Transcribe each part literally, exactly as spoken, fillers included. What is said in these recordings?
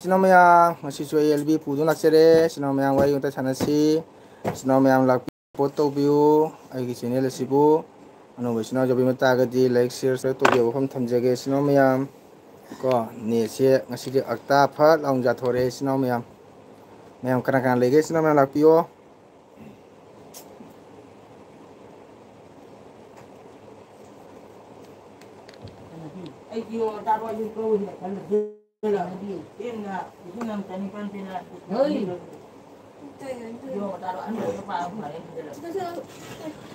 ꯏꯆꯤꯟ ꯏꯅꯥꯎ ꯃꯌꯥꯝ, ꯉꯁꯤꯁꯨ ꯑꯩ ꯑꯦꯜ ꯕꯤ ꯄꯨꯗꯨꯅ ꯂꯥꯛꯆꯔꯦ꯫ ꯏꯆꯤꯟ ꯏꯅꯥꯎ ꯃꯌꯥꯝ, ꯋꯥꯔꯤ ꯋꯥꯇꯥꯏ ꯁꯥꯟꯅꯁꯤ꯫ ꯏꯆꯤꯟ ꯏꯅꯥꯎ ꯃꯌꯥꯝ, ꯂꯥꯛꯄꯤꯌꯨ, ꯁꯞꯄꯣꯔꯠ ꯇꯧꯕꯤꯌꯨ ꯑꯩꯒꯤ ꯆꯦꯅꯦꯜ ꯑꯁꯤꯕꯨ꯫ ꯑꯅꯧꯕ ꯏꯆꯤꯟ ꯏꯅꯥꯎ ꯌꯥꯎꯕꯤꯕ ꯇꯥꯔꯒꯗꯤ ꯂꯥꯏꯛ, ꯁꯤꯌꯔ, ꯁꯕꯁꯀ꯭ꯔꯥꯏꯕ ꯇꯧꯕꯤꯌꯣ꯫ ꯋꯥꯐꯝ ꯊꯝꯖꯒꯦ ꯏꯆꯤꯟ ꯏꯅꯥꯎ ꯃꯌꯥꯝ꯫ ꯀꯣ, ꯅꯦꯠꯁꯦ ꯉꯁꯤꯗꯤ ꯑꯛꯇꯥ ꯐꯠ ꯂꯥꯎꯅ ꯌꯥꯊꯣꯔꯛꯑꯦ ꯏꯆꯤꯟ ꯏꯅꯥꯎ ꯃꯌꯥꯝ꯫ ꯃꯌꯥꯝ ꯀꯅꯥ ꯀꯅꯥ ꯂꯩꯒꯦ ꯏꯆꯤꯟ ꯏꯅꯥꯎ ꯃꯌꯥꯝ, ꯂꯥꯛꯄꯤꯌꯣ꯫ ꯑꯩꯒꯤ ꯑꯣ ꯇꯥꯔꯣ, ꯑꯩꯁꯨ ꯀꯧꯏꯅ ꯈꯜꯂꯦ꯫ ꯏꯆꯤꯟ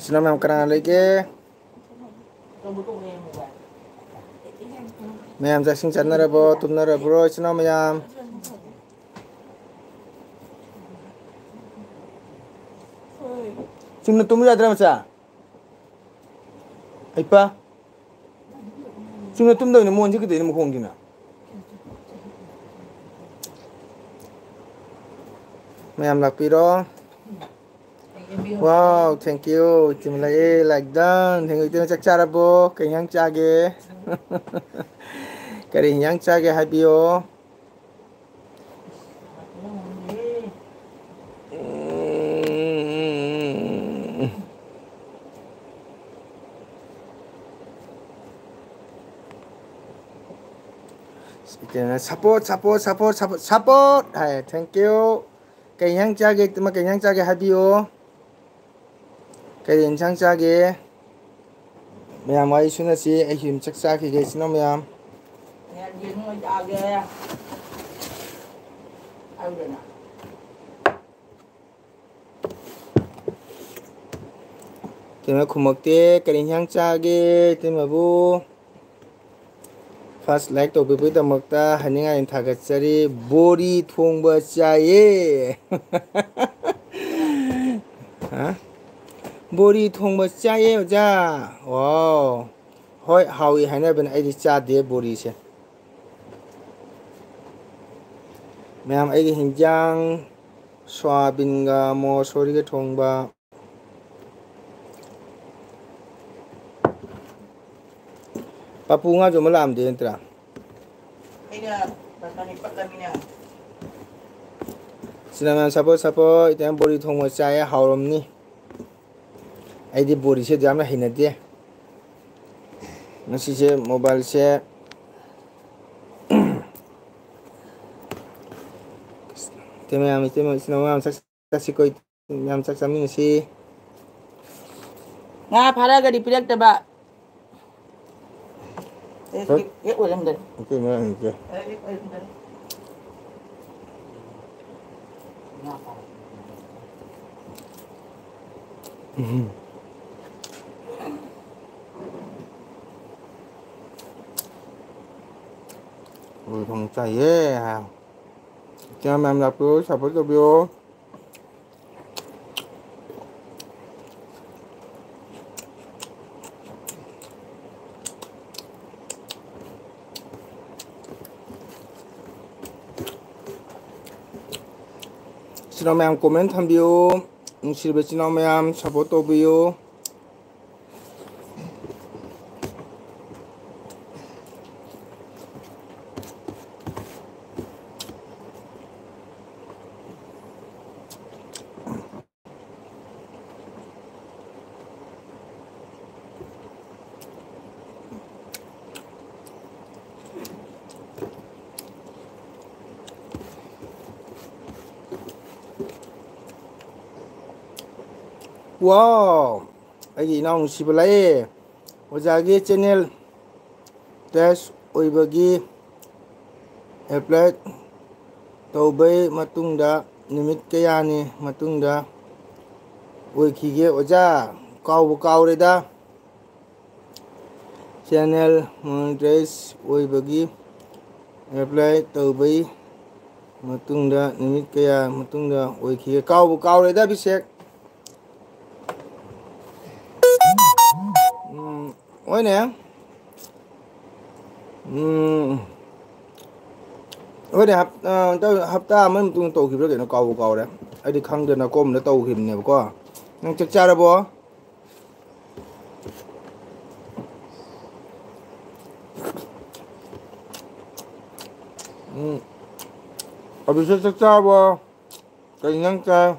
ꯏꯅꯥꯎ ꯃꯌꯥꯝ ꯀꯅꯥ ꯂꯩꯒꯦ? ꯃꯌꯥꯝ ꯆꯥꯛ ꯏꯁꯤꯡ ꯆꯥꯅꯔꯕꯣ? ꯇꯨꯝꯅꯔꯕ꯭ꯔꯣ, ꯏꯆꯤꯟ ꯏꯅꯥꯎ ꯃꯌꯥꯝ? ꯆꯨꯝꯅ ꯇꯨꯝ ꯌꯥꯗ꯭ꯔꯥ, ꯃꯆꯥ? ꯏꯄꯥ, ꯆꯨꯝꯅ ꯇꯨꯝꯗꯕꯅꯤ, ꯃꯣꯟꯁꯦ ꯀꯩꯗꯧꯅꯣ ꯃꯈꯣꯡꯁꯤꯅ? ꯃꯌꯥꯝ ꯂꯥꯛꯄꯤꯔꯣ꯫ Wow, thank you. ꯏꯆꯦ ꯃꯤꯂꯛ, ꯑꯦ, like done. ꯊꯦꯡ ꯏꯆꯦ, ꯆꯥꯛ ꯆꯥꯔꯕꯣ? ꯀꯩ ꯏꯟꯖꯥꯡ ꯆꯥꯒꯦ? ꯀꯔꯤ ꯏꯟꯖꯥꯡ ꯆꯥꯒꯦ ꯍꯥꯏꯕꯤꯌꯣ꯫ Support, support, support, support, support ꯍꯥꯏ꯫ Thank you. ꯀꯩ ꯏꯟꯁꯥꯡ ꯆꯥꯒꯦ? ꯏꯇꯩꯃ, ꯀꯩ ꯏꯟꯁꯥꯡ ꯆꯥꯒꯦ ꯍꯥꯏꯕꯤꯌꯣ꯫ ꯀꯔꯤ ꯏꯟꯁꯥꯡ ꯆꯥꯒꯦ? ꯃꯌꯥꯝ ꯋꯥꯔꯤ ꯁꯨꯅꯁꯤ꯫ ꯑꯩꯁꯨ ꯑꯗꯨꯝ ꯆꯥꯛ ꯆꯥꯈꯤꯒꯦ, ꯏꯆꯤꯟ ꯏꯅꯥꯎ ꯃꯌꯥꯝ꯫ ꯌꯦꯟ ꯆꯥꯒꯦ꯫ ꯑꯗꯨꯗꯅ꯫ ꯏꯇꯩꯃ ꯈꯨꯝꯃꯛꯇꯦ꯫ ꯀꯔꯤ ꯏꯟꯁꯥꯡ ꯆꯥꯒꯦ, ꯏꯇꯩꯃꯕꯨ? First like ꯇꯧꯕꯤꯕꯒꯤꯗꯃꯛꯇ ꯍꯥꯏꯅꯤꯡꯉꯥꯏ ꯊꯥꯒꯠꯆꯔꯤ꯫ ꯕꯣꯔꯤ ꯊꯣꯡꯕ ꯆꯥꯏꯌꯦ꯫ ꯍꯥ? ꯕꯣꯔꯤ ꯊꯣꯡꯕ ꯆꯥꯏꯌꯦ, ꯑꯣꯖꯥ꯫ ꯋꯥꯎ꯫ ꯍꯣꯏ, ꯍꯥꯎꯏ ꯍꯥꯏꯅꯕꯅꯦ꯫ ꯑꯩꯗꯤ ꯆꯥꯗꯦ ꯕꯣꯔꯤꯁꯦ꯫ ꯃꯌꯥꯝ, ꯑꯩꯒꯤ ꯍꯤꯟꯖꯥꯡ ꯁꯣꯌꯥꯕꯤꯟꯒ ꯃꯣꯁꯣꯔꯤꯒ ꯊꯣꯡꯕ꯫ ꯄꯥꯄꯨ ꯉꯥꯁꯨ ꯑꯃ ꯂꯥꯛꯑꯝꯗꯦ ꯅꯠꯇ꯭ꯔꯥ? ꯑꯩꯅ ꯏꯆꯤꯟ ꯏꯅꯥꯎ ꯃꯌꯥꯝ, ꯁꯄꯣ ꯁꯄꯣ, ꯏꯇꯩꯃ ꯕꯣꯔꯤ ꯊꯣꯡꯕ ꯆꯥꯏꯌꯦ, ꯍꯥꯎꯔꯝꯅꯤ꯫ ꯑꯩꯗꯤ ꯕꯣꯔꯤꯁꯦ ꯌꯥꯝꯅ ꯍꯩꯅꯗꯦ꯫ ꯉꯁꯤꯁꯦ ꯃꯣꯕꯥꯏꯜꯁꯦ, ꯏꯇꯩꯃ ꯃꯌꯥꯝ, ꯏꯇꯩꯃ ꯏꯆꯤꯟ ꯏꯅꯥꯎ ꯃꯌꯥꯝ, ꯆꯥꯛ ꯆꯥꯁꯤꯀꯣ, ꯃꯌꯥꯝ ꯆꯥꯛ ꯆꯥꯃꯤꯟꯅꯁꯤ꯫ ꯉꯥ ꯐꯥꯔꯛꯑꯒꯗꯤ ꯄꯤꯔꯛꯇꯕ꯫ ꯍꯦꯛ, ꯍꯦꯛ ꯑꯣꯏꯔꯝꯗ꯭ꯔꯦ꯫ ꯅꯠꯇꯦ, ꯃꯥ ꯅꯠꯇꯦ꯫ ꯎꯝ꯫ ꯎ, ꯊꯣꯡ ꯆꯥꯏꯌꯦ꯫ ꯀꯌꯥꯝ ꯌꯥꯝ ꯂꯥꯛꯄꯤꯌꯣ, support ꯇꯧꯕꯤꯌꯣ꯫ ꯏꯆꯤꯟ ꯏꯅꯥꯎ ꯃꯌꯥꯝ comment ꯊꯝꯕꯤꯌꯨ꯫ ꯅꯨꯡꯁꯤꯔꯕ ꯏꯆꯤꯟ ꯏꯅꯥꯎ ꯃꯌꯥꯝ support ꯇꯧꯕꯤꯌꯨ꯫ Wow! ꯑꯩꯒꯤ ꯏꯅꯥꯎ ꯅꯨꯡꯁꯤꯕ ꯂꯥꯛꯑꯦ꯫ ꯑꯣꯖꯥꯒꯤ channel test ꯑꯣꯏꯕꯒꯤ apply ꯇꯧꯕꯩ ꯃꯇꯨꯡꯗ ꯅꯨꯃꯤꯠ ꯀꯌꯥꯅꯤ ꯃꯇꯨꯡꯗ ꯑꯣꯏꯈꯤꯒꯦ ꯑꯣꯖꯥ? ꯀꯥꯎꯕꯨ ꯀꯥꯎꯔꯦꯗ꯫ Channel monetize ꯑꯣꯏꯕꯒꯤ apply ꯇꯧꯕꯩ ꯃꯇꯨꯡꯗ ꯅꯨꯃꯤꯠ ꯀꯌꯥ ꯃꯇꯨꯡꯗ ꯑꯣꯏꯈꯤꯒꯦ? ꯀꯥꯎꯕꯨ ꯀꯥꯎꯔꯦꯗ, ꯑꯕꯤꯁꯦꯛ꯫ ꯎꯝ, ꯍꯣꯏꯅꯦ꯫ ꯎꯝ, ꯍꯣꯏꯅꯦ, ꯍꯞ-, ꯑ, ꯍꯞꯇꯥ ꯑꯃꯒꯤ ꯃꯇꯨꯡꯗ ꯇꯧꯈꯤꯕ꯭ꯔꯥ ꯀꯩꯅꯣ, ꯀꯥꯎꯕꯨ ꯀꯥꯎꯔꯦ꯫ ꯑꯩꯗꯤ ꯈꯪꯗꯅ ꯀꯣꯝꯅ ꯇꯧꯈꯤꯕꯅꯦꯕꯀꯣ꯫ ꯅꯪ ꯆꯥꯛ ꯆꯥꯔꯕꯣ? ꯎꯝ꯫ ꯑꯕꯤꯁꯦꯛ, ꯆꯥꯛ ꯆꯥꯔꯕꯣ? ꯀꯩ ꯏꯟꯖꯥꯡ ꯆꯥꯏ?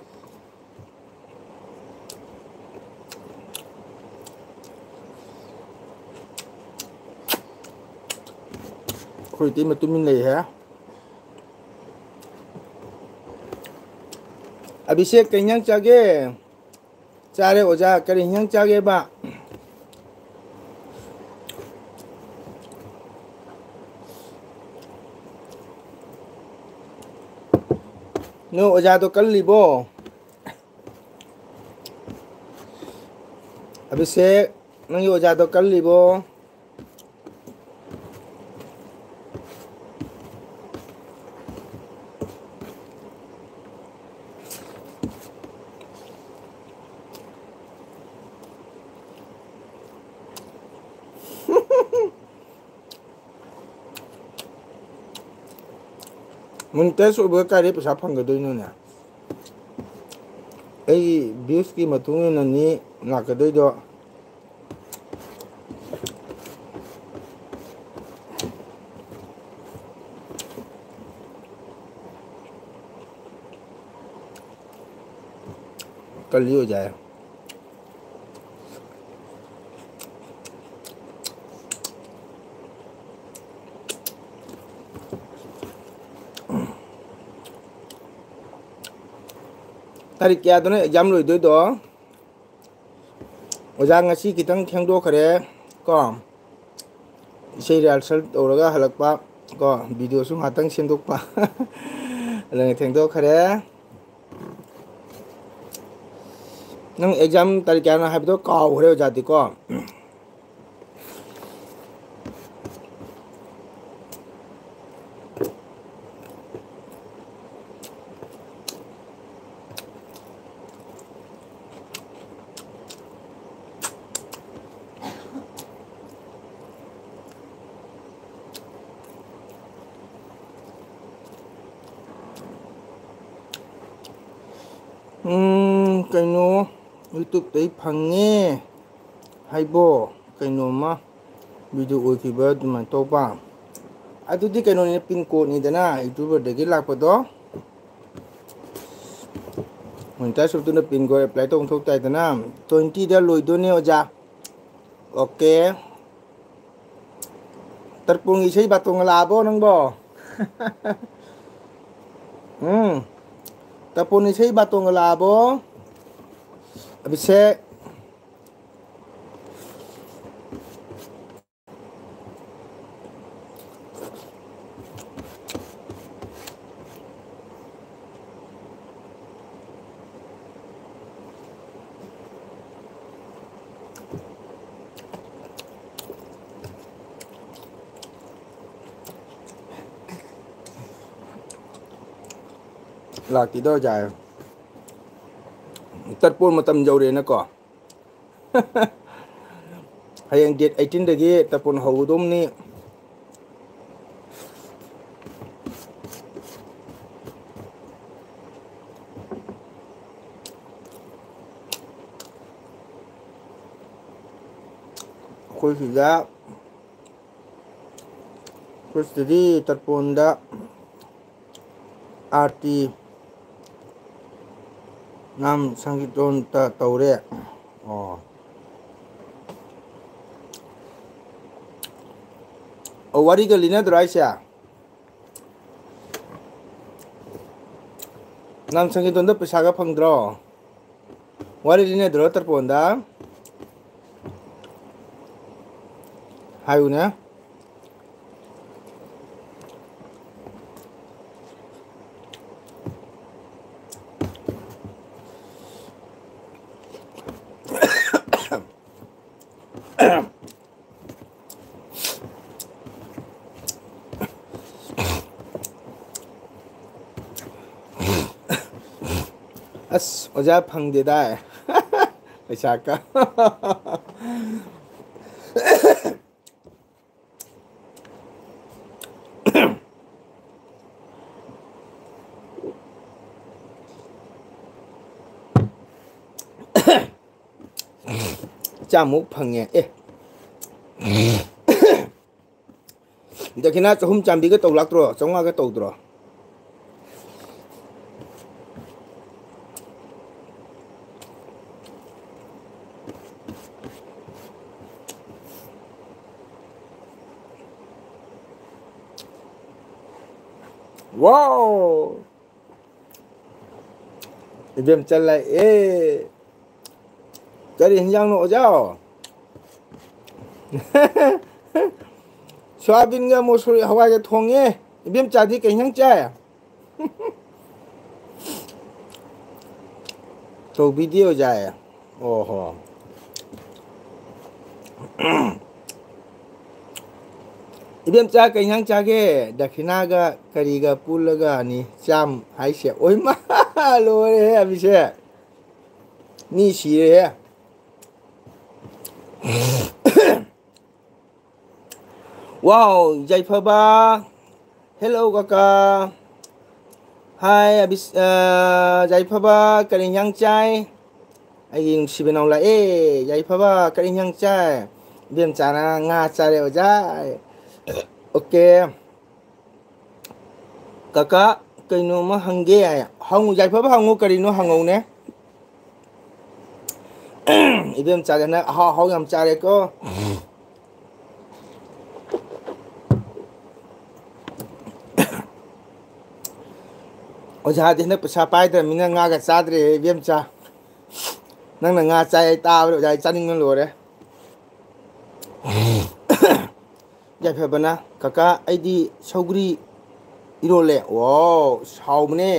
ꯑꯩꯈꯣꯏ ꯏꯇꯩꯃ ꯇꯨꯃꯤꯟ ꯂꯩꯍꯦ꯫ ꯑꯕꯤꯁꯦꯛ, ꯀꯩ ꯏꯟꯖꯥꯡ ꯆꯥꯒꯦ? ꯆꯥꯔꯦ ꯑꯣꯖꯥ꯫ ꯀꯔꯤ ꯏꯟꯖꯥꯡ ꯆꯥꯒꯦꯕ? ꯅꯣꯏ ꯑꯣꯖꯥꯗꯣ ꯀꯜꯂꯤꯕꯣ? ꯑꯕꯤꯁꯦꯛ, ꯅꯪꯒꯤ ꯑꯣꯖꯥꯗꯣ ꯀꯜꯂꯤꯕꯣ? ꯃꯣꯅꯤꯇꯥꯏꯖ ꯑꯣꯏꯕꯒ ꯀꯥꯏꯗꯩ ꯄꯩꯁꯥ ꯐꯪꯒꯗꯣꯏꯅꯣꯅꯦ? ꯑꯩꯒꯤ ꯚ꯭ꯌꯨꯁꯀꯤ ꯃꯇꯨꯡ ꯏꯟꯅꯅꯤ ꯂꯥꯛꯀꯗꯣꯏꯗꯣ꯫ ꯀꯜꯂꯤ ꯑꯣꯖꯥ꯫ ꯇꯥꯔꯤꯛ ꯀꯌꯥꯗꯅꯣ ꯑꯦꯛꯖꯥꯝ ꯂꯣꯏꯗꯣꯏꯗꯣ? ꯑꯣꯖꯥ, ꯉꯁꯤ ꯈꯤꯇꯪ ꯊꯦꯡꯗꯣꯛꯈ꯭ꯔꯦ ꯀꯣ꯫ ꯏꯁꯩ ꯔꯤꯍꯥꯔꯁꯦꯜ ꯇꯧꯔꯒ ꯍꯜꯂꯛꯄ ꯀꯣ, ꯚꯤꯗꯤꯑꯣꯁꯨ ꯉꯥꯛꯇꯪ ꯁꯦꯝꯗꯣꯛꯄ꯫ ꯑꯗꯨꯅ ꯊꯦꯡꯗꯣꯛꯈ꯭ꯔꯦ꯫ ꯅꯪ ꯑꯦꯛꯖꯥꯝ ꯇꯥꯔꯤꯛ ꯀꯌꯥꯅꯣ ꯍꯥꯏꯕꯗꯣ ꯀꯥꯎꯈ꯭ꯔꯦ ꯑꯣꯖꯥꯗꯤꯀꯣ꯫ ꯎꯝ, ꯀꯩꯅꯣ, YouTube-ꯇꯩ ꯐꯪꯉꯦ ꯍꯥꯏꯕꯣ? ꯀꯩꯅꯣꯝꯃ video ꯑꯣꯏꯈꯤꯕ ꯑꯗꯨꯃꯥꯏꯅ ꯇꯧꯕ꯫ ꯑꯗꯨꯗꯤ ꯀꯩꯅꯣꯅꯤ, ꯄꯤꯟ ꯀꯣꯗꯅꯤꯗꯅ YouTuberꯗꯒꯤ ꯂꯥꯛꯄꯗꯣ꯫ Monetize ꯁꯨꯞꯇꯨꯅ ꯄꯤꯟ ꯀꯣꯗ apply ꯇꯧ ꯊꯣꯛ ꯇꯥꯏꯗꯅ꯫ Twentyꯗ ꯂꯣꯏꯗꯣꯏꯅꯦ ꯑꯣꯖꯥ꯫ Okay꯫ ꯇꯔꯄꯣꯟꯒꯤ ꯏꯁꯩ ꯕꯥꯇꯣꯟꯒ ꯂꯥꯛꯑꯕꯣ ꯅꯪꯕꯣ? ꯎꯝ꯫ ꯇꯔꯄꯣꯟ ꯏꯁꯩ ꯕꯥꯇꯣꯟꯒ ꯂꯥꯛꯑꯕꯣ? ꯑꯕꯤꯁꯦꯛ꯫ ꯂꯥꯛꯇꯦꯗ ꯑꯣꯖꯥ꯫ ꯇꯔꯄꯣꯟ ꯃꯇꯝ ꯌꯧꯔꯦꯅꯀꯣ꯫ ꯍꯌꯦꯡ date eighteenꯗꯒꯤ ꯇꯔꯄꯣꯟ ꯍꯧꯒꯗꯧꯅꯤ꯫ ꯑꯩꯈꯣꯏ ꯁꯤꯗ, ꯑꯩꯈꯣꯏ ꯁꯤꯗꯗꯤ ꯇꯔꯄꯣꯟꯗ ꯑꯥꯔꯇꯤ, ꯅꯥꯝ ꯁꯪꯀꯤꯔꯇꯟ ꯇ-, ꯇꯧꯔꯦ꯫ ꯑꯣ꯫ ꯑꯣ, ꯋꯥꯔꯤꯒ ꯂꯤꯅꯗ꯭ꯔꯣ ꯍꯥꯏꯁꯦ? ꯅꯥꯝ ꯁꯪꯀꯤꯔꯇꯟꯗ ꯄꯩꯁꯥꯒ ꯐꯪꯗ꯭ꯔꯣ? ꯋꯥꯔꯤ ꯂꯤꯅꯗ꯭ꯔꯣ ꯇꯔꯄꯣꯟꯗ? ꯍꯥꯏꯌꯨꯅꯦ꯫ ꯑꯁ, ꯑꯣꯖꯥ ꯐꯪꯗꯦꯗꯥꯏ꯫ ꯄꯩꯁꯥ ꯀ-, ꯆꯥꯝꯃꯨꯛ ꯐꯪꯉꯦ꯫ ꯑꯦ꯫ ꯗꯈꯤꯅꯥ ꯆꯍꯨꯝ ꯆꯥꯝꯕꯤꯒ ꯇꯧ ꯂꯥꯛꯇ꯭ꯔꯣ? ꯆꯥꯝꯃꯉꯥꯒ ꯇꯧꯗ꯭ꯔꯣ? ꯋꯥꯎ! ꯏꯕꯦꯝꯆꯟ ꯂꯥꯛꯑꯦ꯫ ꯀꯔꯤ ꯍꯤꯟꯖꯥꯡꯅꯣ, ꯑꯣꯖꯥ? ꯁꯣꯌꯥꯕꯤꯟꯒ ꯃꯨꯁꯨꯔꯤ ꯍꯋꯥꯏꯒ ꯊꯣꯡꯉꯦ꯫ ꯏꯕꯦꯝꯆꯥꯗꯤ ꯀꯩ ꯍꯤꯟꯖꯥꯡ ꯆꯥꯏ? ꯇꯧꯕꯤꯗꯦ, ꯑꯣꯖꯥ꯫ ꯑꯣ ꯍꯣ꯫ ꯏꯕꯦꯝꯆꯥ, ꯀꯩ ꯏꯟꯁꯥꯡ ꯆꯥꯒꯦ? ꯗꯈꯤꯅꯥꯒ ꯀꯔꯤꯒ ꯄꯨꯜꯂꯒ ꯑꯅꯤ ꯆꯥꯝ ꯍꯥꯏꯁꯦ? ꯑꯣꯏꯃꯥ! ꯂꯣꯏꯔꯦꯍꯦ, ꯑꯕꯤꯁꯦ꯫ ꯃꯤ ꯁꯤꯔꯦꯍꯦ꯫ ꯋꯥꯎ, ꯌꯥꯏꯐꯕ꯫ Hello, ꯀꯀꯥ꯫ Hi, ꯑꯕꯤꯁ-, ꯑ, ꯌꯥꯏꯐꯕ, ꯀꯔꯤ ꯏꯟꯁꯥꯡ ꯆꯥꯏ? ꯑꯩꯒꯤ ꯅꯨꯡꯁꯤꯕ ꯏꯅꯥꯎ ꯂꯥꯛꯑꯦ꯫ ꯌꯥꯏꯐꯕ, ꯀꯔꯤ ꯏꯟꯁꯥꯡ ꯆꯥꯏ? ꯏꯕꯦꯝꯆꯥꯅ ꯉꯥ ꯆꯥꯔꯦ, ꯑꯣꯖꯥ꯫ Okay꯫ ꯀꯀꯥ, ꯀꯩꯅꯣꯝꯃ ꯍꯪꯒꯦ ꯍꯥꯏ꯫ ꯍꯪꯉꯨ, ꯌꯥꯏꯐꯕ, ꯍꯪꯉꯨ, ꯀꯔꯤꯅꯣ ꯍꯪꯉꯧꯅꯦ꯫ ꯏꯕꯦꯝꯆꯥꯁꯦ ꯍꯟꯗꯛ ꯑꯍꯥꯎ ꯑꯍꯥꯎ ꯌꯥꯝ ꯆꯥꯔꯦꯀꯣ꯫ ꯑꯣꯖꯥꯗꯤ ꯍꯟꯗꯛ ꯄꯩꯁꯥ ꯄꯥꯏꯗ꯭ꯔꯕꯅꯤꯅ ꯉꯥꯒ ꯆꯥꯗ꯭ꯔꯦ ꯏꯕꯦꯝꯆꯥ꯫ ꯅꯪꯅ ꯉꯥ ꯆꯥꯏ ꯍꯥꯏ ꯇꯥꯕꯗ ꯑꯣꯖꯥ ꯑꯩ ꯆꯥꯅꯤꯡꯕꯅ ꯂꯣꯏꯔꯦ꯫ ꯌꯥꯏꯐꯕꯅ, "ꯀꯀꯥ, ꯑꯩꯗꯤ ꯁꯧꯒ꯭ꯔꯤ ꯏꯔꯣꯜꯂꯦ꯫" ꯋꯥꯎ, ꯍꯥꯎꯕꯅꯦ꯫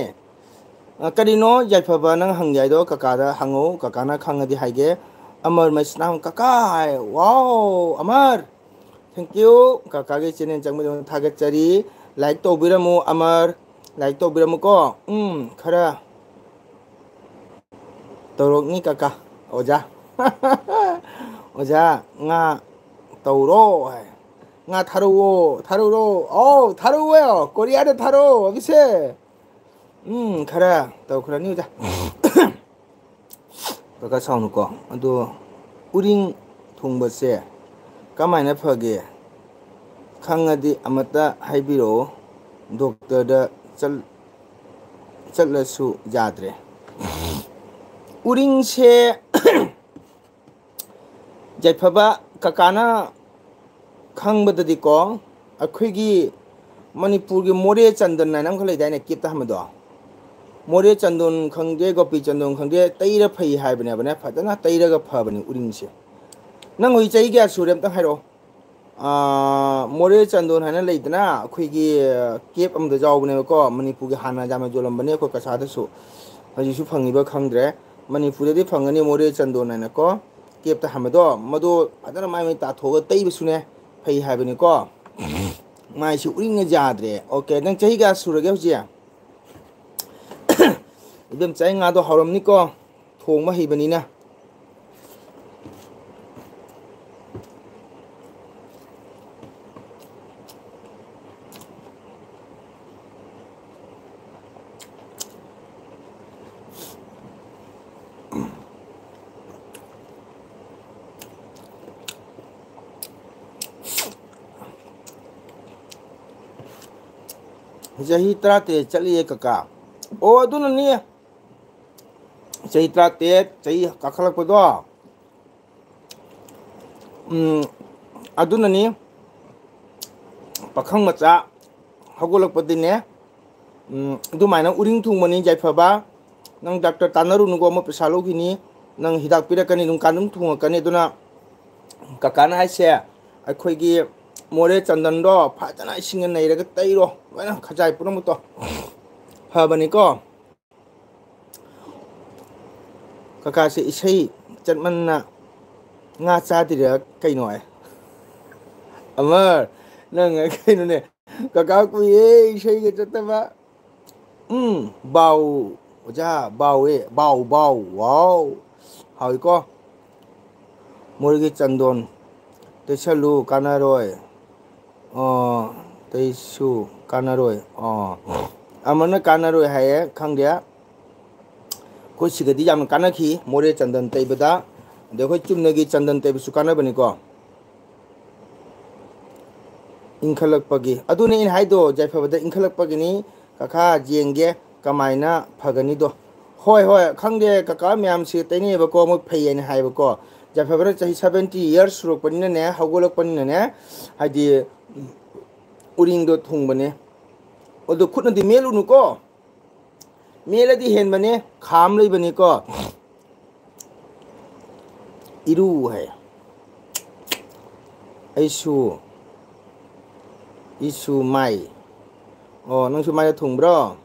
ꯑ, ꯀꯔꯤꯅꯣ ꯌꯥꯏꯐꯕ ꯅꯪ ꯍꯪꯒꯦ ꯍꯥꯏꯗꯣ? ꯀꯀꯥꯗ ꯍꯪꯉꯣ, ꯀꯀꯥꯅ ꯈꯪꯉꯗꯤ ꯍꯥꯏꯒꯦ꯫ ꯑꯃꯔ ꯃꯩꯁꯅꯥꯝ, "ꯀꯀꯥ" ꯍꯥꯏ꯫ ꯋꯥꯎ, ꯑꯃꯔ! Thank you꯫ ꯀꯀꯥꯒꯤ channel ꯆꯪꯕꯗ ꯊꯥꯒꯠꯆꯔꯤ꯫ Like ꯇꯧꯕꯤꯔꯝꯃꯨ, ꯑꯃꯔ꯫ Like ꯇꯧꯕꯤꯔꯝꯃꯨꯀꯣ꯫ ꯎꯝ, ꯈꯔ ꯇꯧꯔꯛꯅꯤ ꯀꯀꯥ, ꯑꯣꯖꯥ꯫ ꯑꯣꯖꯥ, ꯉꯥ ꯇꯧꯔꯣ ꯍꯥꯏ꯫ ꯉꯥ ꯊꯥꯔꯛꯑꯣ, ꯊꯥꯔꯛꯑꯣ꯫ ꯑꯧ, ꯊꯥꯔꯛꯑꯣ, ꯀꯣꯔꯤꯌꯥꯗ ꯊꯥꯔꯛꯑꯣ, ꯑꯕꯤꯁꯦ꯫ ꯎꯝ, ꯈꯔ ꯇꯧꯈ꯭ꯔꯅꯤ, ꯑꯣꯖꯥ꯫ ꯀꯀꯥ ꯁꯥꯎꯅꯨꯀꯣ꯫ ꯑꯗꯣ ꯎꯔꯤꯡ ꯊꯨꯡꯕꯁꯦ ꯀꯃꯥꯏꯅ ꯐꯒꯦ? ꯈꯪꯉꯗꯤ ꯑꯃꯇ ꯍꯥꯏꯕꯤꯔꯛꯑꯣ꯫ ꯗꯣꯛꯇꯔꯗ ꯆꯠ-, ꯆꯠꯂꯁꯨ ꯌꯥꯗ꯭ꯔꯦ꯫ ꯎꯔꯤꯡꯁꯦ ꯌꯥꯏꯐꯕ ꯀꯀꯥꯅ ꯈꯪꯕꯗꯗꯤꯀꯣ, ꯑꯩꯈꯣꯏꯒꯤ ꯃꯅꯤꯄꯨꯔꯒꯤ ꯃꯣꯔꯦ ꯆꯟꯗꯟ ꯍꯥꯏꯅ ꯑꯃꯈꯛ ꯂꯩꯗꯥꯏꯅꯦ, ꯀꯦꯞꯇ ꯍꯥꯟꯕꯗꯣ? ꯃꯣꯔꯦ ꯆꯟꯗꯣꯟ ꯈꯪꯗꯦ, ꯒꯣꯄꯤ ꯆꯟꯗꯣꯟ ꯈꯪꯗꯦ, ꯇꯩꯔ ꯐꯩ ꯍꯥꯏꯕꯅꯦꯕꯅꯦ, ꯐꯖꯅ ꯇꯩꯔꯒ ꯐꯕꯅꯤ ꯎꯔꯤꯡꯁꯦ꯫ ꯅꯪ ꯍꯧꯖꯤꯛ ꯆꯍꯤ ꯀꯌꯥ ꯁꯨꯔꯦ ꯑꯝꯇꯪ ꯍꯥꯏꯔꯛꯑꯣ꯫ ꯑꯥ, ꯃꯣꯔꯦ ꯆꯟꯗꯣꯟ ꯍꯥꯏꯅ ꯂꯩꯗꯅ, ꯑꯩꯈꯣꯏꯒꯤ ꯀꯦꯞ ꯑꯃꯗ ꯌꯥꯎꯕꯅꯦꯕꯀꯣ, ꯃꯅꯤꯄꯨꯔꯒꯤ ꯍꯥꯟꯅ ꯌꯥꯝꯅ ꯌꯣꯜꯂꯝꯕꯅꯦ, ꯑꯩꯈꯣꯏ ꯀꯁꯥꯗꯁꯨ꯫ ꯍꯧꯖꯤꯛꯁꯨ ꯐꯪꯉꯤꯕ ꯈꯪꯗ꯭ꯔꯦ꯫ ꯃꯅꯤꯄꯨꯔꯗꯗꯤ ꯐꯪꯒꯅꯤ, ꯃꯣꯔꯦ ꯆꯟꯗꯣꯟ ꯍꯥꯏꯅꯀꯣ, ꯀꯦꯞꯇ ꯍꯥꯟꯕꯗꯣ, ꯃꯗꯣ ꯐꯖꯅ ꯃꯥꯏ ꯃꯩ ꯇꯥꯊꯣꯛꯑꯒ ꯇꯩꯕꯁꯨꯅꯦ ꯐꯩ ꯍꯥꯏꯕꯅꯤꯀꯣ꯫ ꯃꯥꯏꯁꯤ ꯎꯔꯤꯡꯅ ꯌꯥꯗ꯭ꯔꯦ꯫ ꯑꯣꯀꯦ, ꯅꯪ ꯆꯍꯤ ꯀꯌꯥ ꯁꯨꯔꯒꯦ ꯍꯧꯖꯤꯛ? ꯏꯕꯦꯝ, ꯆꯍꯤ ꯉꯥꯗꯣ ꯍꯥꯎꯔꯝꯅꯤꯀꯣ, ꯊꯣꯡꯕ ꯍꯩꯕꯅꯤꯅ꯫ ꯆꯍꯤ ꯇꯔꯥꯇꯔꯦꯠ ꯆꯠꯂꯤꯌꯦ ꯀꯀꯥ꯫ ꯑꯣ, ꯑꯗꯨꯅꯅꯤ꯫ ꯆꯍꯤ ꯇꯔꯥꯇꯔꯦꯠ, ꯆꯍꯤ ꯀꯥꯈꯠꯂꯛꯄꯗꯣ꯫ ꯎꯝ, ꯑꯗꯨꯅꯅꯤ꯫ ꯄꯥꯈꯪ ꯃꯆꯥ ꯍꯧꯒꯠꯂꯛꯄꯗꯤꯅꯦ, ꯎꯝ, ꯑꯗꯨꯃꯥꯏꯅ ꯎꯔꯤꯡ ꯊꯨꯡꯕꯅꯤ ꯌꯥꯏꯐꯕ꯫ ꯅꯪ ꯗꯥꯛꯇꯔ ꯇꯥꯟꯅꯔꯨꯅꯨꯀꯣ, ꯑꯃ ꯄꯩꯁꯥ ꯂꯧꯈꯤꯅꯤ꯫ ꯅꯪ ꯍꯤꯗꯥꯛ ꯄꯤꯔꯛꯀꯅꯤ, ꯑꯗꯨꯝ ꯀꯥꯟꯗ ꯑꯗꯨꯝ ꯊꯨꯡꯉꯛꯀꯅꯤ꯫ ꯑꯗꯨꯅ ꯀꯀꯥꯅ ꯍꯥꯏꯁꯦ, ꯑꯩꯈꯣꯏꯒꯤ ꯃꯣꯔꯦ ꯆꯟꯗꯟꯗꯣ ꯐꯖꯅ ꯏꯁꯤꯡꯅ ꯅꯩꯔꯒ ꯇꯩꯔꯣ, ꯂꯣꯏꯅ ꯈꯖꯥꯏ ꯄꯨꯝꯅꯃꯛꯇꯣ ꯐꯕꯅꯤꯀꯣ꯫ ꯀꯀꯥꯁꯦ ꯏꯁꯩ ꯆꯠꯃꯟꯅ ꯉꯥ ꯆꯥꯗ꯭ꯔꯤꯔꯥ ꯀꯩꯅꯣ ꯍꯥꯏ꯫ ꯑꯃꯔ, ꯅꯪ ꯀꯩꯅꯣꯅꯦ, ꯀꯀꯥ ꯀꯨꯏꯌꯦ ꯏꯁꯩꯒ ꯆꯠꯇꯕ꯫ ꯎꯝ, ꯕꯥꯎ, ꯑꯣꯖꯥ, ꯕꯥꯎꯋꯦ, ꯕꯥꯎ, ꯕꯥꯎ, ꯋꯥꯎ꯫ ꯍꯥꯎꯏꯀꯣ꯫ ꯃꯣꯔꯦꯒꯤ ꯆꯟꯗꯣꯟ ꯇꯩꯁꯜꯂꯨ, ꯀꯥꯟꯅꯔꯣꯏ꯫ ꯑꯣ, ꯇꯩꯁꯨ ꯀꯥꯟꯅꯔꯣꯏ꯫ ꯑꯣ, ꯑꯃꯅ ꯀꯥꯟꯅꯔꯣꯏ ꯍꯥꯏꯌꯦ, ꯈꯪꯗꯦ꯫ ꯑꯩꯈꯣꯏ ꯁꯤꯗꯗꯤ ꯌꯥꯝꯅ ꯀꯥꯟꯅꯈꯤ, ꯃꯣꯔꯦ ꯆꯟꯗꯟ ꯇꯩꯕꯗ꯫ ꯑꯗꯩ ꯑꯩꯈꯣꯏ ꯆꯨꯝꯅꯒꯤ ꯆꯟꯗꯟ ꯇꯩꯕꯁꯨ ꯀꯥꯟꯅꯕꯅꯤꯀꯣ꯫ ꯏꯟꯈꯠꯂꯛꯄꯒꯤ꯫ ꯑꯗꯨꯅꯦ ꯑꯩꯅ ꯍꯥꯏꯗꯣ, ꯌꯥꯏꯐꯕꯗ ꯏꯟꯈꯠꯂꯛꯄꯒꯤꯅꯤ꯫ ꯀꯀꯥ ꯌꯦꯡꯒꯦ ꯀꯃꯥꯏꯅ ꯐꯒꯅꯤꯗꯣ꯫ ꯍꯣꯏ, ꯍꯣꯏ, ꯈꯪꯗꯦ, ꯀꯀꯥ ꯃꯌꯥꯝꯁꯤ ꯇꯩꯅꯩꯌꯦꯕꯀꯣ, ꯃꯣꯏ ꯐꯩ ꯍꯥꯏꯅ ꯍꯥꯏꯌꯦꯕꯀꯣ꯫ ꯌꯥꯏꯐꯕꯅ ꯆꯍꯤ seventy years ꯁꯨꯔꯛꯄꯅꯤꯅꯅꯦ, ꯍꯧꯒꯠꯂꯛꯄꯅꯤꯅꯅꯦ, ꯍꯥꯏꯗꯤ ꯎꯔꯤꯡꯗꯣ ꯊꯨꯡꯕꯅꯦ꯫ ꯑꯗꯣ ꯈꯨꯠꯅꯗꯤ ꯃꯦꯠꯂꯨꯅꯨꯀꯣ꯫ ꯃꯦꯠꯂꯗꯤ ꯍꯦꯟꯕꯅꯦ, ꯈꯥꯝ ꯂꯩꯕꯅꯤꯀꯣ꯫ ꯏꯔꯨ ꯍꯥꯏ꯫ ꯑꯩꯁꯨ, ꯏꯁꯨ ꯃꯥꯏ꯫ ꯑꯣ, ꯅꯪꯁꯨ ꯃꯥꯏꯗ ꯊꯨꯡꯕ꯭ꯔꯣ?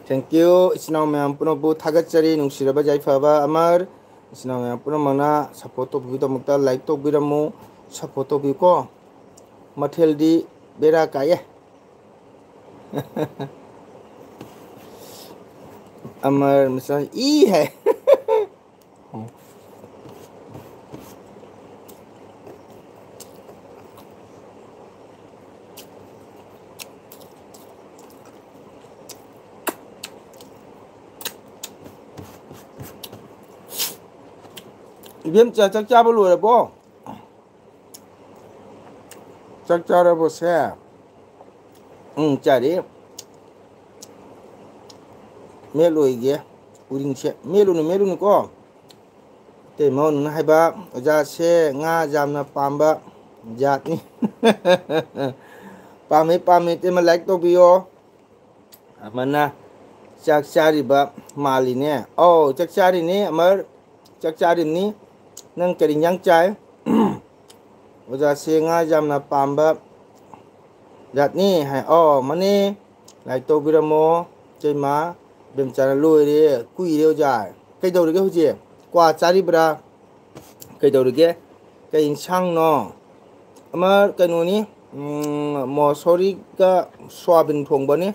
Thank you, ꯏꯆꯤꯟ ꯏꯅꯥꯎ ꯃꯌꯥꯝ ꯄꯨꯝꯅꯃꯛꯄꯨ ꯊꯥꯒꯠꯆꯔꯤ꯫ ꯅꯨꯡꯁꯤꯔꯕ ꯌꯥꯏꯐꯕ ꯑꯃꯔ, ꯏꯆꯤꯟ ꯏꯅꯥꯎ ꯃꯌꯥꯝ ꯄꯨꯝꯅꯃꯛꯅ support ꯇꯧꯕꯤꯕꯒꯤꯗꯃꯛꯇ like ꯇꯧꯕꯤꯔꯝꯃꯨ, support ꯇꯧꯕꯤꯌꯨꯀꯣ꯫ ꯃꯊꯦꯜꯗꯤ ꯕꯦꯔꯥ ꯀꯥꯏꯌꯦ꯫ ꯑꯃꯔ ꯃꯆꯥ ꯏ ꯍꯥꯏ꯫ ꯏꯕꯦꯝꯆꯥ, ꯆꯥꯛ ꯆꯥꯕ ꯂꯣꯏꯔꯕꯣ? ꯆꯥꯛ ꯆꯥꯔꯕꯣ ꯁꯦ? ꯎꯝ, ꯆꯥꯔꯦ꯫ ꯃꯦꯠꯂꯣꯏꯒꯦ꯫ ꯎꯔꯤꯡꯁꯦ ꯃꯦꯠꯂꯨꯅꯨ, ꯃꯦꯠꯂꯨꯅꯨꯀꯣ꯫ ꯏꯇꯩꯃ ꯍꯣꯏꯅ ꯍꯥꯏꯕ, ꯑꯣꯖꯥꯁꯦ ꯉꯥ ꯌꯥꯝꯅ ꯄꯥꯝꯕ ꯖꯥꯠꯅꯤ꯫ ꯄꯥꯝꯃꯦ, ꯄꯥꯝꯃꯦ꯫ ꯏꯇꯩꯃ like ꯇꯧꯕꯤꯌꯣ꯫ ꯑꯃꯅ ꯆꯥꯛ ꯆꯥꯔꯤꯕ ꯃꯥꯜꯂꯤꯅꯦ꯫ ꯑꯧ, ꯆꯥꯛ ꯆꯥꯔꯤꯅꯤ ꯑꯃꯔ, ꯆꯥꯛ ꯆꯥꯔꯤꯕꯅꯤ꯫ ꯅꯪ ꯀꯔꯤ ꯏꯟꯖꯥꯡ ꯆꯥꯏ? ꯑꯣꯖꯥꯁꯦ ꯉꯥ ꯌꯥꯝꯅ ꯄꯥꯝꯕ ꯖꯥꯠꯅꯤ ꯍꯥꯏ꯫ ꯑꯧ, ꯃꯥꯅꯦ꯫ Like ꯇꯧꯕꯤꯔꯝꯃꯣ꯫ ꯏꯇꯩꯃ ꯏꯕꯦꯝꯆꯥꯅ ꯂꯣꯏꯔꯦ꯫ ꯀꯨꯏꯔꯦ ꯑꯣꯖꯥ꯫ ꯀꯩꯗꯧꯔꯤꯒꯦ ꯍꯧꯖꯤꯛ? ꯀ꯭ꯋꯥ ꯆꯥꯔꯤꯕ꯭ꯔꯥ? ꯀꯩꯗꯧꯔꯤꯒꯦ? ꯀꯩ ꯏꯟꯁꯥꯡꯅꯣ? ꯑꯃ ꯀꯩꯅꯣꯅꯤ, ꯎꯝ, ꯃꯣꯁꯣꯔꯤꯒ ꯁꯣꯌꯥꯕꯤꯟ ꯊꯣꯡꯕꯅꯤ꯫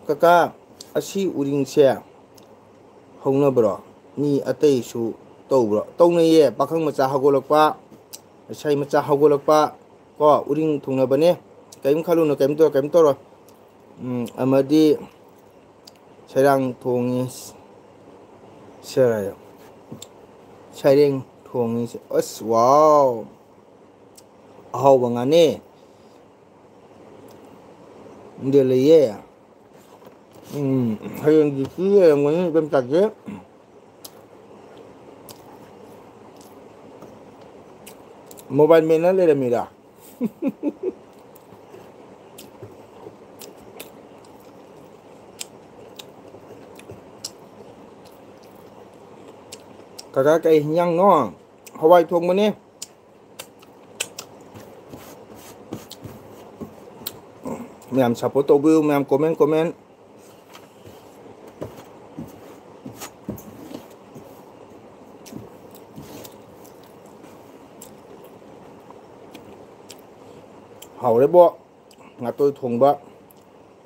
ꯀꯀꯥ, ꯑꯁꯤ ꯎꯔꯤꯡꯁꯦ ꯍꯧꯅꯕ꯭ꯔꯣ? ꯃꯤ ꯑꯇꯩꯁꯨ ꯇꯧꯕ꯭ꯔꯣ? ꯇꯧꯅꯩꯌꯦ꯫ ꯄꯥꯈꯪ ꯃꯆꯥ ꯍꯧꯒꯠꯂꯛꯄ, ꯂꯩꯁꯥꯕꯤ ꯃꯆꯥ ꯍꯧꯒꯠꯂꯛꯄ, ꯀꯣ, ꯎꯔꯤꯡ ꯊꯨꯡꯅꯕꯅꯦ꯫ ꯀꯔꯤꯝ ꯈꯜꯂꯨꯅꯨ, ꯀꯔꯤꯝ ꯇꯧꯔꯣꯏ, ꯀꯔꯤꯝ ꯇꯧꯔꯣꯏ꯫ ꯎꯝ, ꯑꯃꯗꯤ ꯁꯩꯔꯥꯡ ꯊꯣꯡꯉꯤ, ꯁꯦ-, ꯁꯩꯔꯦꯡ ꯊꯣꯡꯉꯤ꯫ ꯑꯁ, wow! ꯑꯍꯥꯎꯕ ꯉꯥꯅꯦ꯫ ꯗꯦ ꯂꯩꯌꯦ꯫ ꯎꯝ, ꯍꯌꯦꯡ duty ꯂꯩꯔꯝꯒꯅꯤ ꯏꯕꯦꯝꯆꯥꯁꯦ꯫ Mobile ꯃꯦꯠꯅ ꯂꯩꯔꯝꯃꯤꯔꯥ? ꯀꯀꯥ, ꯀꯩ ꯍꯤꯟꯖꯥꯡꯅꯣ? ꯍꯋꯥꯏ ꯊꯣꯡꯕꯅꯦ꯫ ꯃꯌꯥꯝ support ꯇꯧꯕꯤꯌꯨ, ꯃꯌꯥꯝ comment, comment꯫ ꯍꯥꯎꯔꯦꯕꯣ, ꯉꯥꯇꯣꯏ ꯊꯣꯡꯕ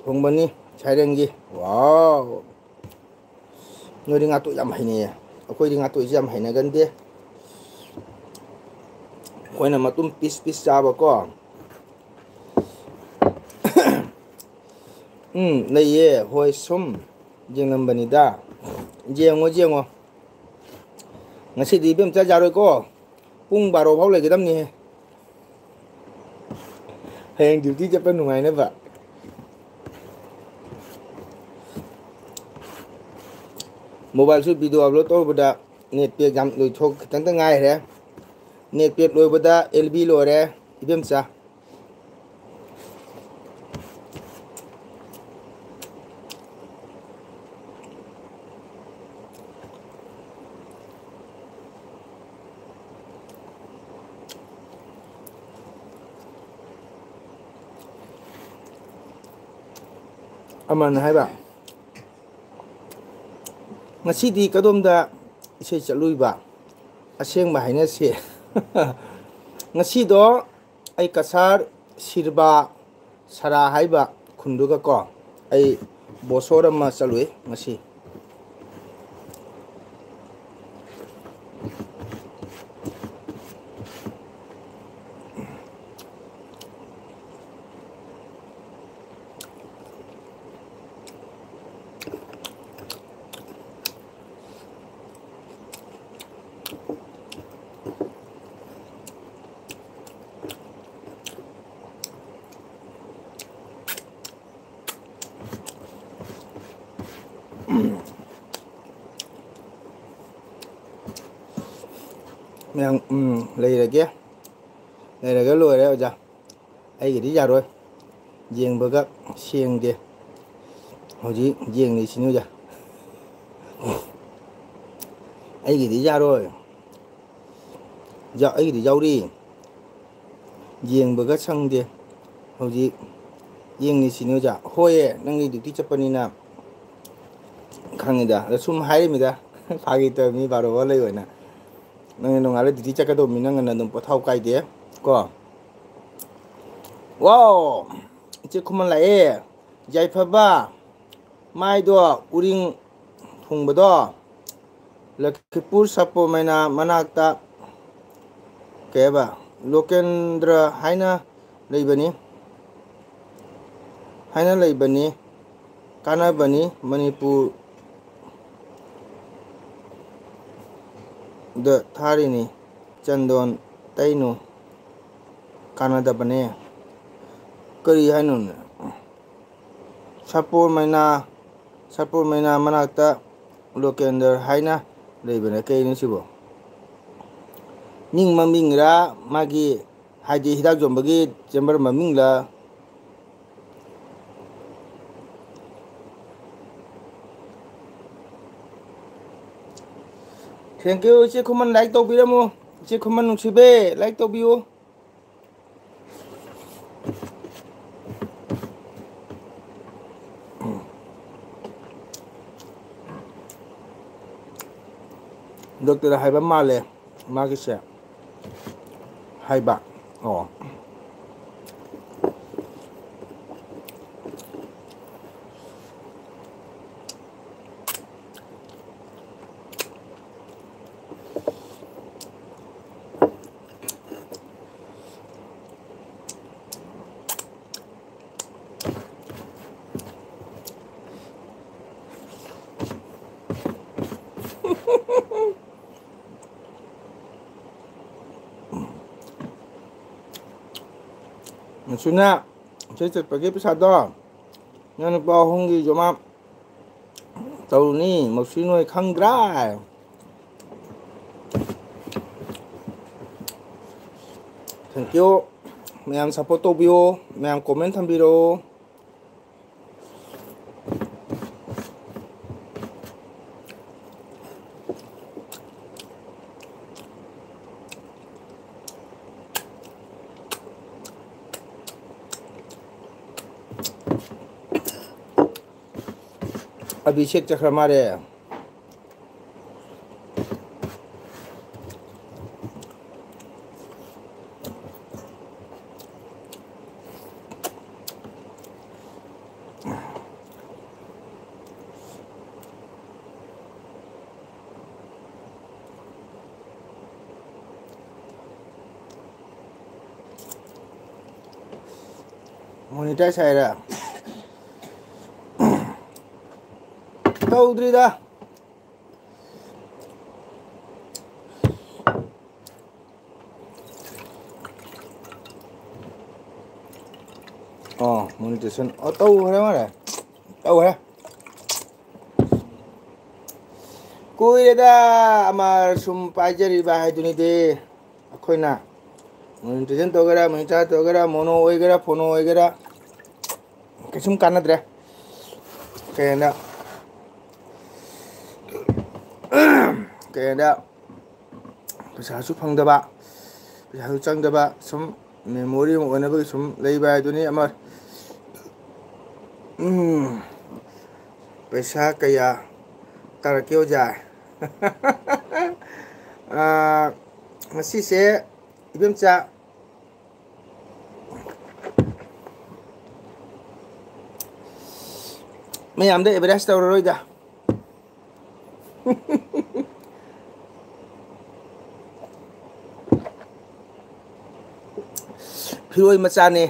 ꯊꯣꯡꯕꯅꯤ ꯁꯥꯏꯔꯦꯡꯒꯤ꯫ Wow! ꯅꯣꯏꯗꯤ ꯉꯥꯇꯣꯏ ꯌꯥꯝ ꯍꯩꯅꯩꯌꯦ, ꯑꯩꯈꯣꯏꯗꯤ ꯉꯥꯇꯣꯏꯁꯦ ꯌꯥꯝ ꯍꯩꯅꯒꯟꯗꯦ꯫ ꯑꯩꯈꯣꯏꯅ ꯃꯇꯨꯝ piece piece ꯆꯥꯕꯀꯣ꯫ ꯎꯝ, ꯂꯩꯌꯦ꯫ ꯍꯣꯏ, ꯁꯨꯝ ꯌꯦꯡꯉꯝꯕꯅꯤꯗ꯫ ꯌꯦꯡꯉꯣ, ꯌꯦꯡꯉꯣ꯫ ꯉꯁꯤꯗꯤ ꯏꯕꯦꯝꯆꯥ ꯌꯥꯔꯣꯏꯀꯣ꯫ ꯄꯨꯡ ꯕꯥꯔꯣ ꯐꯥꯎ ꯂꯩꯒꯗꯕꯅꯤꯍꯦ꯫ ꯍꯌꯦꯡ duty ꯆꯠꯄ ꯅꯨꯡꯉꯥꯏꯅꯕ꯫ Mobile ꯁꯨ video upload ꯇꯧꯔꯨꯕꯗ net pack ꯌꯥꯝ ꯂꯣꯏꯊꯣꯛ ꯈꯤꯇꯪꯇ ꯉꯥꯏꯔꯦ꯫ Net pack ꯂꯣꯏꯕꯗ L B ꯂꯣꯏꯔꯦ, ꯏꯕꯦꯝꯆꯥ꯫ ꯑꯃꯅ ꯍꯥꯏꯕ, "ꯉꯁꯤꯗꯤ ꯀꯗꯣꯝꯗ ꯏꯁꯩ ꯆꯠꯂꯨꯏꯕ? ꯑꯁꯦꯡꯕ ꯍꯥꯏꯅꯁꯦ꯫" ꯉꯁꯤꯗꯣ ꯑꯩ ꯀꯁꯥꯔ ꯁꯤꯔꯕꯥ ꯁꯔꯥ ꯍꯥꯏꯕ ꯈꯨꯟꯗꯨꯒ ꯀꯣ, ꯑꯩ ꯕꯣꯁꯣꯔ ꯑꯃ ꯆꯠꯂꯨꯏ ꯉꯁꯤ꯫ ꯌꯥꯝ, ꯎꯝ, ꯂꯩꯔꯒꯦ꯫ ꯂꯩꯔꯒ ꯂꯣꯏꯔꯦ, ꯑꯣꯖꯥ꯫ ꯑꯩꯒꯤꯗꯤ ꯌꯥꯔꯣꯏ꯫ ꯌꯦꯡꯕꯒ ꯁꯦꯡꯗꯦ꯫ ꯍꯧꯖꯤꯛ ꯌꯦꯡꯂꯤꯁꯤꯅꯤ, ꯑꯣꯖꯥ꯫ ꯑꯩꯒꯤꯗꯤ ꯌꯥꯔꯣꯏ꯫ ꯌꯥ-, ꯑꯩꯒꯤꯗꯤ ꯌꯥꯎꯔꯤ꯫ ꯌꯦꯡꯕꯒ ꯁꯪꯗꯦ꯫ ꯍꯧꯖꯤꯛ ꯌꯦꯡꯂꯤꯁꯤꯅꯤ, ꯑꯣꯖꯥ꯫ ꯍꯣꯏꯌꯦ, ꯅꯪꯗꯤ duty ꯆꯠꯄꯅꯤꯅ ꯈꯪꯉꯤꯗ꯫ ꯑꯗ ꯁꯨꯝ ꯍꯥꯏꯔꯤꯃꯤꯗ꯫ ꯐꯥꯒꯤ ꯇꯧꯔꯤꯃꯤ, ꯕꯥꯔꯣ ꯂꯩ ꯑꯣꯏꯅ꯫ ꯅꯪ ꯅꯣꯡꯉꯥꯜꯂ duty ꯆꯠꯀꯗꯧꯕ ꯃꯤ, ꯅꯪ ꯉꯟꯅ ꯑꯗꯨꯝ ꯄꯣꯊꯥꯎ ꯀꯥꯏꯗꯦ ꯀꯣ꯫ ꯋꯥꯎ! ꯏꯆꯦ ꯈꯨꯃꯟ ꯂꯥꯛꯑꯦ꯫ ꯌꯥꯏꯐꯕ, ꯃꯥꯏꯗꯣ ꯎꯔꯤꯡ ꯊꯨꯡꯕꯗꯣ, ꯂꯈꯤꯄꯨꯔ ꯁꯥꯄꯣ ꯃꯩꯅꯥ ꯃꯅꯥꯛꯇ ꯀꯩ ꯍꯥꯏꯕ, ꯂꯣꯀꯦꯟꯗ꯭ꯔ ꯍꯥꯏꯅ ꯂꯩꯕꯅꯤ꯫ ꯍꯥꯏꯅ ꯂꯩꯕꯅꯤ꯫ ꯀꯥꯟꯅꯕꯅꯤ꯫ ꯃꯅꯤꯄꯨꯔꯗ ꯊꯥꯔꯤꯅꯤ꯫ ꯆꯟꯗꯣꯟ ꯇꯩꯅꯨ꯫ ꯀꯥꯟꯅꯗꯕꯅꯦ꯫ ꯀꯔꯤ ꯍꯥꯏꯅꯣꯅꯦ? ꯁꯥꯄꯣꯔ ꯃꯩꯅꯥ, ꯁꯥꯄꯣꯔ ꯃꯩꯅꯥ ꯃꯅꯥꯛꯇ ꯂꯣꯀꯦꯟꯗ꯭ꯔ ꯍꯥꯏꯅ ꯂꯩꯕꯅꯦ꯫ ꯀꯩꯅꯣ ꯁꯤꯕꯣ? ꯃꯤꯡ ꯃꯃꯤꯡꯔꯥ ꯃꯥꯒꯤ, ꯍꯥꯏꯗꯤ ꯍꯤꯗꯥꯛ ꯌꯣꯟꯕꯒꯤ chamber ꯃꯃꯤꯡꯂ? Thank you, ꯏꯆꯦ ꯈꯨꯃꯟ, like ꯇꯧꯕꯤꯔꯝꯃꯨ꯫ ꯏꯆꯦ ꯈꯨꯃꯟ ꯅꯨꯡꯁꯤꯕꯤ, like ꯇꯧꯕꯤꯌꯨ꯫ Doctor ꯍꯥꯏꯕ ꯃꯥꯜꯂꯦ ꯃꯥꯒꯤꯁꯦ꯫ ꯍꯥꯏꯕ꯫ ꯑꯣ꯫ ꯃꯁꯤꯅ ꯏꯁꯩ ꯆꯠꯄꯒꯤ ꯄꯩꯁꯥꯗꯣ ꯅꯪ ꯅꯨꯄꯥ ꯑꯍꯨꯝꯒꯤ ꯖꯃꯥ ꯇꯧꯔꯨꯅꯤ, ꯃꯁꯤ ꯅꯣꯏ ꯈꯪꯗ꯭ꯔꯥ? Thank you꯫ ꯃꯌꯥꯝ support ꯇꯧꯕꯤꯌꯣ, ꯃꯌꯥꯝ comment ꯊꯝꯕꯤꯔꯛꯑꯣ꯫ ꯑꯕꯤꯁꯦꯛ ꯆꯠꯈ꯭ꯔ ꯃꯥꯜꯂꯦ꯫ Monetize ꯍꯥꯏꯔ? ꯇꯧꯗ꯭ꯔꯤꯗ꯫ ꯑꯣ, monetization꯫ ꯑꯣ, ꯇꯧꯈ꯭ꯔꯦ ꯃꯥꯜꯂꯦ꯫ ꯇꯧꯈ꯭ꯔꯦ꯫ ꯀꯨꯏꯔꯦꯗ ꯑꯃ ꯁꯨꯝ ꯄꯥꯏꯖꯔꯤꯕ ꯍꯥꯏꯗꯨꯅꯤꯗꯤ꯫ ꯑꯩꯈꯣꯏꯅ monetization ꯇꯧꯒꯦꯔꯥ, monetize ꯇꯧꯒꯦꯔꯥ, mono ꯑꯣꯏꯒꯦꯔꯥ, phono ꯑꯣꯏꯒꯦꯔꯥ, ꯀꯩꯁꯨꯝ ꯀꯥꯟꯅꯗ꯭ꯔꯦ꯫ ꯀꯩꯅꯣ, ꯀꯩꯅꯣ, ꯄꯩꯁꯥꯁꯨ ꯐꯪꯗꯕ, ꯄꯩꯁꯥꯁꯨ ꯆꯪꯗꯕ, ꯁꯨꯝ memory ꯑꯃ ꯑꯣꯏꯅꯕꯒꯤ ꯁꯨꯝ ꯂꯩꯕ ꯍꯥꯏꯗꯨꯅꯤ꯫ ꯑꯃ, ꯎꯝ, ꯄꯩꯁꯥ ꯀꯌꯥ ꯇꯥꯔꯛꯀꯦ, ꯑꯣꯖꯥ? ꯑꯥ, ꯉꯁꯤꯁꯦ, ꯏꯕꯦꯝꯆꯥ, ꯃꯌꯥꯝꯗ advertise ꯇꯧꯔꯔꯣꯏꯗ꯫ ꯐꯤꯔꯣꯏ ꯃꯆꯥꯅꯦ꯫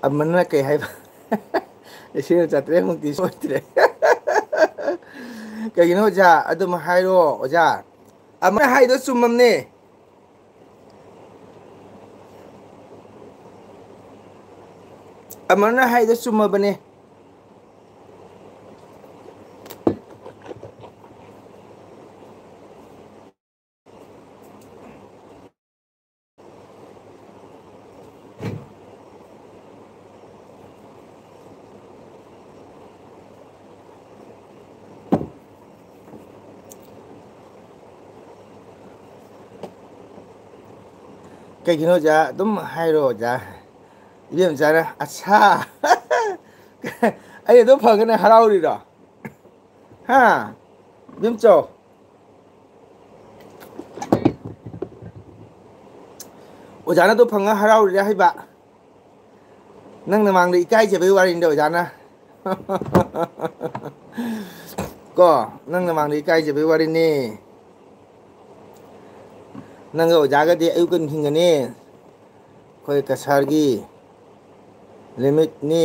ꯑꯃꯅ ꯀꯩ ꯍꯥꯏꯕ? ꯂꯤꯁꯤꯡ ꯆꯥꯇ꯭ꯔꯦꯠꯃꯨꯛꯇꯤ ꯁꯣꯏꯗ꯭ꯔꯦ꯫ ꯀꯩꯒꯤꯅꯣ ꯑꯣꯖꯥ? ꯑꯗꯨꯝ ꯍꯥꯏꯔꯣ ꯑꯣꯖꯥ꯫ ꯑꯃꯅ ꯍꯥꯏꯗꯣ ꯆꯨꯝꯃꯝꯅꯦ꯫ ꯑꯃꯅ ꯍꯥꯏꯗꯣ ꯆꯨꯝꯃꯕꯅꯦ꯫ ꯀꯩꯒꯤꯅꯣ ꯑꯣꯖꯥ? ꯑꯗꯨꯝ ꯍꯥꯏꯔꯣ ꯑꯣꯖꯥ꯫ ꯏꯕꯦꯝꯆꯥꯅ, "ꯑꯁꯥ!" ꯑꯩ ꯑꯗꯨꯝ ꯐꯪꯒꯅꯤ ꯍꯔꯥꯎꯔꯤꯔꯣ? ꯍꯥ? ꯏꯕꯦꯝꯆꯧ? ꯑꯣꯖꯥꯅ ꯑꯗꯨ ꯐꯪꯉ ꯍꯔꯥꯎꯔꯤꯔꯥ ꯍꯥꯏꯕ? ꯅꯪ ꯅꯃꯥꯡꯗ ꯏꯀꯥꯏꯖꯕꯩ ꯋꯥꯔꯤꯅꯤꯗ ꯑꯣꯖꯥꯅ꯫ ꯀꯣ, ꯅꯪ ꯅꯃꯥꯡꯗ ꯏꯀꯥꯏꯖꯕꯩ ꯋꯥꯔꯤꯅꯤ꯫ ꯅꯪꯒ ꯑꯣꯖꯥꯒꯗꯤ ꯑꯌꯨꯛꯀ ꯅꯨꯡꯊꯤꯟꯒꯅꯤ꯫ ꯑꯩꯈꯣꯏ ꯀꯁꯥꯔꯒꯤ ꯂꯤꯃꯤꯠꯅꯤ꯫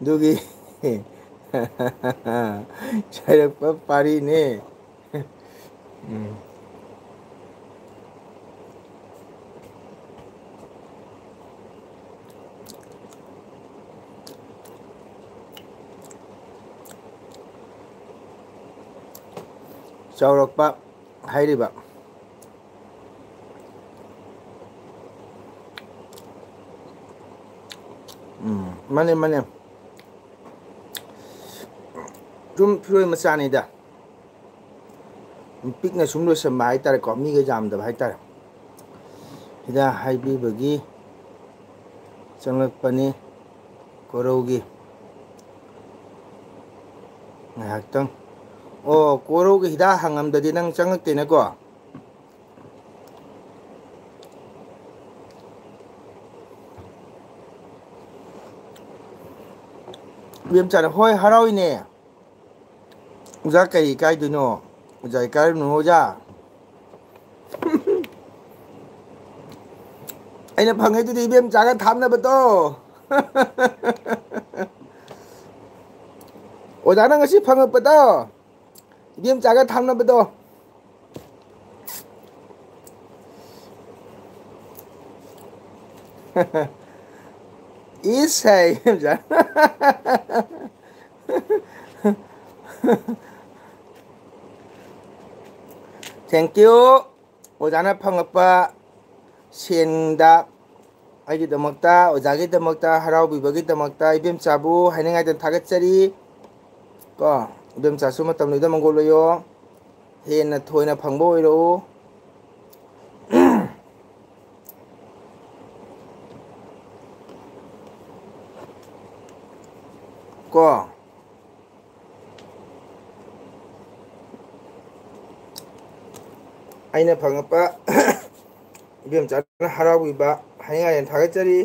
ꯑꯗꯨꯒꯤ ꯁꯣꯏꯔꯛꯄ ꯄꯥꯔꯤꯅꯦ꯫ ꯎꯝ꯫ ꯆꯥꯎꯔꯛꯄ ꯍꯥꯏꯔꯤꯕ꯫ ꯎꯝ, ꯃꯥꯅꯦ, ꯃꯥꯅꯦ꯫ ꯁꯨꯝ ꯐꯤꯔꯣꯏ ꯃꯆꯥꯅꯤꯗ꯫ ꯄꯤꯛꯅ ꯁꯨꯝ ꯂꯣꯏꯁꯟꯕ ꯍꯥꯏꯇꯥꯔꯦꯀꯣ, ꯃꯤꯒ ꯌꯥꯝꯗꯕ ꯍꯥꯏꯇꯥꯔꯦ꯫ ꯍꯤꯗꯥꯛ ꯍꯥꯏꯕꯤꯕꯒꯤ ꯆꯪꯂꯛꯄꯅꯤ꯫ ꯀꯣꯔꯧꯒꯤ ꯉꯥꯏꯍꯥꯛꯇꯪ꯫ ꯑꯣ, ꯀꯣꯔꯧꯒꯤ ꯍꯤꯗꯥꯛ ꯍꯪꯉꯝꯗꯗꯤ ꯅꯪ ꯆꯪꯉꯛꯇꯦꯅꯦꯀꯣ꯫ ꯏꯕꯦꯝꯆꯥꯅ, "ꯍꯣꯏ, ꯍꯔꯥꯎꯏꯅꯦ꯫ ꯑꯣꯖꯥ, ꯀꯔꯤ ꯏꯀꯥꯏꯗꯣꯏꯅꯣ? ꯑꯣꯖꯥ, ꯏꯀꯥꯏꯔꯨꯅꯨ, ꯑꯣꯖꯥ꯫" ꯑꯩꯅ ꯐꯪꯉꯦꯗꯨꯗꯤ ꯏꯕꯦꯝꯆꯥꯒ ꯊꯥꯞꯅꯕꯗꯣ꯫ ꯑꯣꯖꯥꯅ ꯉꯁꯤ ꯐꯪꯉꯛꯄꯗꯣ, ꯏꯕꯦꯝꯆꯥꯒ ꯊꯥꯝꯅꯕꯗꯣ꯫ ꯏꯁ ꯍꯥꯏ, ꯏꯕꯦꯝꯆꯥ꯫ Thank you꯫ ꯑꯣꯖꯥꯅ ꯐꯪꯉꯛꯄ ꯁꯦꯟꯗ ꯑꯩꯒꯤꯗꯃꯛꯇ, ꯑꯣꯖꯥꯒꯤꯗꯃꯛꯇ, ꯍꯔꯥꯎꯕꯤꯕꯒꯤꯗꯃꯛꯇ ꯏꯕꯦꯝꯆꯥꯕꯨ ꯍꯥꯏꯅꯤꯡꯉꯥꯏꯗ ꯊꯥꯒꯠꯆꯔꯤ꯫ ꯀꯣ, ꯏꯕꯦꯝꯆꯥꯁꯨ ꯃꯇꯝꯗꯨꯗ ꯃꯪꯒꯣꯜ ꯑꯣꯏꯌꯣ, ꯍꯦꯟꯅ ꯊꯣꯏꯅ ꯐꯪꯕ ꯑꯣꯏꯔꯛꯎ꯫ ꯀꯣ, ꯑꯩꯅ ꯐꯪꯉꯛꯄ ꯏꯕꯦꯝꯆꯥꯅ ꯍꯔꯥꯎꯕꯤꯕ ꯍꯥꯏꯅꯤꯡꯉꯥꯏ ꯌꯥꯝ ꯊꯥꯒꯠꯆꯔꯤ꯫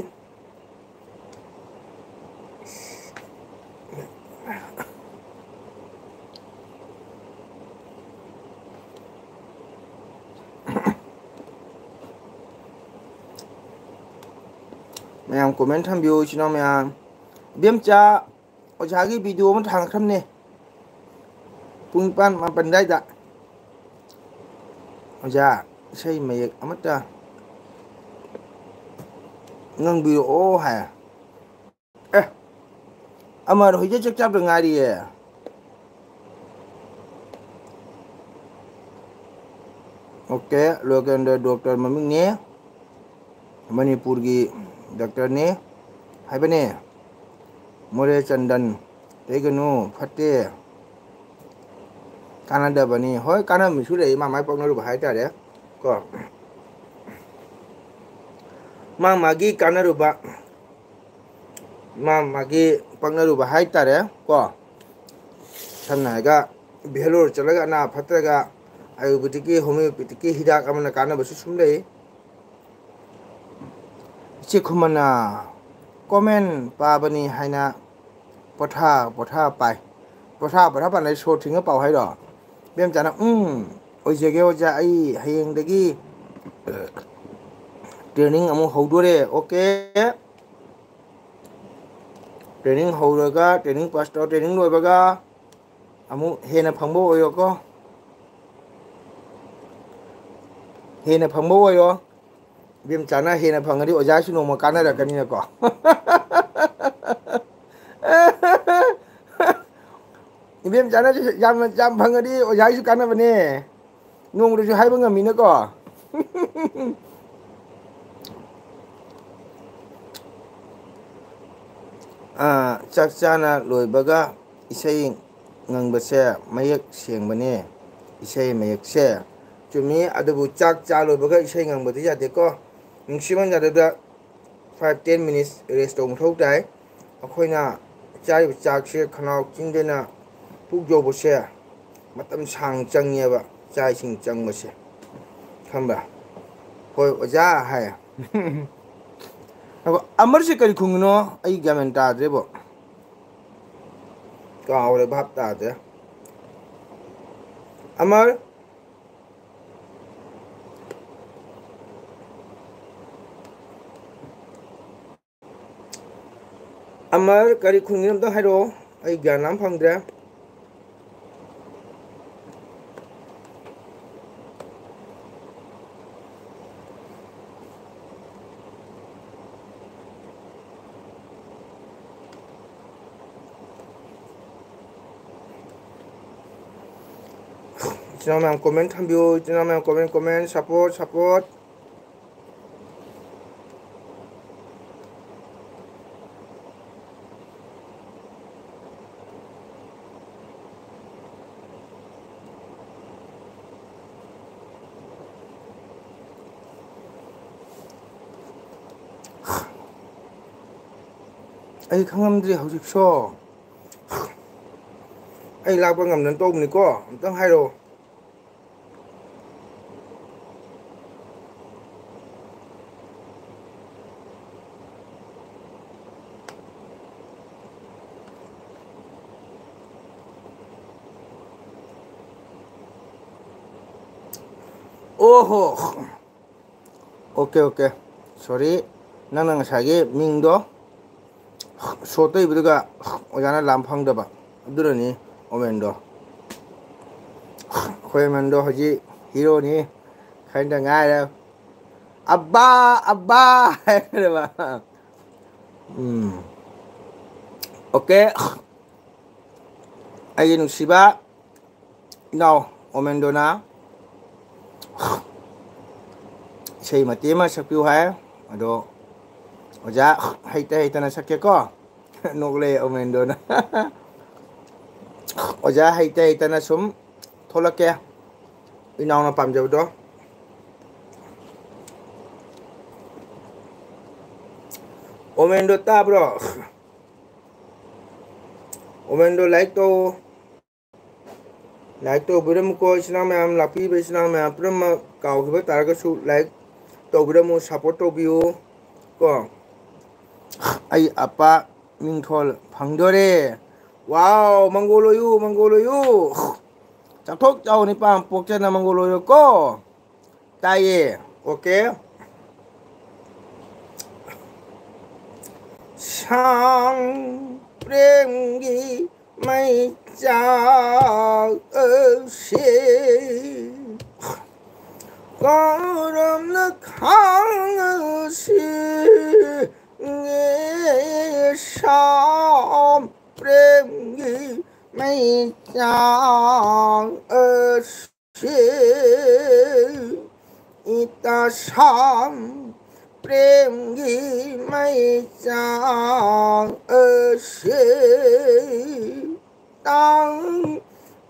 ꯃꯌꯥꯝ comment ꯊꯝꯕꯤꯌꯨ, ꯏꯆꯤꯟ ꯏꯅꯥꯎ ꯃꯌꯥꯝ꯫ ꯏꯕꯦꯝꯆꯥ, ꯑꯣꯖꯥꯒꯤ video ꯑꯃ ꯊꯥꯡꯒꯠꯈ꯭ꯔꯕꯅꯦ ꯄꯨꯡ ꯅꯤꯄꯥꯟ, ꯃꯥꯄꯟ ꯑꯗꯨꯋꯥꯏꯗ꯫ "ꯑꯣꯖꯥ, ꯏꯁꯩ ꯃꯌꯦꯛ ꯑꯃꯇ ꯉꯪꯕꯤꯔꯛꯑꯣ" ꯍꯥꯏ꯫ ꯑꯦ, ꯑꯃꯔ ꯍꯣꯏꯗꯤ ꯆꯥꯛ ꯆꯥꯕꯗ ꯉꯥꯏꯔꯤꯌꯦ꯫ OK, ꯂꯣꯀꯦꯟꯗ꯭ꯔ doctor ꯃꯃꯤꯡꯅꯦ, ꯃꯅꯤꯄꯨꯔꯒꯤ doctorꯅꯦ ꯍꯥꯏꯕꯅꯦ꯫ ꯃꯣꯔꯦ ꯆꯟꯗꯟ, ꯂꯩꯒꯅꯨ, ꯐꯠꯇꯦ, ꯀꯥꯟꯅꯗꯕꯅꯤ꯫ ꯍꯣꯏ, ꯀꯥꯟꯅꯕꯁꯨ ꯂꯩ, ꯃꯥ ꯃꯥꯏ ꯄꯣꯛꯅꯔꯨꯕ ꯍꯥꯏꯇꯥꯔꯦ ꯀꯣ, ꯃꯥ ꯃꯥꯒꯤ ꯀꯥꯟꯅꯔꯨꯕ, ꯃꯥ ꯃꯥꯒꯤ ꯄꯛꯅꯔꯨꯕ ꯍꯥꯏꯇꯥꯔꯦ ꯀꯣ꯫ ꯁꯝꯅ ꯍꯥꯏꯔꯒ, ꯚꯦꯂꯣꯔ ꯆꯠꯂꯒ ꯑꯅꯥ ꯐꯠꯇ꯭ꯔꯒ ꯑꯌꯨꯔꯕꯦꯗꯤꯛꯀꯤ, ꯍꯣꯃꯤꯌꯣꯄꯦꯊꯤꯛꯀꯤ ꯍꯤꯗꯥꯛ ꯑꯃꯅ ꯀꯥꯟꯅꯕꯁꯨ ꯁꯨꯝ ꯂꯩ꯫ ꯏꯆꯦ ꯈꯨꯃꯟꯅ comment ꯄꯥꯕꯅꯤ ꯍꯥꯏꯅ ꯄꯣꯊꯥ ꯄꯣꯊꯥ ꯄꯥꯏ꯫ ꯄꯣꯊꯥ ꯄꯣꯊꯥ ꯄꯥꯅ ꯁꯣꯔ ꯊꯤꯡꯉ ꯄꯥꯎ ꯍꯥꯏꯔꯣ? ꯏꯕꯦꯝꯆꯥꯅ, "ꯎꯝ, ꯑꯣꯏꯖꯒꯦ ꯑꯣꯖꯥ, ꯑꯩ ꯍꯌꯦꯡꯗꯒꯤ training ꯑꯃꯨꯛ ꯍꯧꯗꯣꯔꯦ꯫ OK, ꯇ꯭ꯔꯦꯅꯤꯡ ꯍꯧꯔꯒ, ꯇ꯭ꯔꯦꯅꯤꯡ ꯄꯥꯁ ꯇꯧꯔ, ꯇ꯭ꯔꯦꯅꯤꯡ ꯂꯣꯏꯕꯒ ꯑꯃꯨꯛ ꯍꯦꯟꯅ ꯐꯪꯕ ꯑꯣꯏꯌꯣꯀꯣ꯫ ꯍꯦꯟꯅ ꯐꯪꯕ ꯑꯣꯏꯌꯣ꯫ ꯏꯕꯦꯝꯆꯥꯅ ꯍꯦꯟꯅ ꯐꯪꯉꯗꯤ ꯑꯣꯖꯥꯁꯨ ꯅꯣꯡꯃ ꯀꯥꯟꯅꯔꯛꯀꯅꯤꯅꯀꯣ꯫ ꯏꯕꯦꯝꯆꯥꯅꯁꯨ ꯌꯥꯝ, ꯌꯥꯝ ꯐꯪꯉꯗꯤ ꯑꯣꯖꯥꯒꯤꯁꯨ ꯀꯥꯟꯅꯕꯅꯦ꯫ ꯅꯣꯡꯃꯗꯁꯨ ꯍꯥꯏꯕ ꯉꯝꯃꯤꯅꯀꯣ꯫ ꯑꯥ, ꯆꯥꯛ ꯆꯥꯅ ꯂꯣꯏꯕꯒ ꯏꯁꯩ ꯉꯪꯕꯁꯦ ꯃꯌꯦꯛ ꯁꯦꯡꯕꯅꯦ, ꯏꯁꯩ ꯃꯌꯦꯛꯁꯦ꯫ ꯆꯨꯝꯃꯤ, ꯑꯗꯨꯕꯨ ꯆꯥꯛ ꯆꯥ ꯂꯣꯏꯕꯒ ꯏꯁꯩ ꯉꯪꯕꯗꯤ ꯌꯥꯗꯦꯀꯣ꯫ ꯅꯨꯡꯁꯤꯃꯟ ꯌꯥꯗꯕꯗ five ten minutes rest ꯇꯧꯕ ꯃꯊꯧ ꯇꯥꯏ꯫ ꯑꯩꯈꯣꯏꯅ ꯆꯥꯔꯤꯕ ꯆꯥꯛꯁꯦ ꯈꯅꯥꯎ ꯆꯤꯟꯗꯅ ꯄꯨꯛ ꯌꯧꯕꯁꯦ ꯃꯇꯝ ꯁꯥꯡꯅ ꯆꯪꯉꯦꯕ, ꯆꯥꯛ ꯏꯁꯤꯡ ꯆꯪꯕꯁꯦ, ꯈꯪꯕ꯭ꯔꯥ? ꯍꯣꯏ ꯑꯣꯖꯥ ꯍꯥꯏ꯫ ꯑꯗꯣ ꯑꯃꯔꯁꯦ ꯀꯔꯤ ꯈꯨꯝꯃꯤꯅꯣ ꯑꯩ ꯒ꯭ꯌꯥꯟ ꯃꯦꯟ ꯇꯥꯗ꯭ꯔꯦꯕꯣ꯫ ꯀꯥꯎꯔꯦ, ꯚꯥꯞ ꯇꯥꯗ꯭ꯔꯦ꯫ ꯑꯃꯔ꯫ ꯑꯃꯔ ꯀꯔꯤ ꯈꯨꯝꯃꯤꯅꯣ ꯑꯝꯇ ꯍꯥꯏꯔꯛꯑꯣ, ꯑꯩ ꯒ꯭ꯌꯥꯟ ꯑꯃ ꯐꯪꯗ꯭ꯔꯦ꯫ ꯏꯆꯤꯟ ꯏꯅꯥꯎ ꯃꯌꯥꯝ comment ꯊꯝꯕꯤꯌꯨ, ꯏꯆꯤꯟ ꯏꯅꯥꯎ ꯃꯌꯥꯝ comment, comment, support, support꯫ ꯑꯩ ꯈꯪꯉꯝꯗ꯭ꯔꯦ ꯍꯧꯖꯤꯛꯁꯣ꯫ ꯑꯩ ꯂꯥꯛꯄ ꯉꯝꯗꯅ ꯇꯧꯕꯅꯤꯀꯣ, ꯑꯝꯇꯪ ꯍꯥꯏꯔꯛꯑꯣ꯫ ꯑꯣꯍꯣ꯫ OK, OK, sorry, ꯅꯪꯅ ꯉꯁꯥꯏꯒꯤ ꯃꯤꯡꯗꯣ꯫ ꯁꯣ ꯇꯩꯕꯗꯨꯒ ꯑꯣꯖꯥꯅ ꯂꯥꯝ ꯐꯪꯗꯕ, ꯑꯗꯨꯅꯅꯤ ꯑꯣꯃꯦꯟꯗꯣ꯫ ꯑꯩꯈꯣꯏ ꯑꯣꯃꯦꯟꯗꯣ ꯍꯧꯖꯤꯛ ꯍꯤꯔꯣꯅꯤ, ꯈꯔꯗ ꯉꯥꯏꯔꯦ꯫ "ꯑꯕꯥ, ꯑꯕꯥ" ꯍꯥꯏꯔꯦꯕ꯫ ꯎꯝ꯫ ꯑꯣꯀꯦ꯫ ꯑꯩꯒꯤ ꯅꯨꯡꯁꯤꯕ ꯏꯅꯥꯎ ꯑꯣꯃꯦꯟꯗꯣꯅ ꯏꯁꯩ ꯃꯇꯦꯛ ꯑꯃ ꯁꯛꯄꯤꯌꯨ ꯍꯥꯏ꯫ ꯑꯗꯣ ꯑꯣꯖꯥ ꯍꯩꯇ ꯍꯩꯇꯅ ꯁꯛꯀꯦꯀꯣ꯫ ꯅꯣꯛꯂꯛꯑꯦ ꯑꯣꯃꯦꯟꯗꯣꯅ꯫ ꯑꯣꯖꯥ ꯍꯩꯇ ꯍꯩꯇꯅ ꯁꯨꯝ ꯊꯣꯛꯂꯛꯀꯦ, ꯏꯅꯥꯎꯅ ꯄꯥꯝꯖꯕꯗꯣ꯫ ꯑꯣꯃꯦꯟꯗꯣ ꯇꯥꯕ꯭ꯔꯣ? ꯑꯣꯃꯦꯟꯗꯣ ꯂꯥꯏꯛ ꯇꯧ꯫ ꯂꯥꯏꯛ ꯇꯧꯕꯤꯔꯝꯃꯨꯀꯣ, ꯏꯆꯤꯟ ꯏꯅꯥꯎ ꯃꯌꯥꯝ, ꯂꯥꯛꯄꯤꯔꯤꯕ ꯏꯆꯤꯟ ꯏꯅꯥꯎ ꯃꯌꯥꯝ ꯄꯨꯝꯅꯃꯛ꯫ ꯀꯥꯎꯈꯤꯕ ꯇꯥꯔꯒꯁꯨ ꯂꯥꯏꯛ ꯇꯧꯕꯤꯔꯝꯃꯨ, ꯁꯞꯄꯣꯔꯠ ꯇꯧꯕꯤꯌꯨ ꯀꯣ꯫ ꯑꯩ ꯑꯄꯥ ꯃꯤꯡꯊꯣꯜ ꯐꯪꯗꯣꯔꯦ꯫ ꯋꯥꯎ, ꯃꯪꯒꯣꯜ ꯑꯣꯏꯌꯨ, ꯃꯪꯒꯣꯜ ꯑꯣꯏꯌꯨ꯫ ꯆꯥꯊꯣꯛ ꯆꯥꯎ ꯅꯤꯄꯥꯝ ꯄꯣꯛꯆꯅ ꯃꯪꯒꯣꯜ ꯑꯣꯏꯌꯨ ꯀꯣ꯫ ꯇꯥꯏꯌꯦ꯫ ꯑꯣꯀꯦ꯫ ꯁꯥꯡ ꯄ꯭ꯔꯦꯝꯒꯤ ꯃꯩꯆꯥꯛ ꯑꯁꯤ ꯀꯔꯝꯅ ꯈꯥꯡꯁꯤꯒꯦ? ꯁꯥꯝ ꯄ꯭ꯔꯦꯝꯒꯤ ꯃꯩꯆꯥꯛ ꯑꯁꯤ, ꯏꯇꯥ ꯁꯥꯝ ꯄ꯭ꯔꯦꯝꯒꯤ ꯃꯩꯆꯥꯛ ꯑꯁꯤ ꯇꯥꯡ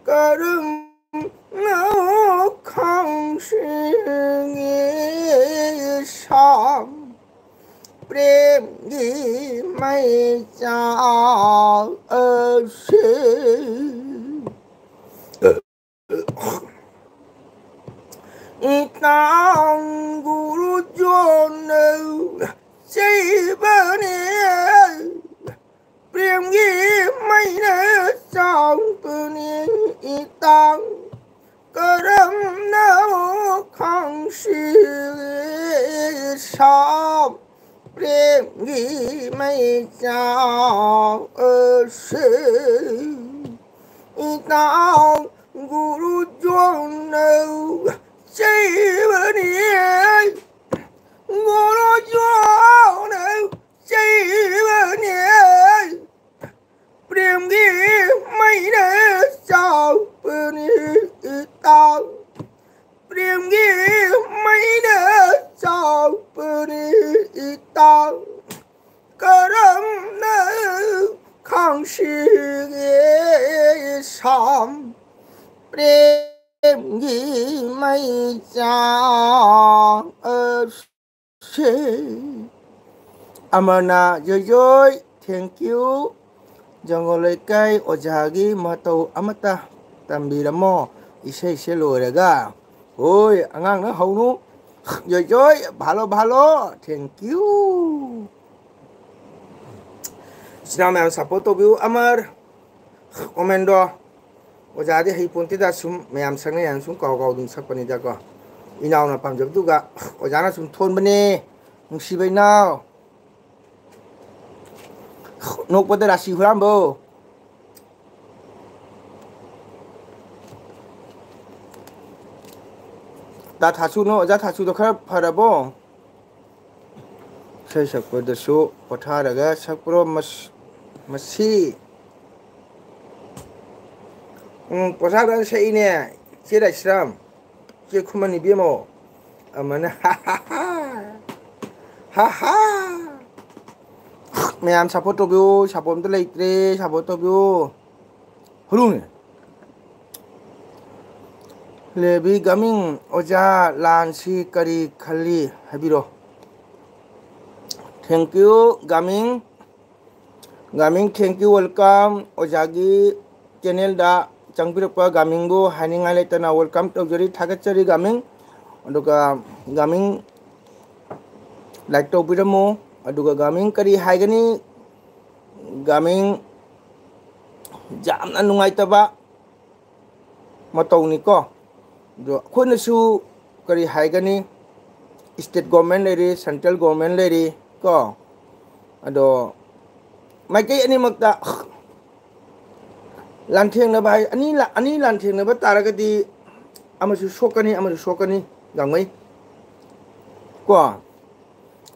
ꯀꯔꯝꯅ ꯈꯪꯁꯤꯒꯦ? ꯁꯥꯝ ꯄ꯭ꯔꯦꯝꯒꯤ ꯃꯩꯆꯥꯛ ꯑꯁꯤ꯫ ꯏꯇꯥꯡ ꯒꯨꯔꯨꯖꯣꯟꯅ ꯆꯩꯕꯅꯦ, ꯄ꯭ꯔꯦꯝꯒꯤ ꯃꯩꯅ ꯆꯥꯛꯄꯅꯦ꯫ ꯏꯇꯥꯡ ꯀꯔꯝꯅ ꯈꯪꯁꯤ? ꯁꯥꯝ ꯄ꯭ꯔꯦꯝꯒꯤ ꯃꯩꯆꯥꯛ ꯑꯁꯤ ꯏꯇꯥꯎ ꯒꯨꯔꯨ ꯖꯣꯟꯅ ꯆꯩꯕꯅꯤ, ꯒꯨꯔꯨ ꯖꯣꯟꯅ ꯆꯩꯕꯅꯤ꯫ ꯄ꯭ꯔꯦꯝꯒꯤ ꯃꯩꯅ ꯆꯥꯛꯄꯅꯤ ꯏꯇꯥꯎ, ꯄ꯭ꯔꯦꯝꯒꯤ ꯃꯩꯅ ꯆꯥꯛꯄꯅꯤ ꯏꯇꯥꯎ꯫ ꯀꯔꯝꯅ ꯈꯥꯡꯁꯤꯒꯦ ꯏꯁꯥꯝ ꯄ꯭ꯔꯦꯝꯒꯤ ꯃꯩꯆꯥꯛ ꯑꯁꯤ꯫ ꯑꯃꯔꯅꯥ ꯖꯣꯏ ꯖꯣꯏ, thank you꯫ ꯖꯪꯒꯣꯜ ꯂꯩꯀꯥꯏ ꯑꯣꯖꯥꯒꯤ ꯃꯇꯧ ꯑꯃꯠꯇ ꯇꯝꯕꯤꯔꯝꯃꯣ ꯏꯁꯩꯁꯦ ꯂꯣꯏꯔꯒ꯫ ꯍꯣꯏ, ꯑꯉꯥꯡꯅ ꯍꯧꯅꯨ꯫ ꯖꯣꯏ ꯖꯣꯏ, ꯚꯥꯂꯣ ꯚꯥꯂꯣ, thank you꯫ ꯏꯆꯤꯟ ꯏꯅꯥꯎ ꯃꯌꯥꯝ support ꯇꯧꯕꯤꯌꯨ꯫ ꯑꯃꯔ, ꯑꯣꯃꯦꯟꯗ꯭ꯔꯣ, ꯑꯣꯖꯥꯗꯤ ꯍꯩꯄꯣꯟꯇꯦꯗ, ꯁꯨꯝ ꯃꯌꯥꯝ ꯁꯛꯅꯩ ꯍꯥꯏꯅ ꯁꯨꯝ ꯀꯥꯎ ꯀꯥꯎ ꯑꯗꯨꯝ ꯁꯛꯄꯅꯤꯗꯀꯣ꯫ ꯏꯅꯥꯎꯅ ꯄꯥꯝꯖꯕꯗꯨꯒ ꯑꯣꯖꯥꯅ ꯁꯨꯝ ꯊꯣꯟꯕꯅꯦ, ꯅꯨꯡꯁꯤꯕ ꯏꯅꯥꯎ꯫ ꯅꯣꯛꯄꯗ ꯔꯥꯁꯤ ꯍꯨꯔꯥꯟꯕꯧ꯫ ꯇꯥ ꯊꯥꯁꯨ, ꯅꯣ ꯑꯣꯖꯥ ꯊꯥꯁꯨꯗꯣ ꯈꯔ ꯐꯔꯕꯣ? ꯏꯁꯩ ꯁꯛꯄꯗꯁꯨ ꯄꯣꯊꯥꯔꯒ ꯁꯛꯄ꯭ꯔꯣ? ꯃꯁ-, ꯃꯁꯤ, ꯎꯝ, ꯄꯣꯊꯥꯔꯒ ꯁꯛꯏꯅꯦ, ꯏꯆꯦ ꯂꯥꯏꯁ꯭ꯔꯝ, ꯏꯆꯦ ꯈꯨꯃꯟ ꯏꯕꯦꯝꯃꯣ꯫ ꯑꯃꯅ, ꯍꯥ ꯍꯥ꯫ ꯃꯌꯥꯝ support ꯇꯧꯕꯤꯌꯨ, support ꯑꯝꯇ ꯂꯩꯇ꯭ꯔꯦ, support ꯇꯧꯕꯤꯌꯨ꯫ ꯍꯨꯔꯨꯅꯦ꯫ ꯂꯦꯕꯤ ꯒꯥꯃꯤꯡ, ꯑꯣꯖꯥ ꯂꯥꯟꯁꯤ ꯀꯔꯤ ꯈꯜꯂꯤ ꯍꯥꯏꯕꯤꯔꯣ꯫ Thank you ꯒꯥꯃꯤꯡ꯫ ꯒꯥꯃꯤꯡ, thank you, welcome꯫ ꯑꯣꯖꯥꯒꯤ channelꯗ ꯆꯪꯕꯤꯔꯛꯄ ꯒꯥꯃꯤꯡꯕꯨ ꯍꯥꯏꯅꯤꯡꯉꯥꯏ ꯂꯩꯇꯅ welcome ꯇꯧꯖꯔꯤ, ꯊꯥꯒꯠꯆꯔꯤ ꯒꯥꯃꯤꯡ꯫ ꯑꯗꯨꯒ ꯒꯥꯃꯤꯡ, like ꯇꯧꯕꯤꯔꯝꯃꯨ꯫ ꯑꯗꯨꯒ ꯒꯥꯃꯤꯡ ꯀꯔꯤ ꯍꯥꯏꯒꯅꯤ? ꯒꯥꯃꯤꯡ, ꯌꯥꯝꯅ ꯅꯨꯡꯉꯥꯏꯇꯕ ꯃꯇꯧꯅꯤꯀꯣ꯫ ꯑꯗꯣ ꯑꯩꯈꯣꯏꯅꯁꯨ ꯀꯔꯤ ꯍꯥꯏꯒꯅꯤ, state government ꯂꯩꯔꯤ, central government ꯂꯩꯔꯤ, ꯀꯣ꯫ ꯑꯗꯣ ꯃꯥꯏꯀꯩ ꯑꯅꯤꯃꯛꯇ ꯂꯥꯟꯊꯦꯡꯅꯕ ꯍꯥꯏ, ꯑꯅꯤ ꯂꯥ-, ꯑꯅꯤ ꯂꯥꯟꯊꯦꯡꯅꯕ ꯇꯥꯔꯒꯗꯤ ꯑꯃꯁꯨ ꯁꯣꯛꯀꯅꯤ, ꯑꯃꯁꯨ ꯁꯣꯛꯀꯅꯤ, ꯒꯥꯡꯃꯩ꯫ ꯀꯣ?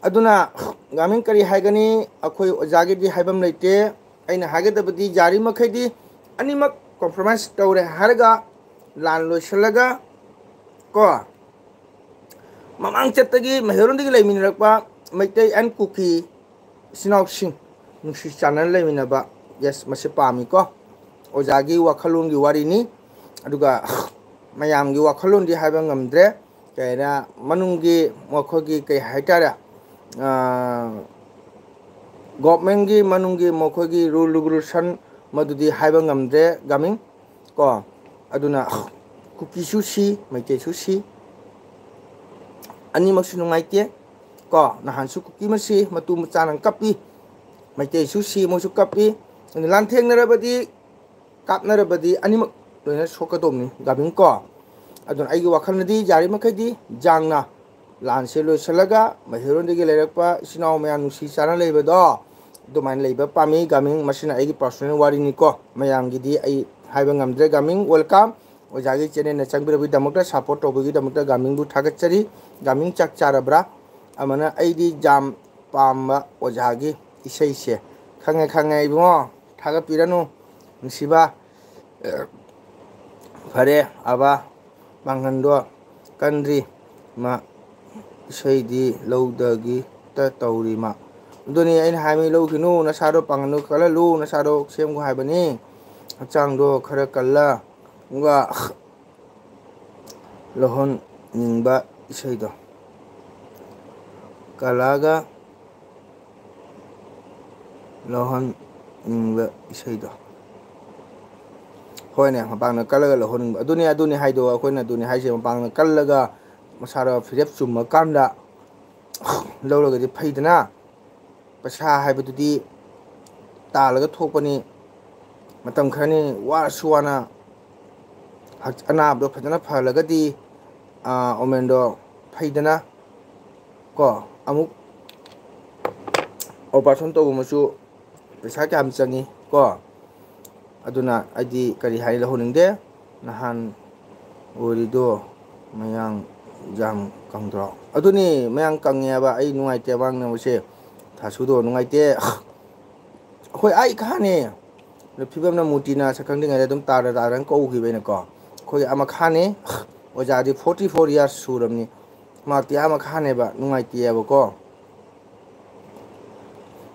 ꯑꯗꯨꯅ ꯒꯥꯡꯃꯩ ꯀꯔꯤ ꯍꯥꯏꯒꯅꯤ? ꯑꯩꯈꯣꯏ ꯑꯣꯖꯥꯒꯤꯗꯤ ꯍꯥꯏꯐꯝ ꯂꯩꯇꯦ꯫ ꯑꯩꯅ ꯍꯥꯏꯒꯗꯕꯗꯤ ꯌꯥꯔꯤꯃꯈꯩꯗꯤ ꯑꯅꯤꯃꯛ compromise ꯇꯧꯔꯦ ꯍꯥꯏꯔꯒ ꯂꯥꯟ ꯂꯣꯏꯁꯤꯜꯂꯒ, ꯀꯣ, ꯃꯃꯥꯡ ꯆꯠꯇꯒꯤ ꯃꯩꯍꯧꯔꯣꯟꯗꯒꯤ ꯂꯩꯃꯤꯟꯅꯔꯛꯄ ꯃꯩꯇꯩ and ꯀꯨꯀꯤ ꯏꯆꯤꯟ ꯏꯅꯥꯎꯁꯤꯡ ꯅꯨꯡꯁꯤ ꯆꯥꯟꯅꯅ ꯂꯩꯃꯤꯟꯅꯕ, yes, ꯃꯁꯤ ꯄꯥꯝꯃꯤꯀꯣ꯫ ꯑꯣꯖꯥꯒꯤ ꯋꯥꯈꯜꯂꯣꯟꯒꯤ ꯋꯥꯔꯤꯅꯤ꯫ ꯑꯗꯨꯒ ꯃꯌꯥꯝꯒꯤ ꯋꯥꯈꯜꯂꯣꯟꯗꯤ ꯍꯥꯏꯕ ꯉꯝꯗ꯭ꯔꯦ꯫ ꯀꯩ ꯍꯥꯏꯅ ꯃꯅꯨꯡꯒꯤ ꯃꯈꯣꯏꯒꯤ ꯀꯩ ꯍꯥꯏꯇꯥꯔꯦ, ꯑꯥ, governmentꯀꯤ ꯃꯅꯨꯡꯒꯤ ꯃꯈꯣꯏꯒꯤ rule regulation ꯃꯗꯨꯗꯤ ꯍꯥꯏꯕ ꯉꯝꯗ꯭ꯔꯦ, ꯒꯥꯃꯤꯡ꯫ ꯀꯣ, ꯑꯗꯨꯅ ꯀꯨꯀꯤꯁꯨ ꯁꯤ, ꯃꯩꯇꯩꯁꯨ ꯁꯤ, ꯑꯅꯤꯃꯛꯁꯨ ꯅꯨꯡꯉꯥꯏꯇꯦ꯫ ꯀꯣ, ꯅꯍꯥꯟꯁꯨ ꯀꯨꯀꯤ ꯃꯁꯤ ꯃꯇꯨ ꯃꯆꯥꯅ ꯀꯞꯄꯤ, ꯃꯩꯇꯩꯁꯨ ꯁꯤ, ꯃꯣꯏꯁꯨ ꯀꯞꯄꯤ꯫ ꯑꯗꯨ ꯂꯥꯟꯊꯦꯡꯅꯔꯕꯗꯤ, ꯀꯥꯞꯅꯔꯕꯗꯤ ꯑꯅꯤꯃꯛ ꯂꯣꯏꯅ ꯁꯣꯛꯀꯗꯧꯕꯅꯤ, ꯒꯥꯃꯤꯡ꯫ ꯀꯣ, ꯑꯗꯨꯅ ꯑꯩꯒꯤ ꯋꯥꯈꯜꯅꯗꯤ ꯌꯥꯔꯤꯃꯈꯩꯗꯤ ꯖꯥꯡꯅ ꯂꯥꯟꯁꯦ ꯂꯣꯏꯁꯤꯜꯂꯒ ꯃꯩꯍꯧꯔꯣꯟꯗꯒꯤ ꯂꯩꯔꯛꯄ ꯏꯆꯤꯟ ꯏꯅꯥꯎ ꯃꯌꯥꯝ ꯅꯨꯡꯁꯤ ꯆꯥꯟꯅ ꯂꯩꯕꯗꯣ ꯑꯗꯨꯃꯥꯏꯅ ꯂꯩꯕ ꯄꯥꯝꯃꯤ, ꯒꯥꯃꯤꯡ꯫ ꯃꯁꯤꯅ ꯑꯩꯒꯤ personal ꯋꯥꯔꯤꯅꯤꯀꯣ, ꯃꯌꯥꯝꯒꯤꯗꯤ ꯑꯩ ꯍꯥꯏꯕ ꯉꯝꯗ꯭ꯔꯦ, ꯒꯥꯃꯤꯡ꯫ Welcome꯫ ꯑꯣꯖꯥꯒꯤ channelꯅ ꯆꯪꯕꯤꯔꯛꯄꯒꯤꯗꯃꯛꯇ, support ꯇꯧꯕꯒꯤꯗꯃꯛꯇ ꯒꯥꯃꯤꯡꯕꯨ ꯊꯥꯒꯠꯆꯔꯤ꯫ ꯒꯥꯃꯤꯡ ꯆꯥꯛ ꯆꯥꯔꯕ꯭ꯔꯥ? ꯑꯃꯅ ꯑꯩꯗꯤ ꯌꯥꯝ ꯄꯥꯝꯕ ꯑꯣꯖꯥꯒꯤ ꯏꯁꯩꯁꯦ꯫ ꯈꯪꯉꯦ, ꯈꯪꯉꯦ ꯏꯕꯨꯡꯉꯣ, ꯊꯥꯒꯠꯄꯤꯔꯅꯨ, ꯅꯨꯡꯁꯤꯕ꯫ ꯐꯔꯦ, ꯑꯕ, ꯄꯥꯡꯒꯟꯗꯣ ꯀꯟꯗ꯭ꯔꯤ ꯃꯥ, ꯏꯁꯩꯗꯤ ꯂꯧꯗꯒꯤ ꯇ ꯇꯧꯔꯤ ꯃꯥ꯫ ꯑꯗꯨꯅꯤ ꯑꯩꯅ ꯍꯥꯏꯕꯅꯤ, ꯂꯧꯈꯤꯅꯨ, ꯅꯁꯥꯗꯣ ꯄꯥꯡꯒꯟꯗꯣ ꯀꯜꯍꯜꯂꯨ, ꯅꯁꯥꯗꯣ ꯁꯦꯝꯒꯣ ꯍꯥꯏꯕꯅꯤ꯫ ꯍꯛꯆꯥꯡꯗꯣ ꯈꯔ ꯀꯜꯂ, ꯑꯗꯨꯒ ꯂꯧꯍꯟꯅꯤꯡꯕ ꯏꯁꯩꯗꯣ꯫ ꯀꯂꯥꯒ ꯂꯧꯍꯟꯅꯤꯡꯕ ꯏꯁꯩꯗꯣ꯫ ꯍꯣꯏꯅꯦ, ꯃꯄꯥꯡꯒꯜ ꯀꯜꯂꯒ ꯂꯧꯍꯟꯅꯤꯡꯕ꯫ ꯑꯗꯨꯅꯤ, ꯑꯗꯨꯅꯤ ꯍꯥꯏꯗꯣ, ꯑꯩꯈꯣꯏꯅ ꯑꯗꯨꯅꯤ ꯍꯥꯏꯁꯦ, ꯃꯄꯥꯡꯒꯜ ꯀꯜꯂꯒ ꯃꯁꯥꯗꯣ ꯐꯤꯔꯦꯞ ꯆꯨꯝꯃꯀꯥꯟꯗ ꯂꯧꯔꯒꯗꯤ ꯐꯩꯗꯅ꯫ ꯄꯩꯁꯥ ꯍꯥꯏꯕꯗꯨꯗꯤ ꯇꯥꯜꯂꯒ ꯊꯣꯛꯄꯅꯤ꯫ ꯃꯇꯝ ꯈꯔꯅꯤ ꯋꯥꯔꯁꯨ ꯋꯥꯅ ꯍꯛ-, ꯑꯅꯥꯕꯗꯣ ꯐꯖꯅ ꯐꯍꯜꯂꯒꯗꯤ, ꯑꯥ, ꯑꯣꯃꯦꯟꯗꯣ ꯐꯩꯗꯅ꯫ ꯀꯣ, ꯑꯃꯨꯛ ꯑꯣꯄꯔꯦꯁꯟ ꯇꯧꯕ ꯑꯃꯁꯨ ꯄꯩꯁꯥ ꯀꯌꯥꯝ ꯆꯪꯉꯤ ꯀꯣ? ꯑꯗꯨꯅ ꯑꯩꯗꯤ ꯀꯔꯤ ꯍꯥꯏ ꯂꯧꯍꯟꯅꯤꯡꯗꯦ꯫ ꯅꯍꯥꯟ ꯑꯣꯏꯔꯤꯗꯣ ꯃꯌꯥꯡ ꯌꯥꯝ ꯀꯪꯗ꯭ꯔꯣ? ꯑꯗꯨꯅꯤ, ꯃꯌꯥꯡ ꯀꯪꯉꯦ ꯍꯥꯏꯕ꯫ ꯑꯩ ꯅꯨꯡꯉꯥꯏꯇꯦ ꯉꯥꯡꯅꯕꯁꯦ꯫ ꯊꯥꯁꯨꯗꯣ ꯅꯨꯡꯉꯥꯏꯇꯦ꯫ ꯑꯩꯈꯣꯏ ꯑꯥ ꯏꯈꯥꯅꯦ꯫ ꯑꯗꯣ ꯐꯤꯕꯝꯅ ꯃꯨꯇꯤꯅ ꯁꯛꯈꯪꯗ꯭ꯔꯤꯉꯩꯗ ꯑꯗꯨꯝ ꯇꯥꯔ ꯇꯥꯔꯅ ꯀꯧꯈꯤꯕ ꯑꯩꯅꯀꯣ꯫ ꯑꯩꯈꯣꯏꯒꯤ ꯑꯥ ꯃꯈꯥꯅꯦ꯫ ꯑꯣꯖꯥꯗꯤ forty four years ꯁꯨꯔꯕꯅꯤ꯫ ꯃꯍꯥꯛꯇꯤ ꯑꯥ ꯃꯈꯥꯅꯦꯕ, ꯅꯨꯡꯉꯥꯏꯇꯦꯕꯀꯣ꯫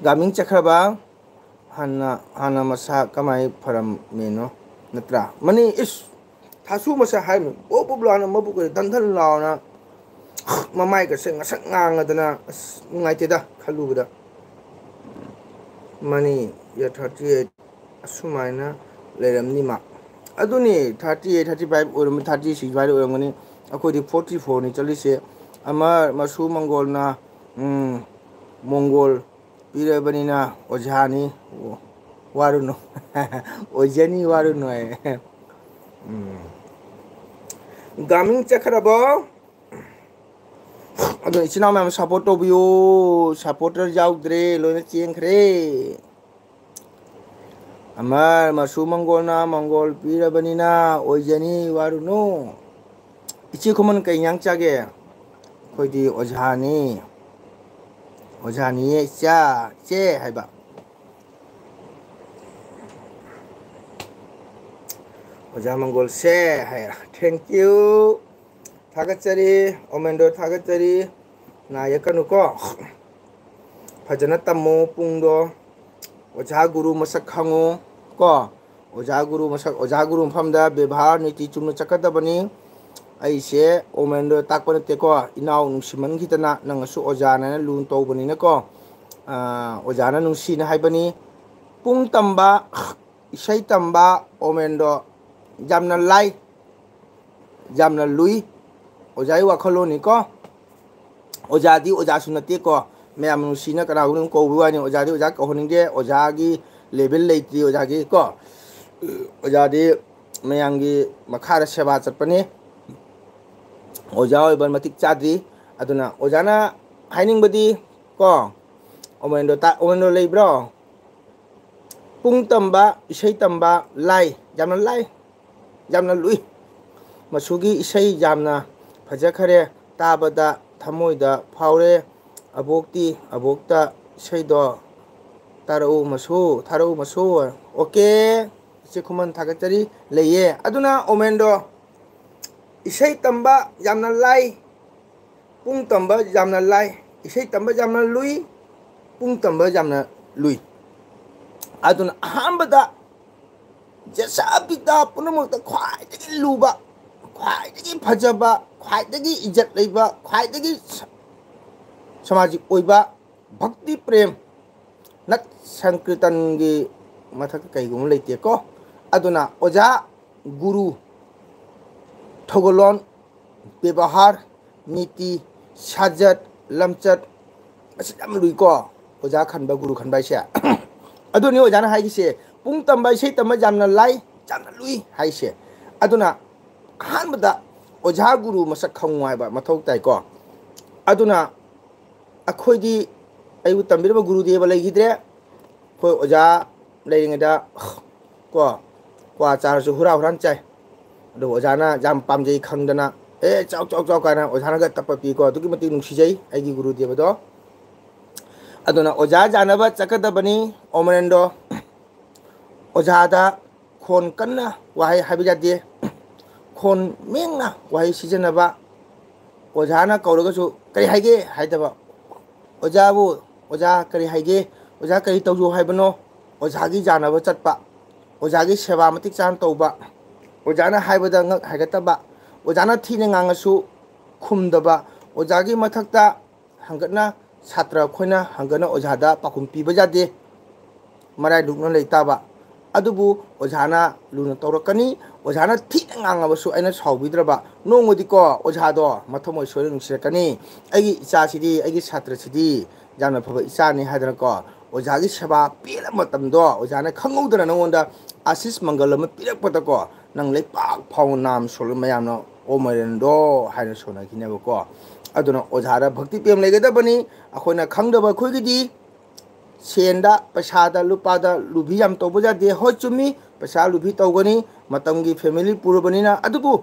ꯒꯥꯃꯤꯡ ꯆꯠꯈ꯭ꯔꯕ ꯍꯥꯟꯅ, ꯍꯥꯟꯅ ꯃꯁꯥ ꯀꯃꯥꯏ ꯐꯔꯝꯃꯤꯅꯣ? ꯅꯠꯇ꯭ꯔꯥ? ꯃꯅꯤ ꯏꯁ! ꯊꯥꯁꯨ ꯃꯁꯥ ꯍꯥꯏꯔꯝꯃꯤ꯫ ꯕꯣꯞ ꯕꯣꯞ ꯂꯥꯎꯅ ꯃꯕꯨꯛ ꯀꯁꯦ ꯙꯟ ꯙꯟ ꯂꯥꯎꯅ, ꯃꯃꯥꯏꯒꯁꯦ ꯉꯁꯪ ꯉꯥꯡꯉꯗꯅ, ꯑꯁ, ꯅꯨꯡꯉꯥꯏꯇꯦꯗ ꯈꯜꯂꯨꯕꯗ꯫ ꯃꯅꯤ year thirty eight ꯑꯁꯨꯃꯥꯏꯅ ꯂꯩꯔꯝꯅꯤ ꯃꯥ꯫ ꯑꯗꯨꯅꯤ, thirty eight, thirty five ꯑꯣꯏꯔꯝꯃꯤ, thirty six ꯑꯗꯨꯋꯥꯏꯗ ꯑꯣꯏꯔꯝꯒꯅꯤ꯫ ꯑꯩꯈꯣꯏꯗꯤ forty four ꯅꯤ ꯆꯠꯂꯤꯁꯦ꯫ ꯑꯃ ꯃꯁꯨ ꯃꯪꯒꯣꯜꯅ, ꯎꯝ, ꯃꯣꯡꯒꯣꯜ ꯄꯤꯔꯕꯅꯤꯅ ꯑꯣꯖꯥꯅꯤ ꯋꯥꯔꯨꯅꯨ꯫ ꯑꯣꯏꯖꯅꯤ ꯋꯥꯔꯨꯅꯨ ꯍꯥꯏ꯫ ꯎꯝ꯫ ꯒꯥꯃꯤꯡ ꯆꯠꯈ꯭ꯔꯕꯣ? ꯑꯗꯣ ꯏꯆꯤꯟ ꯏꯅꯥꯎ ꯃꯌꯥꯝ support ꯇꯧꯕꯤꯌꯨ꯫ Supporter ꯌꯥꯎꯗ꯭ꯔꯦ, ꯂꯣꯏꯅ ꯆꯦꯟꯈ꯭ꯔꯦ꯫ ꯑꯃꯔ ꯃꯁꯨ ꯃꯪꯒꯣꯜꯅ ꯃꯪꯒꯣꯜ ꯄꯤꯔꯕꯅꯤꯅ ꯑꯣꯏꯖꯅꯤ ꯋꯥꯔꯨꯅꯨ꯫ ꯏꯆꯦ ꯈꯨꯃꯟ ꯀꯩ ꯏꯟꯖꯥꯡ ꯆꯥꯒꯦ? ꯑꯩꯈꯣꯏꯗꯤ ꯑꯣꯖꯥꯅꯤ꯫ ꯑꯣꯖꯥꯅꯤꯌꯦ ꯏꯆꯥ, ꯏꯆꯦ ꯍꯥꯏꯕ꯫ ꯑꯣꯖꯥ ꯃꯪꯒꯣꯜꯁꯦ ꯍꯥꯏ꯫ Thank you꯫ ꯊꯥꯒꯠꯆꯔꯤ꯫ ꯑꯣꯃꯦꯟꯗꯣ ꯊꯥꯒꯠꯆꯔꯤ꯫ ꯅꯥ ꯌꯦꯛꯀꯅꯨꯀꯣ꯫ ꯐꯖꯅ ꯇꯝꯃꯨ ꯄꯨꯡꯗꯣ꯫ ꯑꯣꯖꯥ ꯒꯨꯔꯨ ꯃꯁꯛ ꯈꯪꯉꯨ ꯀꯣ꯫ ꯑꯣꯖꯥ ꯒꯨꯔꯨ ꯃꯁꯛ, ꯑꯣꯖꯥ ꯒꯨꯔꯨ ꯃꯐꯝꯗ ꯕꯦꯕꯥꯔ ꯅꯤꯇꯤ ꯆꯨꯝꯅ ꯆꯠꯀꯗꯕꯅꯤ꯫ ꯑꯩꯁꯦ ꯑꯣꯃꯦꯟꯗꯣ ꯇꯥꯛꯄ ꯅꯠꯇꯦꯀꯣ꯫ ꯏꯅꯥꯎ ꯅꯨꯡꯁꯤꯃꯟꯈꯤꯗꯅ ꯅꯪꯅꯁꯨ ꯑꯣꯖꯥꯅꯦꯅ ꯂꯨꯅ ꯇꯧꯕꯅꯤꯅꯀꯣ꯫ ꯑꯥ, ꯑꯣꯖꯥꯅ ꯅꯨꯡꯁꯤꯅ ꯍꯥꯏꯕꯅꯤ꯫ ꯄꯨꯡ ꯇꯝꯕ, ꯏꯁꯩ ꯇꯝꯕ, ꯑꯣꯃꯦꯟꯗꯣ ꯌꯥꯝꯅ ꯂꯥꯏ, ꯌꯥꯝꯅ ꯂꯨꯏ꯫ ꯑꯣꯖꯥꯒꯤ ꯋꯥꯈꯜꯂꯣꯟꯅꯤꯀꯣ꯫ ꯑꯣꯖꯥꯗꯤ ꯑꯣꯖꯥꯁꯨ ꯅꯠꯇꯦꯀꯣ꯫ ꯃꯌꯥꯝ ꯅꯨꯡꯁꯤꯅ ꯀꯅꯥꯒꯨꯝꯕ ꯑꯗꯨꯝ ꯀꯧꯕꯒꯤ ꯋꯥꯅꯤ꯫ ꯑꯣꯖꯥꯗꯤ ꯑꯣꯖꯥ ꯀꯧꯍꯟꯅꯤꯡꯗꯦ꯫ ꯑꯣꯖꯥꯒꯤ level ꯂꯩꯇ꯭ꯔꯤ ꯑꯣꯖꯥꯒꯤ ꯀꯣ꯫ ꯑꯣꯖꯥꯗꯤ ꯃꯌꯥꯝꯒꯤ ꯃꯈꯥꯗ ꯁꯦꯕꯥ ꯆꯠꯄꯅꯤ꯫ ꯑꯣꯖꯥ ꯑꯣꯏꯕ ꯃꯇꯤꯛ ꯆꯥꯗ꯭ꯔꯤ꯫ ꯑꯗꯨꯅ ꯑꯣꯖꯥꯅ ꯍꯥꯏꯅꯤꯡꯕꯗꯤ ꯀꯣ, ꯑꯣꯃꯦꯟꯗꯣ ꯇꯥ-, ꯑꯣꯃꯦꯟꯗꯣ ꯂꯩꯕ꯭ꯔꯣ? ꯄꯨꯡ ꯇꯝꯕ, ꯏꯁꯩ ꯇꯝꯕ ꯂꯥꯏ, ꯌꯥꯝꯅ ꯂꯥꯏ, ꯌꯥꯝꯅ ꯂꯨꯏ꯫ ꯃꯁꯨꯒꯤ ꯏꯁꯩ ꯌꯥꯝꯅ ꯐꯖꯈꯔꯦ, ꯇꯥꯕꯗ ꯊꯃꯣꯏꯗ ꯐꯥꯎꯔꯦ꯫ ꯑꯕꯣꯛꯇꯤ, ꯑꯕꯣꯛꯇ ꯏꯁꯩꯗꯣ ꯇꯥꯔꯛꯎ ꯃꯁꯨ, ꯊꯥꯔꯛꯎ ꯃꯁꯨ꯫ ꯑꯣꯀꯦ, ꯏꯆꯦ ꯈꯨꯃꯟ ꯊꯥꯒꯠꯆꯔꯤ꯫ ꯂꯩꯌꯦ꯫ ꯑꯗꯨꯅ ꯑꯣꯃꯦꯟꯗꯣ, ꯏꯁꯩ ꯇꯝꯕ ꯌꯥꯝꯅ ꯂꯥꯏ, ꯄꯨꯡ ꯇꯝꯕ ꯌꯥꯝꯅ ꯂꯥꯏ, ꯏꯁꯩ ꯇꯝꯕ ꯌꯥꯝꯅ ꯂꯨꯏ, ꯄꯨꯡ ꯇꯝꯕ ꯌꯥꯝꯅ ꯂꯨꯏ꯫ ꯑꯗꯨꯅ ꯑꯍꯥꯟꯕꯗ ꯖꯦꯁꯥ ꯄꯤꯇꯥ ꯄꯨꯝꯅꯃꯛꯇ ꯈ꯭ꯋꯥꯏꯗꯒꯤ ꯂꯨꯕ, ꯈ꯭ꯋꯥꯏꯗꯒꯤ ꯐꯖꯕ, ꯈ꯭ꯋꯥꯏꯗꯒꯤ ꯏꯖꯠ ꯂꯩꯕ, ꯈ꯭ꯋꯥꯏꯗꯒꯤ ꯁ-, ꯁꯃꯥꯖꯤꯛ ꯑꯣꯏꯕ ꯚꯛꯇꯤ ꯄ꯭ꯔꯦꯝ ꯅꯠ ꯁꯪꯀ꯭ꯔꯤꯇꯟꯒꯤ ꯃꯊꯛꯇ ꯀꯩꯒꯨꯝꯕ ꯂꯩꯇꯦꯀꯣ꯫ ꯑꯗꯨꯅ ꯑꯣꯖꯥ, ꯒꯨꯔꯨ, ꯊꯧꯒꯜꯂꯣꯟ, ꯕꯦꯕꯍꯥꯔ, ꯅꯤꯇꯤ, ꯁꯥꯖꯠ, ꯂꯝꯆꯠ, ꯑꯁꯤ ꯌꯥꯝ ꯂꯨꯏꯀꯣ꯫ ꯑꯣꯖꯥ ꯈꯟꯕ, ꯒꯨꯔꯨ ꯈꯟꯕ ꯍꯥꯏꯁꯦ꯫ ꯑꯗꯨꯅꯤ ꯑꯣꯖꯥꯅ ꯍꯥꯏꯈꯤꯁꯦ, ꯄꯨꯡ ꯇꯝꯕ, ꯏꯁꯩ ꯇꯝꯕ ꯌꯥꯝꯅ ꯂꯥꯏ, ꯌꯥꯝꯅ ꯂꯨꯏ ꯍꯥꯏꯁꯦ꯫ ꯑꯗꯨꯅ ꯑꯍꯥꯟꯕꯗ ꯑꯣꯖꯥ ꯒꯨꯔꯨ ꯃꯁꯛ ꯈꯪꯉꯨ ꯍꯥꯏꯕ ꯃꯊꯧ ꯇꯥꯏꯀꯣ꯫ ꯑꯗꯨꯅ ꯑꯩꯈꯣꯏꯗꯤ, ꯑꯩꯕꯨ ꯇꯝꯕꯤꯔꯝꯕ ꯒꯨꯔꯨꯗꯦꯕ ꯂꯩꯈꯤꯗ꯭ꯔꯦ꯫ ꯑꯩꯈꯣꯏ ꯑꯣꯖꯥ ꯂꯩꯔꯤꯉꯩꯗ ꯀꯣ, ꯀ꯭ꯋꯥ ꯆꯥꯔꯁꯨ ꯍꯨꯔꯥ ꯍꯨꯔꯥꯟ ꯆꯥꯏ꯫ ꯑꯗꯨꯒ ꯑꯣꯖꯥꯅ ꯌꯥꯝ ꯄꯥꯝꯖꯩ ꯈꯪꯗꯅ, "ꯑꯦ, ꯆꯥꯎ, ꯆꯥꯎ, ꯆꯥꯎ" ꯀꯥꯏꯅ ꯑꯣꯖꯥꯅꯒ ꯇꯞꯄ ꯄꯤꯀꯣ꯫ ꯑꯗꯨꯛꯀꯤ ꯃꯇꯤꯛ ꯅꯨꯡꯁꯤꯖꯩ ꯑꯩꯒꯤ ꯒꯨꯔꯨꯗꯦꯕꯗꯣ꯫ ꯑꯗꯨꯅ ꯑꯣꯖꯥ ꯌꯥꯅꯕ ꯆꯠꯀꯗꯕꯅꯤ, ꯑꯣꯃꯔꯦꯟꯗꯣ꯫ ꯑꯣꯖꯥꯗ ꯈꯣꯟ ꯀꯟꯅ ꯋꯥꯍꯩ ꯍꯥꯏꯕ ꯌꯥꯗꯦ꯫ ꯈꯣꯟ ꯃꯦꯡꯅ ꯋꯥꯍꯩ ꯁꯤꯖꯤꯟꯅꯕ꯫ ꯑꯣꯖꯥꯅ ꯀꯧꯔꯒꯁꯨ "ꯀꯔꯤ ꯍꯥꯏꯒꯦ?" ꯍꯥꯏꯗꯕ꯫ "ꯑꯣꯖꯥꯕꯨ, ꯑꯣꯖꯥ ꯀꯔꯤ ꯍꯥꯏꯒꯦ? ꯑꯣꯖꯥ ꯀꯔꯤ ꯇꯧꯖꯧ ꯍꯥꯏꯕꯅꯣ?" ꯑꯣꯖꯥꯒꯤ ꯌꯥꯅꯕ ꯆꯠꯄ, ꯑꯣꯖꯥꯒꯤ ꯁꯦꯕꯥ ꯃꯇꯤꯛ ꯆꯥꯅ ꯇꯧꯕ, ꯑꯣꯖꯥꯅ ꯍꯥꯏꯕꯗ ꯉꯛ ꯍꯥꯏꯒꯠꯇꯕ, ꯑꯣꯖꯥꯅ ꯊꯤꯅ ꯉꯥꯡꯉꯁꯨ ꯈꯨꯝꯗꯕ, ꯑꯣꯖꯥꯒꯤ ꯃꯊꯛꯇ ꯍꯪꯒꯠꯅ ꯁꯥꯇ꯭ꯔ ꯑꯩꯈꯣꯏꯅ ꯍꯪꯒꯠꯅ ꯑꯣꯖꯥꯗ ꯄꯥꯎꯈꯨꯝ ꯄꯤꯕ ꯌꯥꯗꯦ꯫ ꯃꯔꯥꯏ ꯂꯨꯛꯅ ꯂꯩ ꯇꯥꯕ꯫ ꯑꯗꯨꯕꯨ ꯑꯣꯖꯥꯅ ꯂꯨꯅ ꯇꯧꯔꯛꯀꯅꯤ꯫ ꯑꯣꯖꯥꯅ ꯊꯤꯅ ꯉꯥꯡꯉꯕꯁꯨ ꯑꯩꯅ ꯁꯥꯎꯕꯤꯗ꯭ꯔꯕ꯫ ꯅꯣꯡꯃꯗꯤꯀꯣ ꯑꯣꯖꯥꯗꯣ ꯃꯊꯃꯣꯏ ꯁꯣꯏꯗꯅ ꯅꯨꯡꯁꯤꯔꯛꯀꯅꯤ꯫ "ꯑꯩꯒꯤ ꯏꯆꯥꯁꯤꯗꯤ, ꯑꯩꯒꯤ ꯁꯥꯇ꯭ꯔꯁꯤꯗꯤ ꯌꯥꯝꯅ ꯐꯕ ꯏꯆꯥꯅꯤ" ꯍꯥꯏꯗꯅꯀꯣ, ꯑꯣꯖꯥꯒꯤ ꯁꯦꯕꯥ ꯄꯦꯜꯂ ꯃꯇꯝꯗꯣ ꯑꯣꯖꯥꯅ ꯈꯪꯍꯧꯗꯅ ꯅꯉꯣꯟꯗ ꯑꯥꯁꯤꯁ ꯃꯪꯒꯜ ꯑꯃ ꯄꯤꯔꯛꯄꯗꯀꯣ, ꯅꯪ ꯂꯩꯄꯥꯛ ꯐꯥꯎꯕ ꯅꯥꯝ ꯁꯣꯜꯂ ꯃꯌꯥꯝꯅ "ꯑꯣ ꯃꯔꯦꯟꯗꯣ" ꯍꯥꯏꯅ ꯁꯣꯟꯅꯈꯤꯅꯦꯕꯀꯣ꯫ ꯑꯗꯨꯅ ꯑꯣꯖꯥꯗ ꯚꯛꯇꯤ ꯄ꯭ꯔꯦꯝ ꯂꯩꯒꯗꯕꯅꯤ꯫ ꯑꯩꯈꯣꯏꯅ ꯈꯪꯗꯕ ꯑꯩꯈꯣꯏꯒꯤꯗꯤ ꯁꯦꯟꯗ, ꯄꯩꯁꯥꯗ, ꯂꯨꯄꯥꯗ ꯂꯨꯕꯤ ꯌꯥꯝ ꯇꯧꯕ ꯌꯥꯗꯦ꯫ ꯍꯣꯏ, ꯆꯨꯝꯃꯤ, ꯄꯩꯁꯥ ꯂꯨꯕꯤ ꯇꯧꯒꯅꯤ, ꯃꯇꯝꯒꯤ ꯐꯦꯃꯤꯂꯤ ꯄꯨꯔꯕꯅꯤꯅ꯫ ꯑꯗꯨꯕꯨ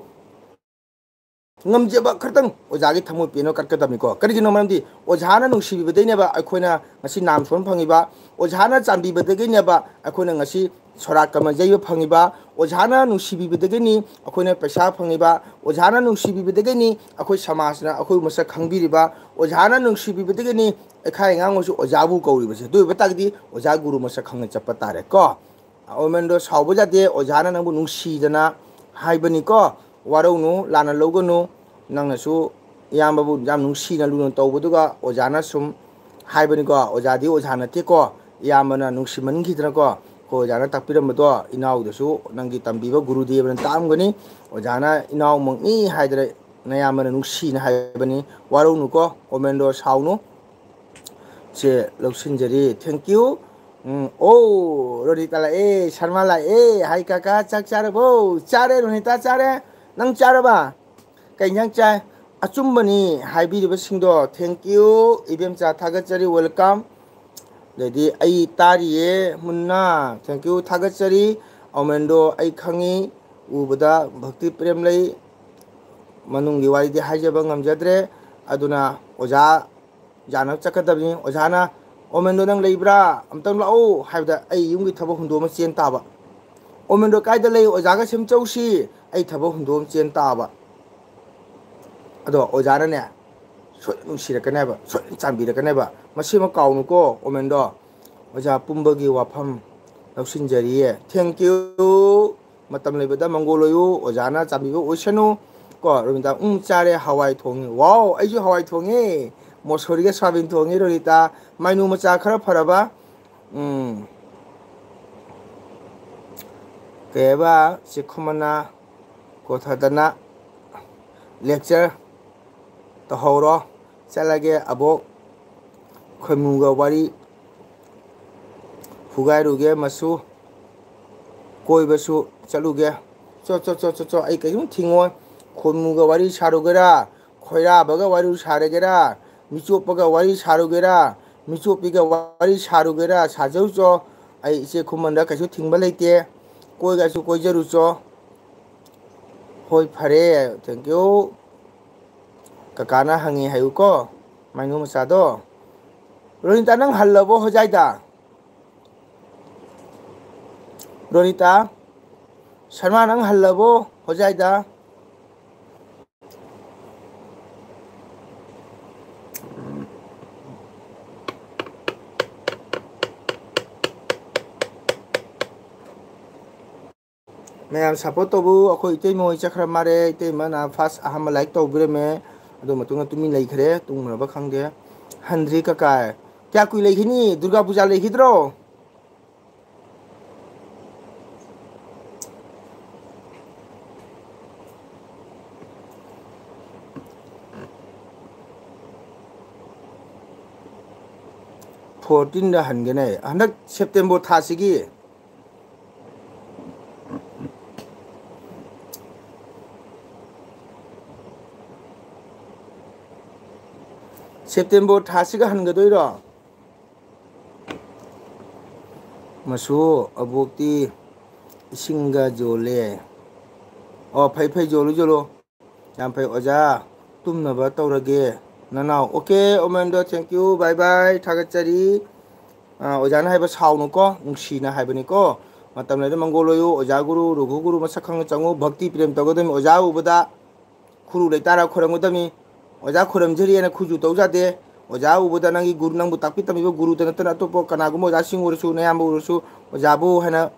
ꯉꯝꯖꯕ ꯈꯔꯇꯪ ꯑꯣꯖꯥꯒꯤ ꯊꯃꯣꯏ ꯄꯦꯟꯅ ꯀꯠꯀꯗꯕꯅꯤꯀꯣ꯫ ꯀꯔꯤꯒꯤꯅꯣ? ꯃꯔꯝꯗꯤ ꯑꯣꯖꯥꯅ ꯅꯨꯡꯁꯤꯕꯤꯕꯗꯩꯅꯦꯕ ꯑꯩꯈꯣꯏꯅ ꯉꯁꯤ ꯅꯥꯝ ꯁꯣꯟ ꯐꯪꯉꯤꯕ, ꯑꯣꯖꯥꯅ ꯆꯥꯟꯕꯤꯕꯗꯒꯤꯅꯦꯕ ꯑꯩꯈꯣꯏꯅ ꯉꯁꯤ ꯁꯣꯔꯥꯠ ꯀꯃꯟ ꯌꯩꯕ ꯐꯪꯉꯤꯕ, ꯑꯣꯖꯥꯅ ꯅꯨꯡꯁꯤꯕꯤꯕꯗꯒꯤꯅꯤ ꯑꯩꯈꯣꯏꯅ ꯄꯩꯁꯥ ꯐꯪꯉꯤꯕ, ꯑꯣꯖꯥꯅ ꯅꯨꯡꯁꯤꯕꯤꯕꯗꯒꯤꯅꯤ ꯑꯩꯈꯣꯏ ꯁꯃꯥꯖꯅ ꯑꯩꯈꯣꯏ ꯃꯁꯛ ꯈꯪꯕꯤꯔꯤꯕ, ꯑꯣꯖꯥꯅ ꯅꯨꯡꯁꯤꯕꯤꯕꯗꯒꯤꯅꯤ ꯂꯩꯈꯥꯏ ꯑꯉꯥꯡ ꯑꯣꯏꯁꯨ ꯑꯣꯖꯥꯕꯨ ꯀꯧꯔꯤꯕꯁꯦ꯫ ꯑꯗꯨ ꯑꯣꯏꯕ ꯇꯥꯔꯒꯗꯤ ꯑꯣꯖꯥ ꯒꯨꯔꯨ ꯃꯁꯛ ꯈꯪꯅ ꯆꯠꯄ ꯇꯥꯔꯦ ꯀꯣ꯫ ꯑꯣꯃꯦꯟꯗꯣ ꯁꯥꯎꯕ ꯌꯥꯗꯦ, ꯑꯣꯖꯥꯅ ꯅꯪꯕꯨ ꯅꯨꯡꯁꯤꯗꯅ ꯍꯥꯏꯕꯅꯤꯀꯣ꯫ ꯋꯥꯔꯧꯅꯨ, ꯂꯥꯟꯅ ꯂꯧꯒꯅꯨ꯫ ꯅꯪꯅꯁꯨ ꯏꯌꯥꯝꯕꯕꯨ ꯌꯥꯝ ꯅꯨꯡꯁꯤꯅ ꯂꯨꯅ ꯇꯧꯕꯗꯨꯒ ꯑꯣꯖꯥꯅ ꯁꯨꯝ ꯍꯥꯏꯕꯅꯤꯀꯣ꯫ ꯑꯣꯖꯥꯗꯤ ꯑꯣꯖꯥ ꯅꯠꯇꯦꯀꯣ, ꯏꯌꯥꯝꯕꯅ ꯅꯨꯡꯁꯤꯃꯟꯈꯤꯗꯅꯀꯣ꯫ ꯑꯩꯈꯣꯏ ꯑꯣꯖꯥꯅ ꯇꯥꯛꯄꯤꯔꯝꯕꯗꯣ ꯏꯅꯥꯎꯗꯁꯨ ꯅꯪꯒꯤ ꯇꯝꯕꯤꯕ ꯒꯨꯔꯨꯗꯦꯕꯅ ꯇꯥꯛꯑꯝꯒꯅꯤ꯫ ꯑꯣꯖꯥꯅ ꯏꯅꯥꯎꯃꯛꯅꯤ ꯍꯥꯏꯗꯅ ꯅꯌꯥꯝꯕꯅ ꯅꯨꯡꯁꯤꯅ ꯍꯥꯏꯕꯅꯤ꯫ ꯋꯥꯔꯧꯅꯨꯀꯣ, ꯑꯣꯃꯦꯟꯗꯣ ꯁꯥꯎꯅꯨ꯫ ꯁꯦ ꯂꯧꯁꯤꯟꯖꯔꯤ꯫ Thank you꯫ ꯎꯝ, ꯑꯣ, ꯔꯣꯅꯤꯇꯥ ꯂꯥꯛꯑꯦ, ꯁꯔꯃꯥ ꯂꯥꯛꯑꯦ꯫ ꯍꯥꯏ ꯀꯥꯀꯥ, ꯆꯥꯛ ꯆꯥꯔꯕꯣ? ꯆꯥꯔꯦ ꯔꯣꯅꯤꯇꯥ, ꯆꯥꯔꯦ꯫ ꯅꯪ ꯆꯥꯔꯕ? ꯀꯩ ꯏꯟꯖꯥꯡ ꯆꯥꯏ? ꯑꯆꯨꯝꯕꯅꯤ ꯍꯥꯏꯕꯤꯔꯤꯕꯁꯤꯡꯗꯣ꯫ Thank you꯫ ꯏꯕꯦꯝꯆꯥ ꯊꯥꯒꯠꯆꯔꯤ, welcome꯫ ꯑꯗꯩꯗꯤ ꯑꯩ ꯇꯥꯔꯤꯌꯦ, ꯃꯨꯟꯅꯥ꯫ Thank you, ꯊꯥꯒꯠꯆꯔꯤ꯫ ꯑꯣꯃꯦꯟꯗꯣ ꯑꯩ ꯈꯪꯉꯤ, ꯎꯕꯗ ꯚꯛꯇꯤ ꯄ꯭ꯔꯦꯝ ꯂꯩ꯫ ꯃꯅꯨꯡꯒꯤ ꯋꯥꯔꯤꯗꯤ ꯍꯥꯏꯖꯕ ꯉꯝꯖꯗ꯭ꯔꯦ꯫ ꯑꯗꯨꯅ ꯑꯣꯖꯥ ꯌꯥꯅꯕ ꯆꯠꯀꯗꯕꯅꯤ꯫ ꯑꯣꯖꯥꯅ, "ꯑꯣꯃꯦꯟꯗꯣ ꯅꯪ ꯂꯩꯕ꯭ꯔꯥ? ꯑꯝꯇꯪ ꯂꯥꯛꯑꯣ" ꯍꯥꯏꯕꯗ ꯑꯩ ꯌꯨꯝꯒꯤ ꯊꯕꯛ ꯍꯨꯟꯗꯣꯛꯑꯃ ꯆꯦꯟ ꯇꯥꯕ꯫ "ꯑꯣꯃꯦꯟꯗꯣ ꯀꯥꯏꯗ ꯂꯩ? ꯑꯣꯖꯥꯒ ꯁꯨꯝ ꯆꯧꯁꯤ", ꯑꯩ ꯊꯕꯛ ꯍꯨꯟꯗꯣꯛꯑꯃ ꯆꯦꯟ ꯇꯥꯕ꯫ ꯑꯗꯣ ꯑꯣꯖꯥꯅꯅꯦ, ꯁꯣꯏꯗꯅ ꯅꯨꯡꯁꯤꯔꯛꯀꯅꯦꯕ, ꯁꯣꯏꯗꯅ ꯆꯥꯟꯕꯤꯔꯛꯀꯅꯦꯕ꯫ ꯃꯁꯤꯃ ꯀꯥꯎꯅꯨꯀꯣ, ꯑꯣꯃꯦꯟꯗꯣ꯫ ꯑꯣꯖꯥ ꯄꯨꯝꯕꯒꯤ ꯋꯥꯐꯝ ꯂꯧꯁꯤꯟꯖꯔꯤꯌꯦ꯫ Thank you꯫ ꯃꯇꯝ ꯂꯩꯕꯗ ꯃꯪꯒꯣꯜ ꯑꯣꯏꯌꯨ, ꯑꯣꯖꯥꯅ ꯆꯥꯟꯕꯤꯕ ꯑꯣꯏꯁꯅꯨ꯫ ꯀꯣ, ꯔꯣꯅꯤꯇꯥ, "ꯎꯝ, ꯆꯥꯔꯦ, ꯍꯋꯥꯏ ꯊꯣꯡꯉꯤ"꯫ ꯋꯥꯎ, ꯑꯩꯁꯨ ꯍꯋꯥꯏ ꯊꯣꯡꯉꯦ꯫ ꯃꯣꯁꯣꯔꯤꯒ ꯁꯣꯌꯥꯕꯤꯟ ꯊꯣꯡꯉꯤ, ꯔꯣꯅꯤꯇꯥ꯫ ꯃꯥꯏꯅꯨ ꯃꯆꯥ ꯈꯔ ꯐꯔꯕ? ꯎꯝ꯫ ꯀꯩ ꯍꯥꯏꯕ? ꯆꯦ ꯈꯨꯃꯟꯅ ꯀꯣꯊꯗꯅ lecture ꯇꯧꯍꯧꯔꯣ꯫ ꯆꯠꯂꯒꯦ ꯑꯕꯣꯛ, ꯈꯣꯏꯃꯨꯒ ꯋꯥꯔꯤ ꯐꯨꯒꯥꯏꯔꯨꯒꯦ ꯃꯁꯨ, ꯀꯣꯏꯕꯁꯨ ꯆꯠꯂꯨꯒꯦ꯫ ꯆꯣ, ꯆꯣ, ꯆꯣ, ꯆꯣ, ꯆꯣ, ꯑꯩ ꯀꯩꯁꯨꯝ ꯊꯤꯡꯉꯣꯏ꯫ ꯈꯣꯏꯃꯨꯒ ꯋꯥꯔꯤ ꯁꯥꯔꯨꯒꯦꯔꯥ, ꯈꯣꯏꯔꯥꯕꯒ ꯋꯥꯔꯤ ꯁꯥꯔꯨꯒꯦꯔꯥ, ꯃꯤꯆꯣꯞꯄꯒ ꯋꯥꯔꯤ ꯁꯥꯔꯨꯒꯦꯔꯥ, ꯃꯤꯆꯣꯞꯄꯤꯒ ꯋꯥꯔꯤ ꯁꯥꯔꯨꯒꯦꯔꯥ ꯁꯥꯖꯔꯨꯆꯣ, ꯑꯩ ꯏꯆꯦ ꯈꯨꯃꯟꯗ ꯀꯩꯁꯨ ꯊꯤꯡꯕ ꯂꯩꯇꯦ, ꯀꯣꯏꯒꯁꯨ ꯀꯣꯏꯖꯔꯨꯆꯣ꯫ ꯍꯣꯏ, ꯐꯔꯦ, thank you꯫ ꯀꯀꯥꯅ ꯍꯪꯉꯤ ꯍꯥꯏꯌꯨꯀꯣ, ꯃꯥꯏꯅꯨ ꯃꯆꯥꯗꯣ꯫ ꯔꯣꯅꯤꯇꯥ, ꯅꯪ ꯍꯜꯂꯕꯣ ꯍꯣꯖꯥꯏꯗ? ꯔꯣꯅꯤꯇꯥ, ꯁꯔꯃꯥ, ꯅꯪ ꯍꯜꯂꯕꯣ ꯍꯣꯖꯥꯏꯗ? ꯃꯌꯥꯝ support ꯇꯧꯕꯤꯌꯨ꯫ ꯑꯩꯈꯣꯏ ꯏꯇꯩꯃ ꯍꯣꯏ ꯆꯠꯈ꯭ꯔ ꯃꯥꯜꯂꯦ꯫ ꯏꯇꯩꯃꯅ first ꯑꯍꯥꯟꯕ like ꯇꯧꯕꯤꯔꯝꯃꯦ, ꯑꯗꯨ ꯃꯇꯨꯡꯗ ꯇꯨꯃꯤꯟ ꯂꯩꯈ꯭ꯔꯦ, ꯇꯨꯝꯈ꯭ꯔꯕ ꯈꯪꯗꯦ꯫ ꯍꯟꯗ꯭ꯔꯤ ꯀꯀꯥꯏ, ꯀꯌꯥ ꯀꯨꯏ ꯂꯩꯈꯤꯅꯤ? ꯗꯨꯔꯒꯥ ꯄꯨꯖꯥ ꯂꯩꯈꯤꯗ꯭ꯔꯣ? Fourteenꯗ ꯍꯟꯒꯅꯦ, ꯍꯟꯗꯛ September ꯊꯥꯁꯤꯒꯤ꯫ September ꯊꯥꯁꯤꯒ ꯍꯟꯒꯗꯣꯏꯔꯣ? ꯃꯁꯨ, ꯑꯕꯣꯛꯇꯤ ꯏꯁꯤꯡꯒ ꯌꯣꯜꯂꯦ꯫ ꯑꯣ, ꯐꯩ ꯐꯩ, ꯌꯣꯜꯂꯨ ꯌꯣꯜꯂꯨ, ꯌꯥꯝ ꯐꯩ ꯑꯣꯖꯥ꯫ ꯇꯨꯝꯅꯕ ꯇꯧꯔꯒꯦ ꯅꯅꯥꯎ꯫ Okay ꯑꯣꯃꯦꯟꯗꯣ, thank you, bye bye, ꯊꯥꯒꯠꯆꯔꯤ꯫ ꯑꯥ, ꯑꯣꯖꯥꯅ ꯍꯥꯏꯕ ꯁꯥꯎꯅꯨꯀꯣ, ꯅꯨꯡꯁꯤꯅ ꯍꯥꯏꯕꯅꯤꯀꯣ꯫ ꯃꯇꯝ ꯂꯩꯔꯗꯤ ꯃꯪꯒꯣꯜ ꯑꯣꯏꯌꯨ, ꯑꯣꯖꯥ ꯒꯨꯔꯨ, ꯔꯘꯨ ꯒꯨꯔꯨ ꯃꯁꯛ ꯈꯪꯅ ꯆꯪꯉꯨ, ꯚꯛꯇꯤ ꯄ꯭ꯔꯦꯝ ꯇꯧꯒꯗꯕꯅꯤ꯫ ꯑꯣꯖꯥ ꯎꯕꯗ ꯈꯨꯔꯨ ꯂꯩꯇꯥꯔ ꯈꯣꯏꯔꯝꯒꯗꯕꯅꯤ꯫ ꯑꯣꯖꯥ ꯈꯣꯏꯔꯝꯖꯔꯤꯑꯅ ꯈꯨꯖꯨ ꯇꯧ ꯌꯥꯗꯦ꯫ ꯑꯣꯖꯥ ꯎꯕꯗ ꯅꯪꯒꯤ ꯒꯨꯔꯨ, ꯅꯪꯕꯨ ꯇꯥꯛꯄꯤ ꯇꯝꯕꯤꯕ ꯒꯨꯔꯨꯗ ꯅꯠꯇꯅ ꯑꯇꯣꯞꯄ ꯀꯅꯥꯒꯨꯝꯕ ꯑꯣꯖꯥꯁꯤꯡ ꯑꯣꯏꯔꯁꯨ, ꯅꯌꯥꯝꯕ ꯑꯣꯏꯔꯁꯨ, ꯑꯣꯖꯥꯕꯨ ꯍꯥꯏꯅ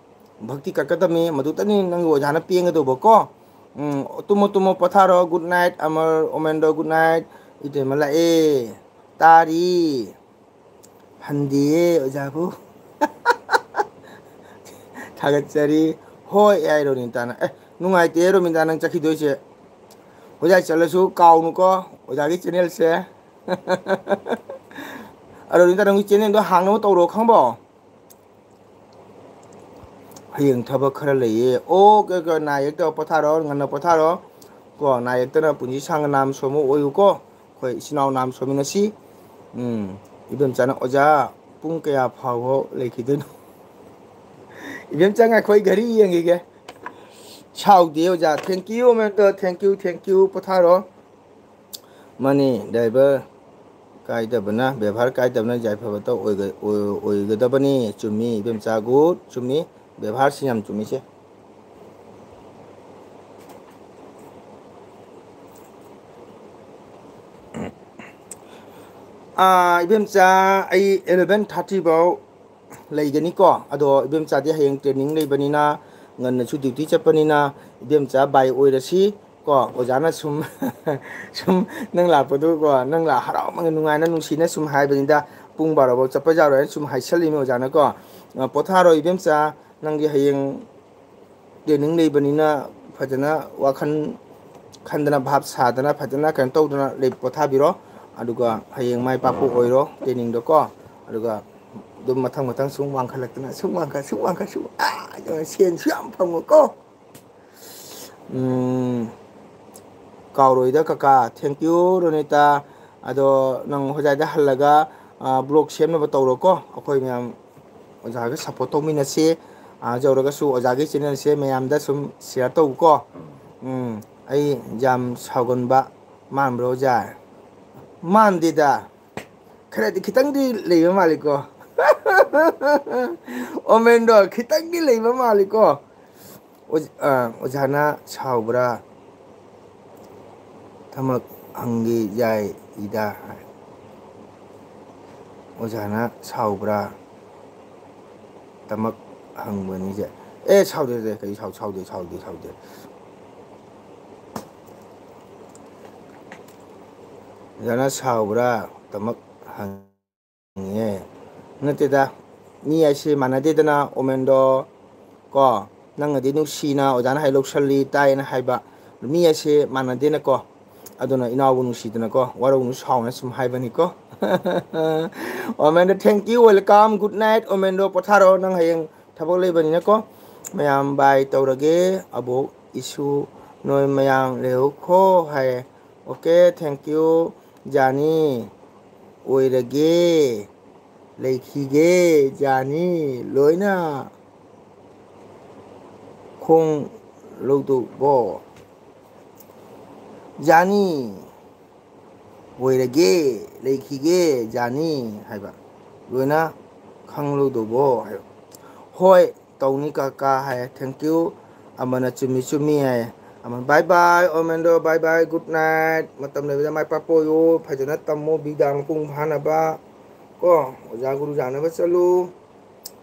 ꯚꯛꯇꯤ ꯀꯠꯀꯗꯕꯅꯤ꯫ ꯃꯗꯨꯇꯅꯤ ꯅꯪꯒꯤ ꯑꯣꯖꯥꯅ ꯄꯦꯟꯒꯗꯧꯕꯀꯣ꯫ ꯎꯝ, ꯇꯨꯝꯃꯣ, ꯇꯨꯝꯃꯣ, ꯄꯣꯊꯥꯔꯣ꯫ Good night ꯑꯃꯔ, ꯑꯣꯃꯦꯟꯗꯣ, good night꯫ ꯏꯇꯩꯃ ꯂꯥꯛꯑꯦ, ꯇꯥꯔꯤ꯫ ꯍꯟꯗꯤꯌꯦ ꯑꯣꯖꯥꯕꯨ꯫ ꯊꯥꯒꯠꯆꯔꯤ꯫ ꯍꯣꯏ ꯍꯥꯏ ꯔꯣꯃꯤꯟꯇꯥꯅ꯫ ꯑꯦ, ꯅꯨꯡꯉꯥꯏꯇꯦ ꯔꯣꯃꯤꯟꯇꯥ, ꯅꯪ ꯆꯠꯈꯤꯗꯣꯏꯁꯦ꯫ ꯑꯣꯖꯥ ꯆꯠꯂꯁꯨ ꯀꯥꯎꯅꯨꯀꯣ, ꯑꯣꯖꯥꯒꯤ channelꯁꯦ꯫ ꯑ, ꯔꯣꯃꯤꯟꯇꯥ, ꯅꯪꯒꯤ channelꯗꯣ ꯍꯥꯡꯅꯕ ꯇꯧꯔꯣ, ꯈꯪꯕ꯭ꯔꯣ? ꯍꯌꯦꯡ ꯊꯕꯛ ꯈꯔ ꯂꯩꯌꯦ꯫ ꯑꯣꯀꯦ, ꯑꯣꯀꯦ, ꯅꯥ ꯌꯦꯛꯇꯕ ꯄꯣꯊꯥꯔꯣ, ꯉꯟꯅ ꯄꯣꯊꯥꯔꯣ꯫ ꯀꯣ, ꯅꯥ ꯌꯦꯛꯇꯅ ꯄꯨꯟꯁꯤ ꯁꯥꯡꯅ ꯅꯥꯝ ꯁꯣꯝꯕ ꯑꯣꯏꯌꯨꯀꯣ꯫ ꯑꯩꯈꯣꯏ ꯏꯆꯤꯟ ꯏꯅꯥꯎ ꯅꯥꯝ ꯁꯣꯝꯃꯤꯟꯅꯁꯤ꯫ ꯎꯝ꯫ ꯏꯕꯦꯝꯆꯥꯅ, "ꯑꯣꯖꯥ, ꯄꯨꯡ ꯀꯌꯥ ꯐꯥꯎꯕ ꯂꯩꯈꯤꯗꯣꯏꯅꯣ?" ꯏꯕꯦꯝꯆꯥ, ꯉꯥꯏꯈꯣ, ꯑꯩ ꯘꯔꯤ ꯌꯦꯡꯈꯤꯒꯦ꯫ ꯁꯥꯎꯗꯦ ꯑꯣꯖꯥ꯫ Thank you, ꯑꯣꯃꯦꯟꯗꯣ, thank you, thank you꯫ ꯄꯣꯊꯥꯔꯣ꯫ ꯃꯥꯅꯤ, ꯗ꯭ꯔꯥꯏꯚꯔ ꯀꯥꯏꯗꯕꯅ, ꯕꯦꯕꯥꯔ ꯀꯥꯏꯗꯕꯅ ꯌꯥꯏꯐꯕꯇ ꯑꯣꯏꯒ-, ꯑꯣꯏ-, ꯑꯣꯏꯒꯗꯕꯅꯤ꯫ ꯆꯨꯝꯃꯤ ꯏꯕꯦꯝꯆꯥ, ꯒꯨꯗ, ꯆꯨꯝꯃꯤ꯫ ꯕꯦꯕꯥꯔꯁꯤ ꯌꯥꯝ ꯆꯨꯝꯃꯤꯁꯦ꯫ ꯑꯥ, ꯏꯕꯦꯝꯆꯥ, ꯑꯩ eleven thirty ꯐꯥꯎ ꯂꯩꯒꯅꯤꯀꯣ꯫ ꯑꯗꯣ ꯏꯕꯦꯝꯆꯥꯗꯤ ꯍꯌꯦꯡ training ꯂꯩꯕꯅꯤꯅ, ꯉꯟꯅꯁꯨ duty ꯆꯠꯄꯅꯤꯅ, ꯏꯕꯦꯝꯆꯥ bye ꯑꯣꯏꯔꯁꯤ ꯀꯣ꯫ ꯑꯣꯖꯥꯅ ꯁꯨꯝ, ꯁꯨꯝ ꯅꯪ ꯂꯥꯛꯄꯗꯨ ꯀꯣ, ꯅꯪ ꯂꯥꯛ-, ꯍꯔꯥꯎꯃꯟꯅ, ꯅꯨꯡꯉꯥꯏꯅ, ꯅꯨꯡꯁꯤꯅ ꯁꯨꯝ ꯍꯥꯏꯕꯅꯤꯗ, ꯄꯨꯡ ꯕꯥꯔꯣ ꯐꯥꯎ ꯆꯠꯄ ꯌꯥꯔꯣꯏ ꯍꯥꯏꯅ ꯁꯨꯝ ꯍꯥꯏꯁꯜꯂꯤꯅꯤ ꯑꯣꯖꯥꯅ ꯀꯣ꯫ ꯑ, ꯄꯣꯊꯥꯔꯣ ꯏꯕꯦꯝꯆꯥ, ꯅꯪꯒꯤ ꯍꯌꯦꯡ training ꯂꯩꯕꯅꯤꯅ ꯐꯖꯅ ꯋꯥꯈꯜ ꯈꯟꯗꯅ, ꯚꯥꯞ ꯁꯥꯗꯅ, ꯐꯖꯅ ꯀꯩꯅꯣ ꯇꯧꯗꯅ ꯂꯩ, ꯄꯣꯊꯥꯕꯤꯔꯣ꯫ ꯑꯗꯨꯒ ꯍꯌꯦꯡ ꯃꯥꯏ ꯄꯥꯛꯄ ꯑꯣꯏꯔꯣ trainingꯗꯣ ꯀꯣ꯫ ꯑꯗꯨꯒ ꯑꯗꯨꯝ ꯃꯊꯪ ꯃꯊꯪ ꯁꯨꯝ ꯋꯥꯡꯈꯠꯂꯛꯇꯅ, ꯁꯨꯝ ꯋꯥꯡꯈꯠ, ꯁꯨꯝ ꯋꯥꯡꯈꯠ, ꯁꯨꯝ, ꯑꯥ, ꯁꯦꯟꯁꯨ ꯌꯥꯝ ꯐꯪꯉꯨꯀꯣ꯫ ꯎꯝ, ꯀꯥꯎꯔꯣꯏꯗ ꯀꯀꯥ꯫ Thank you, ꯔꯣꯅꯤꯇꯥ꯫ ꯑꯗꯣ ꯅꯪ ꯍꯣꯖꯥꯏꯗ ꯍꯜꯂꯒ, ꯑ, vlog ꯁꯦꯝꯅꯕ ꯇꯧꯔꯣꯀꯣ꯫ ꯑꯩꯈꯣꯏ ꯃꯌꯥꯝ ꯑꯣꯖꯥꯒ support ꯇꯧꯃꯤꯟꯅꯁꯤ꯫ ꯑꯥ ꯌꯧꯔꯒꯁꯨ ꯑꯣꯖꯥꯒꯤ channelꯁꯦ ꯃꯌꯥꯝꯗ ꯁꯨꯝ share ꯇꯧꯀꯣ꯫ ꯎꯝ, ꯑꯩ ꯌꯥꯝ ꯁꯥꯎꯒꯟꯕ ꯃꯥꯟꯕ꯭ꯔꯣ ꯑꯣꯖꯥ? ꯃꯥꯟꯗꯦꯗ꯫ ꯈꯔꯗꯤ ꯈꯤꯇꯪꯗꯤ ꯂꯩꯕ ꯃꯥꯜꯂꯤꯀꯣ꯫ ꯑꯣꯃꯦꯟꯗꯣ ꯈꯤꯇꯪꯗꯤ ꯂꯩꯕ ꯃꯥꯜꯂꯤꯀꯣ꯫ ꯑꯣꯖ-, ꯑ, ꯑꯣꯖꯥꯅ ꯁꯥꯎꯕ꯭ꯔꯥ? ꯊꯃꯛ ꯍꯪꯒꯦ ꯌꯥꯏ ꯏꯗ꯫ ꯑꯣꯖꯥꯅ ꯁꯥꯎꯕ꯭ꯔꯥ? ꯇꯃꯛ ꯍꯪꯕꯅꯤꯁꯦ꯫ ꯑꯦ, ꯁꯥꯎꯗꯦ, ꯁꯥꯎꯗꯦ, ꯀꯔꯤ ꯁꯥꯎ-, ꯁꯥꯎꯗꯦ, ꯁꯥꯎꯗꯦ, ꯁꯥꯎꯗꯦ꯫ ꯑꯣꯖꯥꯅ ꯁꯥꯎꯕ꯭ꯔꯥ? ꯇꯃꯛ ꯍꯪ-, ꯅꯠꯇꯦꯗ, ꯃꯤ ꯍꯥꯏꯁꯦ ꯃꯥꯟꯅꯗꯦꯗꯅ, ꯑꯣꯃꯦꯟꯗꯣ꯫ ꯀꯣ, ꯅꯪꯅꯗꯤ ꯅꯨꯡꯁꯤꯅ ꯑꯣꯖꯥꯅ ꯍꯥꯏ ꯂꯧꯁꯜꯂꯤ, ꯇꯥꯏꯌꯦꯅ ꯍꯥꯏꯕ꯫ ꯃꯤ ꯍꯥꯏꯁꯦ ꯃꯥꯟꯅꯗꯦꯅꯀꯣ꯫ ꯑꯗꯨꯅ ꯏꯅꯥꯎꯕꯨ ꯅꯨꯡꯁꯤꯗꯅꯀꯣ, ꯋꯥꯔꯧꯅꯨ ꯁꯥꯎꯅ ꯁꯨꯝ ꯍꯥꯏꯕꯅꯤꯀꯣ꯫ ꯑꯣꯃꯦꯟꯗꯣ, thank you, welcome, good night꯫ ꯑꯣꯃꯦꯟꯗꯣ, ꯄꯣꯊꯥꯔꯣ, ꯅꯪ ꯍꯌꯦꯡ ꯊꯕꯛ ꯂꯩꯕꯅꯤꯅꯀꯣ꯫ ꯃꯌꯥꯝ bye ꯇꯧꯔꯒꯦ꯫ ꯑꯕꯣꯛ ꯏꯁꯨ ꯅꯣꯏ ꯃꯌꯥꯝ ꯂꯩꯍꯧꯈꯣ ꯍꯥꯏꯌꯦ꯫ Okay, thank you, ꯖꯥꯅꯤ꯫ ꯑꯣꯏꯔꯒꯦ, ꯂꯩꯈꯤꯒꯦ, ꯖꯥꯅꯤ, ꯂꯣꯏꯅ ꯈꯣꯡ ꯂꯧꯗꯧꯕꯣ? ꯖꯥꯅꯤ, ꯑꯣꯏꯔꯒꯦ, ꯂꯩꯈꯤꯒꯦ, ꯖꯥꯅꯤ ꯍꯥꯏꯕ꯫ ꯂꯣꯏꯅ ꯈꯪꯂꯧꯗꯧꯕꯣ ꯍꯥꯏꯕ꯫ ꯍꯣꯏ, ꯇꯧꯅꯤ ꯀꯀꯥ ꯍꯥꯏ꯫ Thank you꯫ ꯑꯃꯅ ꯆꯨꯝꯃꯤ ꯆꯨꯝꯃꯤ ꯍꯥꯏ꯫ ꯑꯃꯅ bye bye ꯑꯣꯔꯃꯦꯟꯗꯣ, bye bye, good night꯫ ꯃꯇꯝ ꯂꯩꯕꯗ ꯃꯥꯏ ꯄꯥꯛꯄ ꯑꯣꯏꯌꯨ, ꯐꯖꯅ ꯇꯝꯃꯨ, ꯕꯤꯗ꯭ꯌꯥ ꯃꯄꯨꯡ ꯐꯥꯅꯕ ꯀꯣ, ꯑꯣꯖꯥ ꯒꯨꯔꯨ ꯌꯥꯅꯕ ꯆꯠꯂꯨ꯫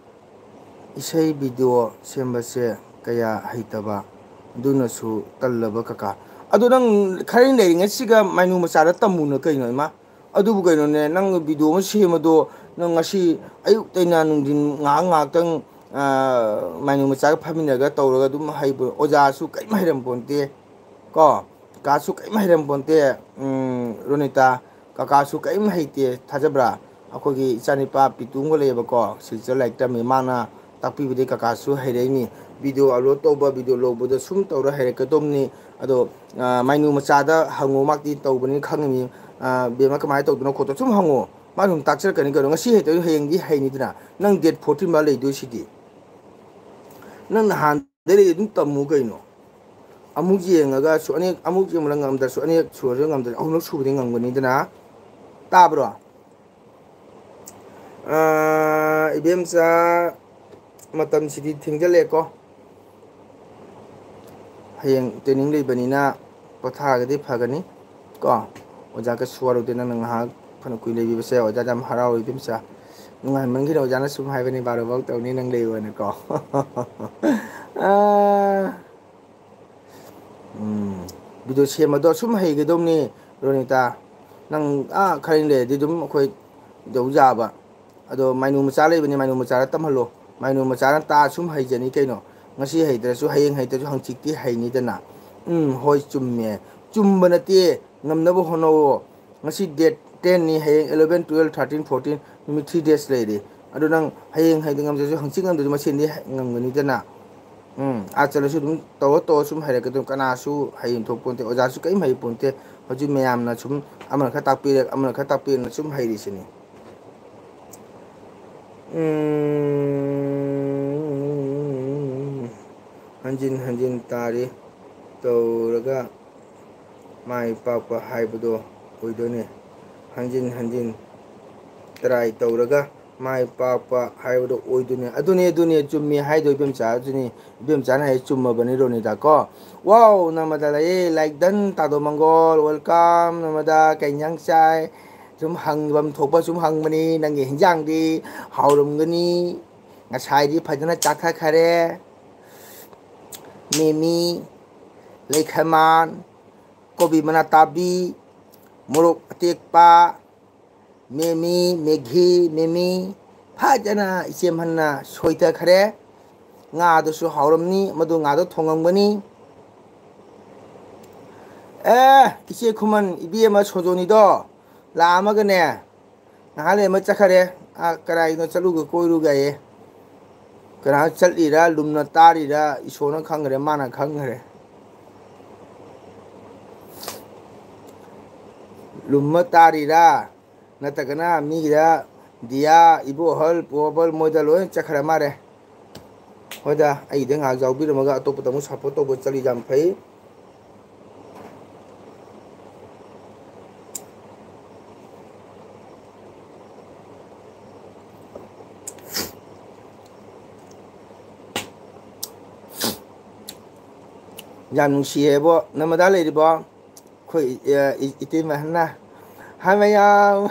ꯏꯁꯩ ꯚꯤꯗꯤꯑꯣ ꯁꯦꯝꯕꯁꯦ ꯀꯌꯥ ꯍꯩꯇꯕ, ꯑꯗꯨꯅꯁꯨ ꯇꯜꯂꯕ ꯀꯀꯥ꯫ ꯑꯗꯣ ꯅꯪ ꯈꯔ ꯂꯩꯔꯤꯉꯩꯁꯤꯒ ꯃꯥꯏꯅꯨ ꯃꯆꯥꯗ ꯇꯝꯃꯨꯅ ꯀꯩꯅꯣ, ꯏꯃꯥ? ꯑꯗꯨꯕꯨ ꯀꯩꯅꯣꯅꯦ, ꯅꯪ ꯚꯤꯗꯤꯑꯣ ꯑꯃ ꯁꯦꯝꯕꯗꯣ, ꯅꯪ ꯉꯁꯤ ꯑꯌꯨꯛꯇꯩꯅ ꯅꯨꯡꯊꯤꯟ ꯉꯥꯏꯍꯥꯛ ꯉꯥꯏꯍꯥꯛꯇꯪ, ꯑꯥ, ꯃꯥꯏꯅꯨ ꯃꯆꯥꯒ ꯐꯝꯃꯤꯟꯅꯔꯒ ꯇꯧꯔꯒ ꯑꯗꯨꯝ ꯍꯩꯕ, ꯑꯣꯖꯥꯁꯨ ꯀꯔꯤꯝ ꯍꯩꯔꯝꯄꯣꯟꯇꯦ꯫ ꯀꯣ, ꯀꯀꯥꯁꯨ ꯀꯔꯤꯝ ꯍꯩꯔꯝꯄꯣꯟꯇꯦ꯫ ꯎꯝ, ꯔꯣꯅꯤꯇꯥ, ꯀꯀꯥꯁꯨ ꯀꯔꯤꯝ ꯍꯩꯇꯦ, ꯊꯥꯖꯕ꯭ꯔꯥ? ꯑꯩꯈꯣꯏꯒꯤ ꯏꯆꯥꯅꯤꯄꯥ ꯄꯤꯇꯨ ꯑꯃꯒ ꯂꯩꯌꯦꯕꯀꯣ, ꯁꯤꯜꯆꯔ ꯂꯥꯏꯔꯤꯛ ꯇꯝꯃꯤ, ꯃꯥꯅ ꯇꯥꯛꯄꯤꯕꯗꯒꯤ ꯀꯀꯥꯁꯨ ꯍꯩꯔꯛꯏꯅꯤ꯫ ꯚꯤꯗꯤꯑꯣ ꯑꯞꯂꯣꯗ ꯇꯧꯕ, ꯚꯤꯗꯤꯑꯣ ꯂꯧꯕꯗ ꯁꯨꯝ ꯇꯧꯔ ꯍꯩꯔꯛꯀꯗꯧꯕꯅꯤ꯫ ꯑꯗꯣ, ꯑ, ꯃꯥꯏꯅꯨ ꯃꯆꯥꯗ ꯍꯪꯉꯣ, ꯃꯥꯛꯇꯤ ꯇꯧꯕꯅꯤꯅ ꯈꯪꯉꯤꯅꯤ꯫ ꯑ, ꯕꯦꯝꯃ ꯀꯃꯥꯏꯅ ꯇꯧꯗꯅꯣ ꯈꯣꯠꯇꯅꯣ ꯁꯨꯝ ꯍꯪꯉꯣ, ꯃꯥ ꯁꯨꯝ ꯇꯥꯛꯆꯔꯛꯀꯅꯤ ꯀꯩꯅꯣ꯫ ꯉꯁꯤ ꯍꯩꯇ꯭ꯔꯁꯨ ꯍꯌꯦꯡꯗꯤ ꯍꯩꯅꯤꯗꯅ꯫ ꯅꯪ ꯗꯦꯠ ꯐꯣꯔꯇꯤꯟ ꯃꯥ ꯂꯩꯗꯣꯏꯁꯤꯗꯤ꯫ ꯅꯪ ꯅꯍꯥꯟꯗꯩ ꯂꯩ ꯑꯗꯨꯝ ꯇꯝꯃꯨ ꯀꯩꯅꯣ꯫ ꯑꯃꯨꯛ ꯌꯦꯡꯉꯒꯁꯨ ꯑꯅꯤꯔꯛ, ꯑꯃꯨꯛ ꯌꯦꯡꯕꯗ ꯉꯝꯗ꯭ꯔꯁꯨ ꯑꯅꯤꯔꯛ ꯁꯨꯔꯁꯨ ꯉꯝꯗ꯭ꯔꯁꯨ ꯑꯍꯨꯝꯂꯛ ꯁꯨꯕꯗꯤ ꯉꯝꯒꯅꯤꯗꯅ꯫ ꯇꯥꯕ꯭ꯔꯣ? ꯑꯥ, ꯏꯕꯦꯝꯆꯥ, ꯃꯇꯝꯁꯤꯗꯤ ꯊꯦꯡꯖꯜꯂꯛꯑꯦꯀꯣ꯫ ꯍꯌꯦꯡ training ꯂꯩꯕꯅꯤꯅ ꯄꯣꯊꯥꯔꯒꯗꯤ ꯐꯒꯅꯤ ꯀꯣ꯫ ꯑꯣꯖꯥ ꯀꯩꯁꯨ ꯋꯥꯔꯧꯗꯦ, ꯅꯪꯅ ꯉꯥꯏꯍꯥꯛ ꯐꯅ ꯀꯨꯏ ꯂꯩꯕꯤꯕꯁꯦ ꯑꯣꯖꯥꯗ ꯌꯥꯝ ꯍꯔꯥꯎꯏ ꯏꯕꯦꯝꯆꯥ꯫ ꯅꯨꯡꯉꯥꯏꯃꯟꯈꯤꯗ ꯑꯣꯖꯥꯅ ꯁꯨꯝ ꯍꯥꯏꯕꯅꯤ, ꯕꯥꯔꯣ ꯐꯥꯎ ꯇꯧꯅꯤ ꯅꯪ ꯂꯩꯌꯣꯅꯀꯣ꯫ ꯑꯥ꯫ ꯎꯝ, ꯚꯤꯗꯤꯑꯣ ꯁꯦꯝꯕꯗꯣ ꯁꯨꯝ ꯍꯩꯒꯗꯧꯅꯤ, ꯔꯣꯅꯤꯇꯥ꯫ ꯅꯪ, ꯑꯥ, ꯈꯔ ꯂꯩꯔꯗꯤ ꯑꯗꯨꯝ ꯑꯩꯈꯣꯏ ꯇꯧ ꯌꯥꯕ꯫ ꯑꯗꯣ ꯃꯥꯏꯅꯨ ꯃꯆꯥ ꯂꯩꯕꯅꯤ, ꯃꯥꯏꯅꯨ ꯃꯆꯥꯗ ꯇꯝꯍꯜꯂꯣ꯫ ꯃꯥꯏꯅꯨ ꯃꯆꯥꯅ ꯇꯥ ꯁꯨꯝ ꯍꯩꯖꯅꯤ ꯀꯩꯅꯣ꯫ ꯉꯁꯤ ꯍꯩꯇ꯭ꯔꯁꯨ, ꯍꯌꯦꯡ ꯍꯩꯇ꯭ꯔꯁꯨ, ꯍꯪꯆꯤꯠꯇꯤ ꯍꯩꯅꯤꯗꯅ꯫ ꯎꯝ, ꯍꯣꯏ, ꯆꯨꯝꯃꯦ꯫ ꯆꯨꯝꯕ ꯅꯠꯇꯦ, ꯉꯝꯅꯕ ꯍꯣꯠꯅꯧꯑꯣ꯫ ꯉꯁꯤ date ten ꯅꯤ, ꯍꯌꯦꯡ eleven, twelve, thirteen, fourteen, ꯅꯨꯃꯤꯠ three days ꯂꯩꯔꯤ꯫ ꯑꯗꯨ ꯅꯪ ꯍꯌꯦꯡ ꯍꯥꯏꯗꯤ ꯉꯝꯗ꯭ꯔꯁꯨ ꯍꯪꯆꯤꯠ ꯉꯝꯗ꯭ꯔꯁꯨ ꯃꯁꯦꯟꯗꯤ ꯉꯝꯒꯅꯤꯗꯅ꯫ ꯎꯝ, ꯑꯥ ꯆꯠꯂꯁꯨ ꯑꯗꯨꯝ ꯇꯧꯔ ꯇꯧꯔ ꯁꯨꯝ ꯍꯩꯔꯛꯀꯗꯣꯏꯅꯤ꯫ ꯀꯅꯥꯁꯨ ꯍꯩ ꯊꯣꯛꯄꯣꯟꯇꯦ, ꯑꯣꯖꯥꯁꯨ ꯀꯔꯤꯝ ꯍꯩ ꯄꯣꯟꯇꯦ꯫ ꯍꯧꯖꯤꯛ ꯃꯌꯥꯝꯅ ꯁꯨꯝ ꯑꯃꯅ ꯈꯔ ꯇꯥꯛꯄꯤꯔꯛ, ꯑꯃꯅ ꯈꯔ ꯇꯥꯛꯄꯤꯔꯛꯅ ꯁꯨꯝ ꯍꯩꯔꯤꯁꯤꯅꯤ꯫ ꯎꯝ, ꯍꯟꯖꯤꯟ ꯍꯟꯖꯤꯟ ꯇꯥꯔꯤ ꯇꯧꯔꯒ ꯃꯥꯏ ꯄꯥꯛꯄ ꯍꯥꯏꯕꯗꯣ ꯑꯣꯏꯗꯣꯏꯅꯦ꯫ ꯍꯟꯖꯤꯟ ꯍꯟꯖꯤꯟ ꯇ꯭ꯔꯥꯏ ꯇꯧꯔꯒ ꯃꯥꯏ ꯄꯥꯛꯄ ꯍꯥꯏꯕꯗꯣ ꯑꯣꯏꯗꯣꯏꯅꯦ꯫ ꯑꯗꯨꯅꯦ, ꯑꯗꯨꯅꯦ, ꯆꯨꯝꯃꯤ ꯍꯥꯏꯗꯣ ꯏꯕꯦꯝꯆꯥ, ꯑꯗꯨꯅꯤ꯫ ꯏꯕꯦꯝꯆꯥꯅ ꯍꯥꯏ ꯆꯨꯝꯃꯕꯅꯤ, ꯔꯣꯅꯤꯇꯥ ꯀꯣ꯫ ꯋꯥꯎ, ꯅꯃꯗ ꯂꯩꯌꯦ, like done, ꯇꯥꯗꯣ ꯃꯪꯒꯣꯜ, welcome, ꯅꯃꯗ ꯀꯩ ꯏꯟꯖꯥꯡ ꯆꯥꯏ? ꯁꯨꯝ ꯍꯪꯐꯝ ꯊꯣꯛꯄ ꯁꯨꯝ ꯍꯪꯕꯅꯤ, ꯅꯪꯒꯤ ꯍꯤꯟꯖꯥꯡꯗꯤ ꯍꯥꯎꯔꯝꯒꯅꯤ꯫ ꯉꯁꯥꯏꯗꯤ ꯐꯖꯅ ꯆꯥꯊꯈꯔꯦ꯫ ꯃꯤꯃꯤ, ꯂꯩꯈꯃꯥꯟ, ꯀꯣꯕꯤ ꯃꯅꯥ ꯇꯥꯕꯤ, ꯃꯣꯔꯣꯛ ꯑꯇꯦꯛꯄ, ꯃꯤꯃꯤ, ꯃꯦꯒꯤ, ꯃꯤꯃꯤ ꯐꯖꯅ ꯏꯆꯦꯝꯍꯟꯅ ꯁꯣꯏꯊꯈ꯭ꯔꯦ꯫ ꯉꯥꯗꯨꯁꯨ ꯍꯥꯎꯔꯝꯅꯤ, ꯃꯗꯨ ꯉꯥꯗꯣ ꯊꯣꯡꯉꯝꯒꯅꯤ꯫ ꯑꯦ, ꯏꯆꯦ ꯈꯨꯃꯟ, ꯏꯕꯦꯝꯃ ꯁꯣꯖꯣꯅꯤꯗꯣ ꯂꯥꯛꯑꯝꯃꯒꯅꯦ, ꯉꯥꯏꯍꯥꯛ ꯂꯩꯔꯝꯃ ꯆꯠꯈꯔꯦ꯫ ꯑꯥ, ꯀꯗꯥꯏꯅꯣ ꯆꯠꯂꯨꯒꯦ, ꯀꯣꯏꯔꯨꯒꯦ ꯍꯥꯏꯌꯦ꯫ ꯀꯅꯥ ꯆꯠꯂꯤꯔꯥ, ꯂꯨꯝꯅ ꯇꯥꯔꯤꯔꯥ, ꯏꯁꯣꯔꯅ ꯈꯪꯈ꯭ꯔꯦ, ꯃꯥꯅ ꯈꯪꯈ꯭ꯔꯦ꯫ ꯂꯨꯝꯃ ꯇꯥꯔꯤꯔꯥ, ꯅꯠꯇ꯭ꯔꯒꯅ ꯃꯤꯒꯤꯗ ꯗꯤꯌꯥ, ꯏꯕꯣꯍꯜ, ꯄꯣꯕꯜ ꯃꯣꯏꯗ ꯂꯣꯏ ꯆꯠꯈ꯭ꯔ ꯃꯥꯜꯂꯦ꯫ ꯍꯣꯏꯗ, ꯑꯩꯗ ꯉꯥꯏꯍꯥꯛ ꯌꯥꯎꯕꯤꯔꯝꯃꯒ ꯑꯇꯣꯞꯄꯗ ꯑꯃꯨꯛ support ꯇꯧꯕ ꯆꯠꯂꯤ, ꯌꯥꯝ ꯐꯩ꯫ ꯌꯥꯝ ꯅꯨꯡꯁꯤꯌꯦꯕꯣ, ꯅꯃꯗꯥ ꯂꯩꯔꯤꯕꯣ? ꯑꯩꯈꯣꯏ, ꯑ, ꯏ-, ꯏꯇꯩꯃ ꯍꯟꯅ, "ꯍꯥꯏ ꯃꯌꯥꯝ,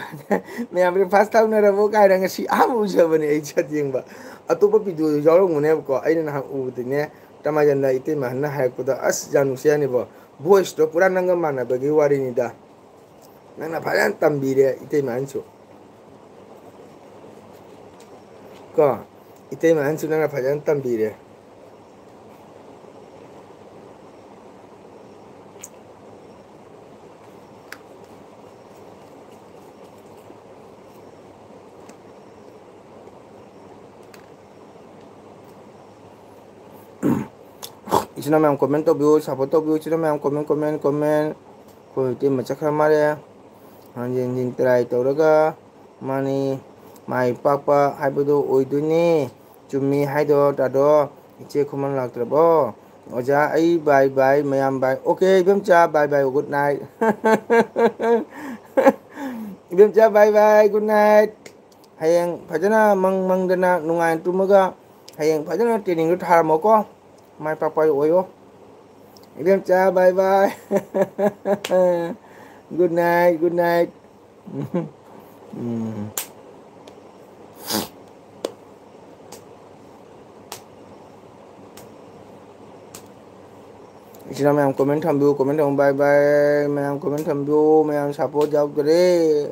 ꯃꯌꯥꯝ breakfast ꯇꯧꯅꯔꯕꯣ?" ꯀꯥꯏꯅ ꯉꯁꯤ ꯑꯍꯥꯟꯕ ꯎꯖꯕꯅꯦ ꯑꯩ ꯁꯛ ꯌꯦꯡꯕ꯫ ꯑꯇꯣꯞꯄ video ꯗ ꯌꯥꯎꯔꯝꯒꯅꯦꯕꯀꯣ, ꯑꯩꯅ ꯅꯍꯥꯟ ꯎꯕꯗꯤꯅꯦ, ꯇꯃꯥꯏꯖꯟꯗ ꯏꯇꯩꯃ ꯍꯟꯅ ꯍꯥꯏꯔꯛꯄꯗ, ꯑꯁ, ꯌꯥꯝ ꯅꯨꯡꯁꯤ ꯍꯥꯏꯅꯤꯕꯣ꯫ Voice ꯇꯣ ꯄꯨꯔꯥ ꯅꯪꯒ ꯃꯥꯟꯅꯕꯒꯤ ꯋꯥꯔꯤꯅꯤꯗ꯫ ꯅꯪꯅ ꯐꯖꯅ ꯇꯝꯕꯤꯔꯦ ꯏꯇꯩꯃ ꯑꯍꯟꯁꯨ꯫ ꯀꯣ, ꯏꯇꯩꯃ ꯑꯍꯟꯁꯨ ꯅꯪꯅ ꯐꯖꯅ ꯇꯝꯕꯤꯔꯦ꯫ ꯏꯆꯤꯟ ꯏꯅꯥꯎ ꯃꯌꯥꯝ comment ꯇꯧꯕꯤꯌꯨ, support ꯇꯧꯕꯤꯌꯨ, ꯏꯆꯤꯟ ꯏꯅꯥꯎ ꯃꯌꯥꯝ comment, comment, comment꯫ ꯑꯩꯈꯣꯏ ꯏꯇꯩꯃ ꯆꯠꯈ꯭ꯔ ꯃꯥꯜꯂꯦ꯫ ꯍꯟꯖꯤꯟ ꯍꯟꯖꯤꯟ ꯇ꯭ꯔꯥꯏ ꯇꯧꯔꯒ ꯃꯥꯅꯤ ꯃꯥꯏ ꯄꯥꯛꯄ ꯍꯥꯏꯕꯗꯣ ꯑꯣꯏꯗꯣꯏꯅꯦ꯫ ꯆꯨꯝꯃꯤ ꯍꯥꯏꯗꯣ ꯇꯥꯗꯣ꯫ ꯏꯆꯦ ꯈꯨꯃꯟ ꯂꯥꯛꯇ꯭ꯔꯕꯣ? ꯑꯣꯖꯥ ꯑꯩ ꯕꯥꯏ ꯕꯥꯏ ꯃꯌꯥꯝ ꯕꯥꯏ꯫ Okay ꯏꯕꯦꯝꯆꯥ, bye bye, good night. ꯏꯕꯦꯝꯆꯥ, bye bye, good night. ꯍꯌꯦꯡ ꯐꯖꯅ ꯃꯪ ꯃꯪꯗꯅ ꯅꯨꯡꯉꯥꯏꯅ ꯇꯨꯝꯃꯒ ꯍꯌꯦꯡ ꯐꯖꯅ ꯇ꯭ꯔꯦꯅꯤꯡꯗꯣ ꯊꯥꯔꯝꯃꯣꯀꯣ꯫ ꯃꯥꯏ ꯄꯥꯛꯄ ꯑꯣꯏꯌꯣ꯫ ꯏꯕꯦꯝꯆꯥ, bye bye. Good night, good night. ꯎꯝ꯫ ꯏꯆꯤꯟ ꯏꯅꯥꯎ ꯃꯌꯥꯝ ꯀꯣꯃꯦꯟ ꯊꯝꯕꯤꯌꯨ, ꯀꯣꯃꯦꯟ ꯊꯝꯕꯤꯌꯨ, ꯕꯥꯏ ꯕꯥꯏ꯫ ꯃꯌꯥꯝ ꯀꯣꯃꯦꯟ ꯊꯝꯕꯤꯌꯨ, ꯃꯌꯥꯝ ꯁꯞꯄꯣꯔꯠ ꯌꯥꯎꯗꯔꯦ꯫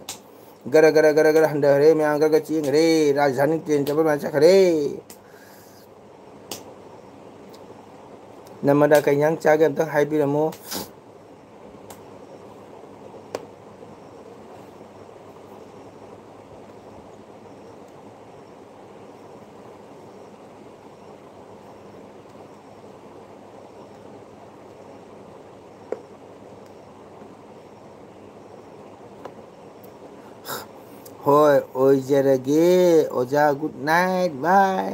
ꯒꯔ ꯒꯔ ꯒꯔ ꯒꯔ ꯍꯟꯊꯈ꯭ꯔꯦ, ꯃꯌꯥꯝ ꯒꯔ ꯒꯔ ꯆꯦꯟꯈ꯭ꯔꯦ꯫ ꯔꯥꯖꯙꯥꯅꯤ ꯇ꯭ꯔꯦꯟ ꯆꯠꯄ ꯑꯗꯨꯃꯥꯏꯅ ꯆꯠꯈ꯭ꯔꯦ꯫ ꯅꯃꯗ ꯀꯩ ꯏꯟꯖꯥꯡ ꯆꯥꯒꯦ ꯑꯝꯇꯪ ꯍꯥꯏꯕꯤꯔꯝꯃꯨ꯫ ꯍꯣꯏ, ꯑꯣꯏꯖꯔꯒꯦ ꯑꯣꯖꯥ꯫ Good night, bye.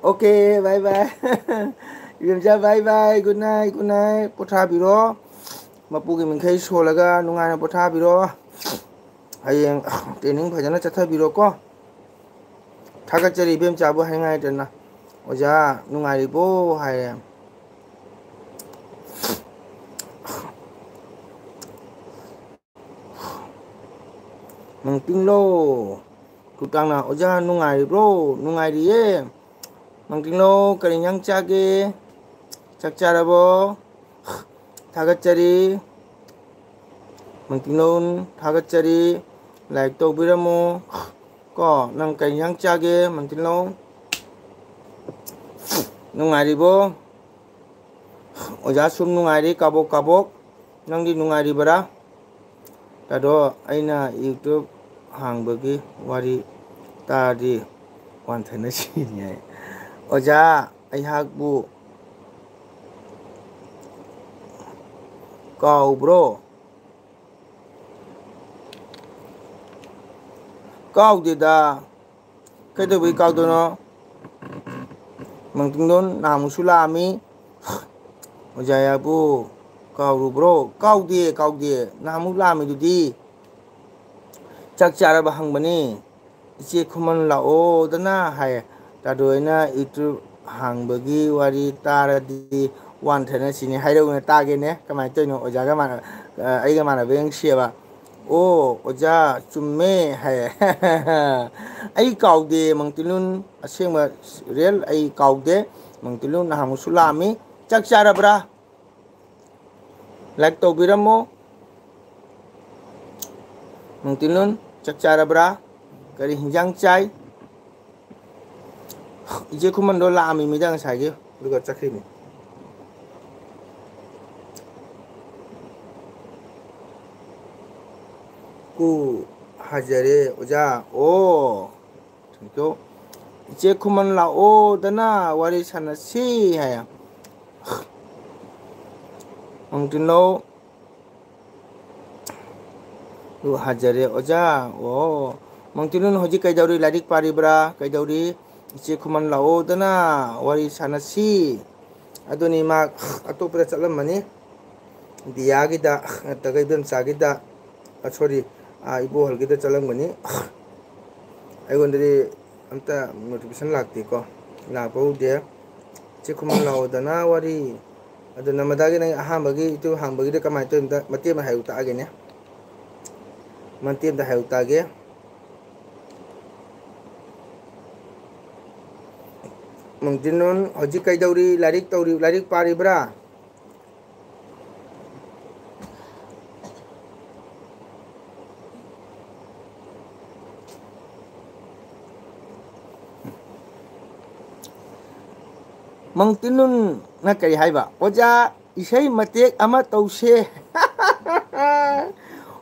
Okay, bye bye. ꯏꯕꯦꯝꯆꯥ, bye bye. Good night, good night. ꯄꯣꯊꯥꯕꯤꯔꯣ꯫ ꯃꯄꯨꯒꯤ ꯃꯤꯡꯈꯩ ꯁꯣꯜꯂꯒ ꯅꯨꯡꯉꯥꯏꯅ ꯄꯣꯊꯥꯕꯤꯔꯣ꯫ ꯍꯌꯦꯡ ꯇ꯭ꯔꯦꯅꯤꯡ ꯐꯖꯅ ꯆꯠꯊꯕꯤꯔꯣꯀꯣ꯫ ꯊꯥꯒꯠꯆꯔꯤ ꯏꯕꯦꯝꯆꯥꯕꯨ ꯍꯥꯏꯅꯤꯡꯉꯥꯏ ꯂꯩꯇꯅ꯫ ꯑꯣꯖꯥ ꯅꯨꯡꯉꯥꯏꯔꯤꯕꯣ ꯍꯥꯏꯔꯦ꯫ ꯃꯪꯇꯤꯡꯂꯣ꯫ ꯈꯨꯇꯥꯡꯅ ꯑꯣꯖꯥ ꯅꯨꯡꯉꯥꯏꯔꯤꯕ꯭ꯔꯣ? ꯅꯨꯡꯉꯥꯏꯔꯤꯌꯦ꯫ ꯃꯪꯇꯤꯡꯂꯣ ꯀꯔꯤ ꯏꯟꯖꯥꯡ ꯆꯥꯒꯦ? ꯆꯥꯛ ꯆꯥꯔꯕꯣ? ꯊꯥꯒꯠꯆꯔꯤ꯫ ꯃꯪꯇꯤꯡꯂꯣ ꯊꯥꯒꯠꯆꯔꯤ꯫ ꯂꯥꯏꯛ ꯇꯧꯕꯤꯔꯝꯃꯣ꯫ ꯀꯣ, ꯅꯪ ꯀꯔꯤ ꯏꯟꯖꯥꯡ ꯆꯥꯒꯦ, ꯃꯪꯇꯤꯡꯂꯣ? ꯅꯨꯡꯉꯥꯏꯔꯤꯕꯣ? ꯑꯣꯖꯥ ꯁꯨꯝ ꯅꯨꯡꯉꯥꯏꯔꯤ, ꯀꯥꯕꯣꯛ ꯀꯥꯕꯣꯛ꯫ ꯅꯪꯗꯤ ꯅꯨꯡꯉꯥꯏꯔꯤꯕꯔꯥ? ꯑꯗꯣ ꯑꯩꯅ YouTube ꯍꯥꯡꯕꯒꯤ ꯋꯥꯔꯤ ꯇꯥꯔꯗꯤ ꯋꯥꯟꯊꯅ ꯁꯤꯅꯤ ꯍꯥꯏ꯫ ꯑꯣꯖꯥ, ꯑꯩꯍꯥꯛꯄꯨ ꯀꯥꯎꯕ꯭ꯔꯣ? ꯀꯥꯎꯗꯦꯗ꯫ ꯀꯩꯗꯧꯕꯩ ꯀꯥꯎꯗꯣꯏꯅꯣ? ꯃꯪꯇꯤꯡꯂꯣꯟ ꯅꯍꯥꯟꯃꯨꯛꯁꯨ ꯂꯥꯛꯑꯝꯃꯤ꯫ ꯑꯣꯖꯥ ꯌꯥꯕꯨ ꯀꯥꯎꯔꯨꯕ꯭ꯔꯣ? ꯀꯥꯎꯗꯦ, ꯀꯥꯎꯗꯦ꯫ ꯅꯍꯥꯟꯃꯨꯛ ꯂꯥꯛꯑꯝꯃꯤꯗꯨꯗꯤ꯫ ꯆꯥꯛ ꯆꯥꯔꯕ ꯍꯪꯕꯅꯤ꯫ "ꯏꯆꯦ ꯈꯨꯃꯟ ꯂꯥꯛꯑꯣꯗꯅ" ꯍꯥꯏ꯫ ꯇꯥꯗꯣꯏꯅ YouTube ꯍꯥꯡꯕꯒꯤ ꯋꯥꯔꯤ ꯇꯥꯔꯗꯤ ꯋꯥꯟ ꯊꯅ ꯁꯤꯅꯤ꯫ ꯍꯥꯏꯔꯛꯎꯅ ꯇꯥꯒꯦꯅꯦ꯫ ꯀꯃꯥꯏꯅ ꯇꯧꯔꯤꯅꯣ? ꯑꯣꯖꯥꯒ ꯃꯥꯟꯅ-, ꯑ, ꯑꯩꯒ ꯃꯥꯟꯅꯕ ꯌꯦꯡꯁꯤꯑꯕ꯫ "ꯑꯣ, ꯑꯣꯖꯥ, ꯆꯨꯝꯃꯦ" ꯍꯥꯏ꯫ "ꯑꯩ ꯀꯥꯎꯗꯦ, ꯃꯪꯇꯤꯂꯨꯟ, ꯑꯁꯦꯡꯕ ꯔꯦꯜ ꯑꯩ ꯀꯥꯎꯗꯦ꯫ ꯃꯪꯇꯤꯂꯨꯟ ꯅꯍꯥꯟꯃꯨꯛꯁꯨ ꯂꯥꯛꯑꯝꯃꯤ꯫ ꯆꯥꯛ ꯆꯥꯔꯕ꯭ꯔꯥ?" ꯂꯥꯏꯛ ꯇꯧꯕꯤꯔꯝꯃꯣ꯫ ꯃꯪꯇꯤꯂꯨꯟ, ꯆꯥꯛ ꯆꯥꯔꯕ꯭ꯔꯥ? ꯀꯔꯤ ꯍꯤꯟꯖꯥꯡ ꯆꯥꯏ? ꯏꯆꯦ ꯈꯨꯃꯟꯗꯣ ꯂꯥꯛꯑꯝꯃꯤ ꯃꯤꯗ ꯉꯁꯥꯏꯒꯤ, ꯑꯗꯨꯒ ꯆꯠꯈ꯭ꯔꯤꯅꯤ꯫ ꯀꯨ ꯍꯥꯏꯖꯔꯦ ꯑꯣꯖꯥ꯫ ꯑꯣ, ꯊꯦꯡꯀ꯭ꯌꯨ꯫ "ꯏꯆꯦ ꯈꯨꯃꯟ ꯂꯥꯛꯑꯣꯗꯅ ꯋꯥꯔꯤ ꯁꯥꯟꯅꯁꯤ" ꯍꯥꯏ꯫ ꯃꯪꯇꯤꯂꯣ꯫ ꯑꯗꯨ ꯍꯥꯏꯖꯔꯦ ꯑꯣꯖꯥ꯫ ꯑꯣ, ꯃꯪꯇꯤꯂꯨꯟ ꯍꯧꯖꯤꯛ ꯀꯩꯗꯧꯔꯤ? ꯂꯥꯏꯔꯤꯛ ꯄꯥꯔꯤꯕ꯭ꯔꯥ? ꯀꯩꯗꯧꯔꯤ? "ꯏꯆꯦ ꯈꯨꯃꯟ ꯂꯥꯛꯑꯣꯗꯅ ꯋꯥꯔꯤ ꯁꯥꯟꯅꯁꯤ"꯫ ꯑꯗꯨꯅꯤ, ꯃꯥ ꯑꯇꯣꯞꯄꯗ ꯆꯠꯂꯝꯃꯅꯤ꯫ ꯗꯤꯌꯥꯒꯤꯗ ꯅꯠꯇ꯭ꯔꯒ ꯏꯕꯦꯝꯆꯥꯒꯤꯗ, ꯑ, ꯁꯣꯔꯤ, ꯑ, ꯏꯕꯣꯍꯜꯒꯤꯗ ꯆꯠꯂꯝꯒꯅꯤ꯫ ꯑꯩꯉꯣꯟꯗꯗꯤ ꯑꯝꯇ ꯅꯣꯇꯤꯐꯤꯀꯦꯁꯟ ꯂꯥꯛꯇꯦꯀꯣ, ꯂꯥꯛꯄ ꯎꯗꯦ꯫ "ꯏꯆꯦ ꯈꯨꯃꯟ ꯂꯥꯛꯑꯣꯗꯅ ꯋꯥꯔꯤ"꯫ ꯑꯗꯨ ꯅꯃꯗꯥꯒꯤ ꯅꯪ ꯑꯍꯥꯟꯕꯒꯤ ꯏꯇꯨ ꯍꯥꯡꯕꯒꯤꯗ ꯀꯃꯥꯏꯅ ꯇꯧꯔꯤꯅꯣ? ꯃꯇꯦꯛ ꯑꯃ ꯍꯥꯏꯔꯨ ꯇꯥꯒꯦꯅꯦ꯫ ꯃꯇꯦꯛ ꯑꯃ ꯍꯥꯏꯔꯨ ꯇꯥꯒꯦ꯫ ꯃꯪꯇꯤꯂꯨꯟ ꯍꯧꯖꯤꯛ ꯀꯩꯗꯧꯔꯤ? ꯂꯥꯏꯔꯤꯛ ꯇꯧꯔꯤ, ꯂꯥꯏꯔꯤꯛ ꯄꯥꯔꯤꯕ꯭ꯔꯥ? ꯃꯪꯇꯤꯂꯨꯟꯅ ꯀꯔꯤ ꯍꯥꯏꯕ? "ꯑꯣꯖꯥ, ꯏꯁꯩ ꯃꯇꯦꯛ ꯑꯃ ꯇꯧꯁꯦ"꯫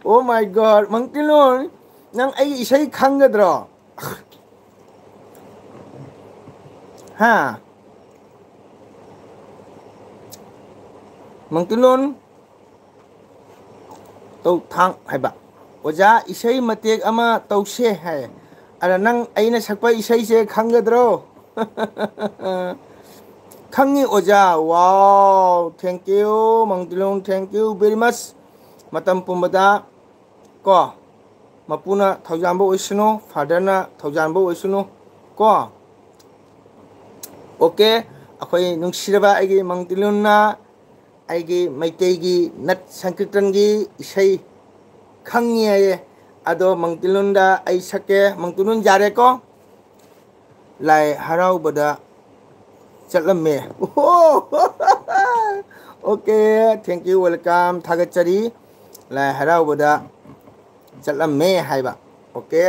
Oh my God, ꯃꯪꯇꯤꯂꯨꯟ, ꯅꯪ ꯑꯩꯒꯤ ꯏꯁꯩ ꯈꯪꯒꯗ꯭ꯔꯣ? ꯍꯥ? ꯃꯪꯇꯤꯂꯣꯟ ꯇꯧ ꯊꯥꯡ ꯍꯥꯏꯕ꯫ ꯑꯣꯖꯥ, ꯏꯁꯩ ꯃꯇꯦꯛ ꯑꯃ ꯇꯧꯁꯦ ꯍꯥꯏ꯫ ꯑꯗ ꯅꯪ ꯑꯩꯅ ꯁꯛꯄ ꯏꯁꯩꯁꯦ ꯈꯪꯒꯗ꯭ꯔꯣ? ꯈꯪꯉꯤ ꯑꯣꯖꯥ꯫ Wow, thank you, ꯃꯪꯇꯤꯂꯨꯟ, thank you very much꯫ ꯃꯇꯝ ꯄꯨꯝꯕꯗ ꯀꯣ, ꯃꯄꯨꯅ ꯊꯧꯖꯥꯟꯕ ꯑꯣꯏꯁꯅꯨ, ꯐꯥꯗꯔꯅ ꯊꯧꯖꯥꯟꯕ ꯑꯣꯏꯁꯅꯨ ꯀꯣ꯫ ꯑꯣꯀꯦ, ꯑꯩꯈꯣꯏ ꯅꯨꯡꯁꯤꯔꯕ ꯑꯩꯒꯤ ꯃꯪꯇꯤꯂꯨꯟꯅ ꯑꯩꯒꯤ ꯃꯩꯇꯩꯒꯤ ꯅꯠ ꯁꯪꯀꯤꯔꯇꯟꯒꯤ ꯏꯁꯩ ꯈꯪꯉꯤ ꯍꯥꯏꯌꯦ꯫ ꯑꯗꯣ ꯃꯪꯇꯤꯂꯨꯟꯗ ꯑꯩ ꯁꯛꯀꯦ꯫ ꯃꯪꯇꯤꯂꯨꯟ ꯌꯥꯔꯦꯀꯣ? ꯂꯥꯏ ꯍꯔꯥꯎꯕꯗ ꯆꯠꯂꯝꯃꯦ꯫ ꯑꯣꯀꯦ, thank you, welcome, ꯊꯥꯒꯠꯆꯔꯤ꯫ ꯂꯥꯏ ꯍꯔꯥꯎꯕꯗ ꯆꯠꯂꯝꯃꯦ ꯍꯥꯏꯕ꯫ ꯑꯣꯀꯦ,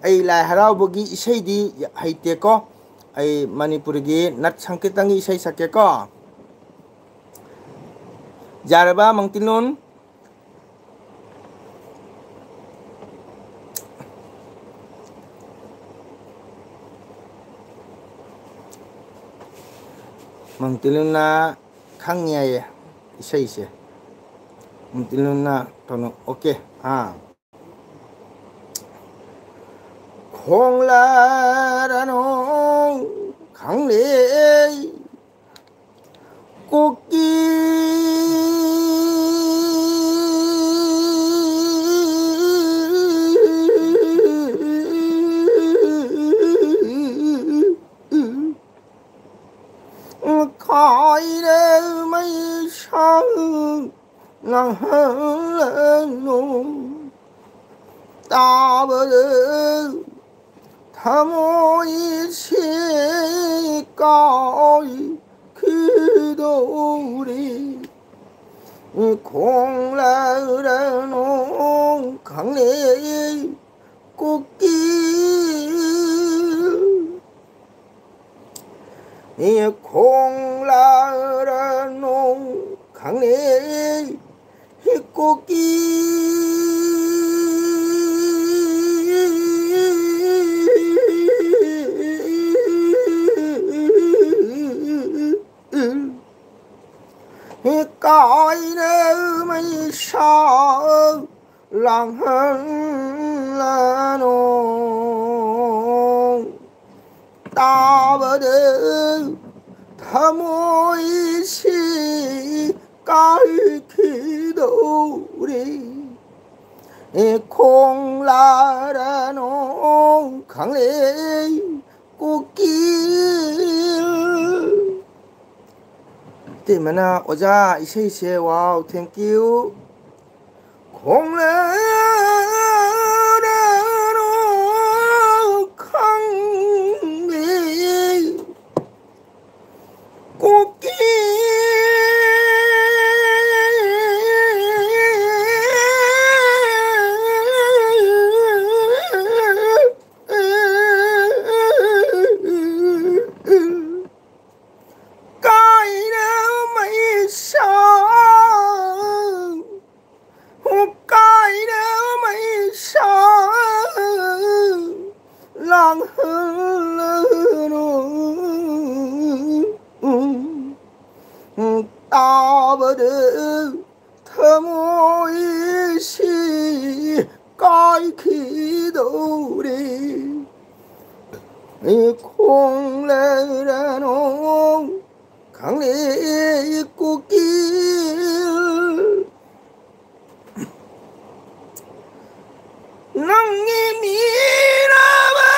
ꯑꯩ ꯂꯥꯏ ꯍꯔꯥꯎꯕꯒꯤ ꯏꯁꯩꯗꯤ ꯍꯩꯇꯦꯀꯣ꯫ ꯑꯩ ꯃꯅꯤꯄꯨꯔꯤꯒꯤ ꯅꯠ ꯁꯪꯀꯤꯔꯇꯟꯒꯤ ꯏꯁꯩ ꯁꯛꯀꯦꯀꯣ꯫ ꯌꯥꯔꯕ ꯃꯪꯇꯤꯂꯨꯟ? ꯃꯪꯇꯤꯂꯨꯟꯅ ꯈꯪꯉꯤ ꯍꯥꯏꯌꯦ ꯏꯁꯩꯁꯦ꯫ ꯃꯪꯇꯤꯂꯨꯟꯅ ꯀꯩꯅꯣ, ꯑꯣꯀꯦ, ꯑꯥ꯫ ꯈꯣꯡꯂꯥꯔꯅꯣ ꯈꯪꯂꯦ ꯀꯨꯀꯤ ꯈꯥꯏꯔꯦ ꯃꯩꯁꯥꯡ ꯉꯥꯡꯍꯜꯂꯅꯨ꯫ ꯇꯥꯕꯗ ꯊꯃꯣꯏꯁꯤ ꯀꯥꯏꯈꯤꯗꯧꯔꯤ꯫ ꯈꯣꯡꯂꯔꯅꯣ ꯈꯪꯂꯦ ꯀꯨꯀꯤ꯫ ꯈꯣꯡꯂꯔꯅꯣ ꯈꯪꯂꯦ ꯀꯨꯀꯤ꯫ ꯀꯥꯏꯅ ꯃꯩꯁꯥ ꯂꯥꯡꯍꯜꯂꯅꯨ꯫ ꯇꯥꯕꯗ ꯊꯃꯣꯏꯁꯤ ꯀꯥꯏꯈꯤꯗꯧꯔꯤ꯫ ꯈꯣꯡꯂꯔꯅꯨ ꯈꯪꯂꯩ ꯀꯨꯀꯤꯜ꯫ ꯏꯇꯩꯃꯅ, "ꯑꯣꯖꯥ, ꯏꯁꯩꯁꯦ, wow, thank you꯫ ꯈꯣꯡꯂꯔꯅꯨ ꯈꯪꯂꯩ ꯀꯨꯀꯤꯜ꯫ ꯀꯥꯏꯅ ꯃꯩꯁꯥ, ꯀꯥꯏꯅ ꯃꯩꯁꯥ ꯂꯥꯡꯍꯜꯂꯅꯨ꯫ ꯇꯥꯕꯗ ꯊꯃꯣꯏꯁꯤ ꯀꯥꯏꯈꯤꯗꯧꯔꯦ꯫ ꯈꯣꯡꯂꯔꯅꯨ ꯈꯪꯂꯩ ꯀꯨꯀꯤꯜ꯫ ꯅꯪꯒꯤ ꯃꯤꯔꯥꯕ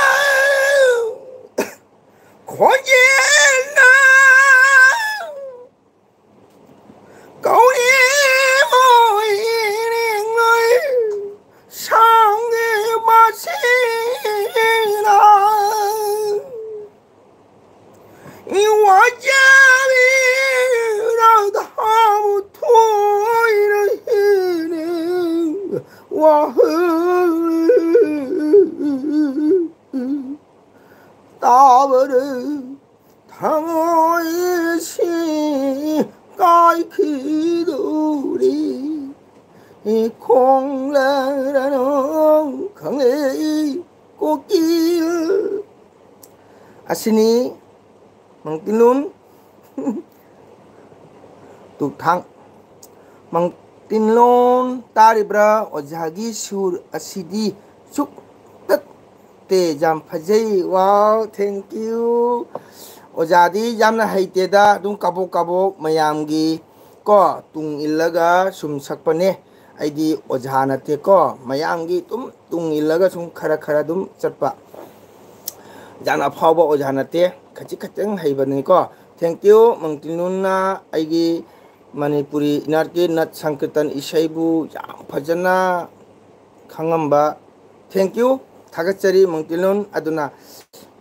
ꯈꯣꯟꯖꯦꯜꯅ ꯀꯧꯏ ꯃꯣꯏ ꯅꯤꯡꯂꯣꯏ ꯁꯥꯡꯒꯤ ꯃꯁꯤꯅ ꯏꯋꯥꯖꯥꯕꯤ ꯔꯥꯙꯥꯕꯨ ꯊꯣꯏꯅ ꯍꯦꯟꯅ ꯋꯥꯍꯜꯂꯤ꯫ ꯇꯥꯕꯗ ꯊꯃꯣꯏꯁꯤ ꯀꯥꯏꯈꯤꯗꯧꯔꯤ꯫ ꯈꯣꯡꯂꯔꯅꯨ ꯈꯪꯂꯩ ꯀꯨꯀꯤꯜ꯫ ꯑꯁꯤꯅꯤ ꯃꯪꯇꯤꯂꯨꯟ ꯇꯨꯛꯊꯥꯡ꯫ ꯃꯪ-, ꯃꯪꯇꯤꯟꯂꯣꯟ ꯇꯥꯔꯤꯕ꯭ꯔꯥ? ꯑꯣꯖꯥꯒꯤ ꯁꯨꯔ ꯑꯁꯤꯗꯤ ꯁꯨꯛ ꯇꯠꯇꯦ, ꯌꯥꯝ ꯐꯖꯩ꯫ Wow, thank you꯫ ꯑꯣꯖꯥꯗꯤ ꯌꯥꯝꯅ ꯍꯩꯇꯦꯗ, ꯑꯗꯨꯝ ꯀꯥꯕꯣꯛ ꯀꯥꯕꯣꯛ ꯃꯌꯥꯝꯒꯤ ꯀꯣ ꯇꯨꯡ ꯏꯜꯂꯒ ꯁꯨꯝ ꯁꯛꯄꯅꯦ꯫ ꯑꯩꯗꯤ ꯑꯣꯖꯥ ꯅꯠꯇꯦꯀꯣ, ꯃꯌꯥꯝꯒꯤ ꯑꯗꯨꯝ ꯇꯨꯡ ꯏꯜꯂꯒ ꯁꯨꯝ ꯈꯔ ꯈꯔ ꯑꯗꯨꯝ ꯆꯠꯄ꯫ ꯌꯥꯝꯅ ꯑꯐꯥꯎꯕ ꯑꯣꯖꯥ ꯅꯠꯇꯦ, ꯈꯖꯤꯛ ꯈꯛꯇꯪ ꯍꯩꯕꯅꯤꯀꯣ꯫ Thank you, ꯃꯪꯇꯤꯟꯂꯣꯟꯅ ꯑꯩꯒꯤ ꯃꯅꯤꯄꯨꯔꯤ ꯏꯅꯥꯠꯀꯤ ꯅꯠ ꯁꯪꯀꯤꯔꯇꯟ ꯏꯁꯩꯕꯨ ꯌꯥꯝ ꯐꯖꯅ ꯈꯪꯉꯝꯕ꯫ Thank you, ꯊꯥꯒꯠꯆꯔꯤ ꯃꯪꯇꯤꯟꯂꯣꯟ꯫ ꯑꯗꯨꯅ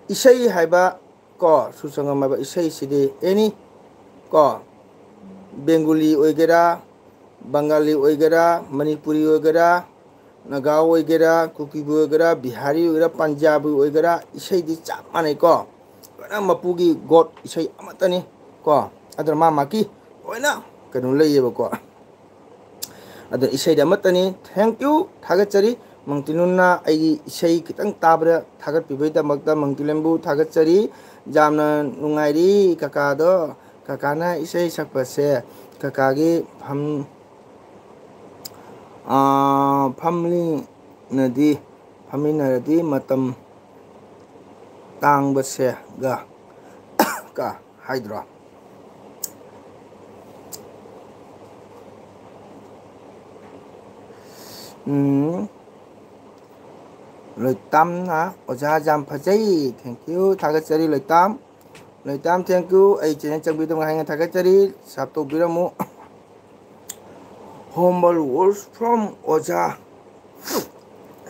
ꯏꯁꯩ ꯍꯥꯏꯕ ꯀꯣ, ꯁꯨꯔ ꯁꯪꯒꯝ ꯍꯥꯏꯕ ꯏꯁꯩꯁꯤꯗꯤ ꯑꯦꯅꯤ ꯀꯣ, ꯕꯦꯡꯒꯨꯂꯤ ꯑꯣꯏꯒꯦꯔꯥ, ꯕꯪꯒꯥꯂꯤ ꯑꯣꯏꯒꯦꯔꯥ, ꯃꯅꯤꯄꯨꯔꯤ ꯑꯣꯏꯒꯦꯔꯥ, ꯅꯥꯒꯥ ꯑꯣꯏꯒꯦꯔꯥ, ꯀꯨꯀꯤꯕꯨ ꯑꯣꯏꯒꯦꯔꯥ, ꯕꯤꯍꯥꯔꯤ ꯑꯣꯏꯒꯦꯔꯥ, ꯄꯟꯖꯥꯕꯤ ꯑꯣꯏꯒꯦꯔꯥ, ꯏꯁꯩꯗꯤ ꯆꯞ ꯃꯥꯟꯅꯩꯀꯣ꯫ ꯂꯣꯏꯅ ꯃꯄꯨꯒꯤ ꯒꯣꯠ ꯏꯁꯩ ꯑꯃꯠꯇꯅꯤ ꯀꯣ꯫ ꯑꯗꯨꯅ ꯃꯥ ꯃꯥꯒꯤ ꯂꯣꯏꯅ ꯀꯩꯅꯣ ꯂꯩꯌꯦꯕꯀꯣ꯫ ꯑꯗꯣ ꯏꯁꯩꯗꯤ ꯑꯃꯠꯇꯅꯤ꯫ Thank you, ꯊꯥꯒꯠꯆꯔꯤ꯫ ꯃꯪꯇꯤꯂꯨꯟꯅ ꯑꯩꯒꯤ ꯏꯁꯩ ꯈꯤꯇꯪ ꯇꯥꯕꯗ ꯊꯥꯒꯠꯄꯤꯕꯒꯤꯗꯃꯛꯇ ꯃꯪꯇꯤꯂꯨꯟꯕꯨ ꯊꯥꯒꯠꯆꯔꯤ꯫ ꯌꯥꯝꯅ ꯅꯨꯡꯉꯥꯏꯔꯤ ꯀꯀꯥꯗꯣ꯫ ꯀꯀꯥꯅ ꯏꯁꯩ ꯁꯛꯄꯁꯦ ꯀꯀꯥꯒꯤ ꯐꯝ-, ꯑꯥ, ꯐꯝꯂꯤꯅꯗꯤ, ꯐꯝꯃꯤꯟꯅꯔꯗꯤ ꯃꯇꯝ ꯇꯥꯡꯕꯁꯦꯒ ꯀ ꯍꯥꯏꯗ꯭ꯔꯣ? ꯎꯝ, ꯂꯣꯏꯇꯥꯝꯅ ꯑꯣꯖꯥ ꯌꯥꯝ ꯐꯖꯩ꯫ Thank you, ꯊꯥꯒꯠꯆꯔꯤ ꯂꯣꯏꯇꯥꯝ꯫ ꯂꯣꯏꯇꯥꯝ, thank you꯫ ꯑꯩ channel ꯆꯪꯕꯤꯗꯨ ꯉꯥꯏꯅ ꯊꯥꯒꯠꯆꯔꯤ꯫ Sub ꯇꯧꯕꯤꯔꯝꯃꯨ꯫ Humble words from ꯑꯣꯖꯥ꯫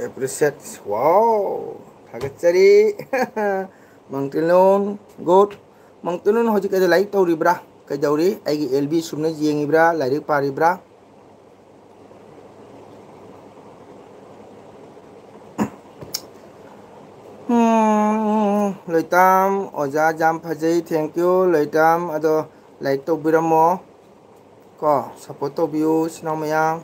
Appreciate꯫ Wow, ꯊꯥꯒꯠꯆꯔꯤ꯫ ꯃꯪꯇꯤꯂꯣꯟ, good꯫ ꯃꯪꯇꯤꯂꯣꯟ ꯍꯧꯖꯤꯛ ꯀꯩꯗ ꯂꯥꯏꯔꯤꯛ ꯇꯧꯔꯤꯕ꯭ꯔꯥ? ꯀꯩꯗꯧꯔꯤ? ꯑꯩꯒꯤ L B ꯁꯨꯝꯅ ꯌꯦꯡꯉꯤꯕ꯭ꯔꯥ? ꯂꯥꯏꯔꯤꯛ ꯄꯥꯔꯤꯕ꯭ꯔꯥ? ꯎꯝ, ꯂꯣꯏꯇꯥꯝ, ꯑꯣꯖꯥ ꯌꯥꯝ ꯐꯖꯩ, thank you, ꯂꯣꯏꯇꯥꯝ꯫ ꯑꯗꯣ ꯂꯥꯏꯔꯤꯛ ꯇꯧꯕꯤꯔꯝꯃꯣ ꯀꯣ, support ꯇꯧꯕꯤꯌꯨ, ꯏꯆꯤꯟ ꯏꯅꯥꯎ ꯃꯌꯥꯝ꯫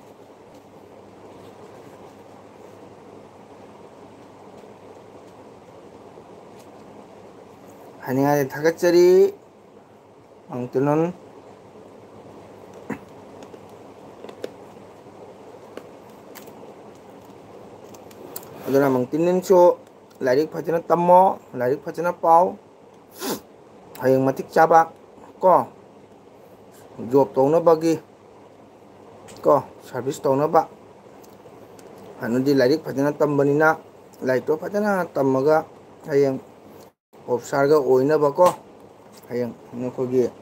ꯍꯥꯏꯅꯤꯡꯉꯥꯏ ꯊꯥꯒꯠꯆꯔꯤ꯫ ꯃꯪꯇꯤꯂꯨꯟ꯫ ꯑꯗꯨꯅ ꯃꯪꯇꯤꯟꯅꯤꯟꯁꯨ ꯂꯥꯏꯔꯤꯛ ꯐꯖꯅ ꯇꯝꯃꯣ, ꯂꯥꯏꯔꯤꯛ ꯐꯖꯅ ꯄꯥꯎ, ꯍꯌꯦꯡ ꯃꯇꯤꯛ ꯆꯥꯕ ꯀꯣ, ꯖꯣꯕ ꯇꯧꯅꯕꯒꯤ ꯀꯣ, ꯁꯥꯔꯚꯤꯁ ꯇꯧꯅꯕ꯫ ꯍꯥꯟꯅꯗꯤ ꯂꯥꯏꯔꯤꯛ ꯐꯖꯅ ꯇꯝꯕꯅꯤꯅ, ꯂꯥꯏꯔꯤꯛꯇꯣ ꯐꯖꯅ ꯇꯝꯃꯒ ꯍꯌꯦꯡ ꯑꯣꯐꯤꯁꯥꯔꯒ ꯑꯣꯏꯅꯕꯀꯣ, ꯍꯌꯦꯡ ꯅꯈꯣꯏꯒꯤ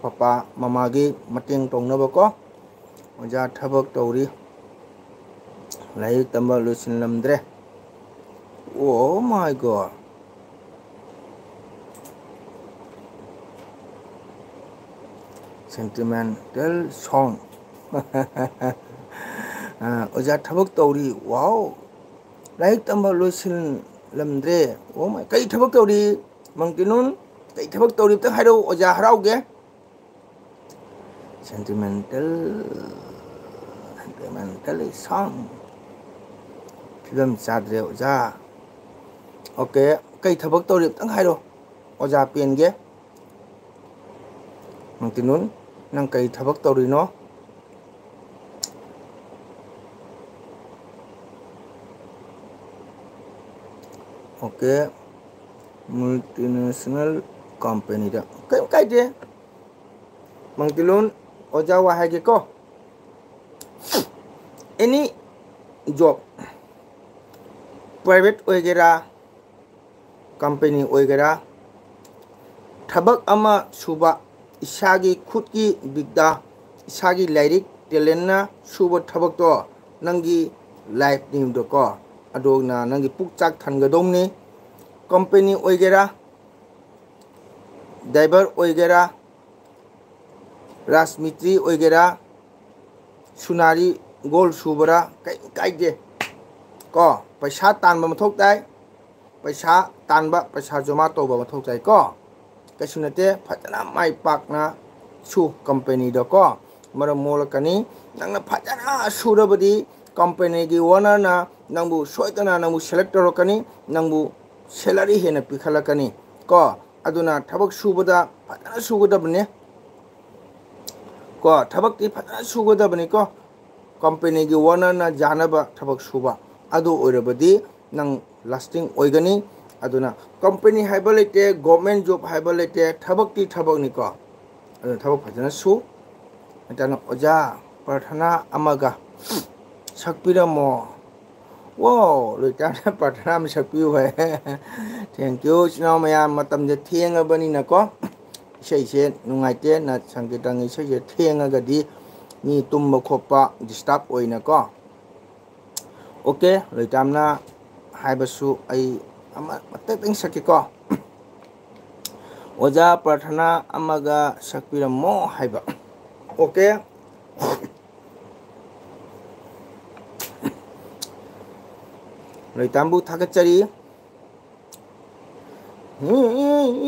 ꯄꯄꯥ ꯃꯃꯥꯒꯤ ꯃꯇꯦꯡ ꯇꯧꯅꯕꯀꯣ꯫ ꯑꯣꯖꯥ ꯊꯕꯛ ꯇꯧꯔꯤ, ꯂꯥꯏꯔꯤꯛ ꯇꯝꯕ ꯂꯣꯏꯁꯤꯜꯂꯝꯗ꯭ꯔꯦ꯫ Oh my God, sentimental song. ꯑ, ꯑꯣꯖꯥ ꯊꯕꯛ ꯇꯧꯔꯤ꯫ Wow, ꯂꯥꯏꯔꯤꯛ ꯇꯝꯕ ꯂꯣꯏꯁꯤꯜꯂꯝꯗ꯭ꯔꯦ꯫ Oh my, ꯀꯩ ꯊꯕꯛ ꯇꯧꯔꯤ? ꯃꯪꯇꯤꯅꯨꯟ, ꯀꯩ ꯊꯕꯛ ꯇꯧꯔꯤ? ꯑꯝꯇꯪ ꯍꯥꯏꯔꯛꯎ, ꯑꯣꯖꯥ ꯍꯔꯥꯎꯒꯦ꯫ Sentimental, sentimental song. ꯐꯤꯕꯝ ꯆꯥꯗ꯭ꯔꯦ ꯑꯣꯖꯥ꯫ Okay, ꯀꯩ ꯊꯕꯛ ꯇꯧꯔꯤ? ꯑꯝꯇꯪ ꯍꯥꯏꯔꯣ, ꯑꯣꯖꯥ ꯄꯦꯟꯒꯦ꯫ ꯃꯪꯇꯤꯅꯨꯟ, ꯅꯪ ꯀꯩ ꯊꯕꯛ ꯇꯧꯔꯤꯅꯣ? Okay, multinational company ꯗ꯫ ꯀꯩꯝ ꯀꯥꯏꯗꯦ꯫ ꯃꯪꯇꯤꯂꯨꯟ, ꯑꯣꯖꯥ ꯋꯥ ꯍꯥꯏꯒꯦꯀꯣ꯫ Any job, private ꯑꯣꯏꯒꯦꯔꯥ, company ꯑꯣꯏꯒꯦꯔꯥ, ꯊꯕꯛ ꯑꯃ ꯁꯨꯕ, ꯏꯁꯥꯒꯤ ꯈꯨꯠꯀꯤ ꯕꯤꯗ꯭ꯌꯥ, ꯏꯁꯥꯒꯤ ꯂꯥꯏꯔꯤꯛ, talent ꯅ ꯁꯨꯕ ꯊꯕꯛꯇꯣ ꯅꯪꯒꯤ life ꯅꯤꯗꯀꯣ꯫ ꯑꯗꯨꯅ ꯅꯪꯒꯤ ꯄꯨꯛ ꯆꯥꯛ ꯊꯟꯒꯗꯧꯅꯤ꯫ Company ꯑꯣꯏꯒꯦꯔꯥ, driver ꯑꯣꯏꯒꯦꯔꯥ, ꯔꯥꯖꯃꯤꯁꯇ꯭ꯔꯤ ꯑꯣꯏꯒꯦꯔꯥ, ꯁꯨꯅꯥꯔꯤ, ꯒꯣꯜ ꯁꯨꯕꯔꯥ, ꯀꯩꯝ ꯀꯥꯏꯗꯦ ꯀꯣ꯫ ꯄꯩꯁꯥ ꯇꯥꯟꯕ ꯃꯊꯧ ꯇꯥꯏ, ꯄꯩꯁꯥ ꯇꯥꯟꯕ, ꯄꯩꯁꯥ ꯖꯃꯥ ꯇꯧꯕ ꯃꯊꯧ ꯇꯥꯏ ꯀꯣ꯫ ꯀꯩꯁꯨ ꯅꯠꯇꯦ, ꯐꯖꯅ ꯃꯥꯏ ꯄꯥꯛꯅ ꯁꯨ company ꯗꯀꯣ꯫ ꯃꯔꯝ ꯃꯣꯛꯂꯛꯀꯅꯤ꯫ ꯅꯪꯅ ꯐꯖꯅ ꯁꯨꯔꯕꯗꯤ company ꯒꯤ owner ꯅ ꯅꯪꯕꯨ ꯁꯣꯏꯗꯅ ꯅꯪꯕꯨ select ꯇꯧꯔꯛꯀꯅꯤ, ꯅꯪꯕꯨ salary ꯍꯦꯟꯅ ꯄꯤꯈꯠꯂꯛꯀꯅꯤ ꯀꯣ꯫ ꯑꯗꯨꯅ ꯊꯕꯛ ꯁꯨꯕꯗ ꯐꯖꯅ ꯁꯨꯒꯗꯕꯅꯤ ꯀꯣ, ꯊꯕꯛꯇꯤ ꯐꯖꯅ ꯁꯨꯒꯗꯕꯅꯤ ꯀꯣ꯫ Company ꯒꯤ owner ꯅ ꯌꯥꯅꯕ ꯊꯕꯛ ꯁꯨꯕ꯫ ꯑꯗꯨ ꯑꯣꯏꯔꯕꯗꯤ ꯅꯪ ꯂꯥꯁꯇꯤꯡ ꯑꯣꯏꯒꯅꯤ꯫ ꯑꯗꯨꯅ ꯀꯝꯄꯅꯤ ꯍꯥꯏꯕ ꯂꯩꯇꯦ, ꯒꯣꯔꯃꯦꯟ ꯖꯣꯕ ꯍꯥꯏꯕ ꯂꯩꯇꯦ, ꯊꯕꯛꯇꯤ ꯊꯕꯛꯅꯤꯀꯣ꯫ ꯑꯗꯨꯅ ꯊꯕꯛ ꯐꯖꯅ ꯁꯨ꯫ ꯅꯠꯇ꯭ꯔꯒꯅ, "ꯑꯣꯖꯥ, ꯄ꯭ꯔꯥꯔꯊꯅꯥ ꯑꯃꯒ ꯁꯛꯄꯤꯔꯝꯃꯣ"꯫ ꯋꯥꯎ, ꯂꯣꯏꯇꯥꯅ ꯄ꯭ꯔꯥꯔꯊꯅꯥ ꯑꯃ ꯁꯛꯄꯤꯌꯨ ꯍꯥꯏ꯫ ꯊꯦꯡꯀ꯭ꯌꯨ, ꯏꯆꯤꯟ ꯏꯅꯥꯎ ꯃꯌꯥꯝ, ꯃꯇꯝꯁꯦ ꯊꯦꯡꯉꯕꯅꯤꯅꯀꯣ, ꯏꯁꯩꯁꯦ ꯅꯨꯡꯉꯥꯏꯇꯦ꯫ ꯅ ꯁꯪꯀꯤꯔꯇꯟꯒꯤ ꯏꯁꯩꯁꯦ ꯊꯦꯡꯉꯒꯗꯤ ꯃꯤ ꯇꯨꯝꯕ ꯈꯣꯠꯄ ꯗꯤꯁꯇꯔꯕ ꯑꯣꯏꯅꯀꯣ꯫ ꯑꯣꯀꯦ, ꯂꯣꯏꯇꯥꯝꯅ ꯍꯥꯏꯕꯁꯨ ꯑꯩ ꯑꯃ ꯃꯇꯦꯛꯇꯪ ꯁꯛꯀꯦꯀꯣ꯫ "ꯑꯣꯖꯥ, ꯄ꯭ꯔꯥꯔꯊꯅꯥ ꯑꯃꯒ ꯁꯛꯄꯤꯔꯝꯃꯣ" ꯍꯥꯏꯕ꯫ ꯑꯣꯀꯦ꯫ ꯂꯣꯏꯇꯥꯝꯕꯨ ꯊꯥꯒꯠꯆꯔꯤ꯫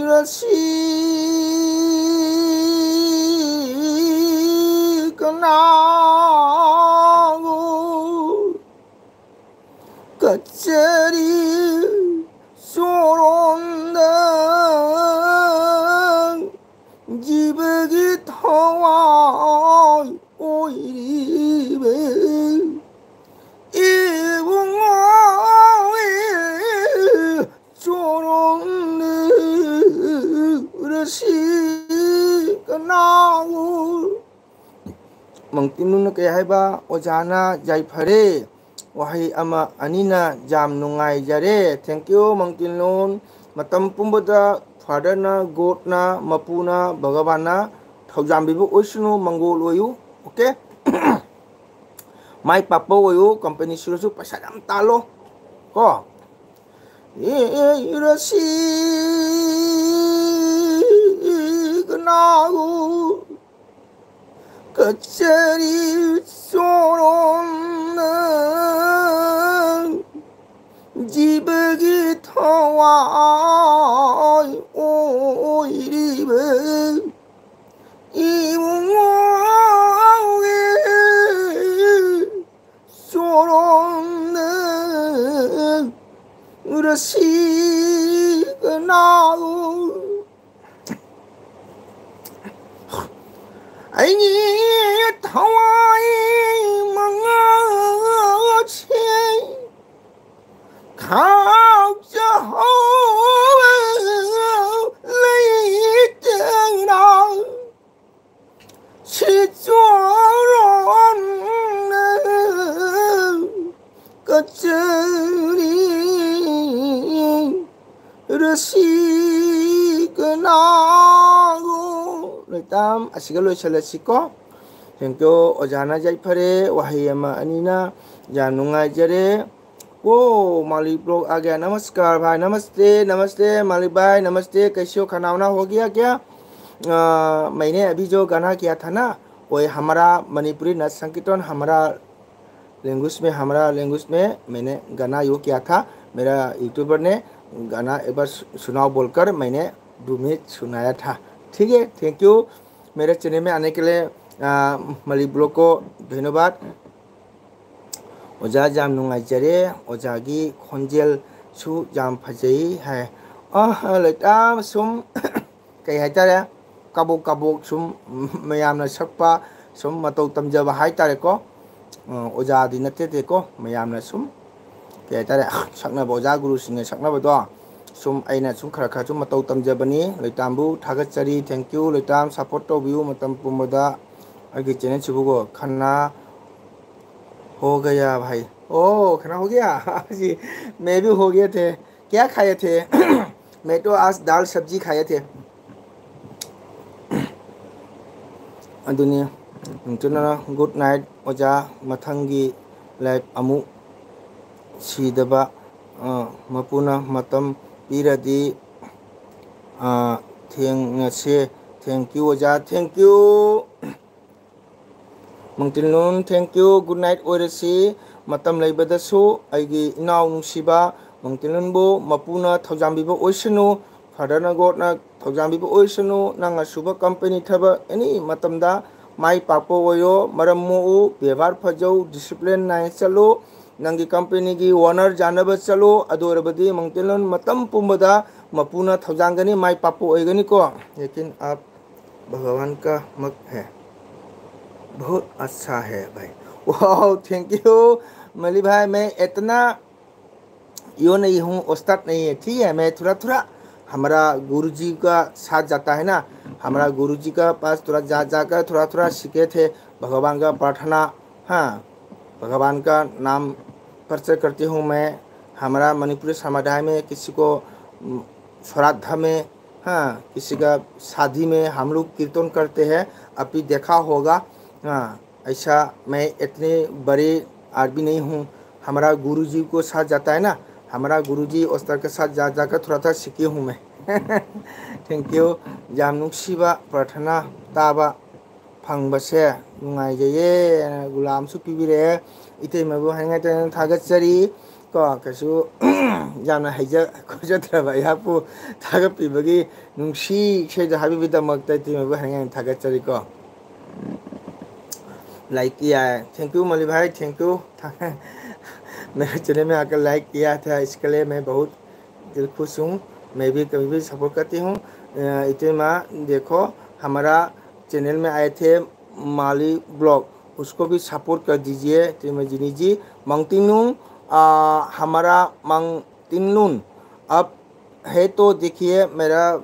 ꯔꯁꯤ ꯀꯅꯥꯒꯨ ꯀꯆꯦꯔꯤ ꯆꯣꯔꯣꯟꯗ ꯖꯤꯕꯒꯤ ꯊꯋꯥꯏ ꯑꯣꯏꯔꯤꯕ ꯏꯕꯨꯡꯉꯣ ꯆꯣꯔꯣꯟꯗ ꯔꯁꯤ ꯀꯅꯥꯒꯨ꯫ ꯃꯪꯇꯤꯟꯅꯨꯅ ꯀꯩ ꯍꯥꯏꯕ? "ꯑꯣꯖꯥꯅ ꯌꯥꯏꯐꯔꯦ꯫ ꯋꯥꯍꯩ ꯑꯃ ꯑꯅꯤꯅ ꯌꯥꯝ ꯅꯨꯡꯉꯥꯏꯖꯔꯦ"꯫ ꯊꯦꯡꯀ꯭ꯌꯨ ꯃꯪꯇꯤꯟꯅꯨ꯫ ꯃꯇꯝ ꯄꯨꯝꯕꯗ ꯐꯥꯗꯔꯅ, ꯒꯣꯗꯅ, ꯃꯄꯨꯅ, ꯚꯒꯕꯥꯟꯅ ꯊꯧꯖꯥꯟꯕꯤꯕ ꯑꯣꯏꯁꯅꯨ꯫ ꯃꯪꯒꯣꯜ ꯑꯣꯏꯌꯨ꯫ ꯑꯣꯀꯦ꯫ ꯃꯥꯏ ꯄꯥꯛꯄ ꯑꯣꯏꯌꯨ꯫ ꯀꯝꯄꯅꯤ ꯁꯨꯔꯁꯨ ꯄꯩꯁꯥ ꯌꯥꯝ ꯇꯥꯜꯂꯣ ꯀꯣ꯫ ꯏꯔꯁꯤ ꯀꯅꯥꯒꯨ ꯀꯆꯦꯔꯤ ꯆꯣꯔꯣꯝꯅ ꯖꯤꯕꯒꯤ ꯊꯋꯥꯏ ꯑꯣꯏꯔꯤꯕ ꯏꯕꯨꯡꯉꯣꯒꯤ ꯆꯣꯔꯣꯝꯅ ꯔꯁꯤ ꯀꯅꯥꯒꯨ꯫ ꯑꯩꯒꯤ ꯊꯋꯥꯏ ꯃꯉꯥꯁꯦ ꯍꯥꯎ ꯆꯥꯍꯧ ꯂꯩꯇꯅ ꯁꯤꯆꯣꯟꯅ ꯀꯆꯔꯤ ꯔꯁꯤ ꯀꯅꯥꯒꯣ꯫ ꯂꯣꯏꯇꯥꯝ ꯑꯁꯤꯒ ꯂꯣꯏꯁꯤꯜꯂꯁꯤꯀꯣ꯫ Thank you꯫ ꯑꯣꯖꯥꯅ ꯌꯥꯏꯐꯔꯦ ꯋꯥꯍꯩ ꯑꯃ ꯑꯅꯤꯅ꯫ ꯌꯥꯝ ꯅꯨꯡꯉꯥꯏꯖꯔꯦ꯫ ओ मालिक ब्लॉग आ गया। नमस्कार भाई। नमस्ते, नमस्ते मालिक भाई। नमस्ते, कैसे हो? खाना वाना हो गया क्या? अ, मैंने अभी जो गाना किया था ना, वो हमारा मणिपुरी नच संकीर्तन, हमारा लैंग्वेज में, हमारा लैंग्वेज में मैंने गाना यो किया था। मेरा यूट्यूबर ने गाना एक बार सु-, सुनाओ बोलकर मैंने दो मिनट सुनाया था। ठीक है, थैंक यू। मेरे चैनल में आने के लिए, आ, मालिक ब्लॉग को धन्यवाद। ꯑꯣꯖꯥ, ꯌꯥꯝ ꯅꯨꯡꯉꯥꯏꯖꯔꯦ꯫ ꯑꯣꯖꯥꯒꯤ ꯈꯣꯟꯖꯦꯜꯁꯨ ꯌꯥꯝ ꯐꯖꯩ ꯍꯥꯏ꯫ ꯑ, ꯂꯩꯇꯥ ꯁꯨꯝ, ꯀꯩ ꯍꯥꯏꯇꯥꯔꯦ, ꯀꯕꯣꯛ ꯀꯕꯣꯛ ꯁꯨꯝ ꯃꯌꯥꯝꯅ ꯁꯛꯄ, ꯁꯨꯝ ꯃꯇꯧ ꯇꯝꯖꯕ ꯍꯥꯏꯇꯥꯔꯦꯀꯣ꯫ ꯑ, ꯑꯣꯖꯥꯗꯤ ꯅꯠꯇꯦꯗꯦꯀꯣ, ꯃꯌꯥꯝꯅ ꯁꯨꯝ, ꯀꯩ ꯍꯥꯏꯇꯥꯔꯦ, ꯁꯛꯅꯕ, ꯑꯣꯖꯥ ꯒꯨꯔꯨꯁꯤꯡꯅ ꯁꯛꯅꯕꯗꯣ ꯁꯨꯝ ꯑꯩꯅ ꯁꯨꯝ ꯈꯔ ꯈꯔ ꯁꯨꯝ ꯃꯇꯧ ꯇꯝꯖꯕꯅꯤ꯫ ꯂꯩꯇꯥꯝꯕꯨ ꯊꯥꯒꯠꯆꯔꯤ꯫ Thank you꯫ ꯂꯩꯇꯥꯝ, ꯁꯞꯄꯣꯔꯠ ꯇꯧꯕꯤꯌꯨ ꯃꯇꯝ ꯄꯨꯝꯕꯗ꯫ ꯑꯩꯒꯤ ꯆꯦꯅꯦꯜꯁꯤꯕꯨꯀꯣ, ꯈꯅꯥ ꯍꯣ ꯒꯌꯥ ꯚꯥꯏ꯫ ꯑꯣ, ꯈꯅꯥ ꯍꯣ ꯒꯌꯥ꯫ ꯁꯤ, ꯃꯦ ꯚꯤ ꯍꯣ ꯒꯌꯥ ꯊꯦ꯫ ꯀꯌꯥ ꯈꯥꯌꯦ ꯊꯦ? ꯃꯦ ꯇꯣ ꯑꯥꯖ ꯗꯥꯜ ꯁꯕꯖꯤ ꯈꯥꯌꯦ ꯊꯦ꯫ ꯑꯗꯨꯅꯤ, ꯅꯨꯡꯇꯤꯅ ꯒꯨꯗ ꯅꯥꯏꯠ ꯑꯣꯖꯥ, ꯃꯊꯪꯒꯤ ꯂꯥꯏꯐ ꯑꯃꯨꯛ ꯁꯤꯗꯕ, ꯑ, ꯃꯄꯨꯅ ꯃꯇꯝ ꯄꯤꯔꯗꯤ, ꯑ, ꯊꯦꯡꯅꯁꯦ꯫ Thank you ꯑꯣꯖꯥ, thank you꯫ ꯃꯪꯇꯤꯜꯂꯨꯟ, thank you꯫ ꯒꯨꯗ ꯅꯥꯏꯠ ꯑꯣꯏꯔꯁꯤ꯫ ꯃꯇꯝ ꯂꯩꯕꯗꯁꯨ ꯑꯩꯒꯤ ꯏꯅꯥꯎ ꯅꯨꯡꯁꯤꯕ ꯃꯪꯇꯤꯜꯂꯨꯟꯕꯨ ꯃꯄꯨꯅ ꯊꯧꯖꯥꯟꯕꯤꯕ ꯑꯣꯏꯁꯅꯨ, ꯐꯥꯗꯔꯅ ꯒꯣꯗꯅ ꯊꯧꯖꯥꯟꯕꯤꯕ ꯑꯣꯏꯁꯅꯨ꯫ ꯅꯪꯅ ꯁꯨꯕ ꯀꯝꯄꯦꯅꯤ ꯊꯕꯛ ꯑꯦꯅꯤ ꯃꯇꯝꯗ ꯃꯥꯏ ꯄꯥꯛꯄ ꯑꯣꯏꯌꯣ꯫ ꯃꯔꯝ ꯃꯣꯛꯎ, ꯕꯦꯕꯥꯔ ꯐꯖꯧ, ꯗꯤꯁꯤꯄ꯭ꯂꯤꯟ ꯅꯥꯏꯅ ꯆꯠꯂꯨ꯫ ꯅꯪꯒꯤ ꯀꯝꯄꯦꯅꯤꯒꯤ ꯑꯣꯅꯔ ꯌꯥꯅꯕ ꯆꯠꯂꯨ꯫ ꯑꯗꯨ ꯑꯣꯏꯔꯕꯗꯤ ꯃꯪꯇꯤꯜꯂꯨꯟ ꯃꯇꯝ ꯄꯨꯝꯕꯗ ꯃꯄꯨꯅ ꯊꯧꯖꯥꯟꯒꯅꯤ, ꯃꯥꯏ ꯄꯥꯛꯄ ꯑꯣꯏꯒꯅꯤꯀꯣ꯫ लेकिन आप भगवान का मत है, बहुत अच्छा है भाई। Wow, thank you मली भाई। मैं इतना यो नहीं हूँ, उस्ताद नहीं है, ठीक है, मैं थोड़ा थोड़ा, हमारा गुरुजी का साथ जाता है ना, हमारा गुरुजी का पास थोड़ा जा जाकर थोड़ा थोड़ा सीखे थे भगवान का प्रार्थना। हाँ, भगवान का नाम प्रचार करती हूँ मैं। हमारा मणिपुरी समुदाय में किसी को, उम, श्राद्ध में, हाँ, किसी का शादी में हम लोग कीर्तन करते हैं, अभी देखा होगा। हाँ, ऐसा मैं इतने बड़े आदमी नहीं हूँ। हमारा गुरुजी को साथ जाता है ना, हमारा गुरुजी उस्ताद के साथ जा जाकर थोड़ा थोड़ा सीखी हूँ मैं। Thank you. ꯌꯥꯝ ꯅꯨꯡꯁꯤꯕ ꯄ꯭ꯔꯥꯔꯊꯅꯥ ꯇꯥꯕ ꯐꯪꯕꯁꯦ ꯅꯨꯡꯉꯥꯏꯖꯩꯌꯦ꯫ ꯒꯨꯂꯥꯝꯁꯨ ꯄꯤꯕꯤꯔꯛꯑꯦ꯫ ꯏꯇꯩꯃꯕꯨ ꯍꯥꯏꯅꯤꯡꯉꯥꯏ ꯊꯥꯒꯠꯆꯔꯤ꯫ ꯀꯣ, ꯀꯩꯁꯨ ꯌꯥꯝꯅ ꯍꯩꯖ ꯈꯣꯠꯆꯗ꯭ꯔꯕ ꯑꯩꯍꯥꯛꯄꯨ ꯊꯥꯒꯠꯄꯤꯕꯒꯤ ꯅꯨꯡꯁꯤ ꯏꯁꯩꯗꯣ ꯍꯥꯏꯕꯤꯕꯒꯤꯗꯃꯛꯇ ꯏꯇꯩꯃꯕꯨ ꯍꯥꯏꯅꯤꯡꯉꯥꯏ ꯊꯥꯒꯠꯆꯔꯤꯀꯣ꯫ Like किया है। Thank you मौली भाई, thank you। मेरे चैनल में आकर लाइक किया था, इसके लिए मैं बहुत दिल खुश हूँ। मैं भी कभी भी सपोर्ट करती हूँ। अ, इतने माँ, देखो, हमारा चैनल में आए थे माली ब्लॉग, उसको भी सपोर्ट कर दीजिए। इतने माँ जिनी जी, मंगतिंगनू, आ, हमारा मंगतिंगनून, अब है तो देखिए, मेरा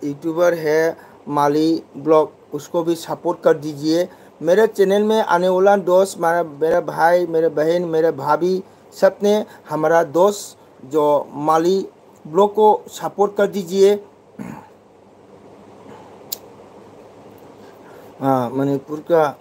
यूट्यूबर है माली ब्लॉग, उसको भी सपोर्ट कर दीजिए। मेरे चैनल में आने वाला दोस्त, मेरा, मेरा भाई, मेरे बहन, मेरे भाभी, सब ने हमारा दोस्त जो माली ब्लॉग को सपोर्ट कर दीजिए। हाँ, मणिपुर का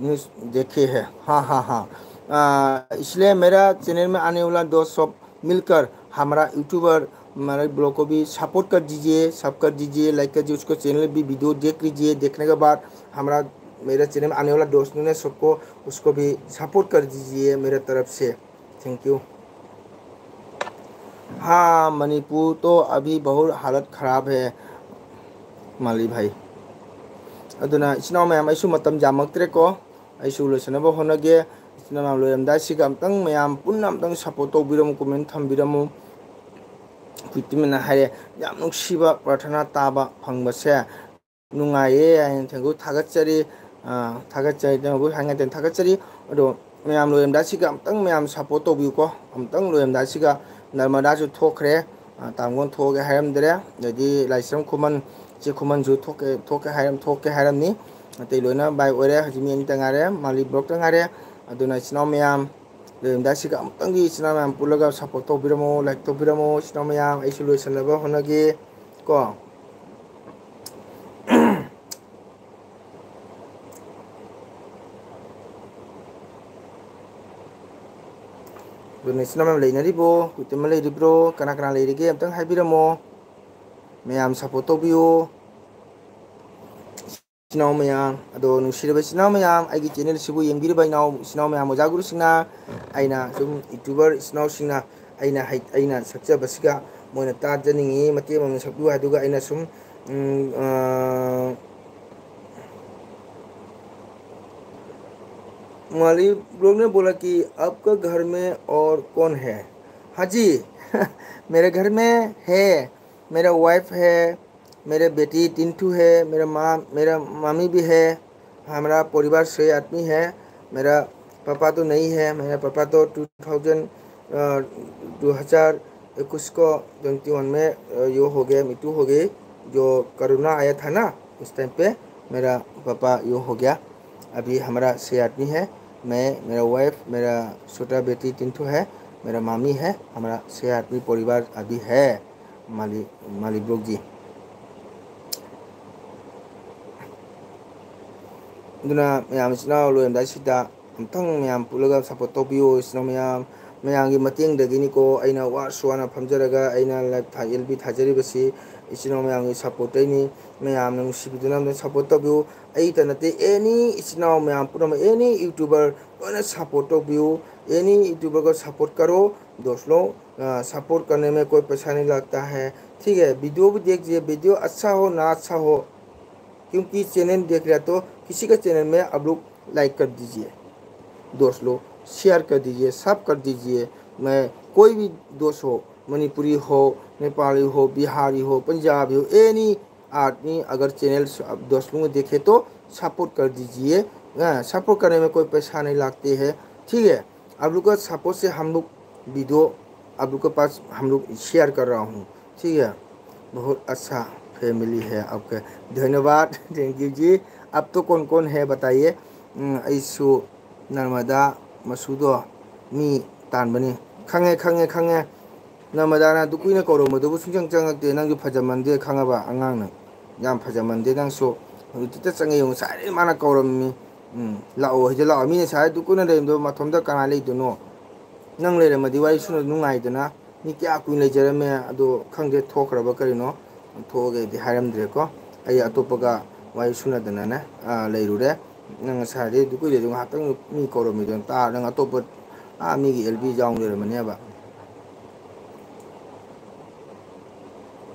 न्यूज़ देखे हैं। हाँ, हाँ, हाँ। आ, इसलिए मेरा चैनल में आने वाला दोस्त सब मिलकर हमारा यूट्यूबर, हमारे ब्लॉग को भी सपोर्ट कर दीजिए, सब कर दीजिए, लाइक कर दीजिए, उसको चैनल भी वीडियो देख लीजिए। देखने के बाद हमारा, मेरे चैनल में आने वाला दोस्त ने सबको, उसको भी सपोर्ट कर दीजिए मेरे तरफ से। Thank you। हाँ, मणिपुर तो अभी बहुत हालत ख़राब है, माली भाई। ꯑꯗꯨꯅ ꯏꯆꯤꯟ ꯏꯅꯥꯎ ꯃꯌꯥꯝ, ꯑꯩꯁꯨ ꯃꯇꯝ ꯌꯥꯝꯃꯛꯇ꯭ꯔꯦꯀꯣ, ꯑꯩꯁꯨ ꯂꯣꯏꯁꯤꯟꯅꯕ ꯍꯣꯠꯅꯒꯦ꯫ ꯏꯆꯤꯟ ꯏꯅꯥꯎ ꯂꯣꯏꯔꯝꯗꯥꯏꯁꯤꯒ ꯑꯝꯇꯪ ꯃꯌꯥꯝ ꯄꯨꯟꯅ ꯑꯝꯇꯪ ꯁꯞꯄꯣꯔꯠ ꯇꯧꯕꯤꯔꯝꯃꯨ, ꯀꯣꯃꯦꯟ ꯊꯝꯕꯤꯔꯝꯃꯨ꯫ ꯀ꯭ꯋꯤꯇꯤꯃꯦꯟꯅ ꯍꯥꯏꯔꯦ, "ꯌꯥꯝ ꯅꯨꯡꯁꯤꯕ ꯄ꯭ꯔꯥꯔꯊꯅꯥ ꯇꯥꯕ ꯐꯪꯕꯁꯦ ꯅꯨꯡꯉꯥꯏꯌꯦ" ꯍꯥꯏꯅ ꯊꯦꯡꯒꯨ ꯊꯥꯒꯠꯆꯔꯤ꯫ ꯑ, ꯊꯥꯒꯠꯆꯔꯤ, ꯊꯦꯡꯒꯨ ꯍꯥꯏꯅ ꯊꯥꯒꯠꯆꯔꯤ꯫ ꯑꯗꯣ ꯃꯌꯥꯝ ꯂꯣꯏꯔꯝꯗꯥꯏꯁꯤꯒ ꯑꯝꯇꯪ ꯃꯌꯥꯝ ꯁꯞꯄꯣꯔꯠ ꯇꯧꯕꯤꯌꯨꯀꯣ꯫ ꯑꯝꯇꯪ ꯂꯣꯏꯔꯝꯗꯥꯏꯁꯤꯒ ꯅꯔꯃꯗꯥꯁꯨ ꯊꯣꯛꯈ꯭ꯔꯦ꯫ ꯑ, ꯇꯥꯡꯒꯣꯟ ꯊꯣꯛꯑꯒꯦ ꯍꯥꯏꯔꯝꯗ꯭ꯔꯦ꯫ ꯑꯗꯩꯗꯤ ꯂꯥꯏꯁ꯭ꯔꯝ ꯈꯨꯃꯟ, ꯆꯦ ꯈꯨꯃꯟꯁꯨ ꯊꯣꯛꯀꯦ, ꯊꯣꯛꯀꯦ ꯍꯥꯏꯔꯝ-, ꯊꯣꯛꯀꯦ ꯍꯥꯏꯔꯝꯅꯤ꯫ ꯑꯇꯩ ꯂꯣꯏꯅ ꯕꯥꯏ ꯑꯣꯏꯔꯦ꯫ ꯍꯧꯖꯤꯛ ꯃꯤ ꯑꯅꯤꯇ ꯉꯥꯏꯔꯦ, ꯃꯥꯂꯤ ꯕ꯭ꯂꯣꯛꯇ ꯉꯥꯏꯔꯦ꯫ ꯑꯗꯨꯅ ꯏꯆꯤꯟ ꯏꯅꯥꯎ ꯃꯌꯥꯝ, ꯂꯣꯏꯔꯝꯗꯥꯏꯁꯤꯒ ꯑꯃꯨꯛꯇꯪꯗꯤ ꯏꯆꯤꯟ ꯏꯅꯥꯎ ꯃꯌꯥꯝ ꯄꯨꯜꯂꯒ ꯁꯞꯄꯣꯔꯠ ꯇꯧꯕꯤꯔꯝꯃꯣ, ꯂꯥꯏꯛ ꯇꯧꯕꯤꯔꯝꯃꯣ꯫ ꯏꯆꯤꯟ ꯏꯅꯥꯎ ꯃꯌꯥꯝ, ꯑꯩꯁꯨ ꯂꯣꯏꯁꯤꯟꯅꯕ ꯍꯣꯠꯅꯒꯦ ꯀꯣ꯫ ꯑꯗꯨꯅ ꯏꯆꯤꯟ ꯏꯅꯥꯎ ꯃꯌꯥꯝ ꯂꯩꯅꯔꯤꯕꯣ? ꯀꯨꯏꯇꯤꯃ ꯂꯩꯔꯤꯕ꯭ꯔꯣ? ꯀꯅꯥ ꯀꯅꯥ ꯂꯩꯔꯤꯒꯦ? ꯑꯝꯇꯪ ꯍꯥꯏꯕꯤꯔꯝꯃꯣ꯫ ꯃꯌꯥꯝ ꯁꯞꯄꯣꯔꯠ ꯇꯧꯕꯤꯌꯨ꯫ ꯏꯆꯤꯟ ꯏꯅꯥꯎ ꯃꯌꯥꯝ, ꯑꯗꯣ ꯅꯨꯡꯁꯤꯔꯕ ꯏꯆꯤꯟ ꯏꯅꯥꯎ ꯃꯌꯥꯝ, ꯑꯩꯒꯤ ꯆꯦꯅꯦꯜꯁꯤꯕꯨ ꯌꯦꯡꯕꯤꯔꯤꯕ ꯏꯅꯥꯎ, ꯏꯆꯤꯟ ꯏꯅꯥꯎ ꯃꯌꯥꯝ, ꯑꯣꯖꯥ ꯒꯨꯔꯨꯁꯤꯡꯅ, ꯑꯩꯅ ꯁꯨꯝ ꯌꯨꯇ꯭ꯌꯨꯕꯔ ꯏꯆꯤꯟ ꯏꯅꯥꯎꯁꯤꯡꯅ ꯑꯩꯅ ꯍꯩ-, ꯑꯩꯅ ꯁꯛꯆꯕꯁꯤꯒ ꯃꯣꯏꯅ ꯇꯥꯖꯅꯤꯡꯉꯤ, ꯃꯇꯦꯛ ꯑꯃ ꯁꯛꯄꯤꯌꯨ ꯍꯥꯏꯗꯨꯒ ꯑꯩꯅ ꯁꯨꯝ, ꯎꯝ, ꯑ, माली ब्लॉग ने बोला कि आपका घर में और कौन है? हाँ जी, मेरे घर में है, मेरा वाइफ है, मेरे बेटी टिंटू है, मेरा माँ, मेरा मामी भी है। हमारा परिवार छः आदमी है। मेरा पापा तो नहीं है, मेरा पापा तो टू थाउजेंड, अ, दो हज़ार इक्कीस को ट्वेंटी वन में, अ, यो हो गए, मृत्यु हो गई। जो कोरोना आया था ना, उस टाइम पे मेरा पापा यो हो गया। अभी हमारा छः आदमी है, मैं, मेरा वाइफ, मेरा छोटा बेटी टिंटू है, मेरा मामी है, हमारा छः आदमी परिवार अभी है, माली, माली ब्लॉग जी। ꯑꯗꯨꯅ ꯃꯌꯥꯝ ꯏꯆꯤꯟ ꯏꯅꯥꯎ ꯂꯣꯏꯔꯝꯗꯥꯏꯁꯤꯗ ꯑꯃꯨꯛꯇꯪ ꯃꯌꯥꯝ ꯄꯨꯜꯂꯒ ꯁꯞꯄꯣꯔꯠ ꯇꯧꯕꯤꯌꯨ꯫ ꯏꯆꯤꯟ ꯏꯅꯥꯎ ꯃꯌꯥꯝ, ꯃꯌꯥꯝꯒꯤ ꯃꯇꯦꯡꯗꯒꯤꯅꯤꯀꯣ ꯑꯩꯅ ꯋꯥꯔꯁꯨ ꯋꯥꯅ ꯐꯝꯖꯔꯒ ꯑꯩꯅ ꯂꯥꯏꯚ ꯊꯥ-, ꯑꯦꯜ ꯕꯤ ꯊꯥꯖꯔꯤꯕꯁꯤ ꯏꯆꯤꯟ ꯏꯅꯥꯎ ꯃꯌꯥꯝꯒꯤ ꯁꯞꯄꯣꯔꯠꯇꯩꯅꯤ꯫ ꯃꯌꯥꯝꯅ ꯅꯨꯡꯁꯤꯕꯤꯗꯨꯅ ꯑꯝꯇꯪ ꯁꯞꯄꯣꯔꯠ ꯇꯧꯕꯤꯌꯨ꯫ ꯑꯩꯇ ꯅꯠꯇꯦ, ꯑꯦꯅꯤ ꯏꯆꯤꯟ ꯏꯅꯥꯎ ꯃꯌꯥꯝ ꯄꯨꯝꯅꯃꯛ, ꯑꯦꯅꯤ ꯌꯨꯇ꯭ꯌꯨꯕꯔ ꯂꯣꯏꯅ ꯁꯞꯄꯣꯔꯠ ꯇꯧꯕꯤꯌꯨ꯫ ꯑꯦꯅꯤ ꯌꯨꯇ꯭ꯌꯨꯕꯔꯒ ꯁꯞꯄꯣꯔꯠ ꯀꯔꯣ, ꯗꯣꯁꯂꯣ꯫ अ, सपोर्ट करने में कोई पैसा नहीं लगता है, ठीक है। वीडियो भी देख लीजिए, वीडियो अच्छा हो ना अच्छा हो, क्योंकि चैनल देख रहे तो किसी का चैनल में आप लोग लाइक कर दीजिए, दोस्त लोग शेयर कर दीजिए, सब कर दीजिए। मैं कोई भी दोस्त हो, मणिपुरी हो, नेपाली हो, बिहारी हो, पंजाबी हो, एनी आदमी अगर चैनल स-, आप दोस्त लोग देखे तो सपोर्ट कर दीजिए। हाँ, सपोर्ट करने में कोई पैसा नहीं लगते है, ठीक है। आप लोग का सपोर्ट से हम लोग वीडियो आप लोग के पास हम लोग शेयर कर रहा हूँ, ठीक है। बहुत अच्छा फैमिली है आपके। धन्यवाद, थैंक यू जी। आप तो कौन कौन है बताइए। ꯎꯝ, ꯑꯩꯁꯨ ꯅꯔꯃꯗꯥ ꯃꯁꯨꯗꯣ ꯃꯤ ꯇꯥꯟꯕꯅꯤ꯫ ꯈꯪꯉꯦ, ꯈꯪꯉꯦ, ꯈꯪꯉꯦ꯫ ꯅꯔꯃꯗꯥꯅ ꯑꯗꯨ ꯀꯨꯏꯅ ꯀꯧꯔꯝꯕꯗꯨꯕꯨ ꯁꯨꯡꯆꯪ ꯆꯪꯉꯛꯇꯦ꯫ ꯅꯪꯁꯨ ꯐꯖꯃꯟꯗꯦ ꯈꯪꯉꯕ ꯑꯉꯥꯡꯅ꯫ ꯌꯥꯝ ꯐꯖꯃꯟꯗꯦ ꯅꯪꯁꯨ꯫ ꯍꯧꯖꯤꯛꯇ ꯆꯪꯉꯛꯑꯦ, ꯉꯁꯥꯏꯗꯩ ꯃꯥꯅ ꯀꯧꯔꯝꯃꯤ꯫ ꯎꯝ, ꯂꯥꯛꯑꯣ, ꯍꯧꯖꯤꯛ ꯂꯥꯛꯑꯣ꯫ ꯃꯤꯅ ꯉꯁꯥꯏ ꯑꯗꯨ ꯀꯨꯏꯅ ꯂꯩꯔꯝꯗꯕ ꯃꯊꯣꯝꯗ ꯀꯅꯥ ꯂꯩꯗꯣꯏꯅꯣ? ꯅꯪ ꯂꯩꯔꯝꯃꯗꯤ ꯋꯥꯔꯤ ꯁꯨꯅ ꯅꯨꯡꯉꯥꯏꯗꯅ꯫ ꯃꯤ ꯀꯌꯥ ꯀꯨꯏꯅ ꯂꯩꯖꯔꯝꯃꯦ, ꯑꯗꯣ ꯈꯪꯗꯦ ꯊꯣꯛꯈ꯭ꯔꯕ ꯀꯔꯤꯅꯣ꯫ ꯊꯣꯛꯑꯒꯗꯤ ꯍꯥꯏꯔꯝꯗ꯭ꯔꯦꯀꯣ꯫ ꯑꯩ ꯑꯇꯣꯞꯄꯒ ꯋꯥꯔꯤ ꯁꯨꯅꯗꯅꯅꯦ, ꯑ, ꯂꯩꯔꯨꯔꯦ꯫ ꯅꯪ ꯉꯁꯥꯏꯗꯩ ꯑꯗꯨ ꯀꯨꯏꯔꯦ, ꯑꯗꯨ ꯉꯥꯏꯍꯥꯛꯇꯪ ꯃꯤ ꯀꯧꯔꯝꯃꯤꯗꯣ ꯇꯥ-, ꯅꯪ ꯑꯇꯣꯞꯄ, ꯑꯥ, ꯃꯤꯒꯤ ꯑꯦꯜ ꯕꯤ ꯌꯥꯎ ꯂꯩꯔꯝꯃꯅꯦꯕ꯫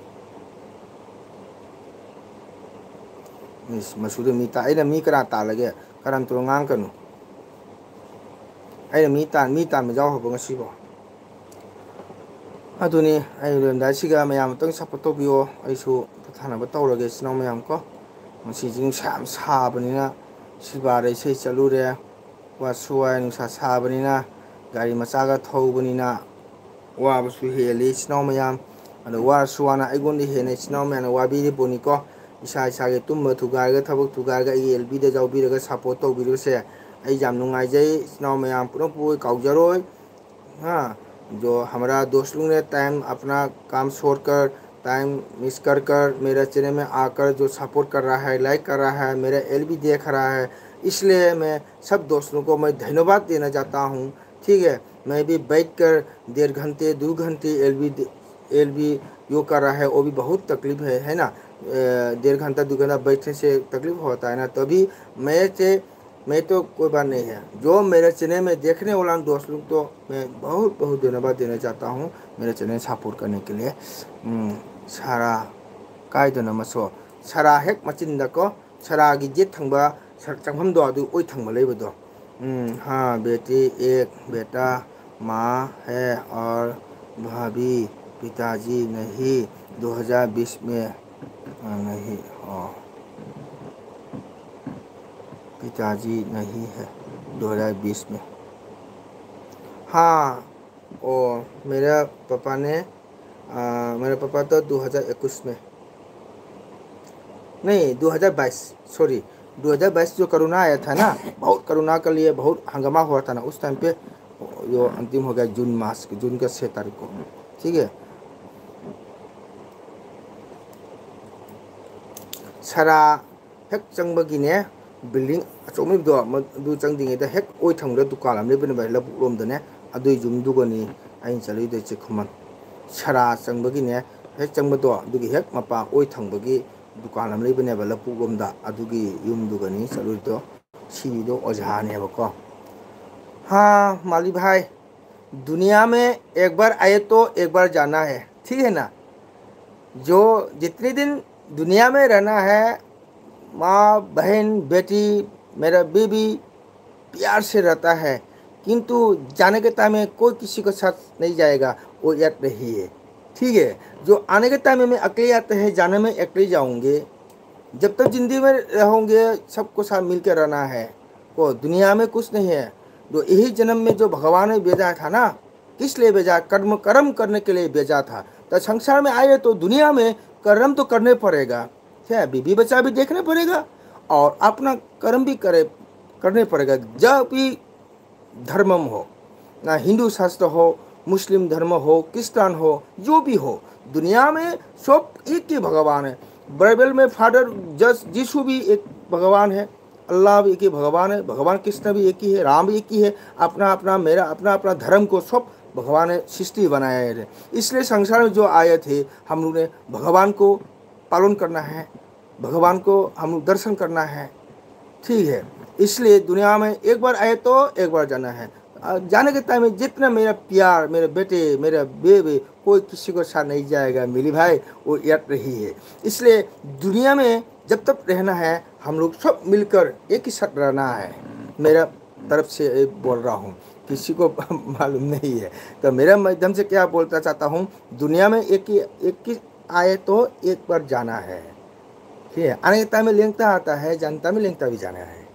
ꯏꯁ, ꯃꯁꯨꯗ ꯃꯤ ꯇꯥ-, ꯑꯩꯅ ꯃꯤ ꯀꯅꯥ ꯇꯥꯜꯂꯒꯦ? ꯀꯔꯟ ꯇꯨꯔꯟ ꯉꯥꯡꯉꯛꯀꯅꯨ꯫ ꯑꯩꯅ ꯃꯤ ꯇꯥꯟ-, ꯃꯤ ꯇꯥꯟꯕ ꯌꯥꯎꯈ꯭ꯔꯕꯣ ꯉꯁꯤꯕꯣ? ꯑꯗꯨꯅꯤ, ꯑꯩ ꯂꯣꯏꯔꯝꯗꯥꯏꯁꯤꯒ ꯃꯌꯥꯝ ꯑꯃꯨꯛꯇꯪ ꯁꯞꯄꯣꯔꯠ ꯇꯧꯕꯤꯌꯣ꯫ ꯑꯩꯁꯨ ꯄꯣꯊꯥꯅꯕ ꯇꯧꯔꯒꯦ, ꯏꯆꯤꯟ ꯏꯅꯥꯎ ꯃꯌꯥꯝ ꯀꯣ꯫ ꯉꯁꯤꯁꯤ ꯅꯨꯡꯁꯥ ꯌꯥꯝ ꯁꯥꯕꯅꯤꯅ ꯁꯤꯜꯕꯥꯔꯗ ꯏꯁꯩ ꯆꯠꯂꯨꯔꯦ꯫ ꯋꯥꯁꯨ ꯋꯥꯏ, ꯅꯨꯡꯁꯥ ꯁꯥꯕꯅꯤꯅ, ꯒꯥꯔꯤ ꯃꯆꯥꯒ ꯊꯧꯕꯅꯤꯅ ꯋꯥꯕꯁꯨ ꯍꯦꯜꯂꯤ, ꯏꯆꯤꯟ ꯏꯅꯥꯎ ꯃꯌꯥꯝ꯫ ꯑꯗꯣ ꯋꯥꯔꯁꯨ ꯋꯥꯅ ꯑꯩꯉꯣꯟꯗ ꯍꯦꯟꯅ ꯏꯆꯤꯟ ꯏꯅꯥꯎ ꯃꯌꯥꯝꯅ ꯋꯥꯕꯤꯔꯤ ꯄꯣꯠꯅꯤꯀꯣ꯫ ꯏꯁꯥ ꯏꯁꯥꯒꯤ ꯇꯨꯝꯕ ꯊꯨꯒꯥꯏꯔꯒ, ꯊꯕꯛ ꯊꯨꯒꯥꯏꯔꯒ ꯑꯩꯒꯤ ꯑꯦꯜ ꯕꯤꯗ ꯌꯥꯎꯕꯤꯔꯒ ꯁꯞꯄꯣꯔꯠ ꯇꯧꯕꯤꯔꯤꯕꯁꯦ ꯑꯩ ꯌꯥꯝ ꯅꯨꯡꯉꯥꯏꯖꯩ꯫ ꯏꯆꯤꯟ ꯏꯅꯥꯎ ꯃꯌꯥꯝ ꯄꯨꯝꯅꯃꯛꯄꯨ ꯑꯩ ꯀꯥꯎꯖꯔꯣꯏ꯫ हाँ, जो हमारा दोस्त लोग ने टाइम, अपना काम छोड़कर, टाइम मिस कर कर मेरा चैनल में आकर जो सपोर्ट कर रहा है, लाइक कर रहा है, मेरा एल बी देख रहा है, इसलिए मैं सब दोस्तों को मैं धन्यवाद देना चाहता हूँ। ठीक है, मैं भी बैठ कर डेढ़ घंटे, दो घंटे एल बी, एल बी यो कर रहा है, वो भी बहुत तकलीफ है, है ना? अ, डेढ़ घंटा, दो घंटा बैठने से तकलीफ होता है ना, तभी मैं से मैं तो कोई बात नहीं है। जो मेरे चैनल में देखने वाला दोस्त लोग तो मैं बहुत, बहुत धन्यवाद देना चाहता हूँ मेरे चैनल सपोर्ट करने के लिए। ꯎꯝ, ꯁꯥꯔꯥ ꯀꯥꯏꯗꯅꯣ ꯃꯁꯣ? ꯁꯥꯔꯥ ꯍꯦꯛ ꯃꯆꯤꯟꯗꯀꯣ, ꯁꯥꯔꯥꯒꯤ ꯌꯦꯠ ꯊꯪꯕ ꯁꯔ-, ꯆꯪꯐꯝꯗꯣ ꯑꯗꯨ ꯑꯣꯏ ꯊꯪꯕ ꯂꯩꯕꯗꯣ꯫ ꯎꯝ, हाँ बेटी, एक बेटा, माँ है और भाभी, पिताजी नहीं, दो हज़ार बीस में, अ, नहीं, अ, पिताजी नहीं है, दो हज़ार बीस में। हाँ, और मेरा पापा ने, आ, मेरा पापा तो दो हज़ार इक्कीस में, नहीं, दो हज़ार बाईस, सॉरी, दो हज़ार बाईस जो कोरोना आया था ना, बहुत कोरोना के लिए बहुत हंगामा हुआ था ना उस टाइम पे। जो अंतिम हो गया जून मास के, जून के छः तारीख को, ठीक है। ꯁꯔꯥ ꯍꯦꯛ ꯆꯪꯕꯒꯤꯅꯦ, ꯕꯤꯜꯗꯤꯡ ꯑꯆꯧꯕꯗꯣ, ꯃꯗꯨ ꯆꯪꯗ꯭ꯔꯤꯉꯩꯗ ꯍꯦꯛ ꯑꯣꯏ ꯊꯪꯕꯗ ꯗꯨꯀꯥꯟ ꯑꯃ ꯂꯩꯕꯅꯦꯕ, ꯂꯧꯕꯨꯛ ꯂꯣꯝꯗꯅꯦ꯫ ꯑꯗꯨꯏ ꯌꯨꯝꯗꯨꯒꯅꯤ ꯑꯩꯅ ꯆꯠꯂꯨꯏꯗꯣ, ꯆꯤꯛꯈꯨꯃꯟ꯫ ꯁꯔꯥ ꯆꯪꯕꯒꯤꯅꯦ, ꯍꯦꯛ ꯆꯪꯕꯗꯣ, ꯑꯗꯨꯒꯤ ꯍꯦꯛ ꯃꯄꯥ ꯑꯣꯏ ꯊꯪꯕꯒꯤ ꯗꯨꯀꯥꯟ ꯑꯃ ꯂꯩꯕꯅꯦꯕ, ꯂꯧꯕꯨꯛ ꯂꯣꯝꯗ꯫ ꯑꯗꯨꯒꯤ ꯌꯨꯝꯗꯨꯒꯅꯤ ꯆꯠꯂꯨꯏꯗꯣ꯫ ꯁꯤꯕꯤꯗꯣ ꯑꯣꯖꯥꯅꯦꯕꯀꯣ꯫ हाँ माली भाई, दुनिया में एक बार आए तो एक बार जाना है, ठीक है ना? जो जितने दिन दुनिया में रहना है, माँ, बहन, बेटी, मेरा बीबी प्यार से रहता है, किंतु जाने के टाइम में कोई किसी के साथ नहीं जाएगा, वो याद रही है, ठीक है। जो आने के टाइम में अकेले आते हैं, जाने में अकेले जाओगे। जब तक जिंदगी में रहोगे, सबको साथ मिलकर रहना है। वो दुनिया में कुछ नहीं है। जो यही जन्म में जो भगवान ने भेजा था ना, किस लिए भेजा? कर्म, कर्म करने के लिए भेजा था। तो संसार में आए तो दुनिया में कर्म तो करने पड़ेगा, क्या बीबी बच्चा भी देखने पड़ेगा और अपना कर्म भी करे, करने पड़ेगा। जब भी धर्म हो, ना हिंदू शास्त्र हो, मुस्लिम धर्म हो, क्रिस्तान हो, जो भी हो, दुनिया में सब एक ही भगवान है। बाइबल में फादर, जस, यीशु भी एक भगवान है, अल्लाह भी एक ही भगवान है, भगवान कृष्ण भी एक ही है, राम भी एक ही है। अपना अपना, मेरा अपना अपना धर्म को सब भगवान ने सृष्टि बनाया है। इसलिए संसार में जो आए थे, हम लोग ने भगवान को पालन करना है, भगवान को हम लोग दर्शन करना है, ठीक है। इसलिए दुनिया में एक बार आए तो एक बार जाना है। आ, जाने के टाइम में जितना मेरा प्यार, मेरे बेटे, मेरा बेबे, कोई किसी को साथ नहीं जाएगा मेरी भाई, वो याद रही है। इसलिए दुनिया में जब तक रहना है, हम लोग सब मिलकर एक ही साथ रहना है। मेरा तरफ से ये बोल रहा हूँ, किसी को मालूम नहीं है। तो मेरा माध्यम से क्या बोलता चाहता हूँ, दुनिया में एक ही, एक ही आए तो एक बार जाना है, ठीक है। आने के टाइम में लेंगता आता है, जानता में लेंगता भी जाना है।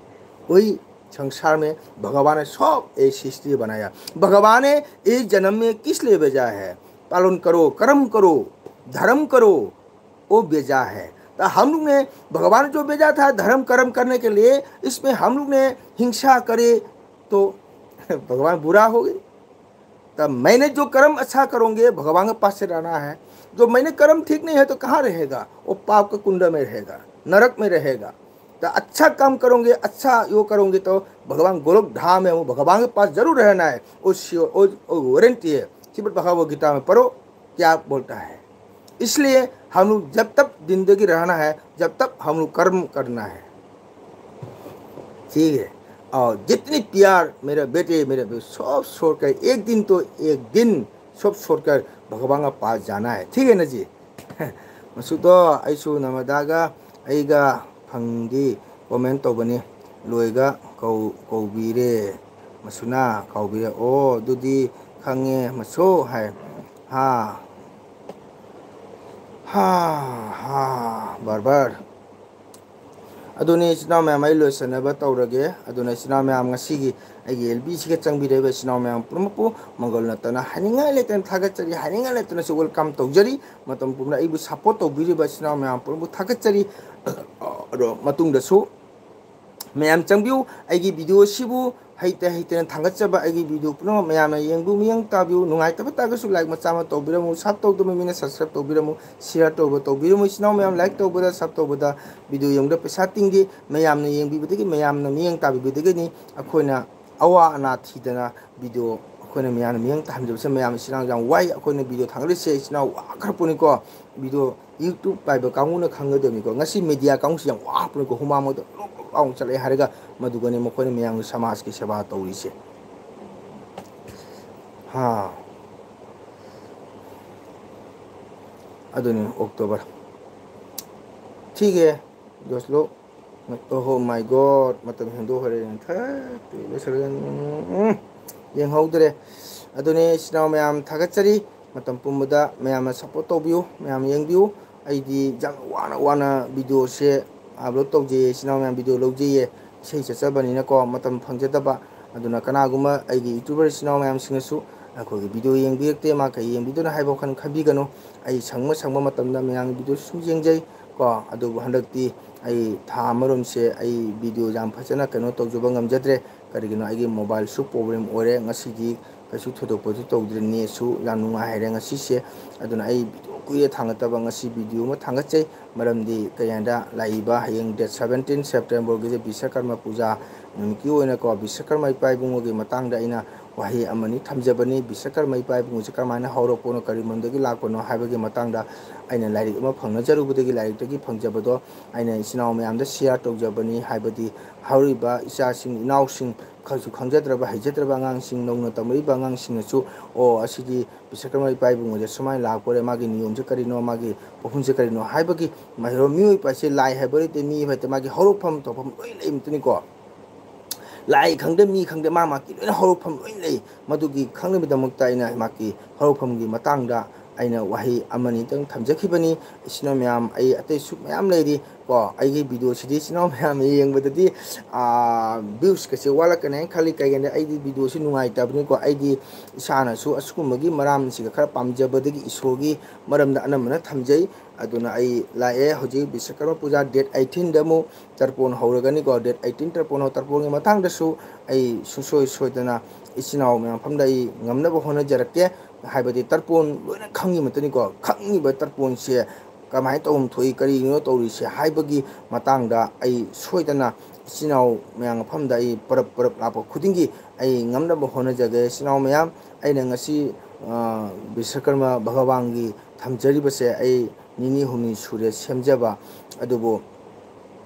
वही संसार में भगवान ने सब ये सृष्टि बनाया। भगवान ने इस जन्म में किस लिए भेजा है? पालन करो, कर्म करो, धर्म करो, वो भेजा है। तो हम लोग ने, भगवान जो भेजा था धर्म कर्म करने के लिए, इसमें हम लोग ने हिंसा करे तो भगवान बुरा हो गए। तो मैंने जो कर्म अच्छा करोगे, भगवान के पास से रहना है। जो मैंने कर्म ठीक नहीं है तो कहाँ रहेगा? वो पाप के कुंड में रहेगा, नरक में रहेगा। तो अच्छा काम करोगे, अच्छा यो करोगे तो भगवान गोलोक धाम है, वो भगवान के पास जरूर रहना है। वो श्योर, वो, वो वारंटी है। श्रीमद् भगवत गीता में पढ़ो क्या बोलता है। इसलिए हम लोग जब तक जिंदगी रहना है, जब तक हम लोग कर्म करना है, ठीक है। और जितनी प्यार मेरे बेटे, मेरे बे-, सब छोड़कर एक दिन तो एक दिन सब छोड़कर भगवान के पास जाना है, ठीक है ना जी? ꯃꯁꯨꯗꯣ ꯑꯩꯁꯨ ꯅꯃꯗꯥꯒ ꯑꯩꯒ ꯐꯪꯗꯤ comment ꯇꯧꯕꯅꯤ꯫ ꯂꯣꯏꯒ ꯀꯧ-, ꯀꯧꯕꯤꯔꯦ꯫ ꯃꯁꯨꯅ ꯀꯧꯕꯤꯔꯦ꯫ ꯑꯣ, ꯑꯗꯨꯗꯤ ꯈꯪꯉꯦ ꯃꯁꯨ ꯍꯥꯏ꯫ ꯍꯥ꯫ ꯍꯥ, ꯍꯥ, ꯕꯔꯕꯔ꯫ ꯑꯗꯨꯅꯤ ꯏꯆꯤꯟ ꯏꯅꯥꯎ ꯃꯌꯥꯝ, ꯑꯩ ꯂꯣꯏꯁꯤꯟꯅꯕ ꯇꯧꯔꯒꯦ꯫ ꯑꯗꯨꯅ ꯏꯆꯤꯟ ꯏꯅꯥꯎ ꯃꯌꯥꯝ, ꯉꯁꯤꯒꯤ ꯑꯩꯒꯤ ꯑꯦꯜ ꯕꯤꯁꯤꯒ ꯆꯪꯕꯤꯔꯛꯏꯕ ꯏꯆꯤꯟ ꯏꯅꯥꯎ ꯃꯌꯥꯝ ꯄꯨꯝꯅꯃꯛꯄꯨ ꯃꯪꯒꯜ ꯅꯠꯇꯅ ꯍꯥꯏꯅꯤꯡꯉꯥꯏ ꯂꯩꯇꯅ ꯊꯥꯒꯠꯆꯔꯤ, ꯍꯥꯏꯅꯤꯡꯉꯥꯏ ꯂꯩꯇꯅꯁꯨ welcome ꯇꯧꯖꯔꯤ꯫ ꯃꯇꯝ ꯄꯨꯝꯅ ꯑꯩꯕꯨ support ꯇꯧꯕꯤꯔꯤꯕ ꯏꯆꯤꯟ ꯏꯅꯥꯎ ꯃꯌꯥꯝ ꯄꯨꯝꯅꯃꯛꯄꯨ ꯊꯥꯒꯠꯆꯔꯤ꯫ ꯑꯗꯣ ꯃꯇꯨꯡꯗꯁꯨ ꯃꯌꯥꯝ ꯆꯪꯕꯤꯌꯨ, ꯑꯩꯒꯤ video ꯑꯁꯤꯕꯨ ꯍꯩꯇ ꯍꯩꯇꯅ ꯊꯥꯒꯠꯆꯕ ꯑꯩꯒꯤ video ꯄꯨꯝꯅꯃꯛ ꯃꯌꯥꯝꯅ ꯌꯦꯡꯕꯤꯌꯨ, ꯃꯤꯠꯌꯦꯡ ꯇꯥꯕꯤꯌꯨ꯫ ꯅꯨꯡꯉꯥꯏꯇꯕ ꯇꯥꯔꯒꯁꯨ like ꯃꯆꯥ ꯑꯃ ꯇꯧꯕꯤꯔꯝꯃꯨ, sub ꯇꯧꯗꯕ ꯃꯤꯅ subscribe ꯇꯧꯕꯤꯔꯝꯃꯨ, share ꯇꯧꯕ ꯇꯧꯕꯤꯔꯝꯃꯨ꯫ ꯏꯆꯤꯟ ꯏꯅꯥꯎ ꯃꯌꯥꯝ like ꯇꯧꯕꯗ, sub ꯇꯧꯕꯗ video ꯌꯦꯡꯕꯗ ꯄꯩꯁꯥ ꯇꯤꯡꯗꯦ꯫ ꯃꯌꯥꯝꯅ ꯌꯦꯡꯕꯤꯕꯗꯒꯤ, ꯃꯌꯥꯝꯅ ꯃꯤꯠꯌꯦꯡ ꯇꯥꯕꯤꯕꯗꯒꯤꯅꯤ ꯑꯩꯈꯣꯏꯅ ꯑꯋꯥ ꯑꯅꯥ ꯊꯤꯗꯅ video ꯑꯩꯈꯣꯏꯅ ꯃꯌꯥꯝꯅ ꯃꯤꯠꯌꯦꯡ ꯇꯥꯍꯟꯖꯕꯁꯦ꯫ ꯃꯌꯥꯝ ꯏꯆꯤꯟ ꯏꯅꯥꯎ ꯌꯥꯝ ꯋꯥꯏ, ꯑꯩꯈꯣꯏꯅ video ꯊꯥꯡꯒꯠꯂꯤꯁꯦ ꯏꯆꯤꯟ ꯏꯅꯥꯎ ꯋꯥꯈ꯭ꯔꯄꯣꯠꯅꯤꯀꯣ꯫ Video YouTube ꯄꯥꯏꯕ ꯀꯥꯡꯕꯨꯅ ꯈꯪꯒꯗꯕꯅꯤꯀꯣ꯫ ꯉꯁꯤ media ꯀꯥꯡꯕꯨꯁꯤ ꯌꯥꯝ ꯋꯥꯕꯅꯤꯀꯣ, ꯍꯨꯃꯥꯡ ꯃꯣꯏꯗ ꯂꯣꯛ ꯂꯣꯛ ꯂꯥꯎꯅ ꯆꯠꯂꯛꯑꯦ ꯍꯥꯏꯔꯒ ꯃꯗꯨꯒꯅꯤ ꯃꯈꯣꯏꯅ ꯃꯌꯥꯝꯒꯤ ꯁꯃꯥꯖꯀꯤ ꯁꯦꯕꯥ ꯇꯧꯔꯤꯁꯦ꯫ ꯍꯥ꯫ ꯑꯗꯨꯅꯤ October꯫ ꯊꯤꯒꯦ ꯖꯣꯁꯂꯣ꯫ Oh my God, ꯃꯇꯝ ꯍꯦꯟꯗꯣꯛꯈ꯭ꯔꯦ꯫ ꯊꯥꯔꯇꯤ ꯂꯣꯏꯁꯤꯜꯂꯦ꯫ ꯎꯝ, ꯌꯦꯡꯍꯧꯗ꯭ꯔꯦ꯫ ꯑꯗꯨꯅꯤ ꯏꯆꯤꯟ ꯏꯅꯥꯎ ꯃꯌꯥꯝ ꯊꯥꯒꯠꯆꯔꯤ꯫ ꯃꯇꯝ ꯄꯨꯝꯕꯗ ꯃꯌꯥꯝꯅ support ꯇꯧꯕꯤꯌꯨ, ꯃꯌꯥꯝ ꯌꯦꯡꯕꯤꯌꯨ꯫ ꯑꯩꯗꯤ ꯌꯥꯝ ꯋꯥꯅ ꯋꯥꯅ videoꯁꯦ upload ꯇꯧꯖꯩꯌꯦ, ꯏꯆꯤꯟ ꯏꯅꯥꯎ ꯃꯌꯥꯝ video ꯂꯧꯖꯩꯌꯦ꯫ ꯏꯁꯩ ꯆꯠꯆꯕꯅꯤꯅꯀꯣ, ꯃꯇꯝ ꯐꯪꯖꯗꯕ꯫ ꯑꯗꯨꯅ ꯀꯅꯥꯒꯨꯝꯕ ꯑꯩꯒꯤ YouTuber ꯏꯆꯤꯟ ꯏꯅꯥꯎ ꯃꯌꯥꯝꯁꯤꯡꯅꯁꯨ ꯑꯩꯈꯣꯏꯒꯤ video ꯌꯦꯡꯕꯤꯔꯛꯇꯦ, ꯃꯥ ꯀꯩ ꯌꯦꯡꯕꯤꯗꯣꯏꯅꯣ ꯍꯥꯏꯕ ꯋꯥꯈꯜ ꯈꯟꯕꯤꯒꯅꯨ꯫ ꯑꯩ ꯁꯪꯕ ꯁꯪꯕ ꯃꯇꯝꯗ ꯃꯌꯥꯝꯒꯤ video ꯁꯨꯝ ꯌꯦꯡꯖꯩ ꯀꯣ꯫ ꯑꯗꯨꯕꯨ ꯍꯟꯗꯛꯇꯤ ꯑꯩ ꯊꯥ ꯑꯃꯔꯣꯝꯁꯦ ꯑꯩ video ꯌꯥꯝ ꯐꯖꯅ ꯀꯩꯅꯣ ꯇꯧꯖꯕ ꯉꯝꯖꯗ꯭ꯔꯦ꯫ ꯀꯔꯤꯒꯤꯅꯣ, ꯑꯩꯒꯤ mobileꯁꯨ problem ꯑꯣꯏꯔꯦ꯫ ꯉꯁꯤꯗꯤ ꯀꯩꯁꯨ ꯊꯣꯏꯗꯣꯛꯄꯁꯨ ꯇꯧꯗ꯭ꯔꯦ, netꯁꯨ ꯌꯥꯝ ꯅꯨꯡꯉꯥꯏ ꯍꯥꯏꯔꯦ꯫ ꯉꯁꯤꯁꯦ ꯑꯗꯨꯅ ꯑꯩ video ꯀꯨꯏꯔꯦ ꯊꯥꯡꯒꯠꯇꯕ, ꯉꯁꯤ video ꯑꯃ ꯊꯥꯡꯒꯠꯆꯩ꯫ ꯃꯔꯝꯗꯤ ꯀꯩ ꯍꯥꯏꯗ, ꯂꯥꯛꯏꯕ ꯍꯌꯦꯡ date seventeen Septemberꯒꯤꯁꯦ ꯕꯤꯁꯀꯔꯃ ꯄꯨꯖꯥ ꯅꯨꯃꯤꯠꯀꯤ ꯑꯣꯏꯅꯀꯣ, ꯕꯤꯁꯀꯔꯃ ꯏꯄꯥ ꯏꯕꯨꯡꯉꯣꯒꯤ ꯃꯇꯥꯡꯗ ꯑꯩꯅ ꯋꯥꯍꯩ ꯑꯃꯅꯤ ꯊꯝꯖꯕꯅꯤ꯫ ꯕꯤꯁꯀꯔꯃ ꯏꯄꯥ ꯏꯕꯨꯡꯉꯣꯁꯦ ꯀꯔꯝꯍꯥꯏꯅ ꯍꯧꯔꯛꯄꯅꯣ, ꯀꯔꯤ ꯃꯔꯝꯗꯒꯤ ꯂꯥꯛꯄꯅꯣ ꯍꯥꯏꯕꯒꯤ ꯃꯇꯥꯡꯗ ꯑꯩꯅ ꯂꯥꯏꯔꯤꯛ ꯑꯃ ꯐꯪꯅꯖꯔꯨꯕꯗꯒꯤ, ꯂꯥꯏꯔꯤꯛꯇꯒꯤ ꯐꯪꯖꯕꯗꯣ ꯑꯩꯅ ꯏꯆꯤꯟ ꯏꯅꯥꯎ ꯃꯌꯥꯝꯗ share ꯇꯧꯖꯕꯅꯤ꯫ ꯍꯥꯏꯕꯗꯤ ꯍꯧꯔꯤꯕ ꯏꯆꯥꯁꯤꯡ, ꯏꯅꯥꯎꯁꯤꯡ, ꯈꯔꯁꯨ ꯈꯪꯖꯗ꯭ꯔꯕ, ꯍꯩꯖꯗ꯭ꯔꯕ ꯑꯉꯥꯡꯁꯤꯡ, ꯅꯧꯅ ꯇꯝꯂꯛꯏꯕ ꯑꯉꯥꯡꯁꯤꯡꯅꯁꯨ, "ꯑꯣ, ꯑꯁꯤꯗꯤ ꯕꯤꯁꯀꯔꯃ ꯏꯄꯥ ꯏꯕꯨꯡꯉꯣꯁꯦ ꯁꯨꯃꯥꯏꯅ ꯂꯥꯛꯄ ꯑꯣꯏꯔꯦ, ꯃꯥꯒꯤ ꯅꯤꯌꯣꯝꯁꯦ ꯀꯔꯤꯅꯣ, ꯃꯥꯒꯤ ꯃꯐꯝꯁꯦ ꯀꯔꯤꯅꯣ?" ꯍꯥꯏꯕꯒꯤ ꯃꯍꯩꯔꯣꯏ, ꯃꯤꯑꯣꯏꯕ ꯍꯥꯏꯁꯦ ꯂꯥꯏ ꯍꯥꯏꯕ ꯂꯩꯇꯦ, ꯃꯤ ꯍꯥꯏꯕ ꯂꯩꯇꯦ, ꯃꯥꯒꯤ ꯍꯧꯔꯛꯐꯝ ꯇꯧꯐꯝ ꯂꯣꯏ ꯂꯩꯕꯇꯅꯤꯀꯣ꯫ ꯂꯥꯏ ꯈꯪꯗꯦ, ꯃꯤ ꯈꯪꯗꯦ, ꯃꯥ ꯃꯥꯒꯤ ꯂꯣꯏꯅ ꯍꯧꯔꯛꯐꯝ ꯂꯣꯏ ꯂꯩ꯫ ꯃꯗꯨꯒꯤ ꯈꯪꯅꯕꯒꯤꯗꯃꯛꯇ ꯑꯩꯅ ꯃꯥꯒꯤ ꯍꯧꯔꯛꯐꯝꯒꯤ ꯃꯇꯥꯡꯗ ꯑꯩꯅ ꯋꯥꯍꯩ ꯑꯃꯅꯤꯇꯪ ꯊꯝꯖꯈꯤꯕꯅꯤ꯫ ꯏꯆꯤꯟ ꯏꯅꯥꯎ ꯃꯌꯥꯝ, ꯑꯩ ꯑꯇꯩꯁꯨ ꯃꯌꯥꯝ ꯂꯩꯔꯤ ꯀꯣ꯫ ꯑꯩꯒꯤ videoꯁꯤꯗꯤ ꯏꯆꯤꯟ ꯏꯅꯥꯎ ꯃꯌꯥꯝ ꯌꯦꯡꯕꯗꯗꯤ, ꯑꯥ, viewsꯀꯁꯦ ꯋꯥꯠꯂꯛꯀꯅꯤ ꯍꯥꯏꯅ ꯈꯜꯂꯤ꯫ ꯀꯩꯒꯤꯅꯣꯗ ꯑꯩꯗꯤ videoꯁꯤ ꯅꯨꯡꯉꯥꯏꯇꯕꯅꯤꯀꯣ꯫ ꯑꯩꯗꯤ ꯏꯁꯥꯅꯁꯨ ꯑꯁꯤꯒꯨꯝꯕꯒꯤ ꯃꯔꯝꯁꯤꯒ ꯈꯔ ꯄꯥꯝꯖꯕꯗꯒꯤ ꯏꯁꯣꯔꯒꯤ ꯃꯔꯝꯗ ꯑꯅꯝꯕꯅ ꯊꯝꯖꯩ꯫ ꯑꯗꯨꯅ ꯑꯩ ꯂꯥꯛꯑꯦ ꯍꯧꯖꯤꯛ ꯕꯤꯁꯀꯔꯃ ꯄꯨꯖꯥ date eighteenꯗ ꯑꯃꯨꯛ ꯇꯔꯄꯣꯟ ꯍꯧꯔꯒꯅꯤꯀꯣ꯫ Date eighteen ꯇꯔꯄꯣꯟ ꯍꯧ-, ꯇꯔꯄꯣꯟꯒꯤ ꯃꯇꯥꯡꯗꯁꯨ ꯑꯩ ꯁꯨꯡꯁꯣꯏ ꯁꯣꯏꯗꯅ ꯏꯆꯤꯟ ꯏꯅꯥꯎ ꯃꯌꯥꯝ ꯃꯐꯝꯗ ꯑꯩ ꯉꯝꯅꯕ ꯍꯣꯠꯅꯖꯔꯛꯀꯦ꯫ ꯍꯥꯏꯕꯗꯤ ꯇꯔꯄꯣꯟ ꯂꯣꯏꯅ ꯈꯪꯉꯤ ꯃꯇꯅꯤꯀꯣ, ꯈꯪꯉꯤꯕ ꯇꯔꯄꯣꯟꯁꯦ ꯀꯃꯥꯏꯅ ꯇꯧꯐꯝ ꯊꯣꯛꯏ, ꯀꯔꯤꯅꯣ ꯇꯧꯔꯤꯁꯦ ꯍꯥꯏꯕꯒꯤ ꯃꯇꯥꯡꯗ ꯑꯩ ꯁꯣꯏꯗꯅ ꯏꯆꯤꯟ ꯏꯅꯥꯎ ꯃꯌꯥꯝ ꯃꯐꯝꯗ ꯑꯩ ꯄꯔꯞ ꯄꯔꯞ ꯂꯥꯛꯄ ꯈꯨꯗꯤꯡꯒꯤ ꯑꯩ ꯉꯝꯅꯕ ꯍꯣꯠꯅꯖꯒꯦ꯫ ꯏꯆꯤꯟ ꯏꯅꯥꯎ ꯃꯌꯥꯝ, ꯑꯩꯅ ꯉꯁꯤ, ꯑ, ꯕꯤꯁꯀꯔꯃ ꯚꯒꯋꯥꯟꯒꯤ ꯊꯝꯖꯔꯤꯕꯁꯦ ꯑꯩ ꯅꯤꯅꯤ ꯍꯨꯝꯅꯤ ꯁꯨꯔꯦ ꯁꯦꯝꯖꯕ, ꯑꯗꯨꯕꯨ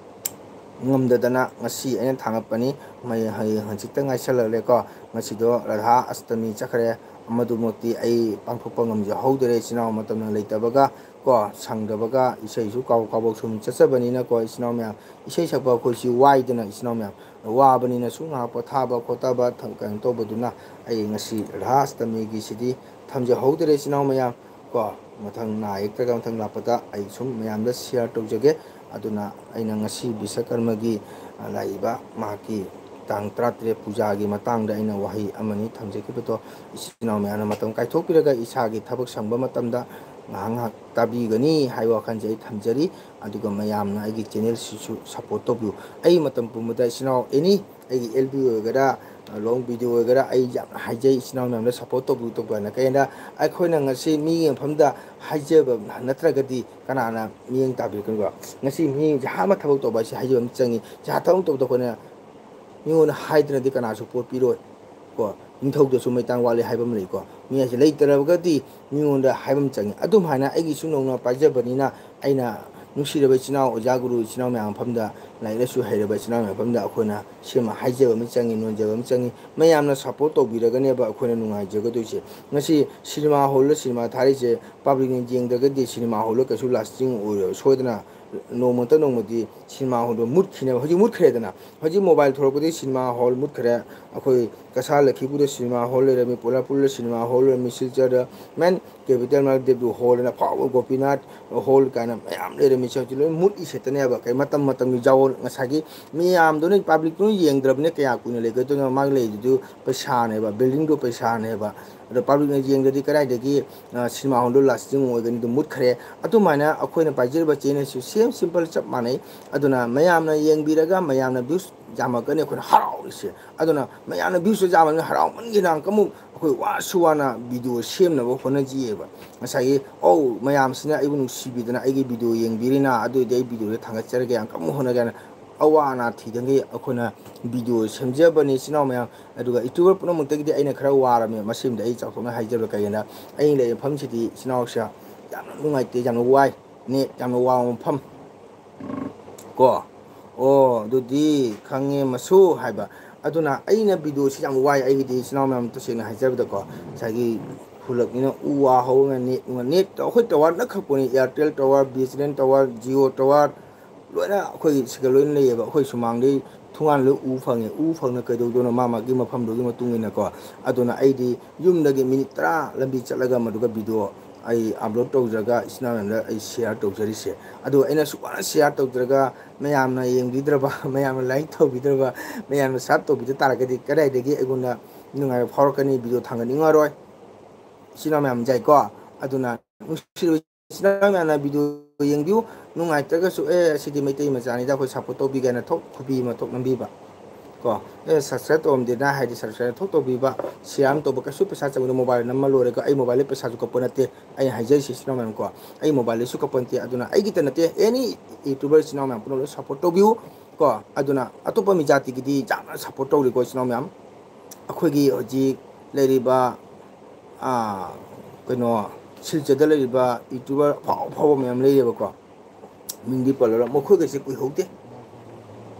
ꯉꯝꯗꯗꯅ ꯉꯁꯤ ꯑꯩꯅ ꯊꯥꯡꯒꯠꯄꯅꯤ꯫ ꯃꯩ ꯍꯌꯦꯡ ꯍꯪꯆꯤꯠꯇ ꯉꯥꯏꯁꯜꯂꯛꯂꯦꯀꯣ꯫ ꯉꯁꯤꯗꯣ ꯔꯥꯙꯥ ꯑꯁꯇꯃꯤ ꯆꯠꯈ꯭ꯔꯦ꯫ ꯑꯃꯗꯨꯃꯛꯇꯤ ꯑꯩ ꯄꯥꯡꯊꯣꯛꯄ ꯉꯝꯖꯍꯧꯗꯔꯦ, ꯏꯆꯤꯟ ꯏꯅꯥꯎ ꯃꯇꯝꯅ ꯂꯩꯇꯕꯒ ꯀꯣ, ꯁꯪꯗꯕꯒ, ꯏꯁꯩꯁꯨ ꯀꯥꯎ ꯀꯥꯎꯕ ꯁꯨꯝ ꯆꯠꯆꯕꯅꯤꯅꯀꯣ, ꯏꯆꯤꯟ ꯏꯅꯥꯎ ꯃꯌꯥꯝ, ꯏꯁꯩ ꯁꯛꯄ ꯑꯩꯈꯣꯏꯁꯤ ꯋꯥꯏꯗꯅ, ꯏꯆꯤꯟ ꯏꯅꯥꯎ ꯃꯌꯥꯝ, ꯋꯥꯕꯅꯤꯅ ꯁꯨꯝ ꯉꯥꯏꯍꯥꯛ ꯄꯣꯊꯥꯕ ꯈꯣꯠꯊꯕ ꯊ-, ꯀꯩꯅꯣ ꯇꯧꯕꯗꯨꯅ ꯑꯩ ꯉꯁꯤ ꯔꯥꯙꯥ ꯑꯁꯇꯃꯤꯒꯤꯁꯤꯗꯤ ꯊꯝꯖꯍꯧꯗꯔꯦ, ꯏꯆꯤꯟ ꯏꯅꯥꯎ ꯃꯌꯥꯝ꯫ ꯀꯣ, ꯃꯊꯪ ꯅꯥ ꯌꯦꯛꯇ꯭ꯔꯒ ꯃꯊꯪ ꯂꯥꯛꯄꯗ ꯑꯩ ꯁꯨꯝ ꯃꯌꯥꯝꯗ share ꯇꯧꯖꯒꯦ꯫ ꯑꯗꯨꯅ ꯑꯩꯅ ꯉꯁꯤ ꯕꯤꯁꯀꯔꯃꯒꯤ, ꯂꯥꯛꯏꯕ ꯃꯍꯥꯛꯀꯤ ꯇꯥꯡ ꯇꯔꯥꯇꯔꯦꯠ ꯄꯨꯖꯥꯒꯤ ꯃꯇꯥꯡꯗ ꯑꯩꯅ ꯋꯥꯍꯩ ꯑꯃꯅꯤ ꯊꯝꯖꯈꯤꯕꯗꯣ, ꯏꯆꯤꯟ ꯏꯅꯥꯎ ꯃꯌꯥꯝꯅ ꯃꯇꯝ ꯀꯥꯏꯊꯣꯛꯄꯤꯔꯒ ꯏꯁꯥꯒꯤ ꯊꯕꯛ ꯁꯪꯕ ꯃꯇꯝꯗ ꯉꯥꯏꯍꯥꯛ ꯉꯥꯏꯍꯥꯛ ꯇꯥꯕꯤꯒꯅꯤ ꯍꯥꯏꯕ ꯋꯥꯈꯜꯁꯦ ꯑꯩ ꯊꯝꯖꯔꯤ꯫ ꯑꯗꯨꯒ ꯃꯌꯥꯝꯅ ꯑꯩꯒꯤ ꯆꯦꯅꯦꯜꯁꯤꯁꯨ ꯁꯞꯄꯣꯔꯠ ꯇꯧꯕꯤꯌꯨ꯫ ꯑꯩ ꯃꯇꯝ ꯄꯨꯝꯕꯗ ꯏꯆꯤꯟ ꯏꯅꯥꯎ ꯑꯦꯅꯤ, ꯑꯩꯒꯤ ꯑꯦꯜ ꯕꯤ ꯑꯣꯏꯒꯦꯔꯥ, ꯂꯣꯡ ꯚꯤꯗꯤꯑꯣ ꯑꯣꯏꯒꯦꯔꯥ, ꯑꯩ ꯌꯥꯝꯅ ꯍꯥꯏꯖꯩ, ꯏꯆꯤꯟ ꯏꯅꯥꯎ ꯃꯌꯥꯝꯅ ꯁꯞꯄꯣꯔꯠ ꯇꯧꯕꯤꯌꯨ, ꯇꯧꯕꯤꯌꯨ ꯍꯥꯏꯅ꯫ ꯀꯩꯒꯤꯅꯣꯗ ꯑꯩꯈꯣꯏꯅ ꯉꯁꯤ ꯃꯤꯒꯤ ꯃꯐꯝꯗ ꯍꯥꯏꯖꯕ ꯅꯠꯇ꯭ꯔꯒꯗꯤ ꯀꯅꯥꯅ ꯃꯤꯠꯌꯦꯡ ꯇꯥꯕꯤꯔꯛꯀꯅꯤꯀꯣ? ꯉꯁꯤ ꯃꯤ ꯖꯍꯥ ꯑꯃ ꯊꯕꯛ ꯇꯧꯕ ꯍꯥꯏꯁꯦ ꯍꯥꯏꯖꯕ ꯑꯃ ꯆꯪꯉꯤ, ꯖꯍꯥ ꯊꯕꯛ ꯇꯧꯕꯗ ꯑꯩꯈꯣꯏꯅ ꯃꯤꯉꯣꯟꯗ ꯍꯥꯏꯗꯅꯗꯤ ꯀꯅꯥꯁꯨ ꯄꯣꯠ ꯄꯤꯔꯣꯏ꯫ ꯀꯣ, ꯅꯤꯡꯊꯧꯗꯁꯨ ꯃꯩꯇꯥꯡ ꯋꯥꯠꯂꯤ ꯍꯥꯏꯕ ꯑꯃ ꯂꯩꯀꯣ꯫ ꯃꯤ ꯍꯥꯏꯁꯦ ꯂꯩꯇ꯭ꯔꯕꯒꯗꯤ ꯃꯤꯉꯣꯟꯗ ꯍꯥꯏꯕ ꯑꯃ ꯆꯪꯉꯤ꯫ ꯑꯗꯨꯝ ꯍꯥꯏꯅ ꯑꯩꯒꯤꯁꯨ ꯅꯧꯅ ꯄꯥꯏꯖꯕꯅꯤꯅ, ꯑꯩꯅ ꯅꯨꯡꯁꯤꯔꯕ ꯏꯆꯤꯟ ꯏꯅꯥꯎ, ꯑꯣꯖꯥ ꯒꯨꯔꯨ ꯏꯆꯤꯟ ꯏꯅꯥꯎ ꯃꯌꯥꯝ ꯃꯐꯝꯗ, ꯂꯥꯏꯔꯤꯛ ꯂꯥꯏꯁꯨ ꯍꯩꯔꯕ ꯏꯆꯤꯟ ꯏꯅꯥꯎ ꯃꯌꯥꯝ ꯃꯐꯝꯗ ꯑꯩꯈꯣꯏꯅ ꯁꯦꯝꯃ ꯍꯥꯏꯖꯕ ꯑꯃ ꯆꯪꯉꯤ, ꯅꯣꯟꯖꯕ ꯑꯃ ꯆꯪꯉꯤ꯫ ꯃꯌꯥꯝꯅ ꯁꯞꯄꯣꯔꯠ ꯇꯧꯕꯤꯔꯒꯅꯦꯕ ꯑꯩꯈꯣꯏꯅ ꯅꯨꯡꯉꯥꯏꯖꯒꯗꯣꯏꯁꯦ꯫ ꯉꯁꯤ ꯁꯤꯅꯦꯃꯥ ꯍꯣꯜꯗ ꯁꯤꯅꯦꯃꯥ ꯊꯥꯔꯤꯁꯦ ꯄꯕ꯭ꯂꯤꯛꯅ ꯌꯦꯡꯗ꯭ꯔꯒꯗꯤ ꯁꯤꯅꯦꯃꯥ ꯍꯣꯜꯗ ꯀꯩꯁꯨ ꯂꯥꯁꯇꯤꯡ ꯑꯣꯏꯔꯣꯏ꯫ ꯁꯣꯏꯗꯅ ꯅꯣꯡꯃꯇ ꯅꯣꯡꯃꯗꯤ ꯁꯤꯅꯦꯃꯥ ꯍꯣꯜꯗꯣ ꯃꯨꯠꯈꯤꯅꯦꯕ꯫ ꯍꯧꯖꯤꯛ ꯃꯨꯠꯈ꯭ꯔꯦꯗꯅ, ꯍꯧꯖꯤꯛ ꯃꯣꯕꯥꯏꯜ ꯊꯣꯛꯂꯛꯄꯗꯒꯤ ꯁꯤꯅꯦꯃꯥ ꯍꯣꯜ ꯃꯨꯠꯈ꯭ꯔꯦ꯫ ꯑꯩꯈꯣꯏ ꯀꯁꯥꯔ ꯂꯛꯈꯤꯄꯨꯔꯗ ꯁꯤꯅꯦꯃꯥ ꯍꯣꯜ ꯂꯩꯔꯝꯃꯤ, ꯄꯣꯂꯥꯄꯨꯔꯗ ꯁꯤꯅꯦꯃꯥ ꯍꯣꯜ ꯂꯩꯔꯝꯃꯤ, ꯁꯤꯜꯆꯔꯗ ꯃꯦꯟ ꯀꯦꯄꯤꯇꯦꯜ ꯃꯥꯔꯀꯦꯠ ꯍꯣꯜ ꯑꯅ ꯑꯐꯥꯎꯕ ꯒꯣꯄꯤꯅꯥꯊ ꯍꯣꯜ ꯀꯥꯏꯅ ꯃꯌꯥꯝ ꯂꯩꯔꯝꯃꯤꯁꯦ ꯍꯧꯖꯤꯛ ꯂꯣꯏ ꯃꯨꯠꯂꯤꯁꯦꯇꯅꯦꯕ꯫ ꯀꯩ ꯃꯇꯝ ꯃꯇꯝꯒꯤ ꯖꯥꯋꯣꯟ ꯉꯁꯥꯏꯒꯤ ꯃꯤꯌꯥꯝꯗꯨꯅ, ꯄꯕ꯭ꯂꯤꯛꯇꯨꯅ ꯌꯦꯡꯗ꯭ꯔꯕꯅꯤꯅ ꯀꯌꯥ ꯀꯨꯏꯅ ꯂꯩꯒꯗꯣꯏꯅꯣ? ꯃꯥꯒꯤ ꯂꯩꯗꯨꯁꯨ ꯄꯩꯁꯥꯅꯦꯕ, ꯕꯤꯜꯗꯤꯡꯗꯣ ꯄꯩꯁꯥꯅꯦꯕ꯫ ꯑꯗꯣ ꯄꯕ꯭ꯂꯤꯛꯅ ꯌꯦꯡꯗ꯭ꯔꯗꯤ ꯀꯗꯥꯏꯗꯒꯤ, ꯑ, ꯁꯤꯅꯦꯃꯥ ꯍꯣꯜꯗꯣ ꯂꯥꯁꯇꯤꯡ ꯑꯣꯏꯒꯅꯤ? ꯑꯗꯨ ꯃꯨꯠꯈ꯭ꯔꯦ꯫ ꯑꯗꯨꯃꯥꯏꯅ ꯑꯩꯈꯣꯏꯅ ꯄꯥꯏꯖꯔꯤꯕ ꯆꯦꯅꯦꯜꯁꯨ ꯁꯦꯝ ꯁꯤꯝꯄꯜ ꯆꯞ ꯃꯥꯟꯅꯩ꯫ ꯑꯗꯨꯅ ꯃꯌꯥꯝꯅ ꯌꯦꯡꯕꯤꯔꯒ ꯃꯌꯥꯝꯅ ꯚ꯭ꯌꯨꯁ ꯌꯥꯝꯃꯛꯀꯅꯤ ꯑꯩꯈꯣꯏꯅ ꯍꯔꯥꯎꯔꯤꯁꯦ꯫ ꯑꯗꯨꯅ ꯃꯌꯥꯝꯅ ꯚ꯭ꯌꯨꯁꯇꯣ ꯌꯥꯝꯃꯛꯅꯤꯅ ꯍꯔꯥꯎꯃꯟꯒꯤꯗꯅ ꯑꯃꯨꯛ ꯑꯩꯈꯣꯏ ꯋꯥꯁꯨ ꯋꯥꯅ ꯚꯤꯗꯤꯑꯣ ꯁꯦꯝꯅꯕ ꯍꯣꯠꯅꯖꯩꯑꯕ꯫ ꯉꯁꯥꯏꯒꯤ, "ꯑꯧ, ꯃꯌꯥꯝꯁꯤꯅ ꯑꯩꯕꯨ ꯅꯨꯡꯁꯤꯕꯤꯗꯅ ꯑꯩꯒꯤ ꯚꯤꯗꯤꯑꯣ ꯌꯦꯡꯕꯤꯔꯤꯅ, ꯑꯗꯨ ꯑꯣꯏꯗꯤ ꯑꯩ ꯚꯤꯗꯤꯑꯣꯁꯦ ꯊꯥꯡꯒꯠꯆꯔꯒꯦ", ꯌꯥꯝ ꯀꯟꯅ ꯍꯣꯠꯅꯒꯦ ꯍꯥꯏꯅ ꯑꯋꯥ ꯑꯅꯥ ꯊꯤꯗꯉꯩ ꯑꯩꯈꯣꯏꯅ ꯚꯤꯗꯤꯑꯣ ꯁꯦꯝꯖꯕꯅꯤ, ꯏꯆꯤꯟ ꯏꯅꯥꯎ ꯃꯌꯥꯝ꯫ ꯑꯗꯨꯒ ꯌꯨꯇ꯭ꯌꯨꯕꯔ ꯄꯨꯝꯅꯃꯛꯇꯒꯤꯗꯤ ꯑꯩꯅ ꯈꯔ ꯋꯥꯔꯝꯃꯦ, ꯃꯁꯤꯃꯗꯤ ꯑꯩ ꯆꯥꯎꯊꯣꯛꯅ ꯍꯥꯏꯖꯕ꯫ ꯀꯩꯒꯤꯅ ꯑꯩꯅ ꯂꯩꯔꯤꯕ ꯃꯐꯝꯁꯤꯗꯤ ꯏꯆꯤꯟ ꯏꯅꯥꯎꯁꯦ ꯌꯥꯝꯅ ꯅꯨꯡꯉꯥꯏꯇꯦ, ꯌꯥꯝꯅ ꯋꯥꯏ, ꯅꯦꯠ ꯌꯥꯝꯅ ꯋꯥꯕ ꯃꯐꯝ ꯀꯣ꯫ ꯑꯣ, ꯑꯗꯨꯗꯤ ꯈꯪꯉꯦ ꯃꯁꯨ ꯍꯥꯏꯕ꯫ ꯑꯗꯨꯅ ꯑꯩꯅ ꯚꯤꯗꯤꯑꯣꯁꯤ ꯌꯥꯝ ꯋꯥꯏ, ꯑꯩꯒꯤꯗꯤ ꯏꯆꯤꯟ ꯏꯅꯥꯎ ꯃꯌꯥꯝ ꯇꯁꯦꯡꯅ ꯍꯥꯏꯖꯕꯗꯀꯣ, ꯉꯁꯥꯏꯒꯤ ꯈꯨꯜꯂꯛꯅꯤꯅ ꯎ ꯋꯥ ꯍꯧꯔꯒ ꯅꯦꯠ, ꯅꯦꯠ ꯑꯩꯈꯣꯏ ꯇꯋꯥꯔ ꯅꯛꯈꯛ ꯄꯣꯠꯅꯤ, Airtel tower, B S N L tower, Jio tower, ꯂꯣꯏꯅ ꯑꯩꯈꯣꯏ ꯁꯤꯗ ꯂꯣꯏꯅ ꯂꯩꯌꯦꯕ꯫ ꯑꯩꯈꯣꯏ ꯁꯨꯃꯥꯡꯗꯩ ꯊꯣꯡꯒꯥꯟꯗ ꯎ ꯐꯪꯉꯦ꯫ ꯎ ꯐꯪꯅ ꯀꯩꯗꯧꯗꯣꯏꯅꯣ? ꯃꯥ ꯃꯥꯒꯤ ꯃꯐꯝꯗꯨꯒꯤ ꯃꯇꯨꯡ ꯏꯟꯅꯀꯣ꯫ ꯑꯗꯨꯅ ꯑꯩꯗꯤ ꯌꯨꯝꯗꯒꯤ ꯃꯤꯅꯤꯠ ꯇꯔꯥ ꯂꯝꯕꯤ ꯆꯠꯂꯒ ꯃꯗꯨꯒ ꯚꯤꯗꯤꯑꯣ ꯑꯩ ꯑꯞꯂꯣꯗ ꯇꯧꯖꯔꯒ ꯏꯆꯤꯟ ꯏꯅꯥꯎ ꯃꯌꯥꯝꯗ ꯑꯩ ꯁꯤꯌꯥꯔ ꯇꯧꯖꯔꯤꯁꯦ꯫ ꯑꯗꯨ ꯑꯩꯅ ꯁꯨꯛ ꯋꯥꯅ ꯁꯤꯌꯥꯔ ꯇꯧꯖꯔꯒ ꯃꯌꯥꯝꯅ ꯌꯦꯡꯕꯤꯗ꯭ꯔꯕ, ꯃꯌꯥꯝꯅ ꯂꯥꯏꯛ ꯇꯧꯕꯤꯗ꯭ꯔꯕ, ꯃꯌꯥꯝꯅ ꯁꯕꯁꯀ꯭ꯔꯥꯏꯕ ꯇꯧꯕꯤꯗ ꯇꯥꯔꯒꯗꯤ ꯀꯗꯥꯏꯗꯒꯤ ꯑꯩꯉꯣꯟꯗ ꯅꯨꯡꯉꯥꯏꯕ ꯐꯥꯎꯔꯛꯀꯅꯤ? ꯚꯤꯗꯤꯑꯣ ꯊꯥꯡꯒꯠꯅꯤꯡꯉꯔꯣꯏ꯫ ꯏꯆꯤꯟ ꯏꯅꯥꯎ ꯃꯌꯥꯝ ꯌꯥꯏꯀꯣ꯫ ꯑꯗꯨꯅ ꯅꯨꯡꯁꯤꯔꯕ ꯏꯆꯤꯟ ꯏꯅꯥꯎ ꯃꯌꯥꯝꯅ ꯚꯤꯗꯤꯑꯣ ꯌꯦꯡꯕꯤꯌꯨ꯫ ꯅꯨꯡꯉꯥꯏꯇ꯭ꯔꯒꯁꯨ, "ꯑꯦ, ꯑꯁꯤꯗꯤ ꯃꯩꯇꯩ ꯃꯆꯥꯅꯤꯗ, ꯑꯩꯈꯣꯏ ꯁꯞꯄꯣꯔꯠ ꯇꯧꯕꯤꯒꯦ" ꯍꯥꯏꯅ ꯊꯣꯛ ꯈꯨꯕꯤ ꯑꯃ ꯊꯣꯛ ꯅꯝꯕꯤꯕ꯫ ꯀꯣ, "ꯑꯦ, ꯁꯕꯁꯀ꯭ꯔꯥꯏꯕ ꯇꯧꯔꯝꯗꯦꯅ" ꯍꯥꯏꯗꯤ ꯁꯕꯁꯀ꯭ꯔꯥꯏꯕ ꯊꯣꯛ ꯇꯧꯕꯤꯕ꯫ ꯁꯤꯌꯥꯔ ꯑꯃ ꯇꯧꯕ ꯀꯩꯁꯨ ꯄꯩꯁꯥ ꯆꯪꯕꯗ ꯃꯣꯕꯥꯏꯜ ꯅꯝꯃ ꯂꯣꯏꯔꯦꯀꯣ꯫ ꯑꯩ ꯃꯣꯕꯥꯏꯜꯗ ꯄꯩꯁꯥꯁꯨ ꯀꯞꯄ ꯅꯠꯇꯦ꯫ ꯑꯩꯅ ꯍꯥꯏꯖꯔꯤꯁꯤ ꯏꯆꯤꯟ ꯏꯅꯥꯎ ꯃꯌꯥꯝ ꯀꯣ, ꯑꯩ ꯃꯣꯕꯥꯏꯜꯗꯁꯨ ꯀꯞꯄ ꯅꯠꯇꯦ꯫ ꯑꯗꯨꯅ ꯑꯩꯒꯤꯇ ꯅꯠꯇꯦ, ꯑꯦꯅꯤ ꯌꯨꯇ꯭ꯌꯨꯕꯔ ꯏꯆꯤꯟ ꯏꯅꯥꯎ ꯃꯌꯥꯝ ꯄꯨꯝꯅꯃꯛ ꯂꯣꯏ ꯁꯞꯄꯣꯔꯠ ꯇꯧꯕꯤꯌꯨ ꯀꯣ꯫ ꯑꯗꯨꯅ ꯑꯇꯣꯞꯄ ꯃꯤ ꯖꯥꯇꯤꯒꯤꯗꯤ ꯌꯥꯝꯅ ꯁꯞꯄꯣꯔꯠ ꯇꯧꯔꯤꯀꯣ ꯏꯆꯤꯟ ꯏꯅꯥꯎ ꯃꯌꯥꯝ꯫ ꯑꯩꯈꯣꯏꯒꯤ ꯍꯧꯖꯤꯛ ꯂꯩꯔꯤꯕ, ꯑꯥ, ꯀꯩꯅꯣ, ꯁꯤꯜꯆꯔꯗ ꯂꯩꯔꯤꯕ ꯌꯨꯇ꯭ꯌꯨꯕꯔ ꯑꯐꯥꯎ ꯑꯐꯥꯎꯕ ꯃꯌꯥꯝ ꯂꯩꯔꯦꯕꯀꯣ꯫ ꯃꯤꯡꯗꯤ ꯄꯜꯂꯔꯣꯏ꯫ ꯃꯈꯣꯏꯒꯁꯦ ꯀꯨꯏꯍꯧꯗꯦ꯫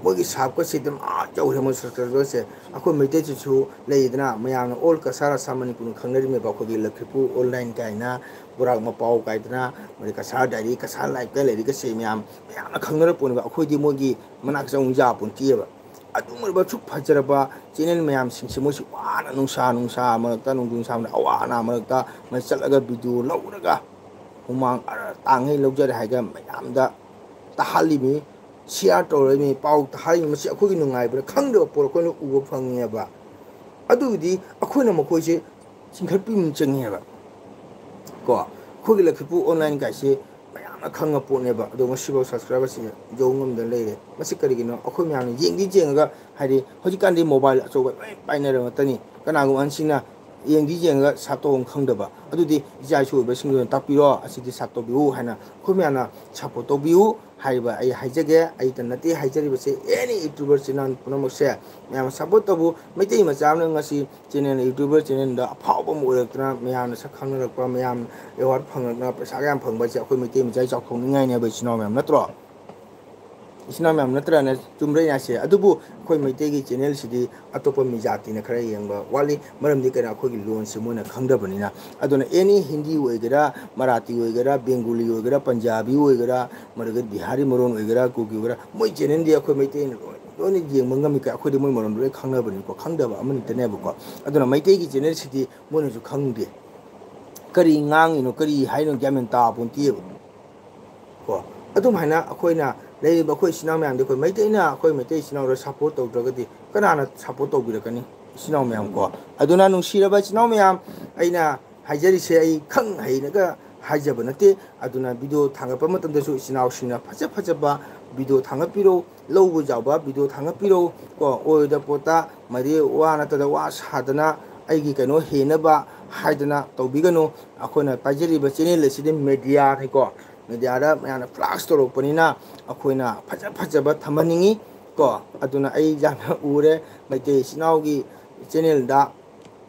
ꯃꯣꯏꯒꯤ ꯁꯥꯞꯀꯁꯦ ꯑꯗꯨꯝ ꯑꯥ ꯌꯧꯔꯦ, ꯃꯣꯏ ꯁꯕꯁꯀ꯭ꯔꯥꯏꯕꯔꯁꯦ꯫ ꯑꯩꯈꯣꯏ ꯃꯩꯇꯩꯁꯤꯁꯨ ꯂꯩꯗꯅ, ꯃꯌꯥꯝꯅ ꯑꯣꯜ ꯀꯁꯥꯔ ꯑꯁꯥꯝ ꯃꯅꯤꯄꯨꯔꯅ ꯈꯪꯅꯔꯤꯕꯅꯦꯕ꯫ ꯑꯩꯈꯣꯏꯒꯤ ꯂꯛꯈꯤꯄꯨꯔ ꯑꯣꯟꯂꯥꯏꯟ ꯀꯥꯏꯅ, ꯕꯣꯔꯥꯛ ꯃꯄꯥꯎ ꯀꯥꯏꯗꯅ, ꯃꯣꯏ ꯀꯁꯥꯔ ꯗꯥꯏꯔꯤ, ꯀꯁꯥꯔ ꯂꯥꯏꯐꯀ ꯂꯩꯔꯤꯒꯁꯦ ꯃꯌꯥꯝ, ꯃꯌꯥꯝꯅ ꯈꯪꯅꯔꯛꯄꯅꯦꯕ꯫ ꯑꯩꯈꯣꯏꯗꯤ ꯃꯣꯏꯒꯤ ꯃꯅꯥꯛ ꯆꯪꯉꯨ ꯌꯥꯄꯣꯟꯇꯦꯕ꯫ ꯑꯗꯨꯒꯨꯝꯂꯕ ꯑꯁꯨꯛ ꯐꯖꯔꯕ ꯆꯦꯅꯦꯜ ꯃꯌꯥꯝꯁꯤꯡꯁꯦ ꯃꯣꯏꯁꯤ ꯋꯥꯅ ꯅꯨꯡꯁꯥ, ꯅꯨꯡꯁꯥ ꯃꯔꯛꯇ, ꯅꯣꯡꯖꯨ ꯅꯨꯡꯁꯥ ꯃꯔꯛꯇ, ꯑꯋꯥ ꯑꯅꯥ ꯃꯔꯛꯇ ꯃꯣꯏ ꯆꯠꯂꯒ ꯚꯤꯗꯤꯑꯣ ꯂꯧꯔꯒ ꯍꯨꯃꯥꯡ ꯑꯔ ꯇꯥꯡꯉꯩ ꯂꯧꯖꯔꯦ ꯍꯥꯏꯔꯒ ꯃꯌꯥꯝꯗ ꯇꯥꯍꯜꯂꯤꯃꯤ, ꯁꯤꯌꯥꯔ ꯇꯧꯔꯛꯏꯃꯤ, ꯄꯥꯎ ꯇꯥꯍꯜꯂꯤꯃꯤ꯫ ꯃꯁꯤ ꯑꯩꯈꯣꯏꯒꯤ ꯅꯨꯡꯉꯥꯏꯕꯗ ꯈꯪꯗꯕ ꯄꯣꯠ ꯑꯩꯈꯣꯏꯅ ꯎꯕ ꯐꯪꯉꯦꯕ꯫ ꯑꯗꯨꯒꯤꯗꯤ ꯑꯩꯈꯣꯏꯅ ꯃꯈꯣꯏꯁꯦ ꯆꯤꯡꯈꯠꯄꯤꯕ ꯑꯃ ꯆꯪꯉꯦꯕ꯫ ꯀꯣ, ꯑꯩꯈꯣꯏꯒꯤ ꯂꯛꯈꯤꯄꯨꯔ ꯑꯣꯟꯂꯥꯏꯟ ꯀꯥꯏꯁꯦ ꯃꯌꯥꯝꯅ ꯈꯪꯉ ꯄꯣꯠꯅꯦꯕ, ꯑꯗꯣ ꯉꯁꯤꯐꯥꯎ ꯁꯕꯁꯀ꯭ꯔꯥꯏꯕꯔꯁꯤ ꯌꯧ ꯉꯝꯗꯅ ꯂꯩꯔꯦ꯫ ꯃꯁꯤ ꯀꯔꯤꯒꯤꯅꯣ? ꯑꯩꯈꯣꯏ ꯃꯌꯥꯝꯅ ꯌꯦꯡꯗꯤ ꯌꯦꯡꯉꯒ, ꯍꯥꯏꯗꯤ ꯍꯧꯖꯤꯛꯀꯥꯟꯗꯤ ꯃꯣꯕꯥꯏꯜ ꯑꯆꯧꯕ ꯂꯣꯏ ꯄꯥꯏꯅꯔꯕ ꯉꯥꯛꯇꯅꯤ꯫ ꯀꯅꯥꯒꯨꯝꯕ ꯑꯍꯟꯁꯤꯡꯅ ꯌꯦꯡꯗꯤ ꯌꯦꯡꯉꯒ ꯁꯞ ꯇꯧꯐꯝ ꯈꯪꯗꯕ, ꯑꯗꯨꯗꯤ ꯏꯆꯥ ꯏꯁꯨ ꯑꯣꯏꯕꯁꯤꯡꯗꯨꯅ ꯇꯥꯛꯄꯤꯔꯣ, ꯑꯁꯤꯗꯤ ꯁꯞ ꯇꯧꯕꯤꯌꯨ ꯍꯥꯏꯅ ꯑꯩꯈꯣꯏ ꯃꯌꯥꯝꯅ ꯁꯞꯄꯣꯔꯠ ꯇꯧꯕꯤꯌꯨ꯫ ꯍꯥꯏꯔꯤꯕ ꯑꯩ ꯍꯥꯏꯖꯒꯦ, ꯑꯩꯇ ꯅꯠꯇꯦ ꯍꯥꯏꯖꯔꯤꯕꯁꯦ, ꯑꯦꯅꯤ ꯌꯨꯇ꯭ꯌꯨꯕꯔ ꯆꯦꯅꯦꯜ ꯄꯨꯝꯅꯃꯛꯁꯦ ꯃꯌꯥꯝꯅ ꯁꯞꯄꯣꯔꯠ ꯇꯧꯕꯤꯌꯨ꯫ ꯃꯩꯇꯩ ꯃꯆꯥ ꯑꯃꯅ ꯉꯁꯤ ꯆꯦꯅꯦꯜ, ꯌꯨꯇ꯭ꯌꯨꯕꯔ ꯆꯦꯅꯦꯜꯗ ꯑꯐꯥꯎꯕ ꯑꯃ ꯑꯣꯏꯔꯛꯇꯅ, ꯃꯌꯥꯝꯅ ꯁꯛ ꯈꯪꯅꯔꯛꯄ, ꯃꯌꯥꯝ ꯑꯦꯋꯥꯔꯗ ꯐꯪꯉꯛꯇꯅ ꯄꯩꯁꯥꯒ ꯌꯥꯝ ꯐꯪꯕ ꯍꯥꯏꯁꯦ ꯑꯩꯈꯣꯏ ꯃꯩꯇꯩ ꯃꯆꯥꯒꯤ ꯆꯥꯎꯊꯣꯛꯅꯤꯡꯉꯥꯏꯅꯦꯕ, ꯏꯆꯤꯟ ꯏꯅꯥꯎ ꯃꯌꯥꯝ, ꯅꯠꯇ꯭ꯔꯣ? ꯏꯆꯤꯟ ꯏꯅꯥꯎ ꯃꯌꯥꯝ ꯅꯠꯇ꯭ꯔꯅ ꯆꯨꯝꯕ꯭ꯔꯥ ꯑꯩꯅ ꯍꯥꯏꯁꯦ? ꯑꯗꯨꯕꯨ ꯑꯩꯈꯣꯏ ꯃꯩꯇꯩꯒꯤ ꯆꯦꯅꯦꯜꯁꯤꯗꯤ ꯑꯇꯣꯞꯄ ꯃꯤ ꯖꯥꯇꯤꯅ ꯈꯔ ꯌꯦꯡꯕ ꯋꯥꯠꯂꯤ꯫ ꯃꯔꯝꯗꯤ ꯀꯩꯅꯣ? ꯑꯩꯈꯣꯏꯒꯤ ꯂꯣꯟꯁꯦ ꯃꯣꯏꯅ ꯈꯪꯗꯕꯅꯤꯅ꯫ ꯑꯗꯨꯅ ꯑꯦꯅꯤ ꯍꯤꯟꯗꯤ ꯑꯣꯏꯒꯦꯔꯥ, ꯃꯔꯥꯊꯤ ꯑꯣꯏꯒꯦꯔꯥ, ꯕꯦꯡꯒꯣꯂꯤ ꯑꯣꯏꯒꯦꯔꯥ, ꯄꯟꯖꯥꯕꯤ ꯑꯣꯏꯒꯦꯔꯥ, ꯃꯔꯒ ꯕꯤꯍꯥꯔꯤ ꯃꯔꯣꯟ ꯑꯣꯏꯒꯦꯔꯥ, ꯀꯨꯀꯤ ꯑꯣꯏꯒꯦꯔꯥ, ꯃꯣꯏ ꯆꯦꯅꯦꯜꯗꯤ ꯑꯩꯈꯣꯏ ꯃꯩꯇꯩꯅ ꯂꯣꯏ, ꯂꯣꯏꯅ ꯌꯦꯡꯕ ꯉꯝꯃꯤ꯫ ꯀꯩ, ꯑꯩꯈꯣꯏꯗꯤ ꯃꯣꯏ ꯃꯔꯣꯟꯗꯣ ꯂꯣꯏ ꯈꯪꯅꯕꯅꯤꯀꯣ, ꯈꯪꯗꯕ ꯑꯃꯅꯤꯇꯅꯦꯕꯀꯣ꯫ ꯑꯗꯨꯅ ꯃꯩꯇꯩꯒꯤ ꯆꯦꯅꯦꯜꯁꯤꯗꯤ ꯃꯣꯏꯅꯁꯨ ꯈꯪꯗꯦ꯫ ꯀꯔꯤ ꯉꯥꯡꯉꯤꯅꯣ, ꯀꯔꯤ ꯍꯥꯏꯅꯣ, ꯒ꯭ꯌꯥꯟ ꯃꯦꯟ ꯇꯥꯄꯣꯟꯇꯦꯕ꯫ ꯀꯣ, ꯑꯗꯨꯝ ꯍꯥꯏꯅ ꯑꯩꯈꯣꯏꯅ ꯂꯩꯔꯤꯕ ꯑꯩꯈꯣꯏ ꯏꯆꯤꯟ ꯏꯅꯥꯎ ꯃꯌꯥꯝꯗꯤ, ꯑꯩꯈꯣꯏ ꯃꯩꯇꯩꯅ ꯑꯩꯈꯣꯏ ꯃꯩꯇꯩ ꯏꯆꯤꯟ ꯏꯅꯥꯎꯗ ꯁꯞꯄꯣꯔꯠ ꯇꯧꯗ꯭ꯔꯒꯗꯤ ꯀꯅꯥꯅ ꯁꯞꯄꯣꯔꯠ ꯇꯧꯕꯤꯔꯛꯀꯅꯤ? ꯏꯆꯤꯟ ꯏꯅꯥꯎ ꯃꯌꯥꯝ ꯀꯣ꯫ ꯑꯗꯨꯅ ꯅꯨꯡꯁꯤꯔꯕ ꯏꯆꯤꯟ ꯏꯅꯥꯎ ꯃꯌꯥꯝ, ꯑꯩꯅ ꯍꯥꯏꯖꯔꯤꯁꯦ ꯑꯩ ꯈꯪ ꯍꯩꯅꯒ ꯍꯥꯏꯖꯕ ꯅꯠꯇꯦ꯫ ꯑꯗꯨꯅ ꯚꯤꯗꯤꯑꯣ ꯊꯥꯡꯒꯠꯄ ꯃꯇꯝꯗꯁꯨ ꯏꯆꯤꯟ ꯏꯅꯥꯎꯁꯤꯡꯅ ꯐꯖ ꯐꯖꯕ ꯚꯤꯗꯤꯑꯣ ꯊꯥꯡꯒꯠꯄꯤꯔꯛꯎ, ꯂꯧꯕ ꯌꯥꯎꯕ ꯚꯤꯗꯤꯑꯣ ꯊꯥꯡꯒꯠꯄꯤꯔꯛꯎ ꯀꯣ꯫ ꯑꯣꯏꯗ ꯄꯣꯠꯇ ꯃꯔꯤ ꯋꯥ ꯅꯠꯇ꯭ꯔꯒ ꯋꯥ ꯁꯥꯗꯅ ꯑꯩꯒꯤ ꯀꯩꯅꯣ ꯍꯦꯟꯅꯕ ꯍꯥꯏꯗꯅ ꯇꯧꯕꯤꯒꯅꯨ꯫ ꯑꯩꯈꯣꯏꯅ ꯄꯥꯏꯖꯔꯤꯕ ꯆꯦꯅꯦꯜ ꯑꯁꯤꯗꯤ ꯃꯦꯗꯤꯌꯥꯅꯤꯀꯣ꯫ ꯃꯦꯗꯤꯌꯥꯗ ꯃꯌꯥꯝꯅ ꯐ꯭ꯂꯥꯁ ꯇꯧꯔꯛꯄꯅꯤꯅ ꯑꯩꯈꯣꯏꯅ ꯐꯖ ꯐꯖꯕ ꯊꯝꯍꯟꯅꯤꯡꯉꯤ ꯀꯣ꯫ ꯑꯗꯨꯅ ꯑꯩ ꯌꯥꯝꯅ ꯎꯔꯦ, ꯃꯩꯇꯩ ꯏꯆꯤꯟ ꯏꯅꯥꯎꯒꯤ ꯆꯦꯅꯦꯜꯗ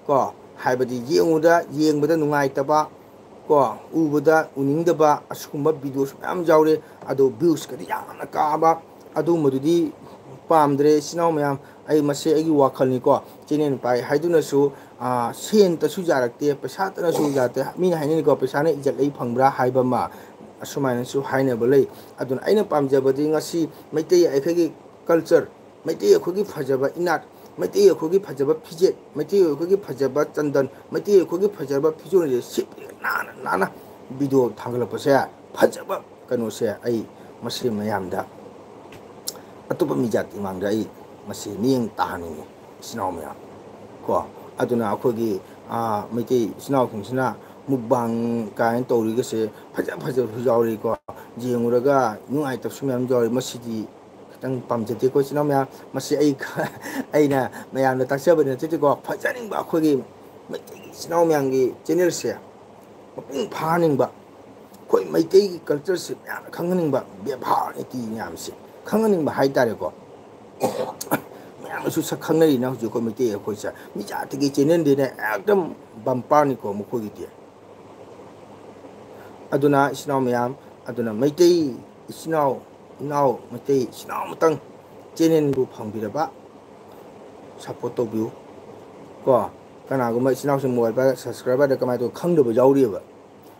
ꯀꯣ, ꯍꯥꯏꯕꯗꯤ ꯌꯦꯡꯉꯨꯗ ꯌꯦꯡꯕꯗ ꯅꯨꯡꯉꯥꯏꯇꯕ ꯀꯣ, ꯎꯕꯗ ꯎꯅꯤꯡꯗꯕ ꯑꯁꯤꯒꯨꯝꯕ ꯚꯤꯗꯤꯑꯣꯁꯨ ꯃꯌꯥꯝ ꯌꯥꯎꯔꯦ꯫ ꯑꯗꯣ ꯚ꯭ꯌꯨꯁꯀꯗꯤ ꯌꯥꯝꯅ ꯀꯥꯕ, ꯑꯗꯨꯒꯨꯝꯕꯗꯨꯗꯤ ꯄꯥꯝꯗ꯭ꯔꯦ ꯏꯆꯤꯟ ꯏꯅꯥꯎ ꯃꯌꯥꯝ꯫ ꯑꯩ, ꯃꯁꯤ ꯑꯩꯒꯤ ꯋꯥꯈꯜꯅꯤꯀꯣ꯫ ꯆꯦꯅꯦꯜ ꯄꯥꯏ ꯍꯥꯏꯗꯨꯅꯁꯨ, ꯑꯥ, ꯁꯦꯟꯇꯁꯨ ꯌꯥꯔꯛꯇꯦ, ꯄꯩꯁꯥꯇꯅꯁꯨ ꯌꯥꯔꯛꯇꯦ꯫ ꯃꯤꯅ ꯍꯥꯏꯅꯩꯅꯤꯀꯣ, "ꯄꯩꯁꯥꯅ ꯏꯖꯠ ꯂꯩ ꯐꯪꯕ꯭ꯔꯥ?" ꯍꯥꯏꯕ ꯑꯃ, ꯑꯁꯨꯃꯥꯏꯅꯁꯨ ꯍꯥꯏꯅꯕ ꯂꯩ꯫ ꯑꯗꯨꯅ ꯑꯩꯅ ꯄꯥꯝꯖꯕꯗꯤ ꯉꯁꯤ ꯃꯩꯇꯩ ꯑꯩꯈꯣꯏꯒꯤ ꯀꯜꯆꯔ, ꯃꯩꯇꯩ ꯑꯩꯈꯣꯏꯒꯤ ꯐꯖꯕ ꯏꯅꯥꯠ, ꯃꯩꯇꯩ ꯑꯩꯈꯣꯏꯒꯤ ꯐꯖꯕ ꯐꯤꯖꯦꯠ, ꯃꯩꯇꯩ ꯑꯩꯈꯣꯏꯒꯤ ꯐꯖꯕ ꯆꯟꯗꯟ, ꯃꯩꯇꯩ ꯑꯩꯈꯣꯏꯒꯤ ꯐꯖꯕ ꯐꯤꯖꯣꯜꯁꯦ ꯁꯤꯠ ꯅꯥꯟꯅ ꯅꯥꯟꯅ ꯚꯤꯗꯤꯑꯣ ꯊꯥꯒꯠꯂꯛꯄꯁꯦ, ꯐꯖꯕ ꯀꯩꯅꯣꯁꯦ ꯑꯩ ꯃꯁꯤ ꯃꯌꯥꯝꯗ, ꯑꯇꯣꯞꯄ ꯃꯤ ꯖꯥꯇꯤ ꯃꯥꯡꯗ ꯑꯩ ꯃꯁꯤ ꯃꯤꯠꯌꯦꯡ ꯇꯥꯍꯟꯅꯤꯡꯉꯤ, ꯏꯆꯤꯟ ꯏꯅꯥꯎ ꯃꯌꯥꯝ ꯀꯣ꯫ ꯑꯗꯨꯅ ꯑꯩꯈꯣꯏꯒꯤ, ꯑꯥ, ꯃꯩꯇꯩ ꯏꯆꯤꯟ ꯏꯅꯥꯎꯁꯤꯡꯁꯤꯅ ꯃꯨꯛꯕꯥꯡ ꯀꯥꯏꯅ ꯇꯧꯔꯤꯒꯁꯦ ꯐꯖ ꯐꯖꯕꯁꯨ ꯌꯥꯎꯔꯤꯀꯣ꯫ ꯌꯦꯡꯉꯨꯔꯒ ꯅꯨꯡꯉꯥꯏꯇꯕꯁꯨ ꯃꯌꯥꯝ ꯌꯥꯎꯔꯤ꯫ ꯃꯁꯤꯗꯤ ꯈꯤꯇꯪ ꯄꯥꯝꯖꯗꯦꯀꯣ, ꯏꯆꯤꯟ ꯏꯅꯥꯎ ꯃꯌꯥꯝ꯫ ꯃꯁꯤ ꯑꯩ, ꯑꯩꯅ ꯃꯌꯥꯝꯗ ꯇꯥꯛꯆꯕꯗꯤ ꯅꯠꯆꯗꯦꯀꯣ꯫ ꯐꯖꯅꯤꯡꯕ ꯑꯩꯈꯣꯏꯒꯤ ꯃꯩꯇꯩꯒꯤ ꯏꯆꯤꯟ ꯏꯅꯥꯎ ꯃꯌꯥꯝꯒꯤ ꯆꯦꯅꯦꯜꯁꯦ ꯃꯄꯨꯡ ꯐꯥꯍꯟꯅꯤꯡꯕ, ꯑꯩꯈꯣꯏ ꯃꯩꯇꯩꯒꯤ ꯀꯜꯆꯔꯁꯦ ꯃꯌꯥꯝꯅ ꯈꯪꯍꯟꯅꯤꯡꯕ, ꯕꯦꯕꯥꯔ ꯅꯤꯇꯤ ꯃꯌꯥꯝꯁꯦ ꯈꯪꯍꯟꯅꯤꯡꯕ ꯍꯥꯏꯇꯥꯔꯦꯀꯣ꯫ ꯃꯌꯥꯝꯅꯁꯨ ꯁꯛ ꯈꯪꯅꯔꯤꯅ ꯍꯧꯖꯤꯛ ꯑꯩꯈꯣꯏ ꯃꯩꯇꯩ ꯑꯩꯈꯣꯏꯁꯦ꯫ ꯃꯤ ꯖꯥꯇꯤꯒꯤ ꯆꯦꯅꯦꯜꯗꯤꯅꯦ ꯑꯦꯛꯗꯝ ꯕꯝꯄꯔꯅꯤꯀꯣ ꯃꯈꯣꯏꯒꯤꯗꯤ꯫ ꯑꯗꯨꯅ ꯏꯆꯤꯟ ꯏꯅꯥꯎ ꯃꯌꯥꯝ, ꯑꯗꯨꯅ ꯃꯩꯇꯩ ꯏꯆꯤꯟ ꯏꯅꯥꯎ, ꯏꯅꯥꯎ ꯃꯩꯇꯩ ꯏꯆꯤꯟ ꯏꯅꯥꯎ ꯑꯃꯇꯪ ꯆꯦꯅꯦꯜꯕꯨ ꯐꯪꯕꯤꯔꯕ ꯁꯞꯄꯣꯔꯠ ꯇꯧꯕꯤꯌꯨ ꯀꯣ꯫ ꯀꯅꯥꯒꯨꯝꯕ ꯏꯆꯤꯟ ꯏꯅꯥꯎꯁꯤꯡ ꯃꯣꯕꯥꯏꯜ ꯄꯥꯏꯔꯒ ꯁꯕꯁꯀ꯭ꯔꯥꯏꯕꯔꯗ ꯀꯃꯥꯏꯅ ꯇꯧ ꯈꯪꯗꯕ ꯌꯥꯎꯔꯤꯑꯕ꯫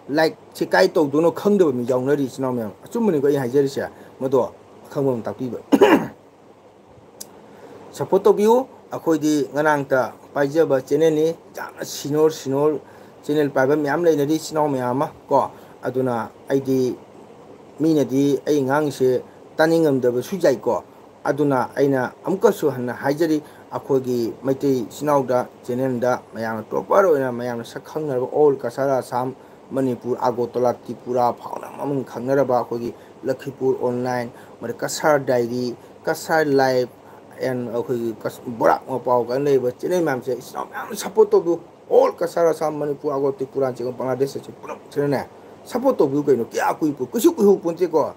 ꯂꯥꯏꯛꯁꯦ ꯀꯥꯏ ꯇꯧꯗꯣꯏꯅꯣ ꯈꯪꯗꯕ ꯃꯤ ꯌꯥꯎꯅꯔꯤ, ꯏꯆꯤꯟ ꯏꯅꯥꯎ ꯃꯌꯥꯝ꯫ ꯑꯆꯨꯝꯕꯅꯤꯀꯣ ꯑꯩ ꯍꯥꯏꯖꯔꯤꯁꯦ, ꯃꯗꯣ ꯑꯈꯪꯕ ꯑꯃ ꯇꯥꯛꯄꯤꯕ꯫ ꯁꯞꯄꯣꯔꯠ ꯇꯧꯕꯤꯌꯨ꯫ ꯑꯩꯈꯣꯏꯗꯤ ꯉꯔꯥꯡꯇ ꯄꯥꯏꯖꯕ ꯆꯦꯅꯦꯜꯅꯤ, ꯌꯥꯝꯅ ꯁꯤꯅꯣꯔ ꯁꯤꯅꯣꯔ ꯆꯦꯅꯦꯜ ꯄꯥꯏꯕ ꯃꯌꯥꯝ ꯂꯩꯅꯔꯤ, ꯏꯆꯤꯟ ꯏꯅꯥꯎ ꯃꯌꯥꯝ ꯑꯃ ꯀꯣ꯫ ꯑꯗꯨꯅ ꯑꯩꯗꯤ, ꯃꯤꯅꯗꯤ ꯑꯩ ꯉꯥꯡꯉꯤꯁꯦ ꯇꯥꯅꯤꯡꯉꯝꯗꯕꯁꯨ ꯌꯥꯏꯀꯣ꯫ ꯑꯗꯨꯅ ꯑꯩꯅ ꯑꯃꯨꯛꯀꯁꯨ ꯍꯟꯅ ꯍꯥꯏꯖꯔꯤ, ꯑꯩꯈꯣꯏꯒꯤ ꯃꯩꯇꯩ ꯏꯆꯤꯟ ꯏꯅꯥꯎꯗ ꯆꯦꯅꯦꯜꯗ ꯃꯌꯥꯝꯅ ꯇꯣꯞꯄꯔ ꯑꯣꯏꯅ ꯃꯌꯥꯝꯅ ꯁꯛ ꯈꯪꯅꯔꯕ ꯑꯣꯜ ꯀꯁꯥꯔ ꯑꯁꯥꯝ, ꯃꯅꯤꯄꯨꯔ, ꯑꯒꯣꯇꯣꯂꯥ, ꯇ꯭ꯔꯤꯄꯨꯔꯥ ꯐꯥꯎꯅ ꯃꯃꯤꯡ ꯈꯪꯅꯔꯕ ꯑꯩꯈꯣꯏꯒꯤ ꯂꯈꯤꯄꯨꯔ ꯑꯣꯟꯂꯥꯏꯟ, ꯃꯗ Cachar diary, Cachar life, and ꯑꯩꯈꯣꯏꯒꯤ ꯀꯁ-, ꯕꯣꯔꯥꯛ ꯃꯄꯥꯎ ꯀꯥꯏꯅ ꯂꯩꯔꯤꯕ ꯆꯦꯅꯦꯜ ꯃꯌꯥꯝꯁꯦ ꯏꯆꯤꯟ ꯏꯅꯥꯎ ꯃꯌꯥꯝ ꯁꯞꯄꯣꯔꯠ ꯇꯧꯕꯤꯌꯨ꯫ ꯑꯣꯜ ꯀꯁꯥꯔ ꯑꯁꯥꯝ, ꯃꯅꯤꯄꯨꯔ, ꯑꯒꯣ ꯇ꯭ꯔꯤꯄꯨꯔꯥ ꯆꯤꯡꯕ ꯕꯪꯒ꯭ꯂꯥꯗꯦꯁꯇꯁꯨ ꯄꯨꯂꯞ ꯁꯤꯅꯅꯦ ꯁꯞꯄꯣꯔꯠ ꯇꯧꯕꯤꯌꯨ ꯀꯩꯅꯣ꯫ ꯀꯌꯥ ꯀꯨꯏ ꯀꯨꯏꯁꯨ ꯀꯨꯏꯍꯧ ꯄꯣꯟꯇꯦꯀꯣ꯫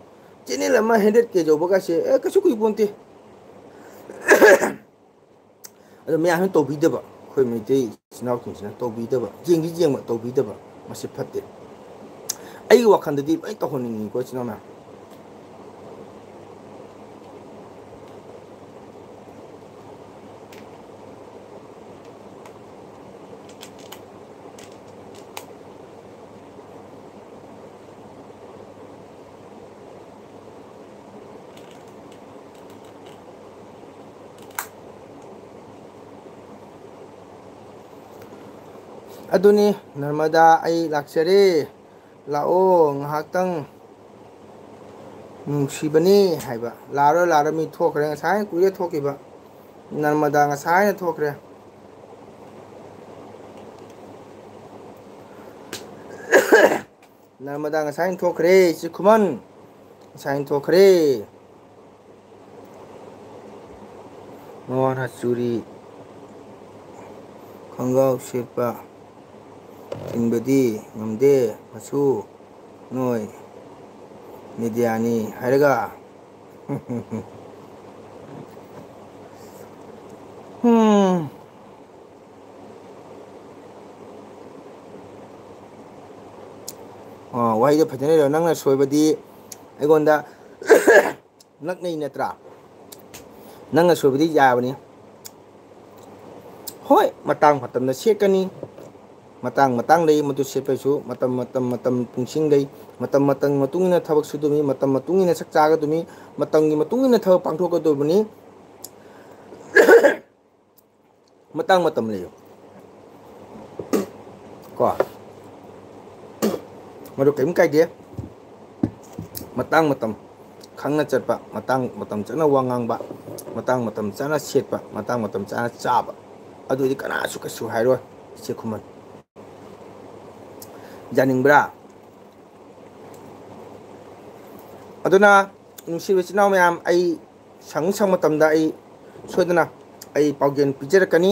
ꯆꯦꯅꯦꯜ ꯑꯃ ꯍꯟꯗ꯭ꯔꯦꯠ ꯀꯦ ꯌꯧꯕꯒꯁꯦ ꯑꯦ ꯀꯩꯁꯨ ꯀꯨꯏ ꯄꯣꯟꯇꯦ꯫ ꯑꯗꯣ ꯃꯌꯥꯝꯁꯤꯅ ꯇꯧꯕꯤꯗꯕ, ꯑꯩꯈꯣꯏ ꯃꯩꯇꯩ ꯏꯆꯤꯟ ꯏꯅꯥꯎꯁꯤꯡꯁꯤꯅ ꯇꯧꯕꯤꯗꯕ, ꯌꯦꯡꯗꯤ ꯌꯦꯡꯕ ꯇꯧꯕꯤꯗꯕ, ꯃꯁꯤ ꯐꯠꯇꯦ꯫ ꯑꯩꯒꯤ ꯋꯥꯈꯜꯗꯗꯤ ꯂꯣꯏ ꯇꯧꯍꯟꯅꯤꯡꯉꯤꯀꯣ ꯏꯆꯤꯟ ꯏꯅꯥꯎ ꯃꯌꯥꯝ꯫ ꯑꯗꯨꯅꯤ, ꯅꯔꯃꯗꯥ, ꯑꯩ ꯂꯥꯛꯆꯔꯦ꯫ ꯂꯥꯛꯑꯣ, ꯉꯥꯏꯍꯥꯛꯇꯪ ꯅꯨꯡꯁꯤꯕꯅꯤ ꯍꯥꯏꯕ꯫ ꯂꯥꯛꯑꯔꯣꯏ, ꯂꯥꯛꯑꯔꯣꯏ, ꯃꯤ ꯊꯣꯛꯈ꯭ꯔꯦ, ꯉꯁꯥꯏ ꯀꯨꯏꯔꯦ ꯊꯣꯛꯈꯤꯕ꯫ ꯅꯔꯃꯗꯥ ꯉꯁꯥꯏꯅ ꯊꯣꯛꯈ꯭ꯔꯦ꯫ ꯅꯔꯃꯗꯥ ꯉꯁꯥꯏꯅ ꯊꯣꯛꯈ꯭ꯔꯦ, ꯏꯆꯦ ꯈꯨꯃꯟ ꯉꯁꯥꯏꯅ ꯊꯣꯛꯈ꯭ꯔꯦ꯫ ꯃꯋꯥꯅ ꯆꯨꯔꯤ ꯈꯣꯡꯒ꯭ꯔꯥꯎ ꯁꯦꯠꯄ ꯏꯟꯕꯗꯤ ꯉꯝꯗꯦ, ꯃꯆꯨ ꯅꯣꯏ ꯃꯦꯗꯤꯌꯥꯅꯤ ꯍꯥꯏꯔꯒ꯫ ꯎꯝ꯫ ꯑꯣ, ꯋꯥꯍꯩꯗꯣ ꯐꯖꯅ ꯏꯔꯣ꯫ ꯅꯪꯅ ꯁꯣꯏꯕꯗꯤ ꯑꯩꯉꯣꯟꯗ ꯅꯛꯅꯩ ꯅꯠꯇ꯭ꯔꯥ? ꯅꯪꯅ ꯁꯣꯏꯕꯗꯤ ꯌꯥꯕꯅꯤ꯫ ꯍꯣꯏ, ꯃꯇꯥꯡ ꯃꯇꯝꯗ ꯁꯦꯠꯀꯅꯤ꯫ ꯃꯇꯥꯡ ꯃꯇꯥꯡ ꯂꯩ, ꯃꯗꯨ ꯁꯦꯠꯄꯩꯁꯨ ꯃꯇꯝ, ꯃꯇꯝ, ꯃꯇꯝ ꯄꯨꯡꯁꯤꯡ ꯂꯩ꯫ ꯃꯇꯝ, ꯃꯇꯝ ꯃꯇꯨꯡ ꯏꯟꯅ ꯊꯕꯛ ꯁꯨꯗꯣꯏꯅꯤ, ꯃꯇꯝ ꯃꯇꯨꯡ ꯏꯟꯅ ꯁꯛ ꯆꯥꯒꯗꯣꯏꯅꯤ, ꯃꯇꯝꯒꯤ ꯃꯇꯨꯡ ꯏꯟꯅ ꯊꯕꯛ ꯄꯥꯡꯊꯣꯛꯀꯗꯧꯕꯅꯤ꯫ ꯃꯇꯥꯡ ꯃꯇꯝ ꯂꯩꯌꯨ꯫ ꯃꯗꯨ ꯀꯔꯤꯝ ꯀꯥꯏꯗꯦ꯫ ꯃꯇꯥꯡ ꯃꯇꯝ ꯈꯪꯅ ꯆꯠꯄ, ꯃꯇꯥꯡ ꯃꯇꯝ ꯆꯥꯅ ꯋꯥ ꯉꯥꯡꯕ, ꯃꯇꯥꯡ ꯃꯇꯝ ꯆꯥꯅ ꯁꯦꯠꯄ, ꯃꯇꯥꯡ ꯃꯇꯝ ꯆꯥꯅ ꯆꯥꯕ, ꯑꯗꯨꯗꯤ ꯀꯅꯥꯁꯨ ꯀꯩꯁꯨ ꯍꯥꯏꯔꯣꯏ꯫ ꯏꯆꯦ ꯈꯨꯃꯟ, ꯌꯥꯅꯤꯡꯕ꯭ꯔꯥ? ꯑꯗꯨꯅ ꯅꯨꯡꯁꯤꯕ ꯏꯆꯤꯟ ꯏꯅꯥꯎ ꯃꯌꯥꯝ, ꯑꯩ ꯁꯪ ꯁꯪ ꯃꯇꯝꯗ ꯑꯩ ꯁꯣꯏꯗꯅ ꯑꯩ ꯄꯥꯎꯖꯦꯜ ꯄꯤꯖꯔꯛꯀꯅꯤ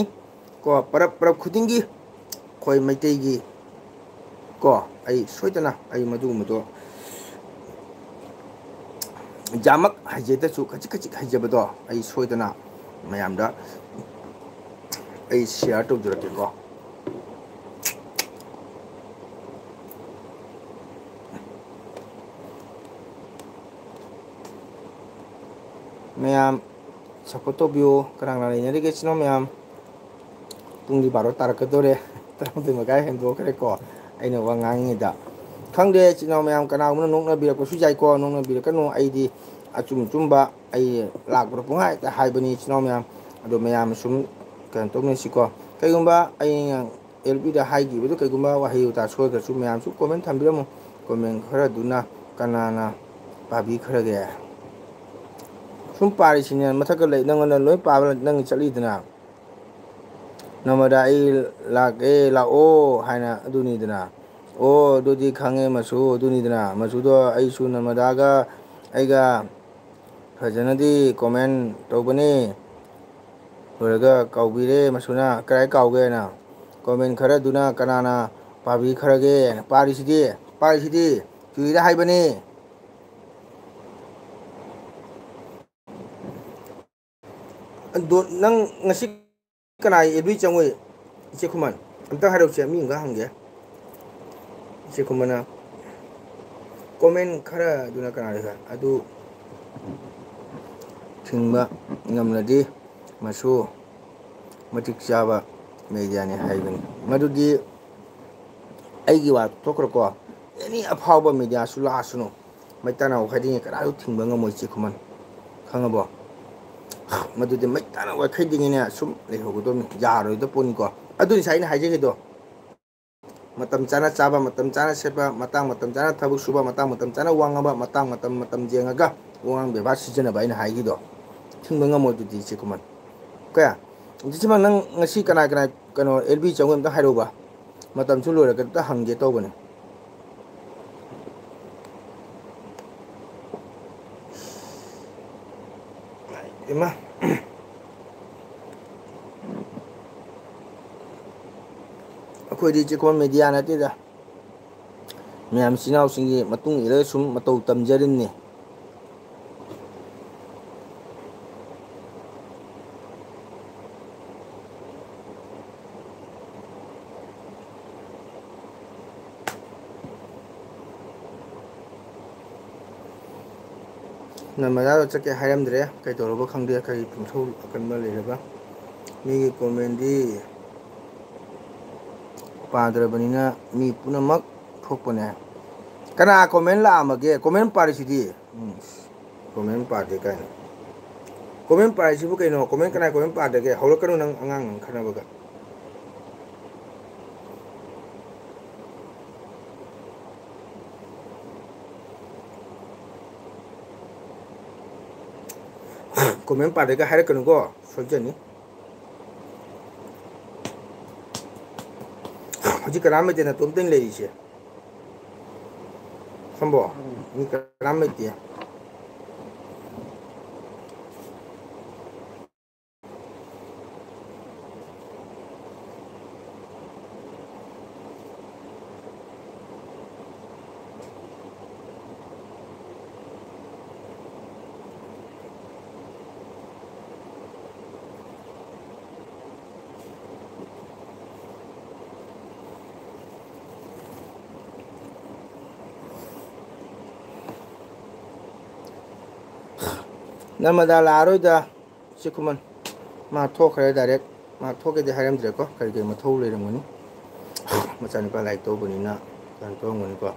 ꯀꯣ꯫ ꯄꯔꯞ ꯄꯔꯞ ꯈꯨꯗꯤꯡꯒꯤ ꯑꯩꯈꯣꯏ ꯃꯩꯇꯩꯒꯤ ꯀꯣ, ꯑꯩ ꯁꯣꯏꯗꯅ ꯑꯩ ꯃꯗꯨꯒꯨꯝꯕꯗꯣ ꯌꯥꯝꯃꯛ ꯍꯩꯖꯗ꯭ꯔꯁꯨ ꯈꯖꯤꯛ ꯈꯖꯤꯛ ꯍꯩꯖꯕꯗꯣ ꯑꯩ ꯁꯣꯏꯗꯅ ꯃꯌꯥꯝꯗ ꯑꯩ ꯁꯤꯌꯥꯔ ꯇꯧꯖꯔꯛꯀꯦꯀꯣ꯫ ꯃꯌꯥꯝ ꯁꯞꯄꯣꯔꯠ ꯇꯧꯕꯤꯌꯨ꯫ ꯀꯅꯥ ꯀꯅꯥ ꯂꯩꯅꯔꯤꯒꯦ ꯏꯆꯤꯟ ꯏꯅꯥꯎ ꯃꯌꯥꯝ? ꯄꯨꯡꯗꯤ ꯕꯥꯔꯣ ꯇꯥꯔꯛꯀꯗꯧꯔꯦ, ꯇꯔꯥꯃꯥꯊꯣꯏ ꯃꯈꯥꯏ ꯍꯦꯟꯗꯣꯛꯈ꯭ꯔꯦꯀꯣ ꯑꯩꯅ ꯋꯥ ꯉꯥꯡꯉꯤꯉꯩꯗ꯫ ꯈꯪꯗꯦ ꯏꯆꯤꯟ ꯏꯅꯥꯎ ꯃꯌꯥꯝ, ꯀꯅꯥꯒꯨꯝꯕꯅ ꯅꯣꯛꯅꯕꯤꯔꯛꯄꯁꯨ ꯌꯥꯏꯀꯣ, ꯅꯣꯛꯅꯕꯤꯔꯛꯀꯅꯨ꯫ ꯑꯩꯗꯤ ꯑꯆꯨꯝ ꯑꯆꯨꯝꯕ ꯑꯩ ꯂꯥꯛꯄꯗ ꯄꯨꯡꯍꯥꯏꯗ ꯍꯥꯏꯕꯅꯤ ꯏꯆꯤꯟ ꯏꯅꯥꯎ ꯃꯌꯥꯝ꯫ ꯑꯗꯣ ꯃꯌꯥꯝ ꯁꯨꯝ ꯀꯩꯅꯣ ꯇꯧꯅꯁꯤꯀꯣ꯫ ꯀꯩꯒꯨꯝꯕ ꯑꯩꯅ ꯑꯦꯜ ꯕꯤꯗ ꯍꯥꯏꯈꯤꯕꯗꯨ ꯀꯩꯒꯨꯝꯕ ꯋꯥꯍꯩ ꯋꯥꯇꯥ ꯁꯣꯏꯈ꯭ꯔꯁꯨ ꯃꯌꯥꯝꯁꯨ ꯀꯣꯃꯦꯟ ꯊꯝꯕꯤꯔꯝꯃꯨ꯫ ꯀꯣꯃꯦꯟ ꯈꯔꯗꯨꯅ ꯀꯅꯥꯅ ꯄꯥꯕꯤꯈ꯭ꯔꯒꯦ? ꯁꯨꯝ ꯄꯥꯔꯤꯁꯤꯅꯦ, ꯃꯊꯛꯇ ꯂꯩ, ꯅꯪꯉꯣꯟꯗ ꯂꯣꯏ ꯄꯥꯕ ꯅꯪ ꯆꯠꯂꯤꯗꯅ꯫ ꯅꯣꯡꯃꯗ ꯑꯩ ꯂꯥꯛꯑꯦ, ꯂꯥꯛꯑꯣ ꯍꯥꯏꯅ ꯑꯗꯨꯅꯤꯗꯅ꯫ ꯑꯣ, ꯑꯗꯨꯗꯤ ꯈꯪꯉꯦ ꯃꯆꯨ, ꯑꯗꯨꯅꯤꯗꯅ꯫ ꯃꯆꯨꯗꯣ ꯑꯩꯁꯨ ꯅꯣꯡꯃꯗꯒ ꯑꯩꯒ ꯐꯖꯅꯗꯤ ꯀꯣꯃꯦꯟ ꯇꯧꯕꯅꯤ꯫ ꯂꯣꯏꯔꯒ ꯀꯥꯎꯕꯤꯔꯦ ꯃꯆꯨꯅ꯫ ꯀꯗꯥꯏ ꯀꯥꯎꯒꯦꯅ? ꯀꯣꯃꯦꯟ ꯈꯔꯗꯨꯅ ꯀꯅꯥꯅ ꯄꯥꯕꯤꯈ꯭ꯔꯒꯦ? ꯄꯥꯔꯤꯁꯤꯗꯤ, ꯄꯥꯔꯤꯁꯤꯗꯤ ꯆꯨꯏꯗ ꯍꯥꯏꯕꯅꯤ꯫ ꯑꯗꯣ ꯅꯪ ꯉꯁꯤ ꯀꯅꯥ ꯑꯦꯜ ꯕꯤ ꯆꯪꯉꯨꯏ? ꯏꯆꯦ ꯈꯨꯃꯟ, ꯑꯝꯇ ꯍꯥꯏꯔꯛꯎꯁꯦ, ꯃꯤ ꯑꯃꯒ ꯍꯪꯒꯦ꯫ ꯏꯆꯦ ꯈꯨꯃꯟꯅ ꯀꯣꯃꯦꯟ ꯈꯔꯗꯨꯅ ꯀꯅꯥ ꯂꯩꯕ? ꯑꯗꯨ ꯊꯤꯡꯕ ꯉꯝꯂꯗꯤ ꯃꯁꯨ ꯃꯇꯤꯛ ꯆꯥꯕ ꯃꯦꯗꯤꯌꯥꯅꯤ ꯍꯥꯏꯕꯅꯤ꯫ ꯃꯗꯨꯗꯤ ꯑꯩꯒꯤ ꯋꯥ ꯊꯣꯛꯈ꯭ꯔꯣꯀꯣ, ꯑꯦꯅꯤ ꯑꯐꯥꯎꯕ ꯃꯦꯗꯤꯌꯥꯁꯨ ꯂꯥꯛꯑꯁꯅꯨ, ꯃꯩ ꯇꯥꯅ ꯋꯥꯈꯩꯗꯤꯉꯩ ꯀꯅꯥꯁꯨ ꯊꯤꯡꯕ ꯉꯝꯃꯣꯏ ꯏꯆꯦ ꯈꯨꯃꯟ, ꯈꯪꯉꯕꯣ? ꯃꯗꯨꯗꯤ ꯃꯩ ꯇꯥꯅ ꯋꯥꯈꯩꯗꯤꯉꯩꯅꯦ ꯁꯨꯝ ꯂꯩꯍꯧꯒꯗꯕꯅꯤ, ꯌꯥꯔꯣꯏꯗ ꯄꯣꯠꯅꯤꯀꯣ꯫ ꯑꯗꯨꯅꯤ ꯉꯁꯥꯏ ꯑꯩꯅ ꯍꯥꯏꯖꯒꯦꯗꯣ, ꯃꯇꯝ ꯆꯥꯅ ꯆꯥꯕ, ꯃꯇꯝ ꯆꯥꯅ ꯁꯦꯠꯄ, ꯃꯇꯥꯡ ꯃꯇꯝ ꯆꯥꯅ ꯊꯕꯛ ꯁꯨꯕ, ꯃꯇꯥꯡ ꯃꯇꯝ ꯆꯥꯅ ꯋꯥ ꯉꯥꯡꯕ, ꯃꯇꯥꯡ ꯃꯇꯝ ꯃꯇꯝ ꯌꯦꯡꯉꯒ ꯋꯥꯉꯥꯡ ꯕꯦꯕꯥꯔ ꯁꯤꯖꯤꯟꯅꯕ ꯑꯩꯅ ꯍꯥꯏꯈꯤꯗꯣ꯫ ꯊꯤꯡꯕ ꯉꯝꯃꯣꯏ ꯑꯗꯨꯗꯤ ꯏꯆꯦ ꯈꯨꯃꯟ꯫ ꯀꯌꯥ? ꯏꯆꯦ ꯈꯨꯃꯟ, ꯅꯪ ꯉꯁꯤ ꯀꯅꯥ ꯀꯅꯥ ꯀꯩꯅꯣ ꯑꯦꯜ ꯕꯤ ꯆꯪꯉꯨꯏ ꯑꯝꯇ ꯍꯥꯏꯔꯛꯎꯕ꯫ ꯃꯇꯝꯁꯨ ꯂꯣꯏꯔꯒ ꯑꯝꯇ ꯍꯪꯒꯦ ꯇꯧꯕꯅꯦ꯫ ꯏꯃꯥ꯫ ꯑꯩꯈꯣꯏꯗꯤ ꯆꯤꯀꯣꯟ ꯃꯦꯗꯤꯌꯥ ꯅꯠꯇꯦꯗ꯫ ꯃꯌꯥꯝ ꯏꯆꯤꯟ ꯏꯅꯥꯎꯁꯤꯡꯒꯤ ꯃꯇꯨꯡ ꯏꯜꯂꯒ ꯁꯨꯝ ꯃꯇꯧ ꯇꯝꯖꯔꯤꯕꯅꯤ꯫ ꯅꯔꯃꯗꯥꯗꯣ ꯆꯠꯀꯦ ꯍꯥꯏꯔꯝꯗ꯭ꯔꯦ, ꯀꯩꯗꯧꯔꯕ ꯈꯪꯗꯦ, ꯀꯔꯤ ꯄꯨꯡꯊꯧ ꯑꯀꯟꯕ ꯂꯩꯔꯕ꯫ ꯃꯤꯒꯤ ꯀꯣꯃꯦꯟꯗꯤ ꯄꯥꯗ꯭ꯔꯕꯅꯤꯅ ꯃꯤ ꯄꯨꯝꯅꯃꯛ ꯊꯣꯛꯄꯅꯦ꯫ ꯀꯅꯥ ꯀꯣꯃꯦꯟ ꯂꯥꯛꯑꯝꯃꯒꯦ? ꯀꯣꯃꯦꯟ ꯄꯥꯔꯤꯁꯤꯗꯤ꯫ ꯎꯝ, ꯀꯣꯃꯦꯟ ꯄꯥꯗꯦ ꯀꯥꯏꯅ꯫ ꯀꯣꯃꯦꯟ ꯄꯥꯔꯤꯁꯤꯕꯨ ꯀꯩꯅꯣ? ꯀꯣꯃꯦꯟ ꯀꯅꯥ ꯀꯣꯃꯦꯟ ꯄꯥꯗꯒꯦ? ꯍꯧꯔꯛꯀꯅꯨ ꯅꯪ ꯑꯉꯥꯡ ꯅꯪ ꯈꯠꯅꯕꯒ꯫ ꯀꯣꯃꯦꯟ ꯄꯥꯗꯒ ꯍꯥꯏꯔꯛꯀꯅꯨꯀꯣ, ꯁꯣꯏꯖꯅꯤ꯫ ꯍꯧꯖꯤꯛ ꯀꯅꯥꯝ ꯂꯩꯇꯦ, ꯅꯇꯣꯝꯇꯅꯤ ꯂꯩꯔꯤꯁꯦ꯫ ꯈꯪꯕ꯭ꯔꯣ? ꯃꯤ ꯀꯅꯥꯝ ꯂꯩꯇꯦ꯫ ꯅꯔꯃꯗꯥ ꯂꯥꯛꯑꯔꯣꯏꯗ꯫ ꯁꯤ ꯈꯨꯃꯟ꯫ ꯃꯥ ꯊꯣꯛꯈ꯭ꯔꯦ direct꯫ ꯃꯥ ꯊꯣꯛꯀꯦꯗꯤ ꯍꯥꯏꯔꯝꯗ꯭ꯔꯦꯀꯣ꯫ ꯀꯔꯤ ꯀꯔꯤ ꯃꯊꯧ ꯂꯩꯔꯝꯒꯅꯤ꯫ ꯃꯆꯥꯅꯨꯄꯥ ꯂꯥꯏꯔꯤꯛ ꯇꯧꯕꯅꯤꯅ ꯀꯩꯅꯣ ꯇꯧꯔꯝꯒꯅꯤꯀꯣ꯫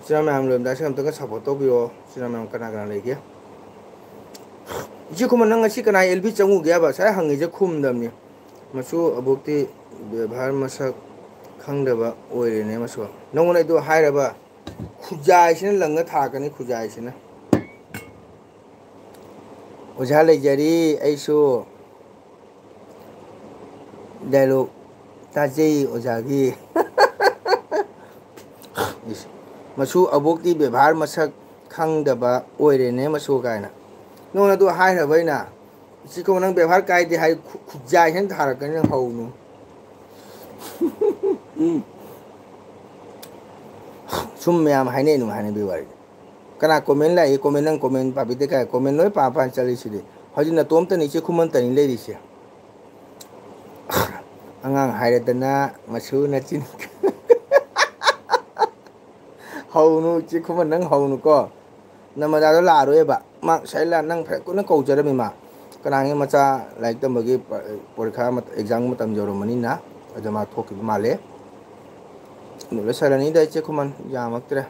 ꯏꯆꯤꯟ ꯏꯅꯥꯎ ꯃꯌꯥꯝ ꯂꯣꯏꯔꯝꯗꯥꯏꯁꯤꯗ ꯑꯝꯇꯒ support ꯇꯧꯕꯤꯔꯛꯑꯣ꯫ ꯏꯆꯤꯟ ꯏꯅꯥꯎ ꯃꯌꯥꯝ ꯀꯅꯥ ꯀꯅꯥ ꯂꯩꯒꯦ? ꯏꯆꯦ ꯈꯨꯃꯟ, ꯅꯪ ꯉꯁꯤ ꯀꯅꯥ ꯑꯦꯜ ꯕꯤ ꯆꯪꯉꯨꯒꯦ ꯍꯥꯏꯕ? ꯉꯁꯥꯏ ꯍꯪꯉꯤꯁꯦ ꯈꯨꯝꯗꯕꯅꯤ꯫ ꯃꯆꯨ ꯑꯕꯣꯛꯇꯤ ꯕꯦꯕꯥꯔ ꯃꯁꯛ ꯈꯪꯗꯕ ꯑꯣꯏꯔꯦꯅꯦ ꯃꯁꯨ꯫ ꯅꯉꯣꯟꯗ ꯑꯩꯗꯣ ꯍꯥꯏꯔꯕ? ꯈꯨꯖꯥꯏꯁꯤꯅ ꯂꯪꯉ ꯊꯥꯔꯛꯀꯅꯤ, ꯈꯨꯖꯥꯏꯁꯤꯅ꯫ ꯑꯣꯖꯥ ꯂꯩꯖꯔꯤ, ꯑꯩꯁꯨ ꯗꯥꯏꯂꯣꯛ ꯇꯥꯖꯩ ꯑꯣꯖꯥꯒꯤ꯫ ꯃꯁꯨ ꯑꯕꯣꯛꯀꯤ ꯕꯦꯕꯥꯔ ꯃꯁꯛ ꯈꯪꯗꯕ ꯑꯣꯏꯔꯦꯅꯦ ꯃꯁꯨ ꯀꯥꯏꯅ꯫ ꯅꯉꯣꯟꯗ ꯑꯗꯨ ꯍꯥꯏꯈ꯭ꯔꯕ ꯑꯩꯅ? ꯏꯆꯦ ꯈꯨꯃꯟ, ꯅꯪ ꯕꯦꯕꯥꯔ ꯀꯥꯏꯗꯦ ꯍꯥꯏ, ꯈꯨ-, ꯈꯨꯖꯥꯏ ꯍꯦꯟ ꯊꯥꯔꯛꯀꯅꯤ ꯅꯪ, ꯍꯧꯅꯨ꯫ ꯎꯝ꯫ ꯁꯨꯝ ꯃꯌꯥꯝ ꯍꯥꯏꯅꯩ ꯑꯗꯨꯝ ꯍꯥꯏꯅꯕꯤ ꯋꯥꯔꯤꯅꯤ꯫ ꯀꯅꯥ ꯀꯣꯃꯦꯟ ꯂꯥꯛꯏ? ꯀꯣꯃꯦꯟ, ꯅꯪ ꯀꯣꯃꯦꯟ ꯄꯥꯕꯤꯗꯦ ꯀꯥꯏ? ꯀꯣꯃꯦꯟ ꯂꯣꯏ ꯄꯥ ꯄꯥ ꯆꯠꯂꯤꯁꯤꯗꯤ꯫ ꯍꯧꯖꯤꯛ ꯅꯇꯣꯝꯇꯅꯤ ꯏꯆꯦ ꯈꯨꯃꯟꯇꯅꯤ ꯂꯩꯔꯤꯁꯦ꯫ ꯑꯉꯥꯡ ꯍꯥꯏꯔꯗꯅ ꯃꯁꯨ ꯅꯆꯤꯟ꯫ ꯍꯧꯅꯨ ꯏꯆꯦ ꯈꯨꯃꯟ, ꯅꯪ ꯍꯧꯅꯨꯀꯣ꯫ ꯅꯃꯗꯥꯗꯣ ꯂꯥꯛꯑꯔꯣꯏꯕ꯫ ꯃꯥ ꯉꯁꯥꯏ ꯂꯥ-, ꯅꯪ ꯐꯖ ꯀꯨꯏꯅ ꯀꯧꯖꯔꯝꯃꯤ ꯃꯥ꯫ ꯀꯅꯥꯒꯤ ꯃꯆꯥ ꯂꯥꯏꯔꯤꯛ ꯇꯝꯕꯒꯤ ꯄ-, ꯄꯣꯔꯤꯈꯥ ꯃꯠ-, ꯑꯦꯛꯖꯥꯝ ꯃꯇꯝ ꯌꯧꯔꯝꯃꯅꯤꯅ꯫ ꯑꯗ ꯃꯥ ꯊꯣꯛꯈꯤꯕ ꯃꯥꯜꯂꯦ꯫ ꯑꯗꯨ ꯂꯣꯏꯁꯜꯂꯅꯤꯗ ꯏꯆꯦ ꯈꯨꯃꯟ, ꯌꯥꯝꯃꯛꯇ꯭ꯔꯦ꯫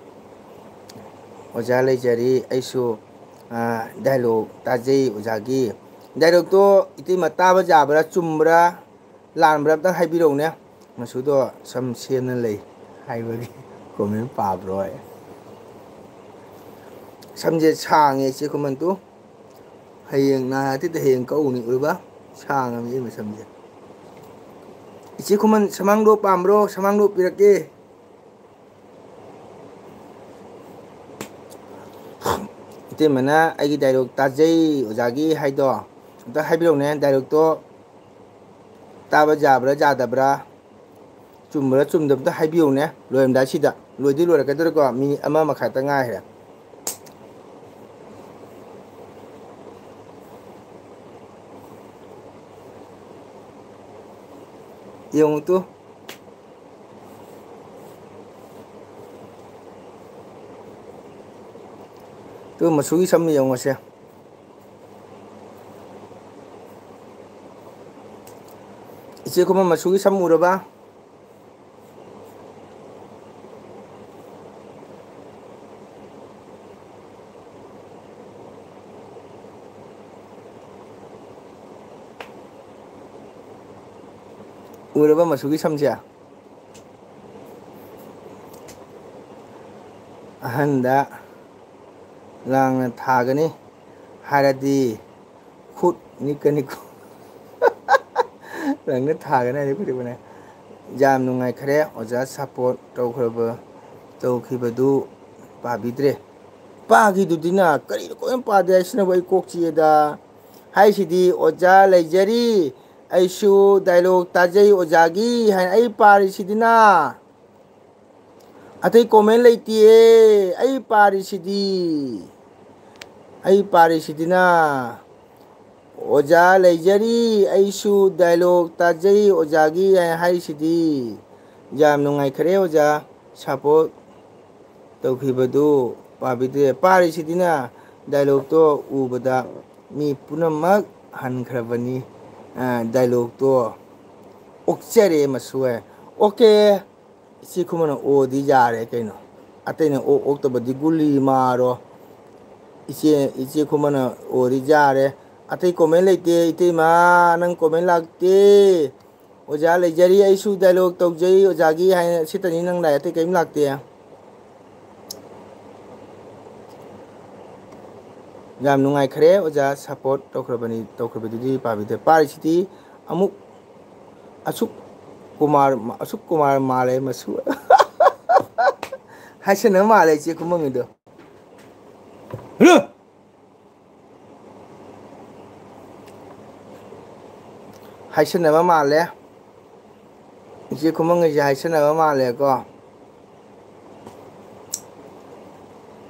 ꯑꯣꯖꯥ ꯂꯩꯖꯔꯤ, ꯑꯩꯁꯨ, ꯑ, ꯗꯥꯏꯂꯣꯛ ꯇꯥꯖꯩ ꯑꯣꯖꯥꯒꯤ꯫ ꯗꯥꯏꯂꯣꯛꯇꯣ ꯏꯇꯩꯃ ꯇꯥꯕ ꯌꯥꯕ꯭ꯔꯥ, ꯆꯨꯝꯕ꯭ꯔꯥ? ꯂꯥꯟꯕ꯭ꯔꯥ ꯑꯝꯇꯪ ꯍꯥꯏꯕꯤꯔꯛꯎꯅꯦ꯫ ꯃꯁꯨꯗꯣ ꯁꯝ ꯁꯦꯝꯅ ꯂꯩ ꯍꯥꯏꯕꯒꯤ ꯀꯣꯃꯦꯟ ꯄꯥꯕ꯭ꯔꯣ ꯑꯩ? ꯁꯝꯁꯦ ꯁꯥꯡꯉꯦ ꯏꯆꯦ ꯈꯨꯃꯟ ꯇꯨ꯫ ꯍꯌꯦꯡ ꯅꯥꯏ ꯑꯇꯩꯗ ꯍꯌꯦꯡ ꯀꯛꯎꯅꯤ ꯎꯔꯕ? ꯁꯥꯡꯉꯕꯅꯤ ꯑꯩ ꯃꯁꯝꯁꯦ꯫ ꯏꯆꯦ ꯈꯨꯃꯟ ꯁꯃꯥꯡꯗꯣ ꯄꯥꯝꯕ꯭ꯔꯣ? ꯁꯃꯥꯡꯗꯣ ꯄꯤꯔꯛꯀꯦ꯫ ꯏꯇꯩꯃꯅ ꯑꯩꯒꯤ ꯗꯥꯏꯂꯣꯛ ꯇꯥꯖꯩ ꯑꯣꯖꯥꯒꯤ ꯍꯥꯏꯗꯣ ꯑꯝꯇ ꯍꯥꯏꯕꯤꯔꯛꯎꯅꯦ꯫ ꯗꯥꯏꯂꯣꯛꯇꯣ ꯇꯥꯕ ꯌꯥꯕ꯭ꯔꯥ ꯌꯥꯗꯕ꯭ꯔꯥ, ꯆꯨꯝꯕ꯭ꯔꯥ ꯆꯨꯝꯗꯕ꯭ꯔꯥ ꯍꯥꯏꯕꯤꯌꯨꯅꯦ꯫ ꯂꯣꯏꯔꯝꯗꯥꯏꯁꯤꯗ, ꯂꯣꯏꯗꯤ ꯂꯣꯏꯔꯛꯀꯗꯧꯔꯦꯀꯣ, ꯃꯤꯅꯤꯠ ꯑꯃ ꯃꯈꯥꯏꯇ ꯉꯥꯏꯔꯦ꯫ ꯌꯦꯡꯉꯨ ꯇꯨ꯫ ꯇꯨ ꯃꯁꯨꯒꯤ ꯁꯝ ꯌꯦꯡꯉꯨꯁꯦ꯫ ꯏꯆꯦ ꯈꯨꯃꯟ, ꯃꯁꯨꯒꯤ ꯁꯝ ꯎꯔꯕ? ꯎꯔꯕ ꯃꯁꯨꯒꯤ ꯁꯝꯁꯦ? ꯑꯍꯟꯗ ꯂꯥꯡꯅ ꯊꯥꯒꯅꯤ ꯍꯥꯏꯔꯗꯤ ꯈꯨꯠ ꯅꯤꯛꯀꯅꯤꯀꯣ꯫ ꯂꯥꯡꯅ ꯊꯥꯒꯅꯤ ꯍꯥꯏꯔꯗꯤ ꯈꯨꯠ ꯅꯤꯛꯄꯅꯦ꯫ ꯌꯥꯝ ꯅꯨꯡꯉꯥꯏꯈ꯭ꯔꯦ ꯑꯣꯖꯥ, ꯁꯄꯣꯔꯠ ꯇꯧꯈ꯭ꯔꯕ, ꯇꯧꯈꯤꯕꯗꯨ ꯄꯥꯕꯤꯗ꯭ꯔꯦ꯫ ꯄꯥꯈꯤꯗꯨꯗꯤꯅ ꯀꯔꯤꯅꯣ ꯀꯣꯏꯅ ꯄꯥꯗꯦ ꯍꯥꯏꯁꯤꯅꯕꯨ ꯑꯩ ꯀꯣꯛ ꯆꯤꯛꯑꯦꯗ꯫ ꯍꯥꯏꯁꯤꯗꯤ ꯑꯣꯖꯥ ꯂꯩꯖꯔꯤ, ꯑꯩꯁꯨ ꯗꯥꯏꯂꯣꯛ ꯇꯥꯖꯩ ꯑꯣꯖꯥꯒꯤ ꯍꯥꯏꯅ ꯑꯩ ꯄꯥꯔꯤꯁꯤꯗꯤꯅ꯫ ꯑꯇꯩ ꯀꯣꯃꯦꯟ ꯂꯩꯇꯤꯌꯦ꯫ ꯑꯩ ꯄꯥꯔꯤꯁꯤꯗꯤ, ꯑꯩ ꯄꯥꯔꯤꯁꯤꯗꯤꯅ ꯑꯣꯖꯥ ꯂꯩꯖꯔꯤ, ꯑꯩꯁꯨ ꯗꯥꯏꯂꯣꯛ ꯇꯥꯖꯩ ꯑꯣꯖꯥꯒꯤ ꯍꯥꯏ-, ꯍꯥꯏꯔꯤꯁꯤꯗꯤ꯫ ꯌꯥꯝ ꯅꯨꯡꯉꯥꯏꯈꯔꯦ ꯑꯣꯖꯥ, ꯁꯄꯣꯔꯠ ꯇꯧꯈꯤꯕꯗꯨ ꯄꯥꯕꯤꯗꯦ꯫ ꯄꯥꯔꯤꯁꯤꯗꯤꯅ ꯗꯥꯏꯂꯣꯛꯇꯣ ꯎꯕꯗ ꯃꯤ ꯄꯨꯝꯅꯃꯛ ꯍꯟꯈ꯭ꯔꯕꯅꯤ꯫ ꯑ, ꯗꯥꯏꯂꯣꯛꯇꯣ ꯑꯣꯛꯆꯔꯦ ꯃꯁꯨ ꯍꯥꯏ꯫ ꯑꯣꯀꯦ꯫ ꯏꯆꯦ ꯈꯨꯃꯟꯅ ꯑꯣꯗꯤ ꯌꯥꯔꯦ ꯀꯩꯅꯣ꯫ ꯑꯇꯩꯅ ꯑꯣꯛ ꯑꯣꯛꯇꯕꯗꯤ ꯒꯨꯂꯤ ꯃꯥꯔꯣ꯫ ꯏꯆꯦ, ꯏꯆꯦ ꯈꯨꯃꯟꯅ ꯑꯣꯗꯤ ꯌꯥꯔꯦ꯫ ꯑꯇꯩ ꯀꯣꯃꯦꯟ ꯂꯩꯇꯦ ꯏꯇꯩꯃ, ꯅꯪ ꯀꯣꯃꯦꯟ ꯂꯥꯛꯇꯦ꯫ ꯑꯣꯖꯥ ꯂꯩꯖꯔꯤ, ꯑꯩꯁꯨ ꯗꯥꯏꯂꯣꯛ ꯇꯧꯖꯩ ꯑꯣꯖꯥꯒꯤ ꯍꯥꯏꯅ ꯁꯤꯇꯅꯤ ꯅꯪ ꯂꯥꯛꯑꯦ, ꯑꯇꯩ ꯀꯔꯤꯝ ꯂꯥꯛꯇꯦ꯫ ꯌꯥꯝ ꯅꯨꯡꯉꯥꯏꯈ꯭ꯔꯦ ꯑꯣꯖꯥ, ꯁꯄꯣꯔꯠ ꯇꯧꯈ꯭ꯔꯕꯅꯤ, ꯇꯧꯈ꯭ꯔꯕꯗꯨꯗꯤ ꯄꯥꯕꯤꯗꯦ꯫ ꯄꯥꯔꯤꯁꯤꯗꯤ ꯑꯃꯨꯛ ꯑꯁꯨꯛ ꯀꯨꯃꯥꯔ, ꯑꯁꯨꯛ ꯀꯨꯃꯥꯔ ꯃꯥꯜꯂꯦ ꯃꯁꯨ꯫ ꯍꯥꯏꯁꯟꯅꯕ ꯃꯥꯜꯂꯦ ꯏꯆꯦ ꯈꯨꯃꯪꯒꯤꯗꯣ꯫ ꯍꯥꯏꯁꯟꯅꯕ ꯃꯥꯜꯂꯦ꯫ ꯏꯆꯦ ꯈꯨꯃꯪꯒꯤꯁꯦ ꯍꯥꯏꯁꯟꯅꯕ ꯃꯥꯜꯂꯦꯀꯣ꯫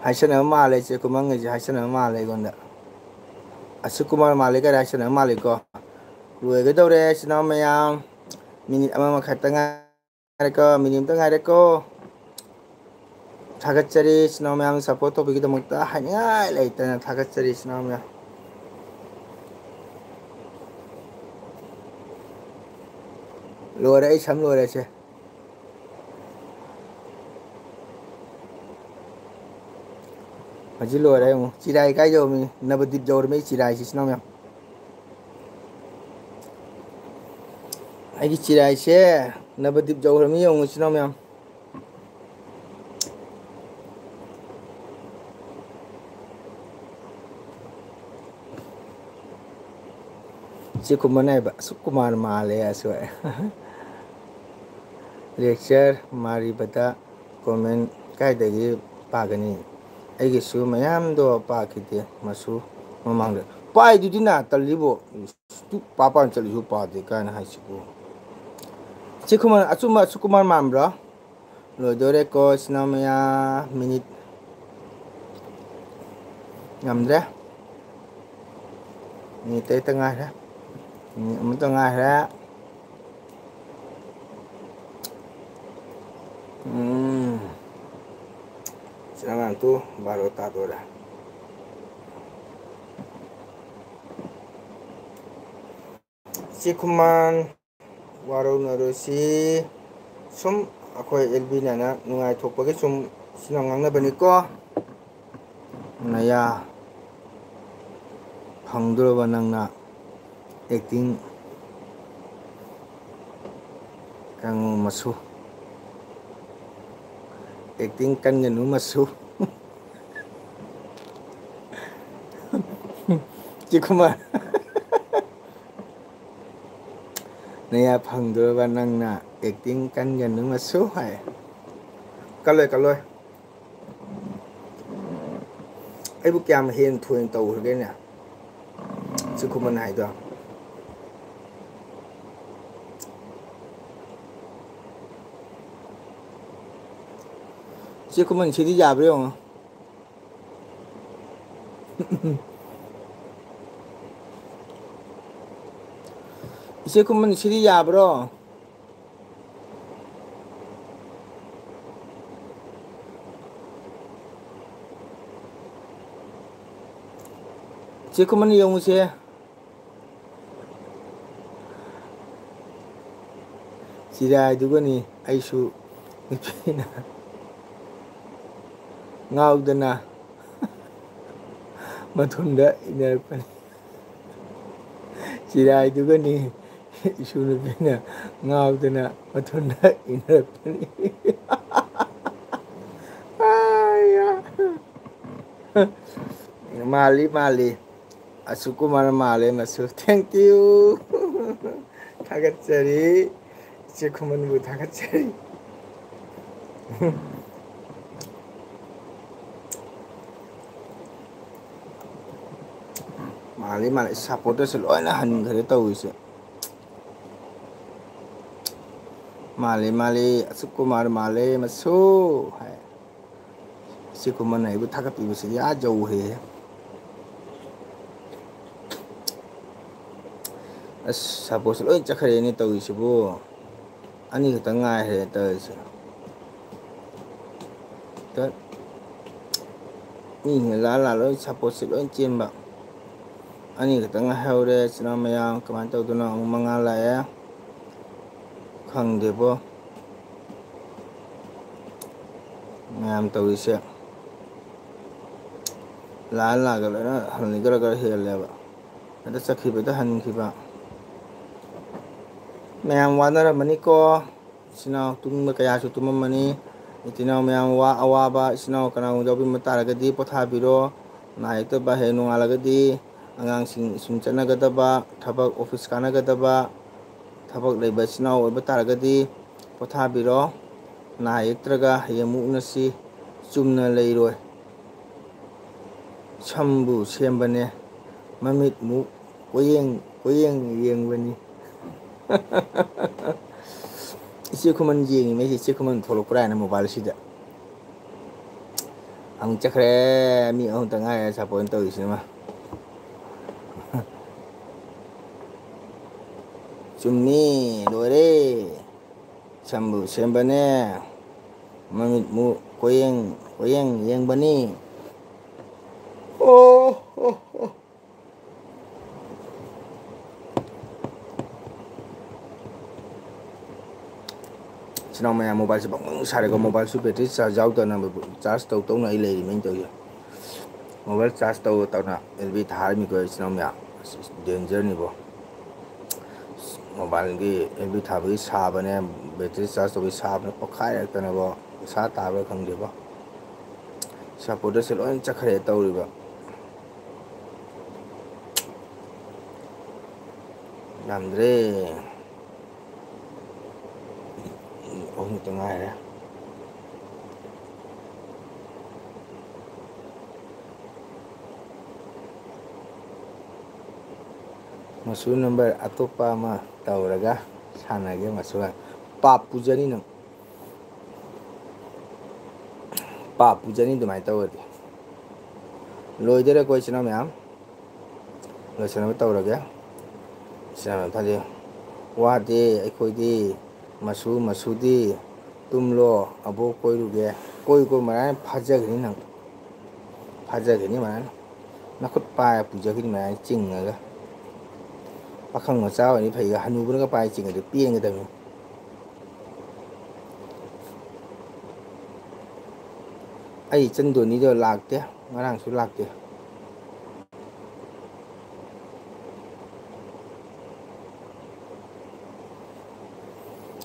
ꯍꯥꯏꯁꯟꯅꯕ ꯃꯥꯜꯂꯦ ꯏꯆꯦ ꯈꯨꯃꯪꯒꯤꯁꯦ, ꯍꯥꯏꯁꯟꯅꯕ ꯃꯥꯜꯂꯦ ꯑꯩꯉꯣꯟꯗ꯫ ꯑꯁꯨꯛ ꯀꯨꯃꯥꯔ ꯃꯥꯜꯂꯦ ꯀꯥꯏꯅ ꯍꯥꯏꯁꯟꯅꯕ ꯃꯥꯜꯂꯦꯀꯣ꯫ ꯂꯣꯏꯒꯗꯧꯔꯦ ꯏꯆꯤꯟ ꯏꯅꯥꯎ ꯃꯌꯥꯝ꯫ ꯃꯤꯅꯤꯠ ꯑꯃ ꯃꯈꯥꯏꯇ ꯉꯥꯏꯔꯦꯀꯣ, ꯃꯤꯅꯤꯠ ꯑꯃꯇ ꯉꯥꯏꯔꯦꯀꯣ꯫ ꯊꯥꯒꯠꯆꯔꯤ ꯏꯆꯤꯟ ꯏꯅꯥꯎ ꯃꯌꯥꯝ, ꯁꯄꯣꯔꯠ ꯇꯧꯕꯤꯒꯤꯗꯃꯛꯇ ꯍꯥꯏꯅꯤꯡꯉꯥꯏ ꯂꯩꯇꯅ ꯊꯥꯒꯠꯆꯔꯤ ꯏꯆꯤꯟ ꯏꯅꯥꯎ ꯃꯌꯥꯝ꯫ ꯂꯣꯏꯔꯦ, ꯑꯩ ꯁꯝ ꯂꯣꯏꯔꯦꯁꯦ꯫ ꯍꯧꯖꯤꯛ ꯂꯣꯏꯔꯦ ꯑꯃꯨꯛ꯫ ꯆꯤꯔꯥꯏ ꯀꯥꯏ ꯌꯧꯔꯝꯃꯤ? ꯅꯕꯗꯤꯞ ꯌꯧꯔꯝꯃꯤ ꯑꯩ ꯆꯤꯔꯥꯏꯁꯤ ꯏꯆꯤꯟ ꯏꯅꯥꯎ ꯃꯌꯥꯝ꯫ ꯑꯩꯒꯤ ꯆꯤꯔꯥꯏꯁꯦ ꯅꯕꯗꯤꯞ ꯌꯧꯈ꯭ꯔꯃꯤ ꯌꯦꯡꯉꯨ ꯏꯆꯤꯟ ꯏꯅꯥꯎ ꯃꯌꯥꯝ꯫ ꯁꯤ ꯀꯨꯃꯥꯔ ꯍꯥꯏꯕ, ꯑꯁꯨꯛ ꯀꯨꯃꯥꯔ ꯃꯥꯜꯂꯦ ꯑꯁꯨ꯫ Lecture ꯃꯥꯔꯤꯕꯗ comment ꯀꯥꯏꯗꯒꯤ ꯄꯥꯒꯅꯤ? ꯑꯩꯒꯤꯁꯨ ꯃꯌꯥꯝꯗꯣ ꯄꯥꯈꯤꯗꯦ ꯃꯁꯨ ꯃꯃꯥꯡꯗ꯫ ꯄꯥꯏꯗꯨꯗꯤ ꯅꯥ ꯇꯜꯂꯤꯕꯣ꯫ ꯇꯨ ꯄꯥ ꯄꯥꯅ ꯆꯠꯂꯤꯁꯨ ꯄꯥꯗꯦ ꯀꯥꯏꯅ ꯍꯥꯏꯁꯤꯕꯨ꯫ ꯁꯤ ꯀꯨꯃꯥꯔ, ꯑꯆꯨꯝꯕ ꯑꯁꯨꯛ ꯀꯨꯃꯥꯔ ꯃꯥꯟꯕ꯭ꯔꯥ? ꯂꯣꯏꯗꯣꯔꯦꯀꯣ, ꯏꯆꯤꯟ ꯏꯅꯥꯎ ꯃꯌꯥꯝ, ꯃꯤꯅꯤꯠ ꯌꯥꯝꯗ꯭ꯔꯦ, ꯃꯤꯅꯤꯠ ꯇꯔꯦꯠꯇ ꯉꯥꯏꯔꯦ, ꯃꯤꯅꯤꯠ ꯑꯃꯇ ꯉꯥꯏꯔꯦ꯫ ꯎꯝ, ꯏꯆꯤꯟ ꯏꯅꯥꯎ ꯃꯌꯥꯝ, ꯇꯨ ꯕꯥꯔꯣ ꯇꯥꯗꯣꯔꯦ꯫ ꯏꯆꯦ ꯈꯨꯃꯟ, ꯋꯥꯔꯧꯅꯔꯣꯏꯁꯤ꯫ ꯁꯨꯝ ꯑꯩꯈꯣꯏ ꯑꯦꯜ ꯕꯤꯅꯅ ꯅꯨꯡꯉꯥꯏꯊꯣꯛꯄꯒꯤ ꯁꯨꯝ ꯁꯤꯅ ꯉꯥꯡꯅꯕꯅꯤꯀꯣ꯫ ꯅꯌꯥ ꯐꯪꯗꯣꯔꯕ ꯅꯪꯅ acting ꯀꯥꯡꯉꯨ ꯃꯁꯨ꯫ Acting ꯀꯟꯒꯅꯨ ꯃꯁꯨ꯫ ꯆꯤꯈꯨꯃ꯫ ꯅꯌꯥ ꯐꯪꯗꯣꯔꯕ ꯅꯪꯅ acting ꯀꯟꯒꯅꯨ ꯃꯁꯨ ꯍꯥꯏ꯫ ꯀꯜꯂꯣꯏ, ꯀꯜꯂꯣꯏ꯫ ꯑꯩꯕꯨ ꯀꯌꯥꯝ ꯍꯦꯟ ꯊꯣꯏꯅ ꯇꯧꯈ꯭ꯔꯒꯦꯅꯦ? ꯆꯤꯈꯨꯃꯟ ꯍꯥꯏꯗꯣ꯫ ꯆꯤꯈꯨꯃꯟ ꯁꯤꯗꯤ ꯌꯥꯕ꯭ꯔꯥ ꯌꯦꯡꯉꯣ꯫ ꯏꯆꯦ ꯈꯨꯃꯟ, ꯁꯤꯗꯤ ꯌꯥꯕ꯭ꯔꯣ? ꯏꯆꯦ ꯈꯨꯃꯟ, ꯌꯦꯡꯉꯨꯁꯦ꯫ ꯆꯤꯔꯥꯏꯗꯨꯒꯅꯤ ꯑꯩꯁꯨ ꯅꯨꯄꯤꯅ ꯉꯥꯎꯗꯅ ꯃꯊꯨꯟꯗ ꯏꯟꯅꯔꯛꯄꯅꯤ꯫ ꯆꯤꯔꯥꯏꯗꯨꯒꯅꯤ ꯏꯁꯨ ꯅꯨꯄꯤꯅ ꯉꯥꯎꯗꯅ ꯃꯊꯨꯟꯗ ꯏꯟꯅꯔꯛꯄꯅꯤ꯫ ꯑꯥꯏꯌꯥ꯫ ꯃꯥꯜꯂꯤ, ꯃꯥꯜꯂꯤ꯫ ꯑꯁꯨ ꯀꯨꯃꯥꯔ ꯃꯥꯂꯦ ꯃꯁꯨ꯫ Thank you꯫ ꯊꯥꯒꯠꯆꯔꯤ꯫ ꯏꯆꯦ ꯈꯨꯃꯟꯕꯨ ꯊꯥꯒꯠꯆꯔꯤ꯫ ꯃꯥꯜꯂꯤ ꯃꯥꯜꯂꯤ꯫ Supporterꯁꯦ ꯂꯣꯏꯅ ꯍꯟꯈ꯭ꯔꯦ ꯇꯧꯔꯤꯁꯦ꯫ ꯃꯥꯜꯂꯤ ꯃꯥꯜꯂꯤ꯫ ꯑꯁꯨ ꯀꯨꯃꯥꯔ ꯃꯥꯜꯂꯦ ꯃꯁꯨ ꯍꯥꯏ꯫ ꯁꯤ ꯀꯨꯝꯃꯟ ꯑꯩꯕꯨ ꯊꯥꯒꯠꯄꯤꯕꯁꯤ ꯌꯥ ꯌꯧꯍꯦ꯫ ꯑꯁ, supportꯁꯦ ꯂꯣꯏ ꯆꯠꯈ꯭ꯔꯦꯅꯦ ꯇꯧꯔꯤꯁꯤꯕꯨ꯫ ꯑꯅꯤꯈꯛꯇꯪ ꯉꯥꯏꯈ꯭ꯔꯦ ꯇꯧꯔꯤꯁꯦ꯫ ꯇꯠ꯫ ꯃꯤꯁꯤꯡꯅ ꯂꯥ ꯂꯥ ꯂꯣꯏ supportꯁꯦ ꯂꯣꯏ ꯆꯦꯟꯕ꯫ ꯑꯅꯤꯈꯛꯇꯪ ꯉꯥꯏꯍꯧꯔꯦ ꯏꯆꯤꯟ ꯏꯅꯥꯎ ꯃꯌꯥꯝ꯫ ꯀꯃꯥꯏꯅ ꯇꯧꯗꯣꯏꯅꯣ? ꯑꯃꯨꯛ ꯃꯉꯥ ꯂꯥꯛꯑꯦ꯫ ꯈꯪꯗꯦꯕꯣ꯫ ꯃꯌꯥꯝ ꯇꯧꯔꯤꯁꯦ꯫ ꯂꯥꯛꯑ ꯂꯥꯛꯑꯒ ꯂꯣꯏꯅ ꯍꯟꯂꯤ ꯒꯔ ꯒꯔ ꯍꯦꯜꯂꯦꯕ꯫ ꯍꯦꯛꯇ ꯆꯠꯈꯤꯕꯗ ꯍꯟꯈꯤꯕ꯫ ꯃꯌꯥꯝ ꯋꯥꯅꯔꯝꯃꯅꯤꯀꯣ꯫ ꯏꯆꯤꯟ ꯏꯅꯥꯎ ꯇꯨꯝꯕ ꯀꯌꯥꯁꯨ ꯇꯨꯝꯃꯝꯃꯅꯤ꯫ ꯏꯆꯤꯟ ꯏꯅꯥꯎ ꯃꯌꯥꯝ ꯋꯥ-, ꯑꯋꯥꯕ ꯏꯆꯤꯟ ꯏꯅꯥꯎ ꯀꯅꯥꯒꯨꯝꯕ ꯌꯥꯎꯕꯤꯔꯝꯕ ꯇꯥꯔꯒꯗꯤ ꯄꯣꯊꯥꯕꯤꯔꯣ꯫ ꯅꯥ ꯌꯦꯛꯇꯕ ꯍꯌꯦꯡ ꯅꯣꯡꯉꯥꯜꯂꯒꯗꯤ ꯑꯉꯥꯡꯁꯤꯡ ꯁ꯭ꯀꯨꯜ ꯆꯠꯅꯒꯗꯕ, ꯊꯕꯛ ꯑꯣꯐꯤꯁ ꯀꯥꯟꯅꯒꯗꯕ, ꯊꯕꯛ ꯂꯩꯕ ꯏꯆꯤꯟ ꯏꯅꯥꯎ ꯑꯣꯏꯕ ꯇꯥꯔꯒꯗꯤ ꯄꯣꯊꯥꯕꯤꯔꯣ꯫ ꯅꯥ ꯌꯦꯛꯇ꯭ꯔꯒ ꯍꯌꯦꯡ ꯑꯃꯨꯛ ꯎꯅꯁꯤ꯫ ꯆꯨꯝꯅ ꯂꯩꯔꯣꯏ꯫ ꯁꯝꯕꯨ ꯁꯦꯝꯕꯅꯦ, ꯃꯃꯤꯠꯃꯨꯛ ꯀꯣꯌꯦꯡ ꯀꯣꯌꯦꯡ ꯌꯦꯡꯕꯅꯤ꯫ ꯏꯆꯦ ꯈꯨꯃꯟ ꯌꯦꯡꯉꯤꯉꯩꯁꯦ ꯏꯆꯦ ꯈꯨꯃꯟ ꯊꯣꯛꯂꯛꯄ꯭ꯔꯥ ꯍꯥꯏꯅ mobileꯁꯤꯗ꯫ ꯑꯃꯨꯛ ꯆꯠꯈ꯭ꯔꯦ꯫ ꯃꯤ ꯑꯍꯨꯝꯇ ꯉꯥꯏꯔꯦ support ꯇꯧꯔꯤꯁꯤꯃ꯫ ꯆꯨꯝꯃꯤ, ꯂꯣꯏꯔꯦ꯫ ꯁꯝꯕꯨ ꯁꯦꯝꯕꯅꯦ, ꯃꯃꯤꯠ ꯃꯨ ꯀꯣꯌꯦꯡ ꯀꯣꯌꯦꯡ ꯌꯦꯡꯕꯅꯤ꯫ ꯑꯣ, ꯑꯣ, ꯑꯣ꯫ ꯏꯆꯤꯟ ꯏꯅꯥꯎ ꯃꯌꯥꯝ, mobileꯁꯦ ꯕꯪ ꯕꯪ ꯁꯥꯔꯦꯀꯣ꯫ Mobileꯁꯨ battery charge ꯌꯥꯎꯗꯅ charge ꯇꯧ ꯇꯧꯅ ꯑꯩ ꯂꯩꯔꯤꯃꯦ ꯑꯩꯅ ꯇꯧꯔꯤꯁꯦ꯫ Mobile charge ꯇꯧ ꯇꯧꯅ L B ꯊꯥꯔꯤꯃꯤꯀꯣ ꯏꯆꯤꯟ ꯏꯅꯥꯎ ꯃꯌꯥꯝ꯫ ꯑꯁ, dangerꯅꯤꯕꯣ꯫ Mobileꯒꯤ L B ꯊꯥꯕꯒꯤ ꯁꯥꯕꯅꯦ, battery charge ꯇꯧꯕꯒꯤ ꯁꯥꯕꯅꯦ, ꯄꯣꯛꯈꯥꯏꯔꯛꯇꯅꯕꯣ꯫ ꯄꯩꯁꯥ ꯇꯥꯕ꯭ꯔꯥ ꯈꯪꯗꯦꯕꯣ꯫ Supporterꯁꯦ ꯂꯣꯏ ꯆꯠꯈ꯭ꯔꯦ ꯇꯧꯔꯤꯕ꯫ ꯌꯥꯝꯗ꯭ꯔꯦ꯫ ꯑꯍꯨꯝ ꯈꯛꯇ ꯉꯥꯏꯔꯦ꯫ ꯃꯁꯨ ꯅꯝꯕꯔ ꯑꯇꯣꯞꯄ ꯑꯃ ꯇꯧꯔꯒ ꯁꯥꯟꯅꯒꯦ꯫ ꯃꯁꯨ ꯄꯥꯞ ꯄꯨꯖꯅꯤ ꯅꯪ꯫ ꯄꯥꯞ ꯄꯨꯖꯅꯤ ꯑꯗꯨꯃꯥꯏꯅ ꯇꯧꯔꯗꯤ꯫ ꯂꯣꯏꯗꯣꯔꯦꯀꯣ ꯏꯆꯤꯟ ꯏꯅꯥꯎ ꯃꯌꯥꯝ꯫ ꯂꯣꯏꯁꯤꯟꯅꯕ ꯇꯧꯔꯒꯦ꯫ ꯏꯆꯤꯟ ꯏꯅꯥꯎ ꯃꯌꯥꯝ ꯊꯥꯖꯩ꯫ ꯋꯥꯗꯦ ꯑꯩꯈꯣꯏꯗꯤ꯫ ꯃꯁꯨ ꯃꯁꯨꯗꯤ꯫ ꯇꯨꯝꯂꯣ꯫ ꯑꯕꯣꯛ ꯀꯣꯏꯔꯨꯒꯦ꯫ ꯀꯣꯏ ꯀꯣꯏ ꯃꯔꯥꯏꯅ ꯐꯥꯖꯒꯅꯤ ꯅꯪ꯫ ꯐꯥꯖꯒꯅꯤ ꯃꯔꯥꯏꯅ꯫ ꯅꯈꯨꯠ ꯄꯥꯏꯔ ꯄꯨꯖꯈꯤꯅꯤ ꯃꯔꯥꯏꯅ ꯆꯤꯡꯉꯒ꯫ ꯄꯥꯈꯪ ꯃꯆꯥ ꯑꯣꯏꯔꯗꯤ ꯐꯩꯒ ꯍꯅꯨꯕꯅꯒ ꯄꯥꯏ ꯆꯤꯡꯉꯗꯤ ꯄꯦꯟꯒꯗꯕꯅꯤ꯫ ꯑꯩ ꯏꯆꯟ ꯗꯣꯅꯤꯗꯣ ꯂꯥꯛꯇꯦ꯫ ꯉꯔꯥꯡꯁꯨ ꯂꯥꯛꯇꯦ꯫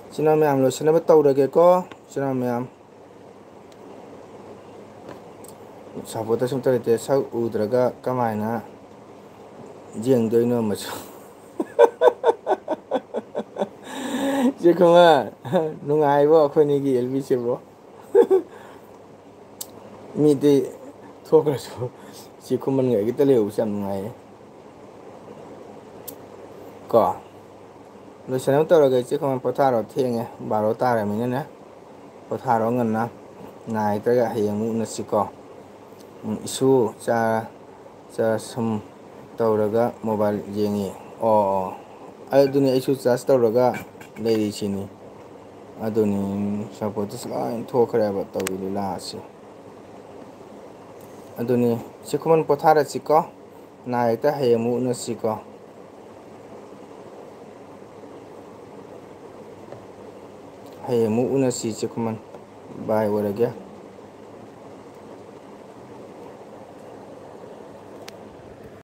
ꯏꯆꯤꯟ ꯏꯅꯥꯎ ꯃꯌꯥꯝ ꯂꯣꯏꯁꯤꯟꯅꯕ ꯇꯧꯔꯒꯦꯀꯣ꯫ ꯏꯆꯤꯟ ꯏꯅꯥꯎ ꯃꯌꯥꯝ꯫ ꯁꯞꯄꯣꯔꯇꯔꯁꯨ ꯑꯝꯇ ꯂꯩꯇꯦ꯫ ꯁꯛ ꯎꯗ꯭ꯔꯒ ꯀꯃꯥꯏꯅ ꯌꯦꯡꯗꯣꯏꯅꯣ ꯃꯁꯨ? ꯆꯦ ꯈꯨꯃꯟ, ꯅꯨꯡꯉꯥꯏꯕꯣ ꯑꯩꯈꯣꯏꯅꯤꯒꯤ ꯑꯦꯜ ꯕꯤꯁꯤꯕꯣ? ꯃꯤꯗꯤ ꯊꯣꯛꯈ꯭ꯔꯁꯨ ꯆꯦ ꯈꯨꯃꯟꯒ ꯑꯩꯒꯤꯇ ꯂꯩꯍꯧꯕꯁꯦ ꯌꯥꯝ ꯅꯨꯡꯉꯥꯏꯌꯦ꯫ ꯀꯣ꯫ ꯂꯣꯏꯁꯟꯅꯕ ꯇꯧꯔꯒꯦ ꯏꯆꯦ ꯈꯨꯃꯟ, ꯄꯣꯊꯥꯔꯣ, ꯊꯦꯡꯉꯦ, ꯕꯥꯔꯣ ꯇꯥꯔꯃꯤꯅꯅꯦ꯫ ꯄꯣꯊꯥꯔꯣ ꯉꯟꯅ꯫ ꯅꯥꯏꯇ꯭ꯔꯒ ꯍꯌꯦꯡ ꯑꯃꯨꯛ ꯎꯅꯁꯤꯀꯣ꯫ ꯎꯝ, ꯏꯁꯨ ꯆꯥ, ꯆꯥ ꯁꯨꯝ ꯇꯧꯔꯒ ꯃꯣꯕꯥꯏꯜ ꯌꯦꯡꯉꯤ꯫ ꯑꯣ, ꯑꯣ꯫ ꯑꯗꯨꯅꯤ ꯑꯩꯁꯨ ꯆꯥꯔꯖ ꯇꯧꯔꯒ ꯂꯩꯔꯤꯁꯤꯅꯤ꯫ ꯑꯗꯨꯅꯤ ꯁꯞꯄꯣꯔꯇꯔꯁꯨ ꯂꯣꯏ ꯊꯣꯛꯈ꯭ꯔꯦꯕ ꯇꯧꯔꯤ ꯂꯤꯂꯥꯁꯤ꯫ ꯑꯗꯨꯅꯤ ꯏꯆꯦ ꯈꯨꯃꯟ ꯄꯣꯊꯥꯔꯁꯤꯀꯣ꯫ ꯅꯥꯏꯇ ꯍꯌꯦꯡ ꯑꯃꯨꯛ ꯎꯅꯁꯤꯀꯣ꯫ ꯍꯌꯦꯡ ꯑꯃꯨꯛ ꯎꯅꯁꯤ ꯏꯆꯦ ꯈꯨꯃꯟ꯫ ꯕꯥꯏ ꯑꯣꯏꯔꯒꯦ꯫